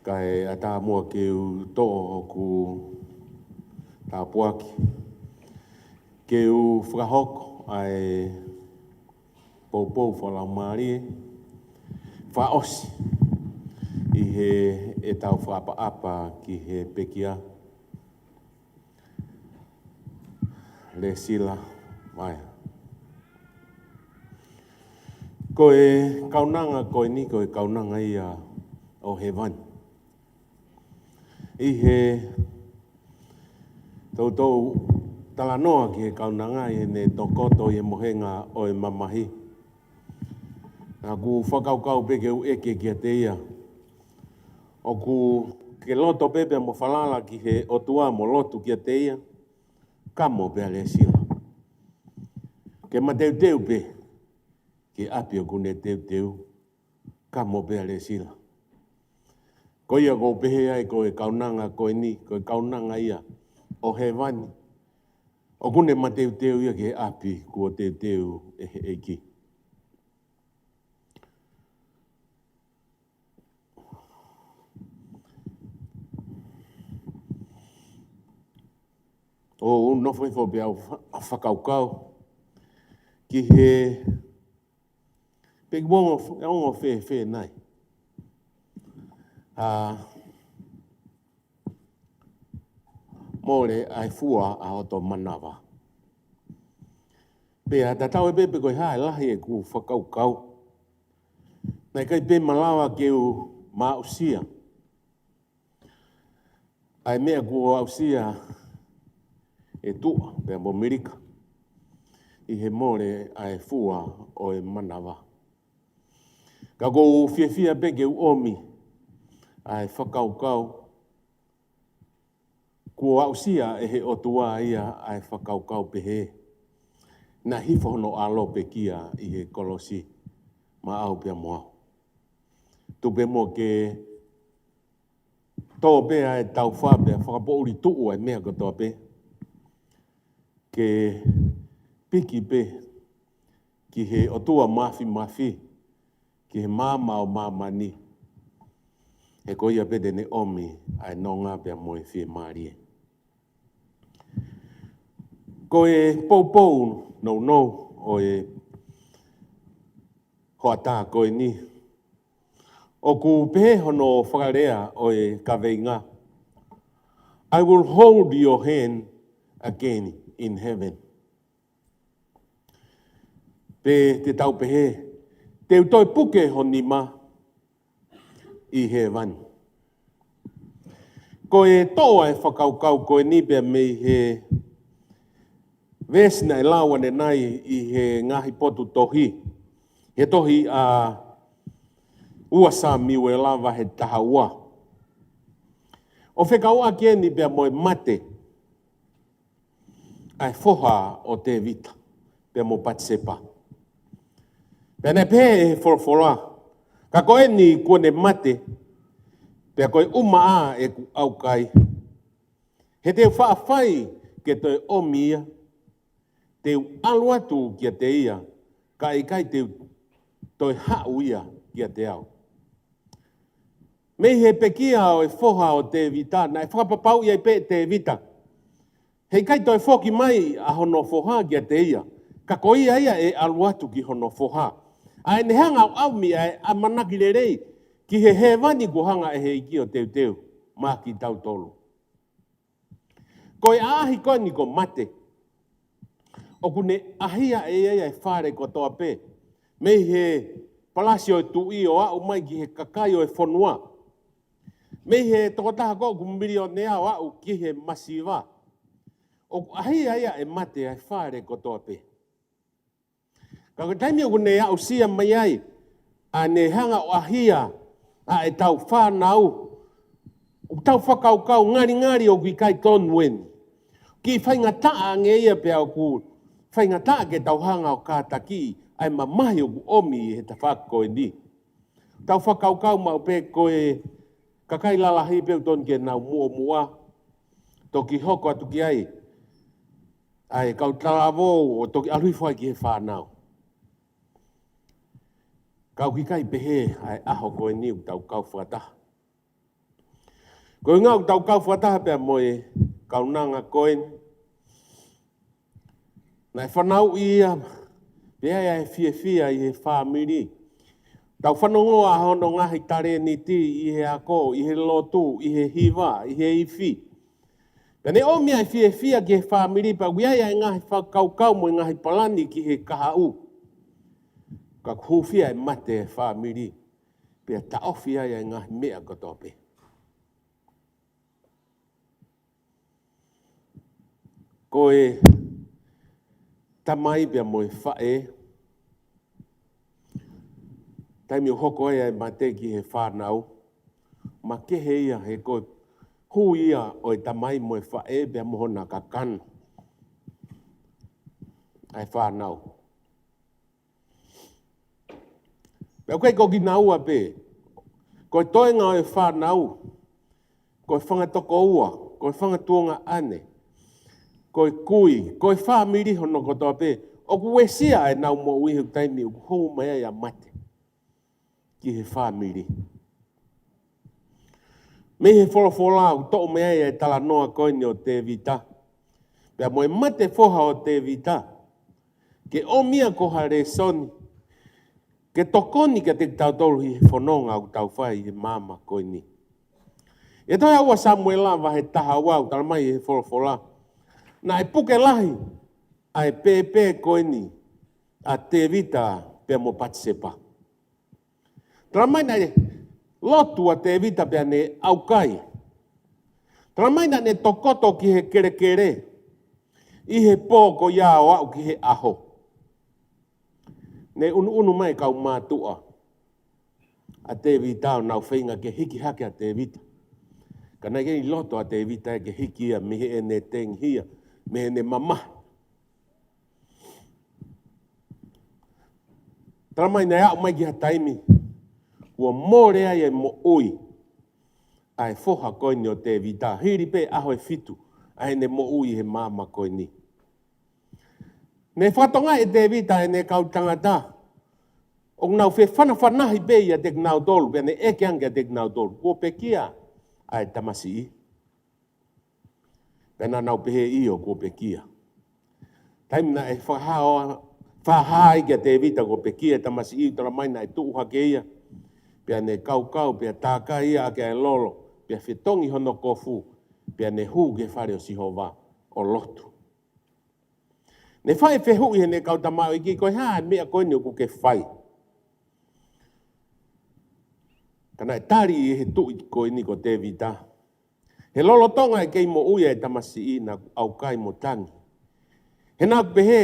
Kae ʻatā muʻa ke u toʻo hoku tāpuaki ke u fakahoko ʻa e poupou fakalaumālie fakaʻosi ʻi heʻetau fakaʻapaʻapa ki he pekia, Lēsila Vaea. Ko e kaunanga ko eni, ko e kaunanga ia ʻo hēvani. ʻI he toutou talanoa ki he kaunanga ʻi heʻene tokoto ʻi he mohenga ʻo e mamahi, naʻa ku fakakaukau pē ke u ʻeke kiate ia, ʻoku ke loto pē pea mo falala ki he ʻOtua mo lotu kiate ia? Kamo pē ʻa Lēsila. Ke mateuteu pē ki ʻapi ʻoku ne teuteu. Kamo pē ʻa Lesila. Ko ia ʻoku ou pehē ai ko e kaunanga ko eni, ko e kaunanga ia ʻo hēvani. ʻOku ne mateuteu ia ki he ʻapi kuo teuteu ʻe he ʻEiki. ʻOku ou nofo hifo pē au fa-, fakakaukau ki he, pe ʻoku ongo, ongo fēfē nai. ʻA, mole ʻa e fua ʻa hoto manava. Pea tatau ai pē pe ko e hā e lahi ʻeku fakakaukau, naʻe ʻikai pē malava ke u maʻusia ʻa e meʻa kuo aʻusia ʻe Tuʻa pea mo Milika ʻi he mole ʻa e fua ʻo e manava. Ka ʻoku ou fiefia pē ke u ʻomi ʻa e fakakaukau kuo aʻusia ʻe he ʻOtua ia ʻa e fakakaukau pehē naʻe hifo hono ʻAlo pekia ʻi he kolosi maʻau pea mo au. Tuku pē muʻa ke tō pē ʻa e taufa pea fakapoʻuli tuʻu ʻa e meʻa kotoa pē, ke piki pē ki he ʻOtua Mafimafi, ki he maama ʻo māmani. He ko ia pē te ne ʻomi ʻa e nonga pea mo e fiemālie. Ko e poupou nounou ʻo e hoʻatā ko eni, ʻoku pehē hono fakalea ʻo e kaveinga: "I will hold your hand again in heaven." Pe te tau pehē, "Te u toe puke ho nima ʻi hēvani." Ko e toʻo ʻa e fakakaukau ko eni pea mei he veesi naʻe lau ʻanenai ʻi he ngaahi potu tohi, he tohi ʻa ua Samiuela vahe taha ua. ʻO fekauʻaki eni pea mo e mate ʻa e foha ʻo Tēvita pea mo Patisepa. Pea naʻe pehē ʻe he folofola, "Ka ko eni kuo ne mate, pea ko e ʻumaʻā ʻeku ʻaukai. He te u faʻa fai ke toe ʻomi ia, te u ʻalu atu kiate ia, ka ʻe ʻikai te u toe haʻu ia kiate au." Mei he pekia ʻo e foha ʻo Tēvita, naʻe fakapapauʻi ai pē ʻe Tēvita he ʻikai toe foki mai ʻa hono foha kiate ia, ka ko ia ia ʻe ʻalu atu ki hono foha. ʻA ʻene hanga ʻo ʻomi ʻa e ʻamanaki lelei ki he hēvani kuo hanga ʻe he ʻEiki ʻo teuteu maʻa kitautolu. Ko e ʻaʻahi ko eni ko mate, ʻoku ne ʻahia ʻe ia ʻa e fale kotoa pē, mei he palasi ʻo e tuʻi ʻo aʻu mai ki he kakai ʻo e fonua, mei he tokotaha ko ē ʻoku milionea ʻo aʻu ki he masiva. ʻOku ʻahia ia ʻe mate ʻa e fale kotoa pē. Ka ko e taimi ʻoku ne aʻusia mai ai ʻa ʻene hanga ʻo ʻahia ʻa ʻetau fānau, ʻoku tau fakakaukau, ngalingali ʻoku ʻikai tonu eni. Kiʻi faingataʻa ange ia pea ʻoku faingataʻa ke tau hanga ʻo kātakiʻi ʻa e mamahi ʻoku ʻomi ʻe he tafaʻaki ko eni. Tau fakakaukau maʻu pē ko e kakai lalahi pē ʻoku tonu ke nau muʻomuʻa, toki hoko atu ki ai ʻa e kau talavou ʻo toki ʻalu hifo ai ki he fānau. Ka ʻoku ʻikai pehē ʻa e ʻaho ko eni ʻoku tau kau fakataha. Ko e ʻuhinga ʻoku tau kau fakataha pea mo e kaunanga ko eni, naʻe fanauʻi ia, pea ʻi ai ʻa e fiefia ʻi he fāmili. Tau fanongoa hono ngaahi talēniti ʻi he ako, ʻi he lotu, ʻi he hiva, ʻi he ifi. Pea ne ʻomi ʻa e fiefia ki he fāmili, pea ʻoku ʻi ai ʻa e ngaahi fakakaukau mo e ngaahi palani ki he kahaʻu. Ka ʻoku hūfia ʻe mate ʻa e fāmili, pea taʻofi ai ʻa e ngaahi meʻa kotoa pē. Ko e tamai pea mo e faʻē, taimi ʻoku hoko ai ʻa e mate ki he fānau, makehe ia he ko e hui ia ʻo e tamai mo e faʻē pea mo hona kakano ʻa e fānau. Pea ʻoku ʻikai ko kinaua pē, ko e toenga ʻo e fānau, ko e fanga tokoua, ko e fanga tuongaʻane, ko e kui, ko e fāmili hono kotoa pē, ʻoku uesia ʻenau moʻui he taimi ʻoku hou mai ai ʻa mate ki he fāmili. Mei he folofola ʻoku toʻo mai ai e talanoa ko eni ʻo Tēvita pea mo e mate foha ʻo Tēvita, ke ʻomi ia ko ha lēsoni ke tokoni kiate kitautolu ʻi he fononga ʻoku tau fai ʻi he māmani ko eni. ʻI he tohi ua Samuela vahe taha ua ʻoku talamai ʻe he folofola, naʻe puke lahi ʻa e pēpē ko eni ʻa Tēvita pea mo Patisepa. Talamai naʻe lotu ʻa Tēvita pea ne ʻaukai. Talamai naʻa ne tokoto ki he kelekele ʻi he pō ko ia ʻo aʻu ki he ʻaho. Ne ʻunuʻunu mai kau mātuʻa ʻa Tēvita ʻo nau feinga ke hiki hake ʻa Tēvita. Ka naʻe ʻikai loto ʻa Tēvita ia ke hiki ia mei heʻene tengihia, mei heʻene mamahi. Talamai naʻe aʻu mai ki ha taimi kuo mole ai e moʻui ʻa e foha ko eni ʻo Tēvita, hili pē ʻaho ʻe fitu ʻa ʻene moʻui he māmani ko eni. Ne fakatokangaʻi ʻe Tēvita ʻene kau tangata ʻoku nau fefanafanahi pē ʻiate kinautolu, pea ne ʻeke ange kiate kinautolu, kuo pekia ʻa e tamasiʻi? Pea naʻa nau pehē, ʻio, kuo pekia. Taimi naʻe fakahā, fakahā ai kia Tēvita kuo pekia e tamasiʻi, talamai naʻe tuʻu hake ia, pea ne kaukau, pea tākai ia ʻaki ʻa e lolo, pea fetongi hono kofu, pea ne hū ki he fale ʻo Sihova ʻo lotu. Ne fai e fehuʻi heʻene kau tamaioʻeiki, ko e hā e meʻa ko eni ʻoku ke fai? Ka naʻe tali ʻe he tuʻi ko eni ko Tēvita, he lolotonga e kei moʻui ʻa e tamasiʻi naʻa ku ʻaukai mo tangi. He naʻa ku pehē,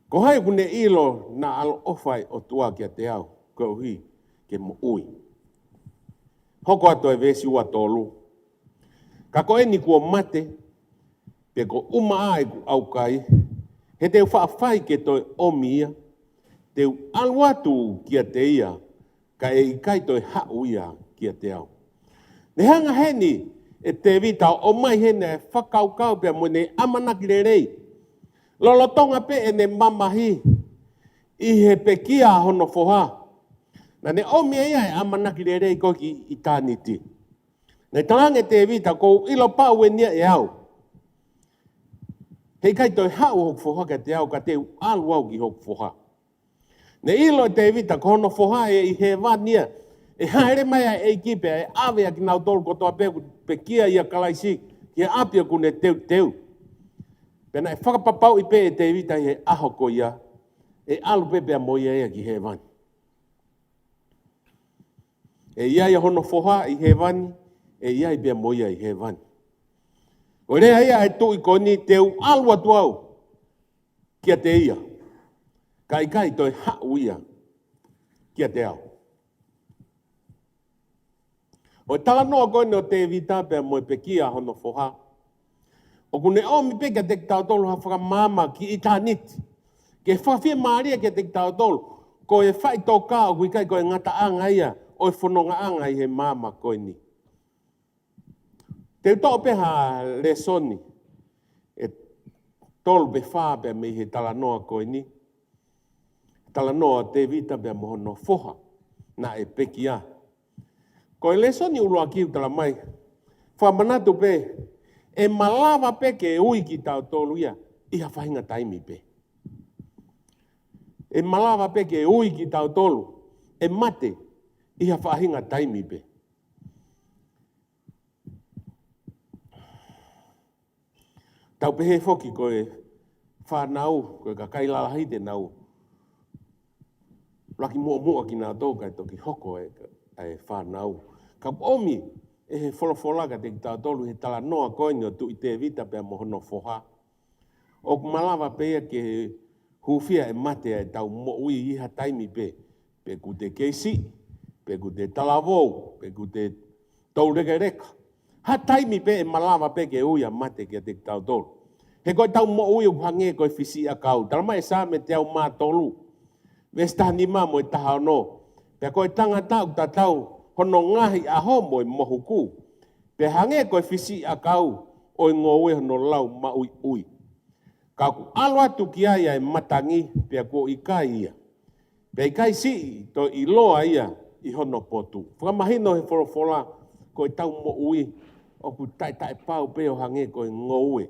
ko hai ʻoku ne ʻilo naʻa ʻaloʻofa e ʻOtua kiate au koeʻuhi ke moʻui? Hoko atu e veesi ua tolu. Ka ko eni kuo mate, pe kuo ʻumaʻā ʻeku ʻaukai, he te u faʻa fai ke toe ʻomi ia, te u ʻalu atu kiate ia, ka ʻe ʻikai toe haʻu ia kiate au. Ne hanga heni ʻe Tēvita ʻo ʻomai heni e fakakaukau pea mo ʻene ʻamanaki lelei. Lolotonga pē ʻene mamahi ʻi he pekia hono foha, naʻa ne ʻomi ʻe ia e ʻamanaki lelei ko ē ki ʻitāniti. Ne talaange ʻe Tēvita, ʻoku ou ʻilo pau eni ia ʻe au, he ʻikai toe haʻu hoku foha kiate au, ka te u ʻalu au ki hoku foha. Ne ʻilo ʻe Tēvita ko hono foha ʻe ʻi hēvani ia, ʻe hāʻele mai ʻa e ʻEiki pea ʻe ʻave ʻa kinautolu kotoa pē ʻoku pekia ʻia Kalaisi ki he ʻapi ʻoku ne teuteu. Pea naʻe fakapapauʻi pē ʻe Tēvita ʻi he ʻaho ko ia, ʻe ʻalu pē pea mo ia ia ki hēvani. ʻE ʻi ai ʻa hono foha ʻi hēvani, ʻe ʻi ai pē mo ia ʻi hēvani. ʻO lea ia ʻa e tuʻi ko eni, te u ʻalu atu au kiate ia, ka ʻe ʻikai toe haʻu ia kiate au. ʻO e talanoa ko eni ʻo Tēvita pea mo e pekia hono foha, ʻoku ne ʻomi pē kiate kitautolu ha fakamaama ki ʻitāniti, ke fakafiemālie kiate kitautolu ko e faʻitoka ʻoku ʻikai ko e ngataʻanga ia ʻo e fonongaʻanga ʻi he māmani ko eni. Te u toʻo pē ha lēsoni ʻe tolu pe fā pea mei he talanoa ko eni. Talanoa ʻo Tēvita pea mo hono foha naʻe pekia. Ko e lēsoni ʻuluaki ʻoku talamai, fakamanatu pē, ʻe malava pē ke ui kitautolu ia ʻi ha faʻahinga taimi pē. ʻE malava pē ke ui kitautolu ʻe mate ʻi ha faʻahinga taimi pē. Tau pehē foki ko e fānau, ko e kakai lalahi te nau laki muʻomuʻa kinautolu kae toki hoko e, e fānau. Ka ʻomi ʻe he folofola kiate kitautolu he talanoa ko eni ʻo Tuʻi Tēvita pea mo hono foha, ʻoku malava pē ia ke hūfia ʻe mate ʻa ʻetau moʻui ʻi ha taimi pē, pe ʻoku te kei siʻi, pe ʻoku te talavou, pe ʻoku te toulekeleka. Ha taimi pē ʻe malava pē ke ui ʻa mate kiate kitautolu. He ko ʻetau moʻui ʻoku hangē ko e fisiʻiʻakau. Talamai ʻe Saame teau mā tolu, Veesi taha nima mo e taha ono. Pea ko e tangata ʻoku tatau hono ngaahi ʻaho mo e mohuku, pea hangē ko e fisiʻi ʻakau ʻo e ngoue hono lau maʻuiʻui. Ka ʻoku ʻalu atu ki ai ʻa e matangi, pea kuo ʻikai ia, pea ʻikai siʻi toe ʻiloa ia ʻi hono potu. Fakamahino he folofola, ko ʻetau moʻui ʻoku taʻetaʻepau pē ʻo hangē ko e ngoue.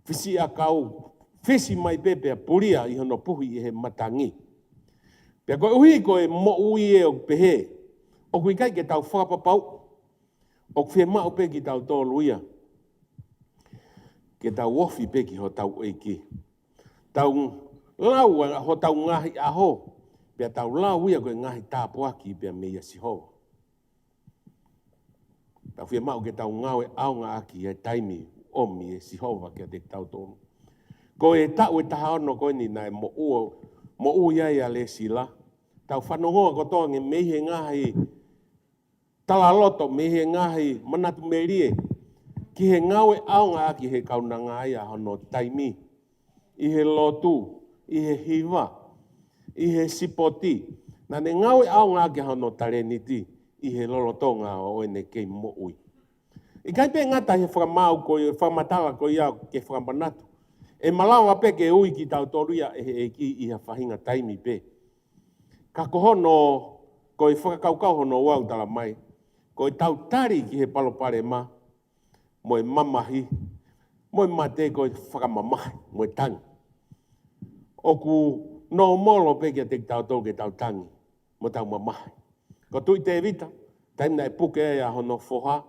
Fisiʻi ʻakau, fisi mai pē pea pulia ʻi hono puhi ʻi he matangi. Pea koeʻuhi ko e moʻui ʻoku pehē, ʻoku ʻikai ke tau fakapapauʻi ʻoku fiemaʻu pē kitautolu ia ke tau ofi pē ki hotau ʻEiki. Tau lau ʻa hotau ngaahi ʻaho, pea tau lau ia ko e ngaahi tāpuaki pea meia Sihova. Tau fiemaʻu ke tau ngāue ʻaonga ʻaki ʻa e taimi ʻomi ʻe Sihova kiate kitautolu. Ko e taʻu ʻe taha ono ko eni naʻe moʻua, moʻui ai ʻa Lēsila. Tau fanongoa kotoa ange mei he ngaahi talaloto, mei he ngaahi manatu melie, ki he ngāue ʻaonga ʻaki he kaunanga ia hono taimi, ʻi he lotu, ʻi he hiva, ʻi he sipoti. Naʻa ne ngāue ʻaonga ʻaki hono talēniti ʻi he lolotonga ʻo ʻene kei moʻui. ʻIkai pē ngata he fakamaau ko ia, fakamatala ko ia ke fakamanatu, ʻe malava pē ke ui kitautolu ia ʻe he ʻEiki ʻi ha faʻahinga taimi pē. Ka ko hono, ko e fakakaukau hono ua ʻoku tala mai, ko ʻetau tali ki he palopalema, mo e mamahi, mo e mate ko e fakamamahi, mo e tangi. ʻOku nōmolo pē kiate kitautolu ke tau tangi, mo tau mamahi. Ko Tuʻi Tēvita, taimi naʻe puke ai ʻa hono foha,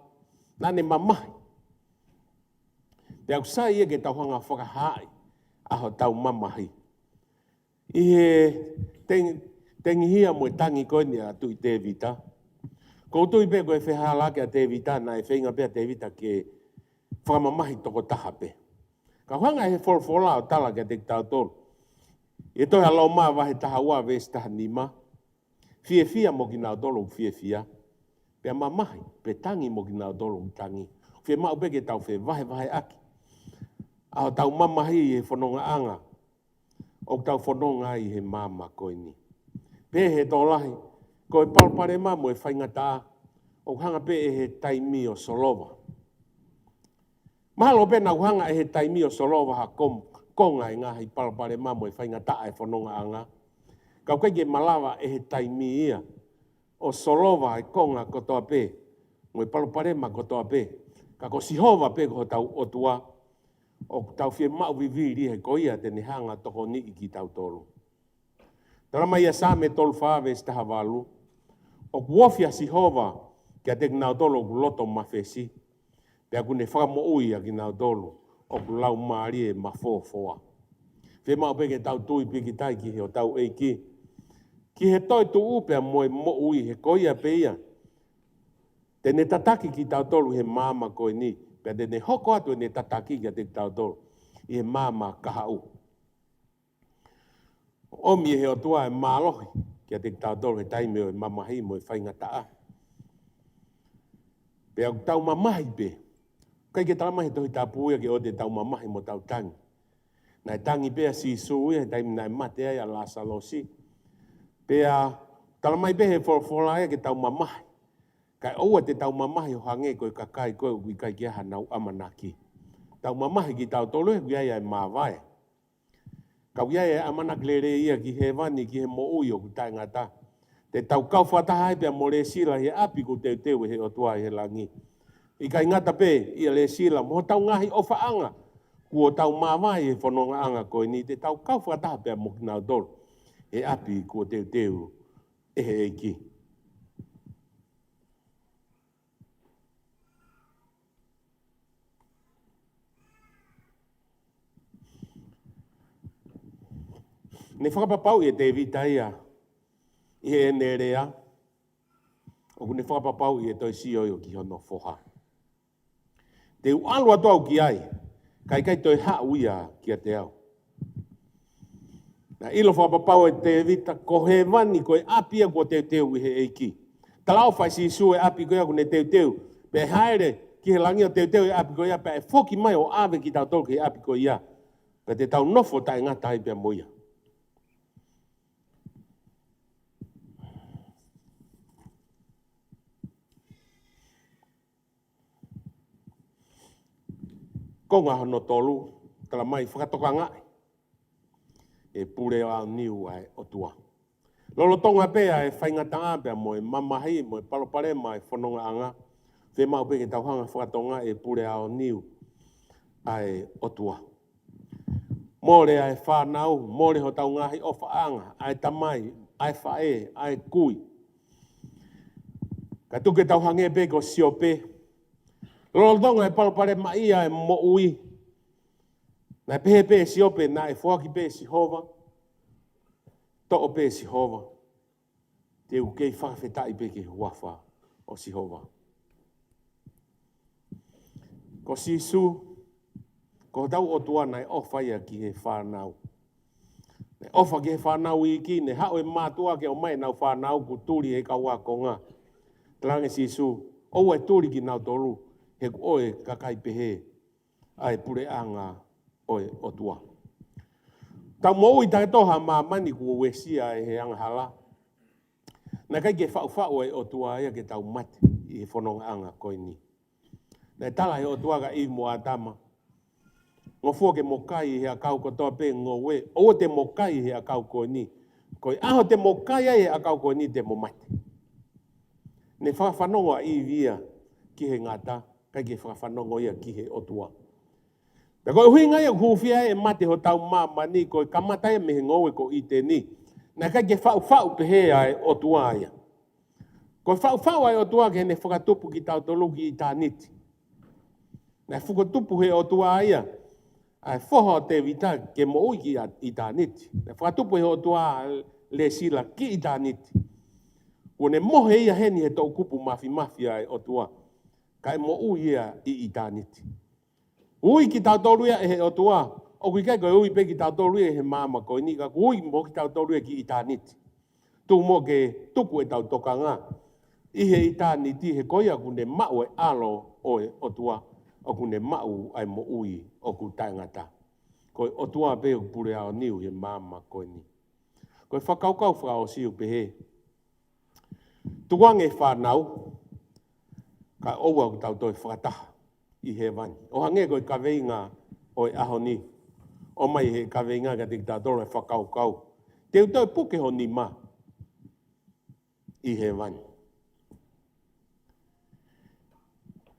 naʻa ne mamahi. Pea ʻoku sai ia ke tau hanga fakahaaʻi ʻa hotau mamahi. ʻI he teng-, tengihia mo e tangi ko eni ʻa Tuʻi Tēvita, ʻoku ou tui pē ko e fehālaaki ʻa Tēvita, naʻe feinga pē ʻa Tēvita ke fakamamahi tokotaha pē. Ka ʻoku hanga ʻe he folofola ʻo tala kiate kitautolu, ʻi he tohi ʻa Loma vahe taha ua veesi taha nima, fiefia mo kinautolu ʻoku fiefia, pea mamahi, pe tangi mo kinautolu ʻoku tangi. Fiemaʻu pē ke tau fevahevaheʻaki ʻa hotau mamahi ʻi he fonongaʻanga ʻoku tau fononga ai he māmani ko eni. Pea ʻi he tokolahi, ko e palopalema mo e faingataʻa, ʻoku hanga pē ʻe he taimi ʻo solova. Mahalo pē naʻa ʻoku hanga ʻe he taimi ʻo solova ha kom-, konga ʻi he ngaahi palopalema mo e faingataʻa ʻo e fonongaʻanga. Ka ʻoku ʻikai ke malava ʻe he taimi ia ʻo solova e konga kotoa pē, mo e palopalema kotoa pē. Ka ko Sihova pē ko hotau ʻOtua, ʻoku tau fiemaʻu vivili he ko ia te ne hanga ʻo tokoniʻi kitautolu. Tala mai ʻia Saame tolu fā veesi taha valu, ʻoku ofi ʻa Sihova kiate kinautolu ʻoku loto mafesi, pea ʻoku ne fakamoʻui ʻa kinautolu ʻoku laumālie mafofoa. Fiemaʻu pē ke tau tui pīkitai ki hotau ʻEiki, ki he toetuʻu pea mo e moʻui he ko ia pē ia te ne tataki kitautolu he māmani ko eni, pea te ne hoko atu ʻene tataki kiate kitautolu ʻi he māmani kahaʻu. ʻOmi ʻe he ʻOtua e mālohi kiate kitautolu he taimi ʻo e mamahi mo e faingataʻa. Pea ʻoku tau mamahi pē. ʻIkai ke tala mai he Tohi Tapu ia ke ʻoua te tau mamahi mo tau tangi. Naʻe tangi pē ʻa Sīsū ia he taimi naʻe mate ai ʻa Lāsalosi. Pea tala mai pē he folofola ia ke tau mamahi. Kae ʻoua te tau mamahi ʻo hangē ko e kakai ko ē ʻoku ʻikai ke ʻi ai hanau ʻamanaki. Tau mamahi kitautolu he ʻoku ʻi ai ʻa e māvae. Ka ʻoku ʻi ai e ʻamanaki lelei ia ki hēvani, ki he moʻui ʻoku taʻengata. Te tau kau fakataha ai pea mo Lēsila ʻi he ʻapi kuo teuteu ʻe he ʻOtua ʻi he langi. ʻIkai ngata pē ʻia Lēsila, mo hotau ngaahi ʻofaʻanga kuo tau māvae he fonongaʻanga ko eni, te tau kau fakataha pea mo kinautolu he ʻapi kuo teuteu ʻe he ʻEiki. Ne fakapapauʻi ʻe Tēvita ia ʻi heʻene lea, ʻoku ne fakapapauʻi ʻe toe sio ia ki hono foha. Te u ʻalu atu au ki ai, ka ʻe ʻikai toe haʻu ia kiate au. Naʻe ʻilo fakapapau ʻe Tēvita, ko hēvani ko e ʻapi ia kuo teuteu ʻe he ʻEiki. Talaʻofa ʻe Sīsū e ʻapi ko ia kuo ne teuteu. Pea ʻe hāʻele ki he langi ʻo teuteu e ʻapi ko ia, pea ʻe foki mai ʻo ʻave kitautolu ki he ʻapi ko ia. Pea te tau nofo taʻengata ai pea mo ia. Tonga hono tolu, tala mai fakatokangaʻi e pule aoniu ʻa e ʻOtua. Lolotonga pē ʻa e faingataʻa pea mo e mamahi, mo e palopalema ʻa e fonongaʻanga, fiemaʻu pē ke tau hanga fakatokangaʻi e pule aoniu ʻa e ʻOtua. Mole ʻa e fānau, mole hotau ngaahi ʻofaʻanga, ʻa e tamai, ʻa e faʻē, ʻa e kui. Ka tuku ke tau hangē pē ko Siope. Lolotonga e palopalema ia ʻa e moʻui, naʻe pehē pē ʻe Siope, naʻe foaki pē ʻe Sihova, toʻo pē ʻe Sihova. Te u kei fakafetaʻi pē ki he huafa ʻo Sihova. Ko Sīsū, ko hotau ʻOtua naʻe ʻofa ia ki he fānau. Naʻe ʻofa ki he fānau iiki, naʻe haʻu e mātuʻa ke ʻomai ʻenau fānau kuo tuli ʻe he kau ākonga. Talaange Sīsū, ʻoua ʻe tuli kinautolu, he ko e kakai pehē ʻa e puleʻanga ʻo e ʻOtua. Tau moʻui taʻetoha ʻi māmani kuo uesia ʻe he angahala. Naʻe ʻikai ke faʻufaʻu ʻa e ʻOtua ia ke tau mate ʻi he fonongaʻanga ko eni. Naʻe tala ʻe he ʻOtua kia ʻIvi mo ʻĀtama, ngofua ke mo kai ʻi he ʻakau kotoa pē ngoue, ʻoua te mo kai ʻi he ʻakau ko eni. Ko e ʻaho te mo kai ai he ʻakau ko eni te mo mate. Naʻe fakafanongo ʻa ʻIvi ia ki he ngata, ʻikai ke fakafanongo ia ki he ʻOtua. Pea ko e ʻuhinga ia ʻoku hūfia ai e mate hotau māmani, ko e kamata ia mei he ngoue ko ʻĪteni. Naʻe ʻikai ke faʻufaʻu pehē ʻa e ʻOtua ia. Ko e faʻufaʻu ʻa e ʻOtua ke ne fakatupu kitautolu ki ʻitāniti. Naʻe fakatupu ʻe he ʻOtua ia ʻa e foha ʻo Tēvita ke moʻui ki ʻitāniti. Naʻe fakatupu ʻe he ʻOtua ʻa Lēsila ki ʻitāniti. Kuo ne mohe ia heni he toʻukupu māfimafi ʻa e ʻOtua, kae moʻui ia ʻi ʻitāniti. Ui kitautolu ia ʻe he ʻOtua, ʻoku ʻikai ko e ui pē kitautolu ia he māmani ko eni, ka ui mo kitautolu ia ki ʻitāniti. Tuku muʻa ke tuku ʻetau tokanga ʻi he ʻitāniti, he ko ia ʻoku ne maʻu e ʻAlo ʻo e ʻOtua, ʻoku ne maʻu ʻa e moʻui ʻoku taʻengata. Ko e ʻOtua pē ʻoku pule aoniu he māmani ko eni. Ko e fakakaukau fakaʻosi ʻoku pehē, tukuange e fānau, kae ʻoua ʻoku tau toe fakataha ʻi hēvani. ʻO hangē ko e kaveinga ʻo e ʻaho ni, ʻomai ʻe he kaveinga kiate kitautolu e fakakaukau, te u toe puke ho nima ʻi hēvani.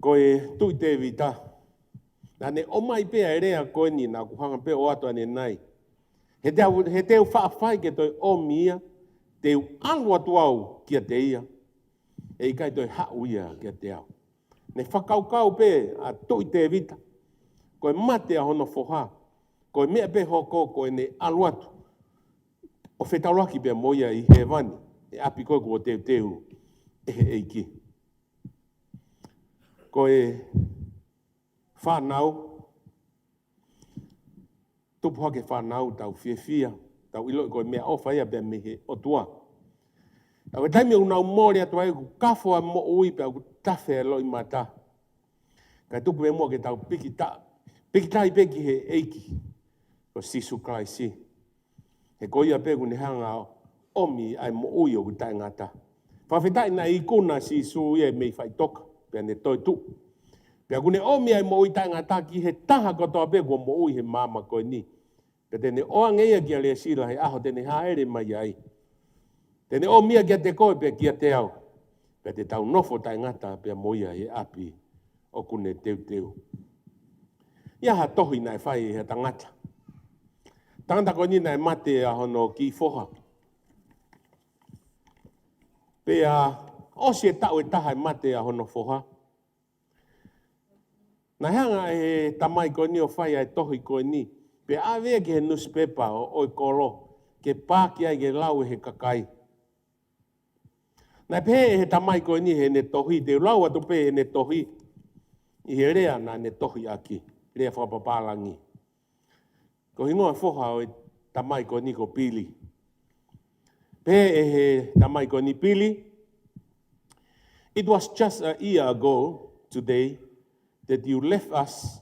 Ko e Tuʻi Tēvita, naʻa ne ʻomai pē ʻa e lea ko eni naʻa ku hanga pē ʻo ʻoatu ʻanenai. He te u, he te u faʻa fai ke toe ʻomi ia, te u ʻalu atu au kiate ia, ʻe ʻikai toe haʻu ia kiate au. Ne fakakaukau pē ʻa Tuʻi Tēvita, ko e mate ʻa hono foha, ko e meʻa pē hoko ko ʻene ʻalu atu ʻo fetaulaki pea mo ia ʻi hēvani, he ʻapi ko ē kuo teuteu ʻe he ʻEiki. Ko e fānau, tupu hake fānau, tau fiefia, tau ʻiloʻi ko e meʻaʻofa ia pea mei he ʻOtua. Ka ko e taimi ʻoku nau mole atu ai, ʻoku kafo ʻa e moʻui pea ʻoku tafe ʻa e loʻimata. Kae tuku pē muʻa ke tau pikita-, pikitai pē ki he ʻEiki ko Sīsū Kalaisi. He ko ia pē ʻoku ne hanga ʻo ʻomi ʻa e moʻui ʻoku taʻengata. Fakafetaʻi naʻe ikuna Sīsū ia mei faʻitoka, pea ne toetuʻu. Pea ʻoku ne ʻomi ʻa e moʻui taʻengata ki he taha kotoa pē kuo moʻui he māmani ko eni. Pea te ne ʻoange ia kia Lēsila he ʻaho te ne hāʻele mai ai. Te ne ʻomi ia kiate koe pea kiate au. Pea te tau nofo taʻengata pea mo ia he ʻapi ʻoku ne teuteu. ʻI ai ha tohi naʻe fai ʻe ha tangata. Tangata ko eni naʻe mate ʻa hono kiʻi foha. Pea ʻosi e taʻu ʻe taha e mate ʻa hono foha. Naʻe hanga ʻe he tamai ko eni ʻo fai ʻa e tohi ko eni, pea ʻave ia ki he nusipepa ʻo, ʻo e kolo, ke paaki ai ke lau ʻe he kakai. Naʻe pehē ʻe he tamai ko eni heʻene tohi, te u lau atu pē ʻene tohi, ʻi he lea naʻa ne tohi ʻaki, lea fakapapālangi. Ko e hingoa e foha ʻo e tamai ko eni ko Pili. Pehē ʻe he tamai ko eni, Pili, it was just a year ago today that you left us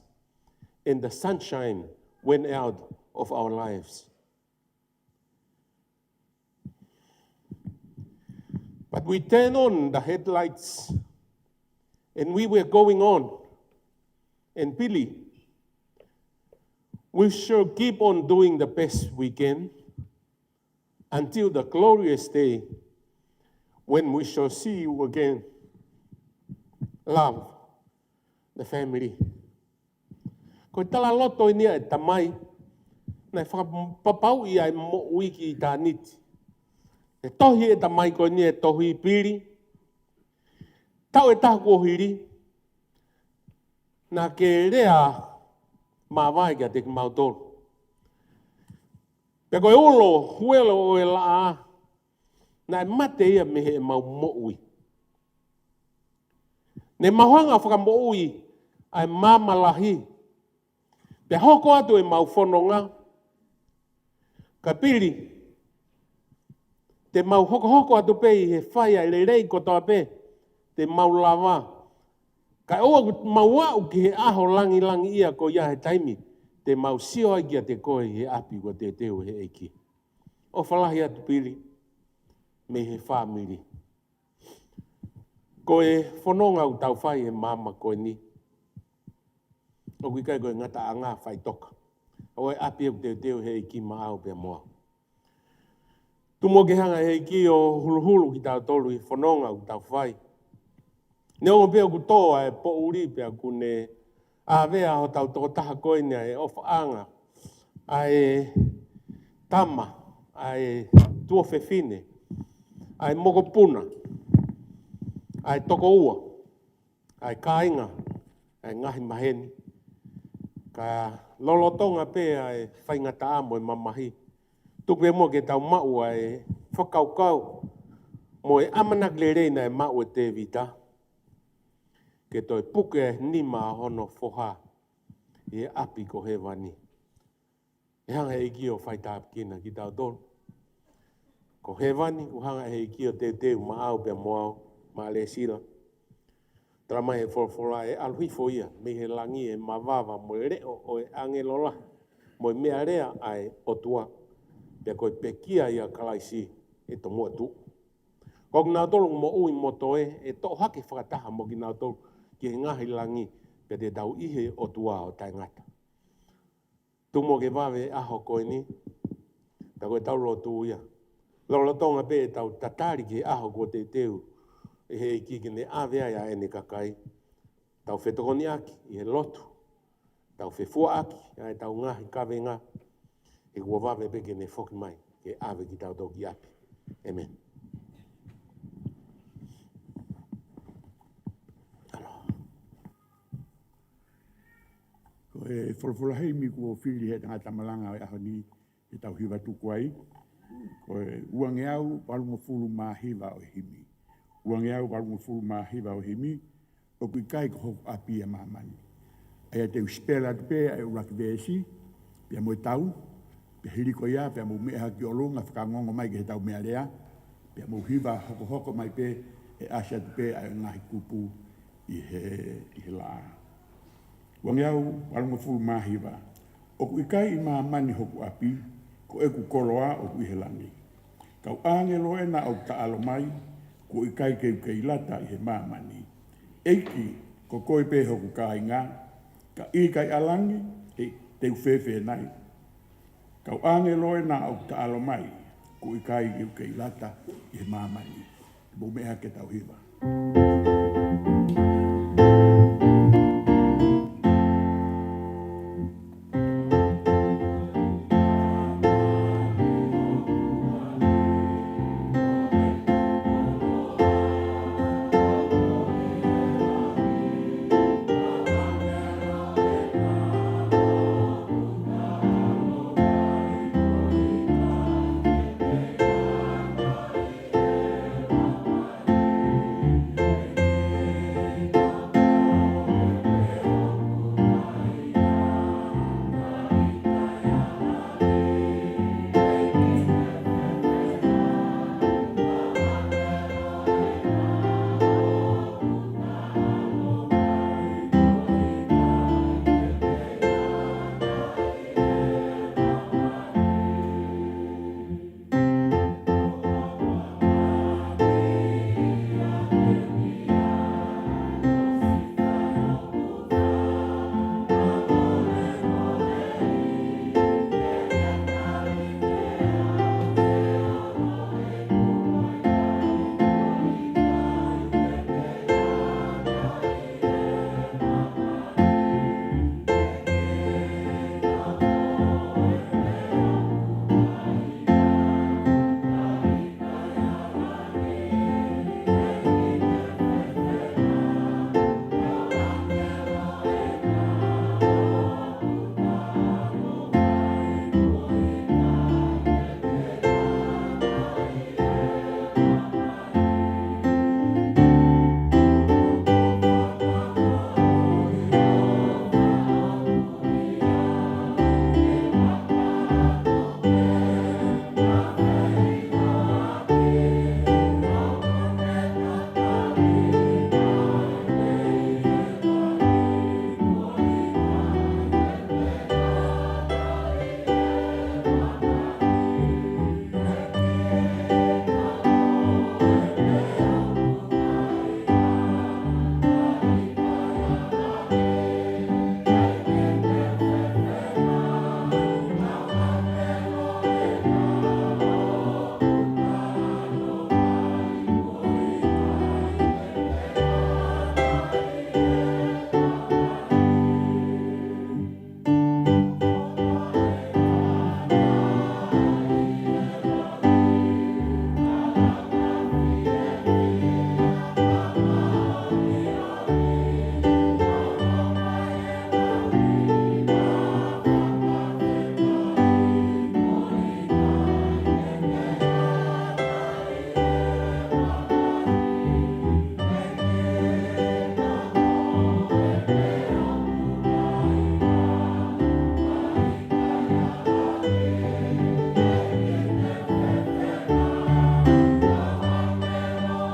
and the sunshine went out of our lives. But we turned on the headlights and we were going on. And Pili, We shall keep on doing the best we can until the glorious day when we shall see you again. Love, the family. Ko e talaloto eni ʻa e tamai naʻe fakapapauʻi ʻa e moʻui ki ʻitāniti. ʻE tohi ʻe he tamai ko eni e tohi, Pili, taʻu ʻe taha kuo hili, naʻa ke lea māvae kiate kimautolu. Pea ko e ulo huelo ʻo e laʻā, naʻe mate ia mei heʻemau moʻui. Ne mau hanga ʻo fakamoʻui ʻa e maama lahi, pea hoko atu ʻemau fononga. Ka Pili, te mau hokohoko atu pē ʻi he fai ʻa e lelei kotoa pē te mau lava. Kae ʻoua kuo mau aʻu ki he ʻaho langilangiʻia ko ia he taimi te mau sio ai kiate koe ʻi he ʻapi kuo teuteu ʻe he ʻEiki. ʻOfa lahi atu Pili mei he fāmili. Ko e fononga ʻoku tau fai he maama ko eni, ʻoku ʻikai ko e ngataʻanga faʻitoka. ʻA e ʻapi ʻoku teuteu ʻe he ʻEiki maʻau pea mo au. Tuku muʻa ke hanga ʻe he ʻEiki ʻo huluhulu kitautolu ʻi he fononga ʻoku tau fai. Neongo pē ʻoku tō ʻa e poʻuli pea ʻoku ne ʻave ʻa hotau tokotaha ko eni ʻa e ʻofaʻanga, ʻa e tama, ʻa e tuofefine, ʻa e mokopuna, ʻa e tokoua, ʻa e kāinga, ʻa e ngaahi maheni. Ka lolotonga pē ʻa e faingataʻa mo e mamahi, tuku pē muʻa ke tau maʻu ʻa e fakakaukau mo e ʻamanaki lelei naʻe maʻu ʻe Tēvita, ke toe puke ʻa e nima ʻo hono foha ʻi he ʻapi ko hēvani. ʻE hanga ʻe he ʻEiki ʻo faitāpuekina kitautolu. Ko hēvani, ʻoku hanga ʻe he ʻEiki ʻo teuteu maʻau pea mo au, Mālesila. Tala mai ʻe he folofola ʻe ʻalu hifo ia mei he langi ʻe mavava mo e leʻo ʻo e ʻāngelo lahi, mo e meʻalea ʻa e ʻOtua. Pea ko e pekia ʻia Kalaisi ʻe tomuʻa tuʻu. Ko kinautolu moʻui mo toe, ʻe toʻo hake fakataha mo kinautolu ki he ngaahi langi, pea te tau ʻi he ʻOtua ʻo taʻengata. Tuku muʻa ke vave ʻaho ko eni, pea ko ʻetau lotu ia. Lolotonga pē ʻetau tatali ki he ʻaho kuo teuteu ʻe he ʻEiki ke ne ʻave ai ʻa ʻene kakai. Tau fetokoniʻaki ʻi he lotu, tau fefuaʻaki ʻa ʻetau ngaahi kavenga, he kuo vave pē ke ne foki mai ke ʻave kitautolu ki ʻapi. ʻĒmeni. Ko e folofola himi kuo fili ʻe he tangata malanga ʻo e ʻaho ni ke tau hiva tuku ai, ko e uangeau valungofulu mā hiva ʻo e himi. Uangeau valungofulu mā hiva ʻo e himi, ʻOku ʻikai ko hoku ʻapi ʻa māmani. ʻA ia te u sipela atu pē ʻa e ʻuluaki veesi, pea mo e tau, pea hili ko ia, pea mou meʻa hake ki ʻolunga, fakaongoongo mai ki heʻetau meʻalea, pea mou hiva hokohoko mai pē, ʻe ʻasi atu pē ʻa e ngaahi kupu ʻi he, ʻi he laʻā. Uangeau valungofulu mā hiva. ʻOku ʻikai ʻi māmani hoku ʻapi, ko ʻeku koloa ʻoku ʻi he langi. Kau ʻāngelo ʻena ʻoku taʻalo mai, kuo ʻikai ke u kei lata ʻi he māmani. ʻEiki, ko koe pē hoku kāinga, ka ʻikai ʻa langi, ʻe te u fēfē nai? Kau ʻāngelo ʻena ʻoku taʻalo mai, kuo ʻikai ke u kei lata ʻi he māmani. Mou meʻa hake ke tau hiva.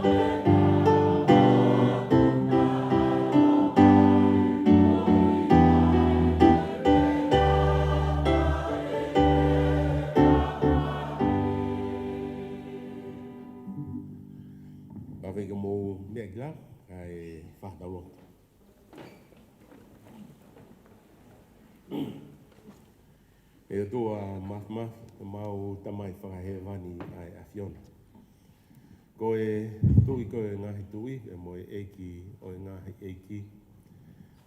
Pea ke mou meʻa ki lalo, kae fai haʻatau lotu. ʻE ʻOtua Māfimafi, ʻemau Tamai Fakahēvani ʻa e ʻAfiona. Ko e Tuʻi koe ʻo e ngaahi tuʻi, pea mo e ʻEiki ʻo e ngaahi ʻeiki.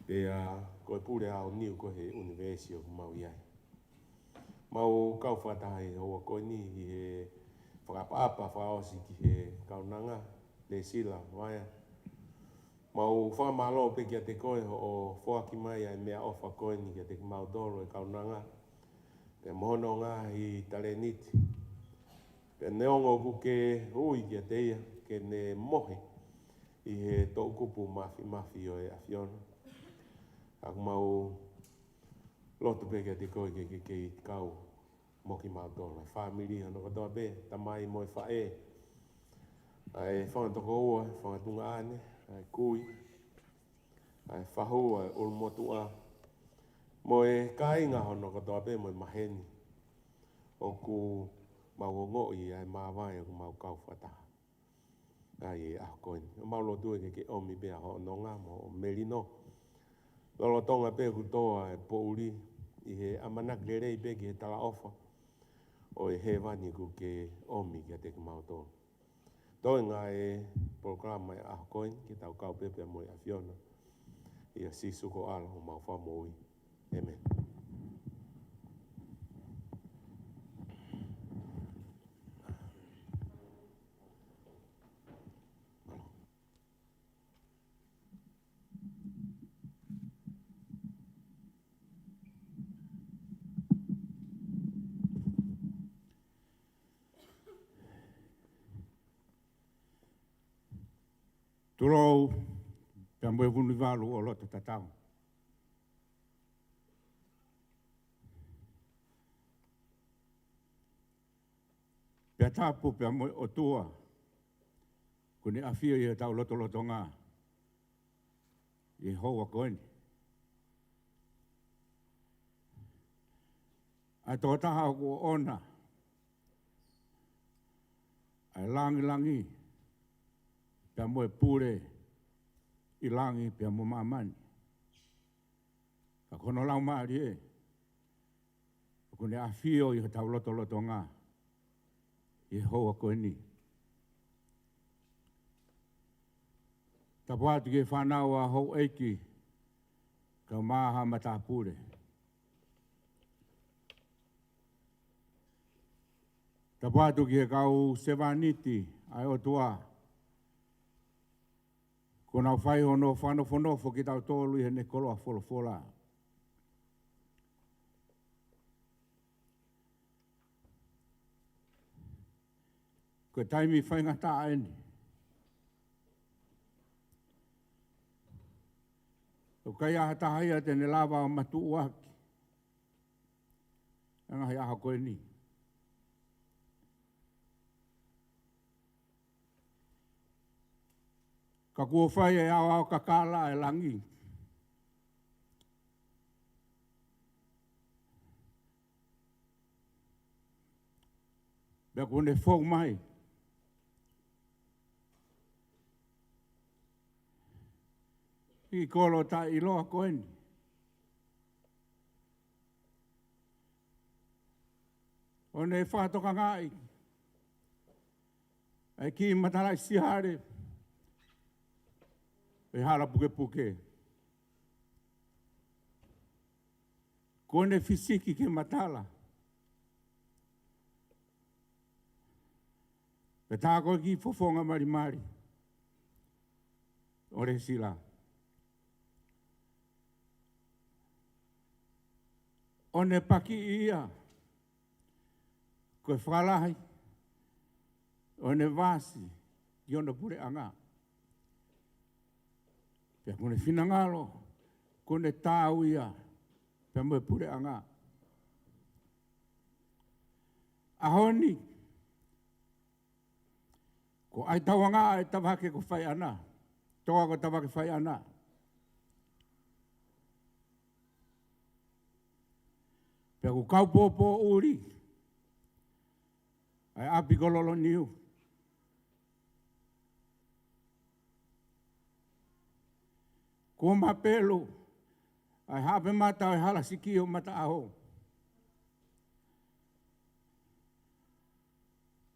Pea ko e pule aoniu koe he ʻunivēsi ʻoku mau ʻi ai. Mau kau fakataha he houa ko eni ʻi he fakaʻapaʻapa fakaʻosi ki he kaunanga, Lesila Vaea. Mau fakamālō pē kiate koe hoʻo foaki mai ʻa e meʻaʻofa ko eni kiate kimautolu ʻa e kaunanga, pea mo hono ngaahi talēniti. Pea neongo ʻoku ke ui kiate ia ke ne mohe ʻi he toʻukupu māfimafi ʻo e ʻAfiona, ʻoku mau lotu pē kiate koe ke ke kei kau mo kimautolu, ʻa e fāmili hono kotoa pē, tamai mo e faʻē, ʻa e fanga tokoua, fanga tuongaʻane, ʻa e kui, ʻa e fahu, ʻa e ʻulumotuʻa, mo e kāinga hono kotoa pē, mo e maheni ʻoku mau ongoʻi ʻa e māvae ʻoku mau kau fakataha ai ʻi he ʻaho ko eni. ʻOku mau lotu ē ke ke ʻomi pē ʻa hoʻo nonga mo hoʻo melino lolotonga pē ʻoku tō ʻa e poʻuli, ʻi he ʻamanaki lelei pē ki he talaʻofa ʻo e hēvani ʻoku ke ʻomi kiate kimautolu. Toenga e polokalama ʻi he ʻaho ko eni, ke tau kau pē pea mo e ʻAfiona. ʻIa Sīsū ko e ʻAlo ʻo homau Fakamoʻui. ʻĒmeni. Tulou, pea mo e Vunivalu ʻo loto tatau. Pea tapu pea mo e ʻOtua, kuo ne ʻafio ʻi hotau lotolotonga ʻi he houa ko eni. ʻA e tokotaha ʻoku ʻoʻona ʻa e langilangi, pea mo e pule ʻi langi pea mo māmani. Ka ko hono Laumālie ʻoku ne ʻafio ʻi hotau lotolotonga ʻi he houa ko eni. Tapu atu ki he fānau ʻa houʻeiki kae ʻumaʻā ha matāpule. Tapu atu ki he kau sevāniti ʻa e ʻOtua kuo nau fai hono fakanofonofo kitautolu ʻi heʻene koloa folofola. Ko e taimi faingataʻa eni. ʻOku ʻikai ha taha ia te ne lava ʻo matuʻuaki ʻa e ngaahi ʻaho ko eni. Ka kuo fai ʻe he ʻaoʻao kakala ʻa e langi, pea kuo ne fou mai ʻi he kolo taʻeʻiloa ko eni, ʻo ne fakatokangaʻi ʻa e kiʻi matalaʻi siale ʻi he hala pukepuke. Kuo ne fisiki ke matala. Pea tā ko e kiʻi fofonga malimali ʻo Lesila, ʻo ne pakiʻi ia ko e fakalahi ʻo ʻene vasi ki hono puleʻanga. Pea kuo ne finangalo kuo ne taau ia pea mo e puleʻanga. ʻAho ni, Ko ʻAitauangaʻa ʻa e Tavake ko Faiʻana. Toa ko Tavake Faiʻana. Pea ko Kaupōpōʻuli ʻa e ʻapi ko Loloniu. Kuo mapelu ʻa e haʻapemata ʻo e hala siki ʻo Mataʻaho.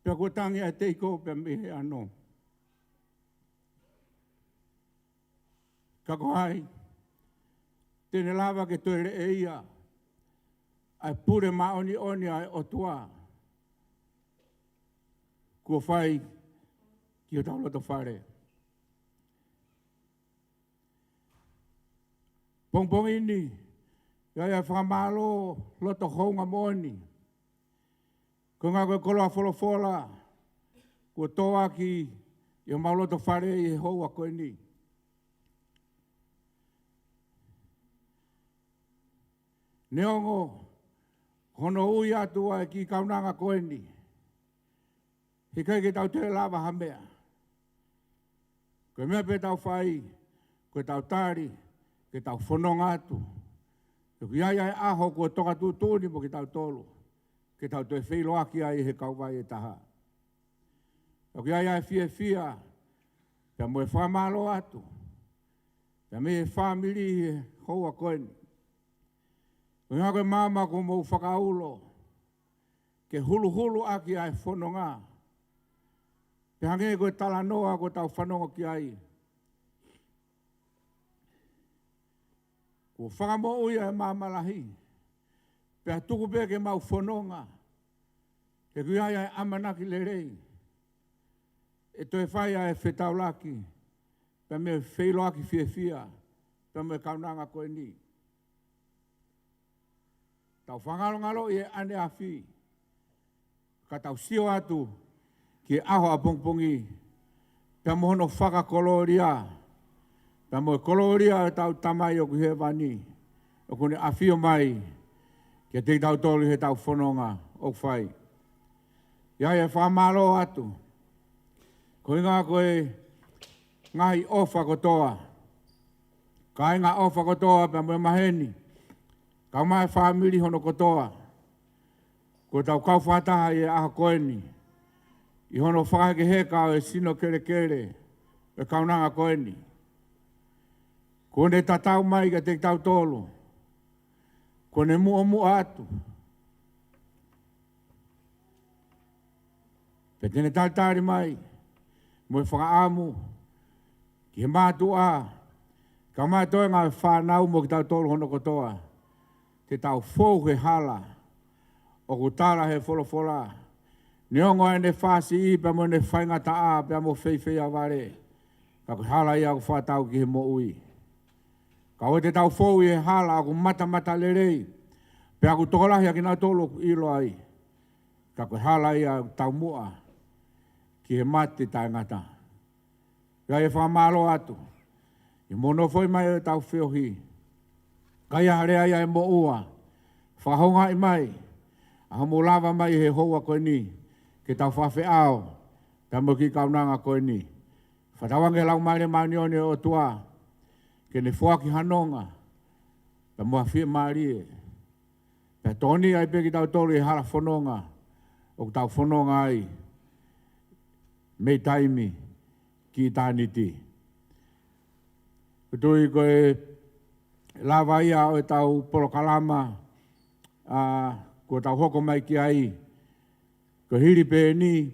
Pea kuo tangi ʻa e teiko pea mei he ʻano. Ka ko hai te ne lava ke toe leʻeia ʻa e pule māʻoniʻoni ʻa e ʻOtua kuo fai ki hotau loto fale? Pongipongi ni, ʻoku ʻi ai ʻa e fakamālō loto houngaʻia moʻoni. Ko e ʻuhinga ko e koloa folofola kuo toʻo ʻaki ʻi homau loto fale ʻi he houa ko eni. Neongo hono ui atu ʻa e kiʻi kaunanga ko eni, heʻikai ke tau toe lava ha meʻa. Ko e meʻa pē ʻe tau fai, ko ʻetau tali, ke tau fononga atu. He ʻoku ʻi ai ʻa e ʻaho kuo toka tuʻutuʻuni mo kitautolu, ke tau toe feʻiloaki ai he kauvai ʻe taha. He ʻoku ʻi ai ʻa e fiefia, pea mo e fakamālō atu pea mei he fāmili ʻi he houa ko eni. Ko e ʻuhinga ko e maama kuo mou fakaulo ke huluhulu ʻaki ʻa e fononga. Pea hangē ko e talanoa kuo tau fanongo ki ai, kuo fakamoʻui ʻa e maama lahi. Pea tuku pē ke mau fononga, he ʻoku ʻi ai ʻa e ʻamanaki lelei ʻe toe fai ʻa e fetaulaki pea mo e feʻiloaki fiefia pea mo e kaunanga ko eni. Tau fakangalongaloʻi ʻaneafi, ka tau sio atu ki he ʻaho ʻapongipongi, pea mo hono fakakolōlia, pea mo e kolōlia ʻo ʻetau Tamai ʻoku ʻi hēvani, ʻoku ne ʻafio mai kiate kitautolu ʻi heʻetau fononga ʻoku fai. ʻI ai ʻa e fakamālō atu, ko e ʻuhinga ko e ngaahi ʻofa kotoa, kāinga ʻofa kotoa pea mo e maheni, kae ʻumaʻā e fāmili hono kotoa, kuo tau kau fakataha ʻi he ʻaho ko eni ʻi hono fakahekeheka ʻo e sino kelekele ʻo e kaunanga ko eni. Kuo ne tatau mai kiate kitautolu, kuo ne muʻomuʻa atu. Pea te ne talitali mai mo e fakaʻamu ki he mātuʻa, kae ʻumaʻā e toenga ʻo e fānau mo kitautolu hono kotoa, te tau fou he hala ʻoku tala he folofola, neongo ʻene fāsiʻi pea mo ʻene faingataʻa pea mo feifeiavale, ka ko e hala ia ʻoku fakatau ki he moʻui. Ka ʻoua te tau fou ʻi he hala ʻoku matamatalelei, pea ʻoku tokolahi ʻa kinautolu ʻoku ʻilo ai, ka ko e hala ia ʻoku taumuʻa ki he mate taʻengata. ʻI ai ʻa e fakamālō atu ʻi hoʻomou nofoʻi mai ʻo ʻetau feohi. Ka ʻi ai ha lea ia ʻe moʻua, fakahoungaʻi mai ʻa hoʻomou lava mai he houa ko eni ke tau fakafeʻao pea mo e kiʻi kaunanga ko eni. Fakatauange ʻe he Laumālie Māʻoniʻoni ʻo e ʻOtua ke ne foaki ha nonga pea mo ha fiemālie, pea tokoni ai pē kitautolu ʻi he hala fononga ʻoku tau fononga ai mei taimi ki ʻitāniti. ʻOku ou tui ko e lava ia ʻo ʻetau polokalama, ʻa, kuo tau hoko mai ki ai. Ko e hili pē eni,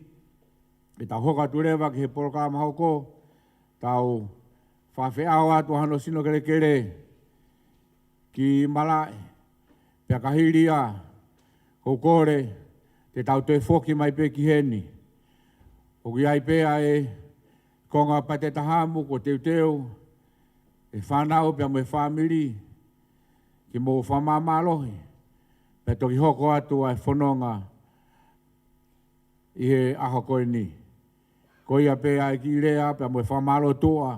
ʻe tau hoko atu leva ki he polokalama hoko, tau fakafeʻao atu ʻa hono sino kelekele ki malaʻe, pea ka hili ia, ʻoku ou kole te tau toe foki mai pē ki heni. ʻOku ʻi ai pē ʻa e konga pateta hamu kuo teuteu ʻe he fānau pea mo e fāmili, ke mou fakamāmālohi, pea toki hoko atu ʻa e fononga ʻi he ʻaho ko eni. Ko ia pē ʻa e kiʻi lea pea mo e fakamālō tuʻa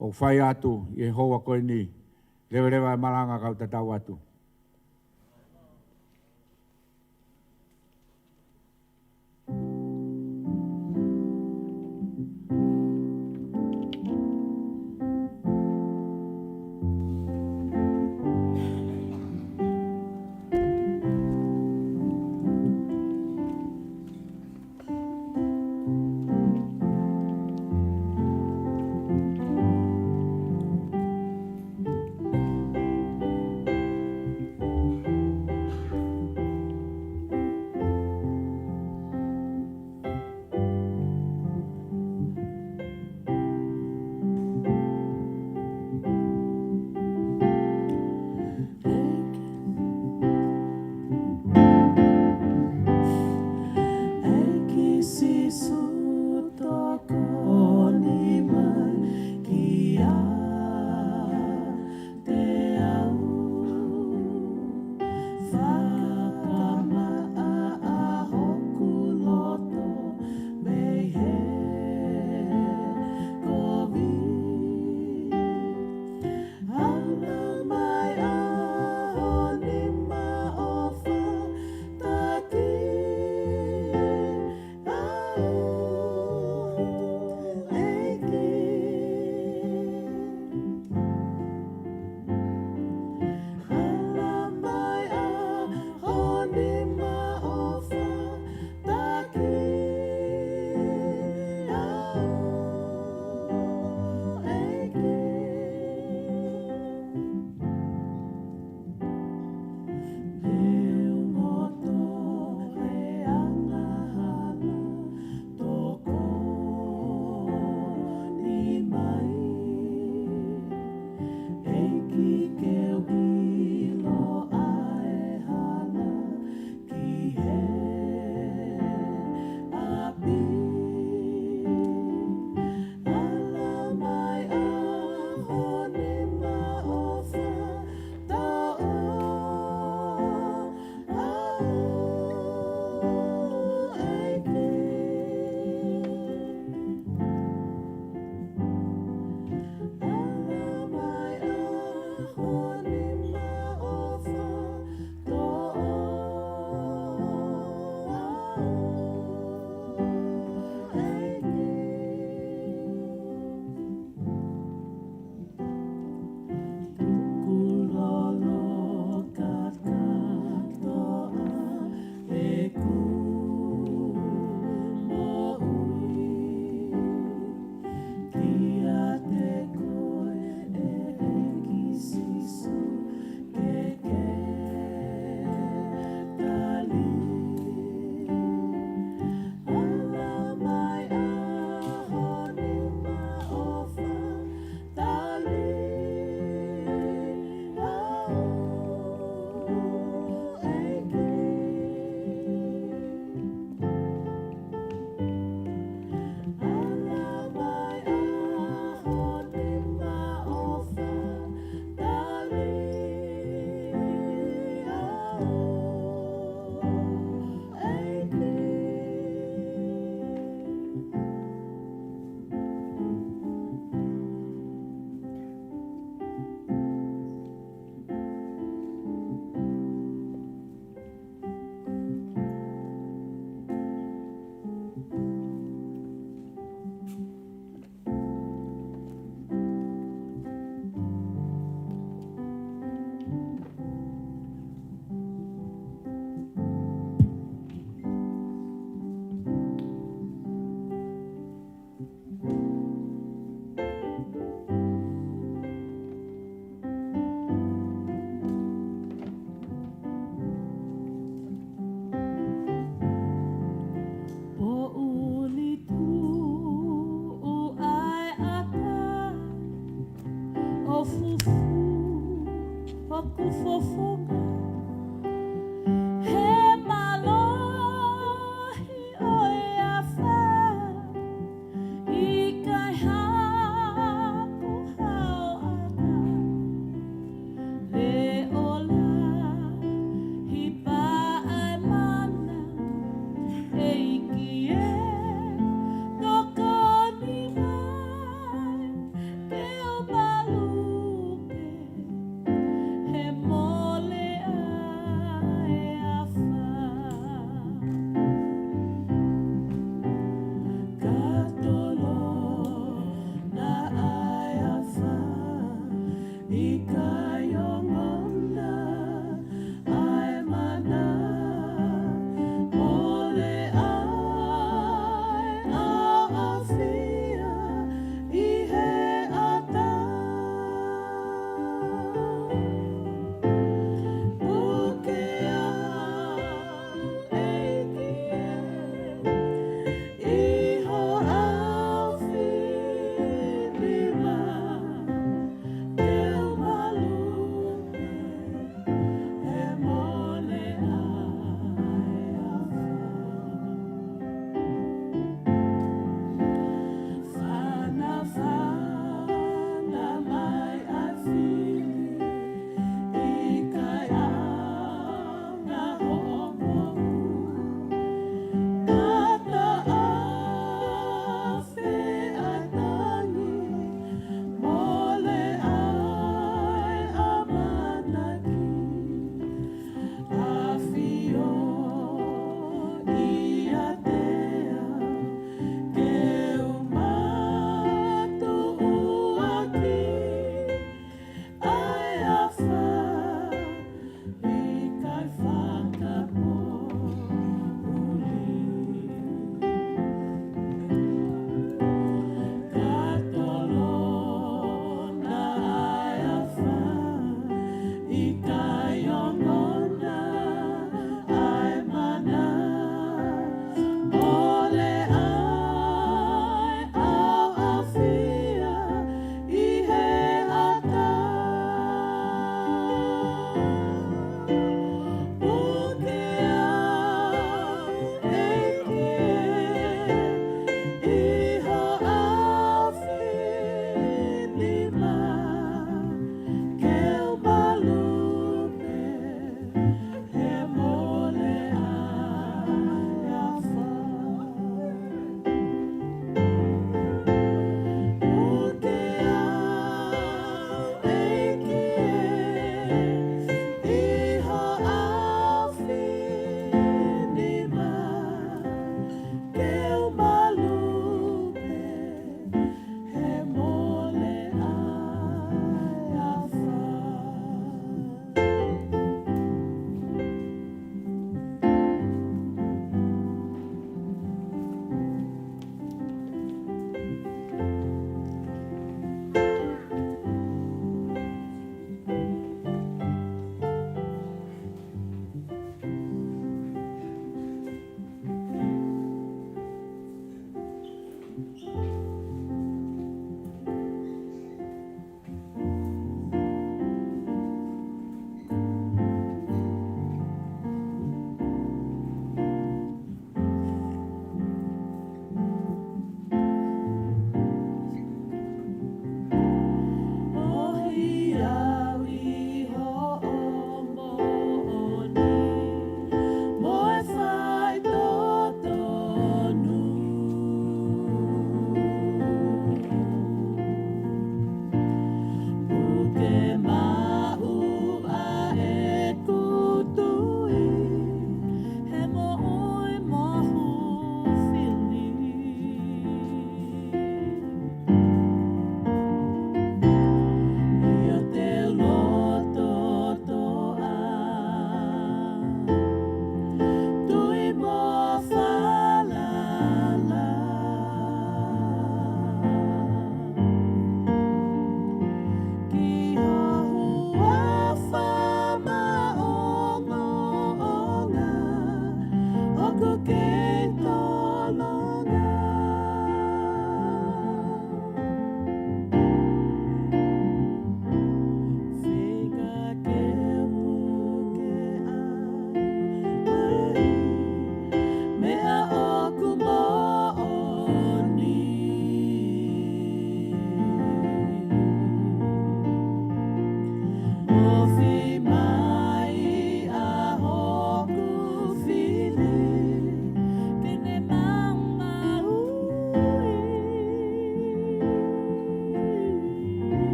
ʻoku fai atu ʻi he houa ko eni. Leveleva e malanga kau tatau atu. ʻofonga, he mālohi ʻo e afā, ʻikai haku hao ʻana. Leʻo lahi pē ʻa e mana, ʻEiki ē, tokoni mai ke u malupe, he mole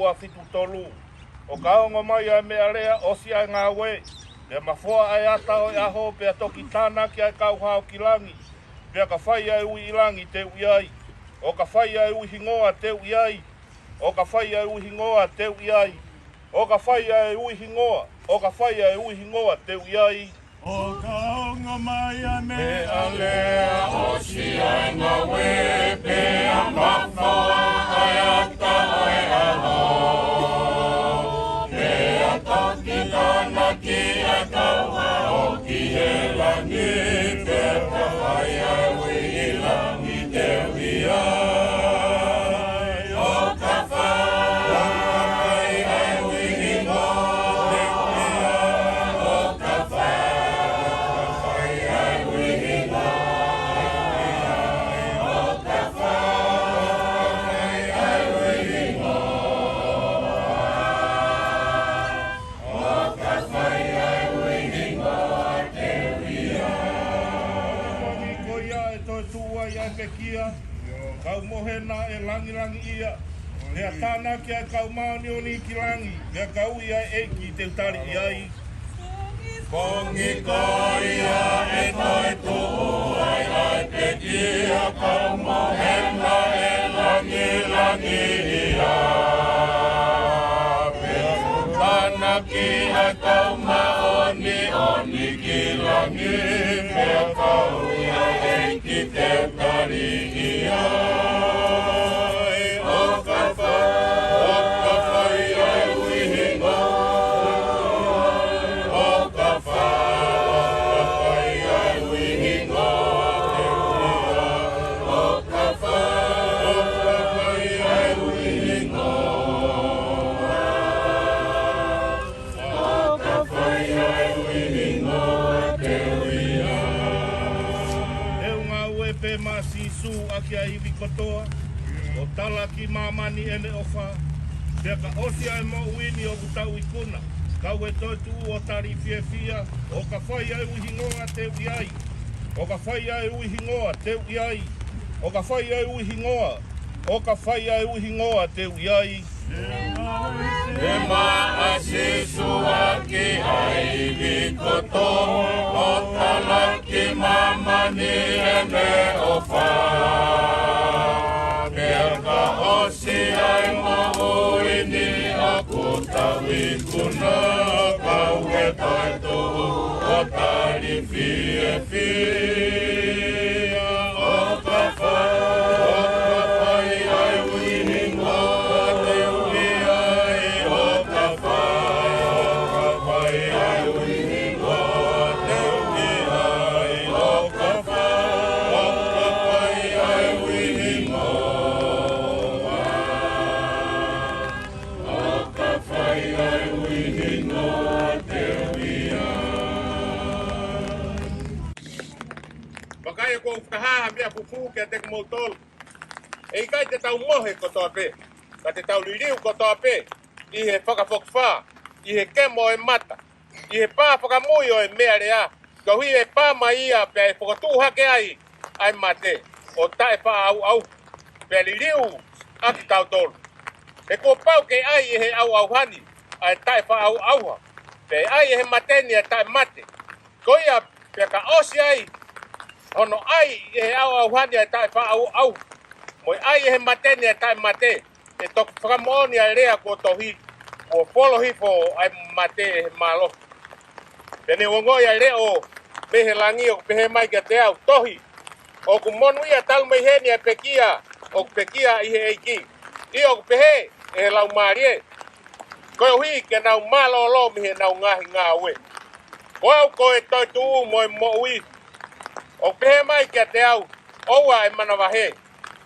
ua fitu tolu. ʻO ka ongo mai ʻa e meʻalea, ʻosi ʻa e ngāue, pea mafoa ʻa e ata ʻo e ʻaho, pea toki tānaki ʻa e kau hao ki langi, pea ka fai ʻa e ui ʻi langi, te u ʻi ai. ʻO ka fai ʻa e ui hingoa, te u ʻi ai. ʻO ka fai ʻa e ui hingoa, te u ʻi ai. ʻO ka fai ʻa e ui hingoa, ʻo ka fai ʻa e ui hingoa, te u ʻi ai. ʻO ka ongo mai ʻa e meʻalea, ʻosi ʻa e ngāue, pea mafoa ʻa e ata ʻo e ʻaho, pea toki tānaki ʻa e kau hao ki he langi, pea ka fai ʻa e ui ʻi langi, te u ʻi ai. ʻO ka fai ʻa e ui hingoa, te u ʻi ai. ʻO ka fai ʻa e ui hingoa, te u ʻi ai. ʻO ka fai ʻa e ui hingoa, ʻo ka fai ʻa e ui hingoa, te u ʻi ai. Ko ia ʻe toetuʻu ai ʻa e pekia, kau mohe naʻe langilangiʻia, pea tānaki ʻa e kau māʻoniʻoni ki langi, pea ka ui ʻa e ʻEiki, te u tali ʻi ai. Pongipongi ko ia ʻe toetuʻu ai ʻa e pekia, kau mohe naʻe langilangiʻia, pea tānaki ʻa e kau māʻoniʻoni ki langi, pea ka ui ʻa e ʻEiki, te u tali ʻi ai. ʻO ka fai, ʻo ka fai ʻa e ui hingoa, ʻo ka fai, ʻo ka fai ʻa e ui hingoa, te u ʻi ai. ʻO ka fai, ʻo ka fai ʻa e ui hingoa, ʻo ka fai ʻa e ui hingoa, te u ʻi ai. Te u ngāue pē maʻa Sīsū ʻaki ʻa e ivi kotoa, ʻo tala ki māmani ʻene ʻofa. Pea ka ʻosi ʻa e moʻui ni ʻoku tau ikuna, kau ʻe toetuʻu ʻo tali fiefia. ʻO ka fai ʻa e ui hingoa, te u ʻi ai. ʻO ka fai ʻa e ui hingoa, te u ʻi ai. ʻO ka fai ʻa e ui hingoa, ʻo ka fai ʻa e ui hingoa, te u ʻi ai. Pea maʻa Sīsū ʻaki ʻa e ivi kotoa, ʻo tala ki māmani ʻene ʻofa. Pea ka ʻosi ʻa e moʻui ni ʻoku tau ikuna, kau ʻe toetuʻu ʻo tali fiefia. ʻO ka fai, ʻo ka fai ʻa e ui hingoa, te u ʻi ai. ʻO ka fai, ʻo ka fai ʻa e ui hingoa, te u ʻi ai. ʻO ka fai, ʻo ka fai ʻa e ui hingoa, ʻo ka fai ʻa e ui hingoa, te u ʻi ai. Vakai, ʻoku ou fakahā ha meʻa fufū kiate kimoutolu. ʻE ʻikai te tau mohe kotoa pē, ka te tau liliu kotoa pē ʻi he fakafokifā, ʻi he kemo ʻo e mata, ʻi he pā fakamui ʻo e meʻalea, koeʻuhi ʻe pā mai ia pea ʻe fokotuʻu hake ai ʻa e mate, ʻo taʻefaʻaʻauʻauha, pea liliu ʻa kitautolu. He kuo pau ke ʻai ʻe he ʻauʻauha ni ʻa e taʻefaʻaʻauʻauha, pea ʻai ʻe he mate ni ʻa e taʻemate. Ko ia, pea ka ʻosi ai hono ʻai ʻe he ʻauʻauha ni ʻa e taʻefaʻaʻauʻauha, mo e ʻai ʻe he mate ni ʻa e taʻemate, ʻe toki fakamoʻoni ʻa e lea kuo tohi, kuo folo hifo ʻa e mate ʻe he mālohi. Pea ne u ongoʻi ʻa e leʻo mei he langi ʻoku pehē mai kiate au, Tohi, ʻoku monūʻia talu mei heni ʻa e pekia ʻoku pekia ʻi he ʻEiki, ʻio ʻoku pehē ʻe he Laumālie, koeʻuhi ke nau mālōlō mei heʻenau ngaahi ngāue. Ko au ko e toetuʻu mo e moʻui. ʻOku pehē mai kiate au, ʻOua ʻe manavahē.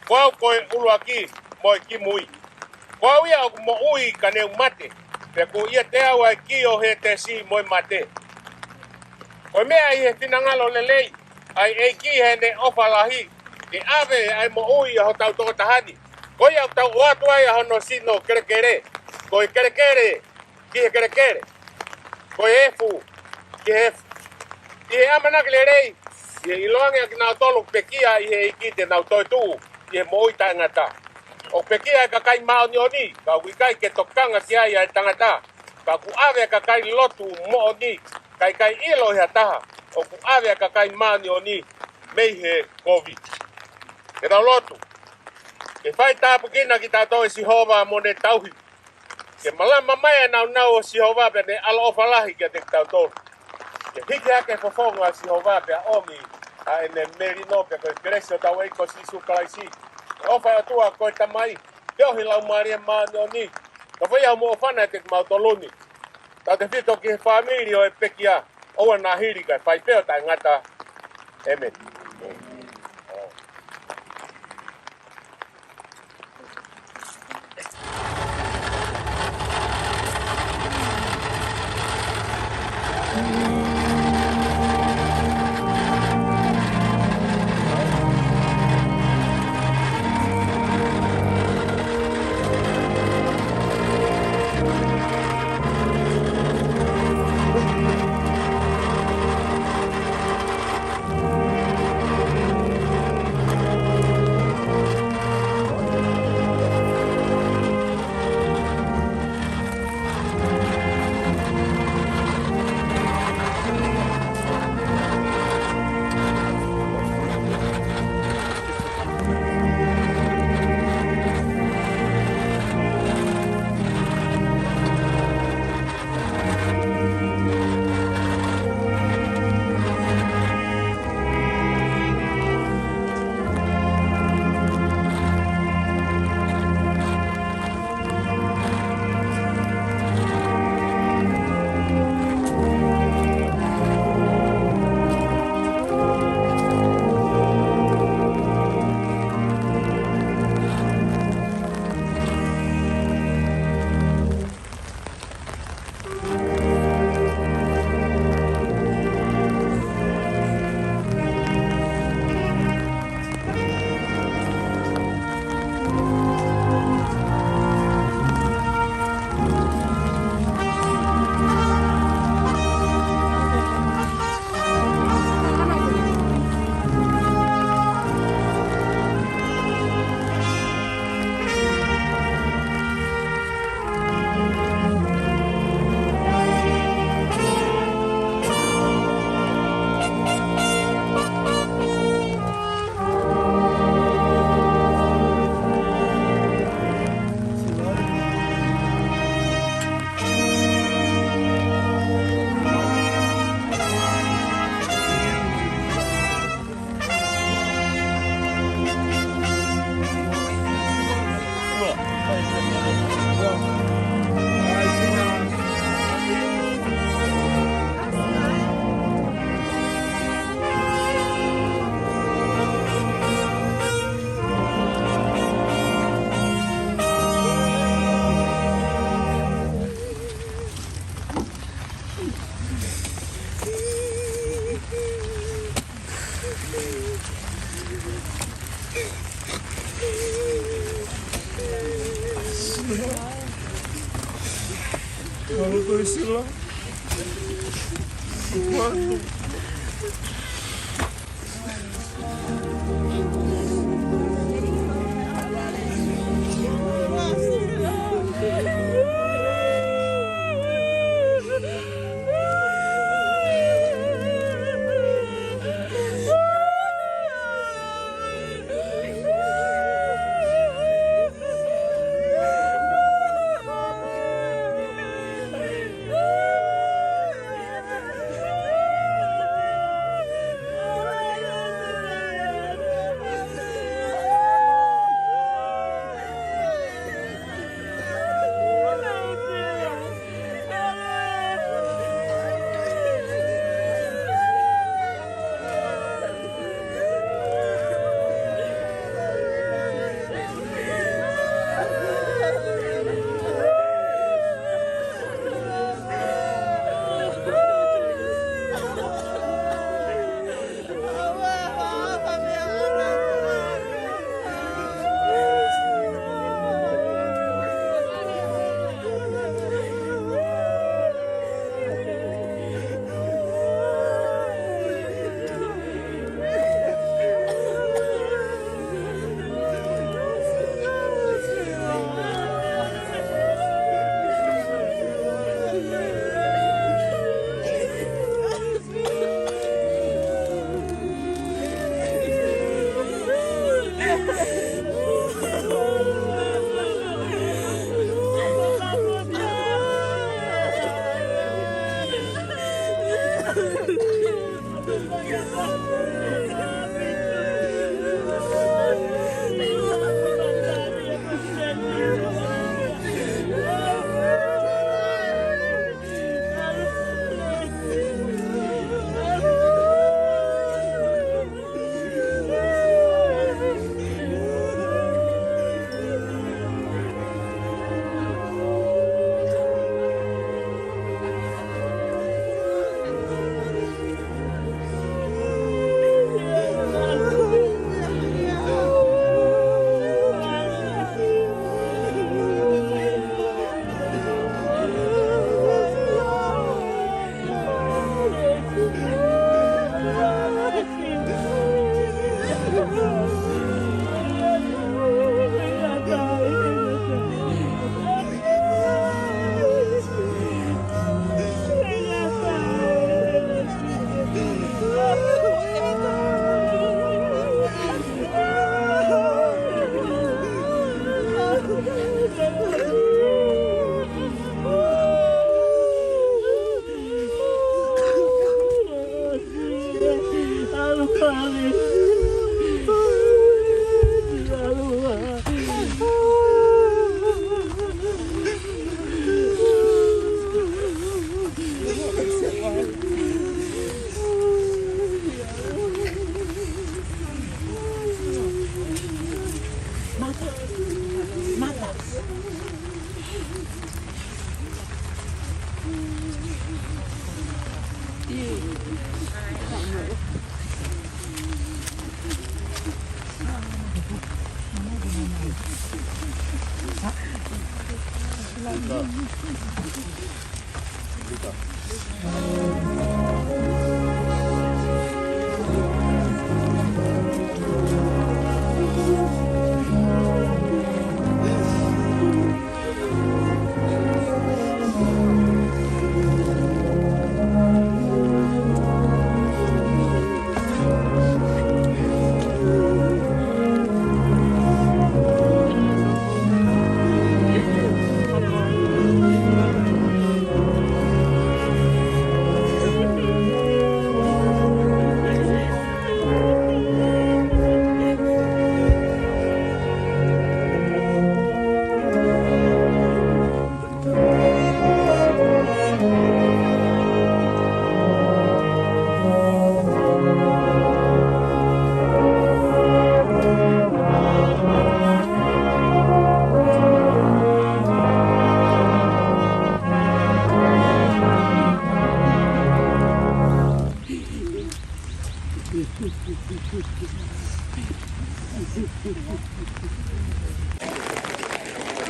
Ko au ko e ʻuluaki mo e kimui. Ko au ia ʻoku moʻui ka ne u mate, pea kuo ʻiate au ʻa e kī ʻo Hētesi mo e mate. Ko e meʻa ʻi he finangalo lelei ʻa e ʻEiki heʻene ʻofa lahi, ke ʻave ʻa e moʻui ʻa hotau tokotaha ni. Ko ia ʻoku tau ʻoatu ai ʻa hono sino kelekele, ko e kelekele ki he kelekele, ko e efu ki he efu. ʻI he ʻamanaki lelei, ʻi he ʻiloange ʻa kinautolu ʻoku pekia ʻi he ʻEiki te nau toetuʻu ʻi he moʻui taʻengata. ʻOku pekia e kakai māʻoniʻoni, ka ʻoku ʻikai ke tokanga ki ai ʻa e tangata. Ka ʻoku ʻave e kakai lotu moʻoni, ka ʻikai ʻilo ʻe ha taha ʻoku ʻave e kakai māʻoniʻoni mei he kovi. Ke tau lotu. Ke fai tāpuekina kitautolu ʻe Sihova mo ne tauhi. Ke malama mai e nāunau ʻo Sihova pea ne ʻaloʻofa lahi kiate kitautolu. Ke hiki hake e fofonga ʻo Sihova pea ʻomi ʻa ʻene melino, pea ko e kelesi ʻa hotau ʻEiki ko Sīsū Kalaisi, ʻofa ʻa e ʻOtua ko e Tamai, feohi Laumālie Māʻoniʻoni, ka fai au mo ʻofana ʻiate kimautolu ni. Tautefito ki he fāmili ʻo e pekia, ʻoua naʻa hili kae fai pē ʻo taʻengata. ʻĒmeni.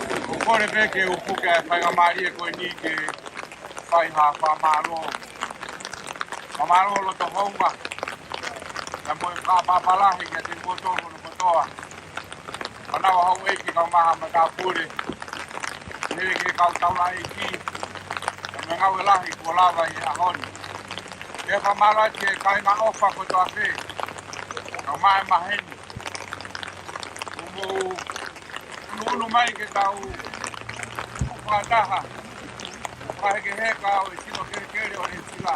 ʻOku ou kole pē ke u puke ʻa e faingamālie ko eni ke fai ha fakamālō. Fakamālō loto houngaʻia mo e fakaʻapaʻapa lahi kiate kimoutolu kotoa. Fānau ʻa houʻeiki kae ʻumaʻā matāpule. Pehē ki he kau taulaʻeiki. Kae ʻumaʻā e ngāue lahi kuo lava ʻi he ʻaho ni. Pea fakamālō atu ki he kāinga ʻofa kotoa pē. Kae ʻumaʻā e maheni. Kuo mou ʻunuʻunu mai ke tau fakataha. Fakahekeheka ʻo e sino kelekele ʻo e sila.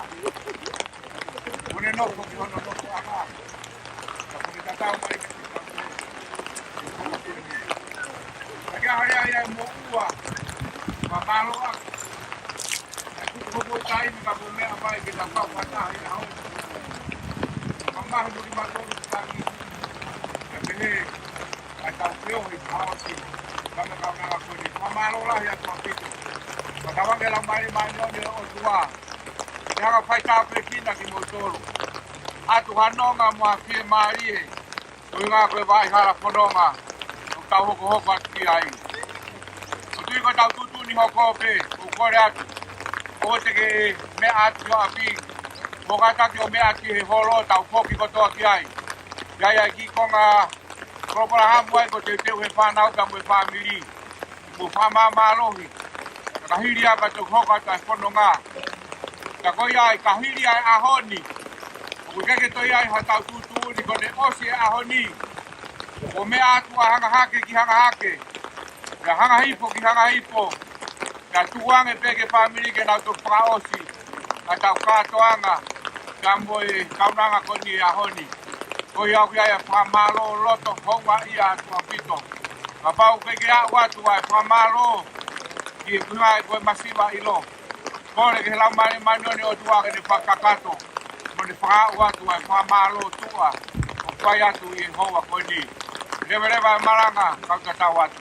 Kuo ne nofo ki hono nofoʻanga. Ka kuo ne tatau mai ke tau. Ka ke ʻaho ia ia mo ua. Fakamālō atu. Kuo mou taimi ka mou meʻa mai ke tau fakataha ʻi he ʻaho ni. Ka mahi mo kimautolu ki tangi. Ka pehē, ʻa e tau feohi ʻaho ni. Ka me kau nanga ko eni. Fakamālō lahi atu ʻaupito. Ka tau ange Laumālie Māʻoniʻoni ʻo e ʻOtua. Ke hanga faitāpuekina kimoutolu. ʻOatu ha nonga mo ha fiemālie. Ko e ʻuhinga ko e vaʻa hala fononga. ʻOku tau hokohoko atu ki ai. ʻOku tui ko e tau tuʻutuʻuni hoko pē. ʻOku ou kole atu. ʻOua te ke meʻa atu ki ho ʻapi. Mo kātaki ʻo meʻa atu ki he holo tau foki kotoa ki ai. ʻI ai ʻa e kiʻi konga Palopalema ai ko e teuteu he fānau pea mo e fāmili. Mo fakamāmālohi. Ka hili ʻa e ka toki hoko atu ʻa e fononga. Ka ko ia ai ka hili ʻa e ʻaho ni. ʻOku ʻikai ke toe ʻi ai ha tau tuʻutuʻuni ko ʻene ʻosi e ʻaho ni. Ko e meʻa atu ʻa hanga hake ki hanga hake. Pea hanga hifo ki hanga hifo. Ka tuku ange pē ki he fāmili ke nau toki fakaʻosi ʻa e tau kātoanga, ka mo e kaunanga ko eni he ʻaho ni. Ko ia ʻoku ʻi ai ʻa e fakamālō loto houngaʻia atu ʻaupito. Kapau ʻoku ʻikai ke aʻu atu ʻa e fakamālō ki he kuinga e ko e masiva ʻilo. Kole ki he Laumālie Māʻoniʻoni ʻo e ʻOtua ke ne fakakakato. Mo ne fakaaʻu atu ʻa e fakamālō tuʻa ʻoku fai atu ʻi he houa ko eni. Leveleva e malanga, kau tatau atu.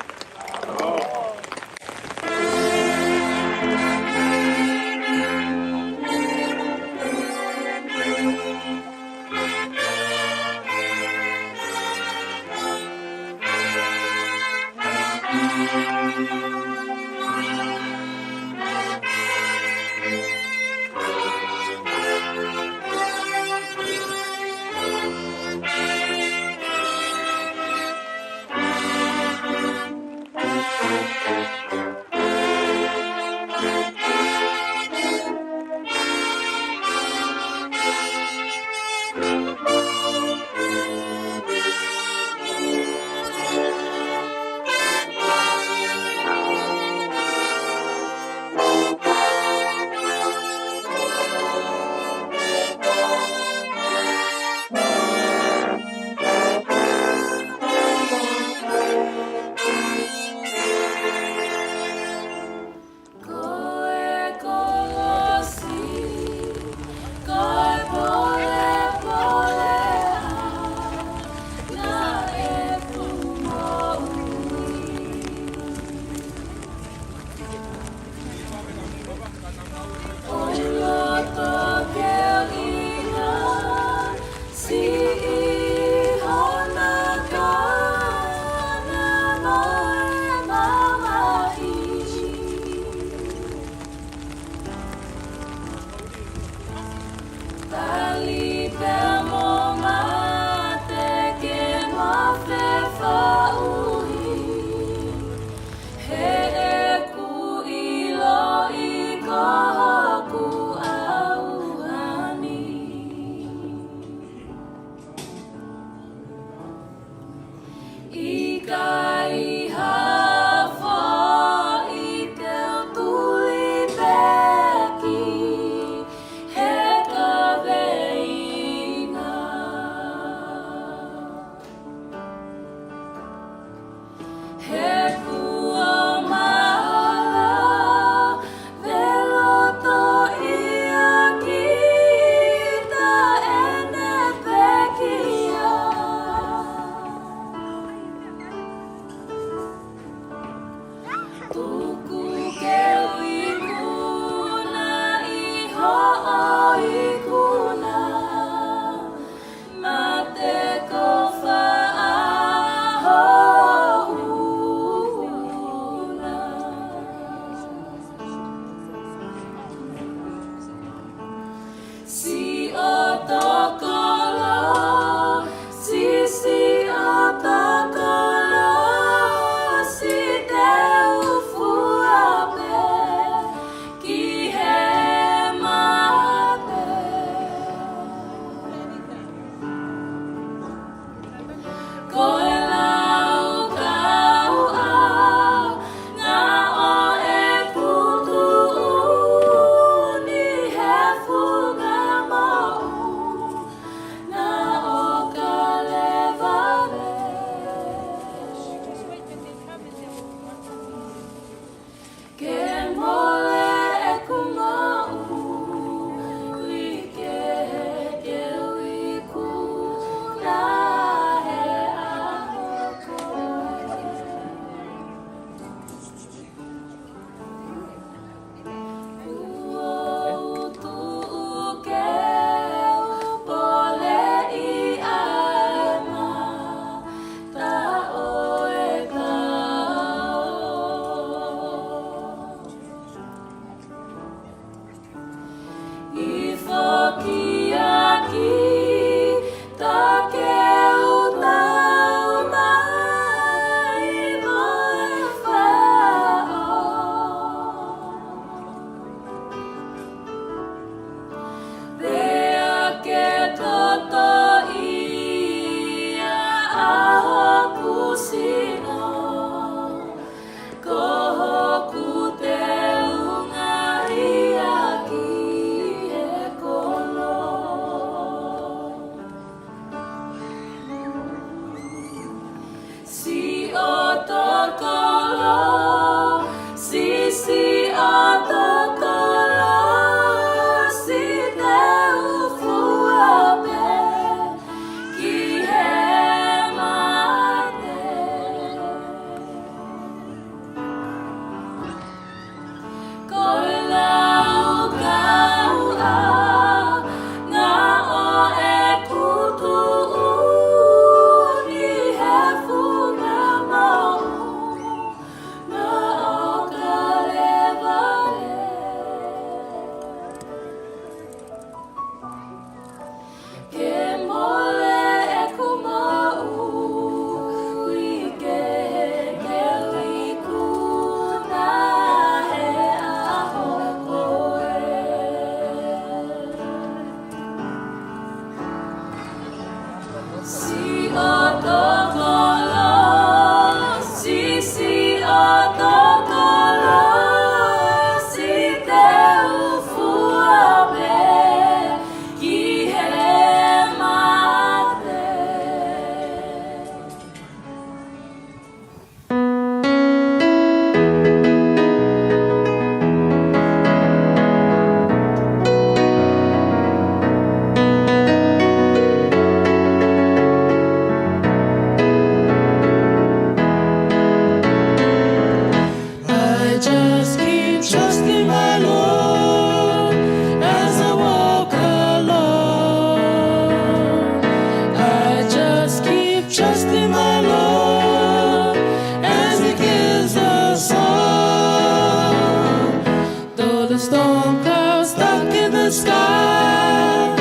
Storm clouds stuck in the sky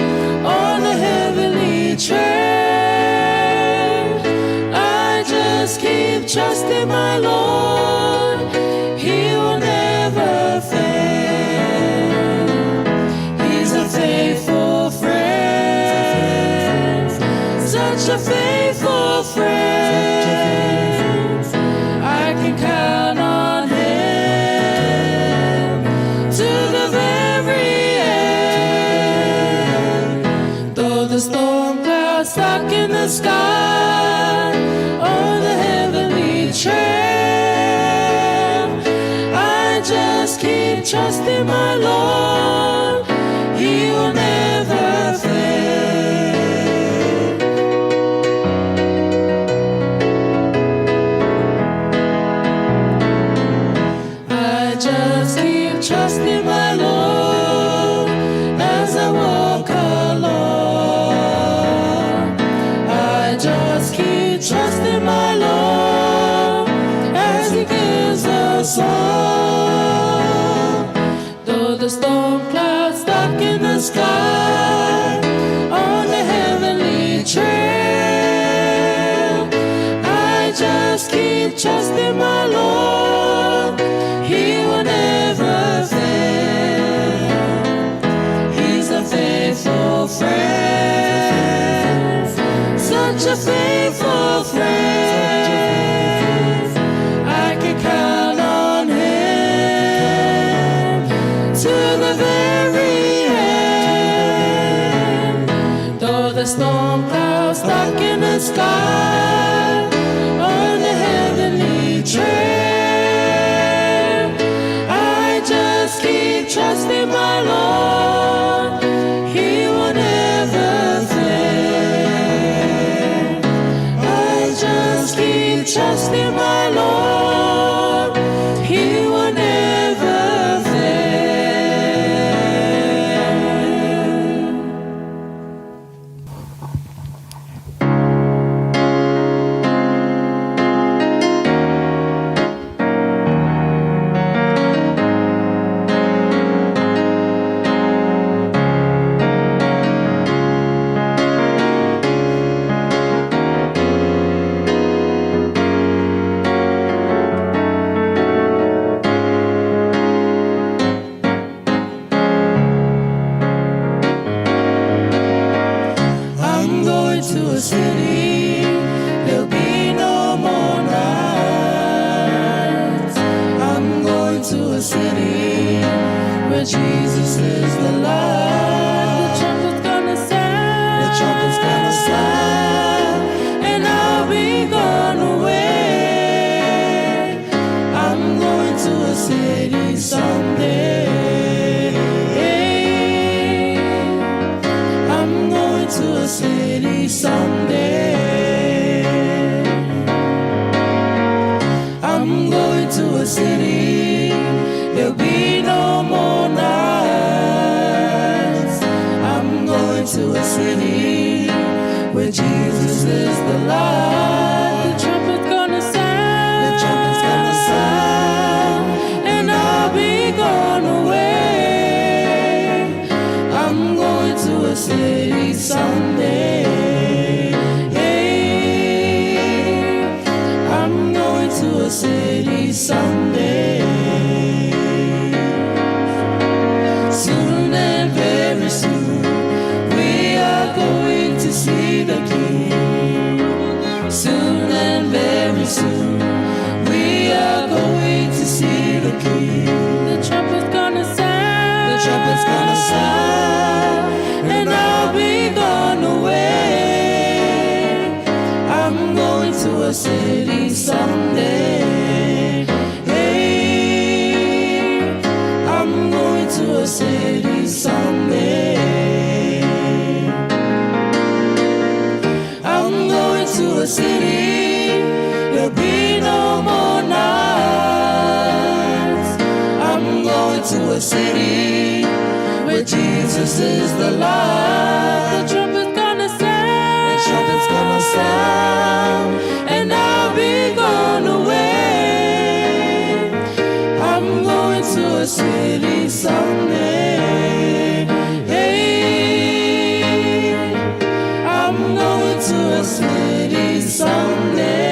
on the heavenly train. I just keep trusting my Lord. He will never fail. He's a faithful friend, such a faithful friend. I can count on him to the very end. Though the storm clouds stuck in the sky or the heavenly train, I just keep trusting my Lord. He will never fail. I just keep trusting my Lord as I walk along. I just keep trusting my Lord as he gives us all. Though the storm clouds darken the sky on the heavenly trail, I just keep trusting my Lord. He will never fail. He's a faithful friend, such a faithful friend. I can count on him to the very end. Though the storm clouds darken the sky on the heavenly trail, I just keep trusting my Lord. He will never fail. I just keep trusting my Lord. He will never fail. I'm going to a city, there'll be no more nights. I'm going to a city where Jesus is the light. The trumpet's gonna sound. The trumpet's gonna sound, and I'll be gone away. I'm going to a city someday. I'm going to a city someday. I'm going to a city, there'll be no more nights. I'm going to a city where Jesus is the light. The trumpet's gonna sound. The trumpet's gonna sound, and I'll be gone away. I'm going to a city someday. I'm going to a city someday. Soon and very soon, we are going to see the King. Soon and very soon, we are going to see the King. The trumpet's gonna sound. The trumpet's gonna sound, and I'll be gone away. I'm going to a city someday. I'm going to a city someday. I'm going to a city, there'll be no more nights. I'm going to a city where Jesus is the light. The trumpet's gonna sound. The trumpet's gonna sound, and I'll be gone away. I'm going to a city someday. Hey, I'm going to a city someday.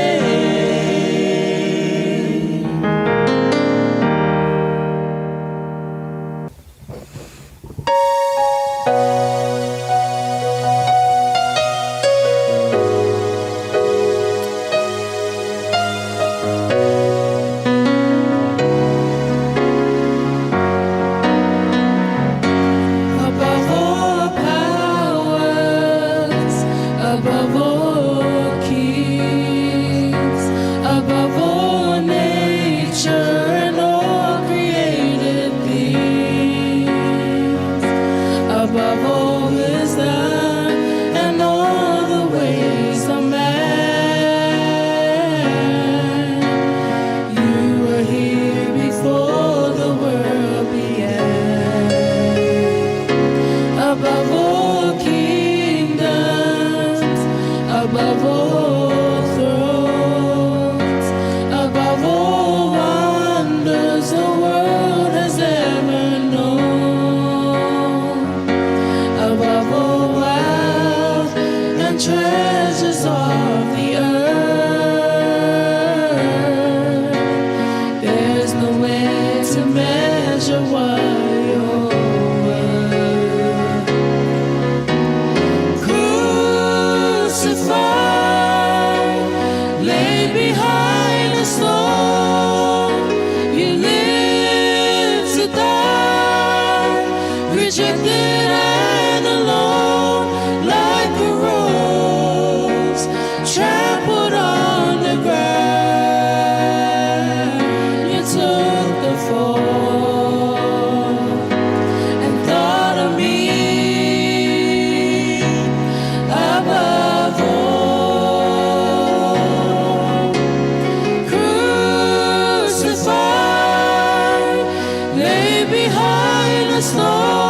Above all powers, above all kings, above all nature and all created things, above all wisdom and all the ways of man. You were here before the world began. Above all kingdoms, above all thrones, above all wonders the world has ever known, above all wealth and treasures of the earth, there's no way to measure what you're worth. Crucified, laid behind a stone, you lived to die, rejected and alone, like a rose trampled on the ground. You took the fall and thought of me above all. Crucified, laid behind a stone.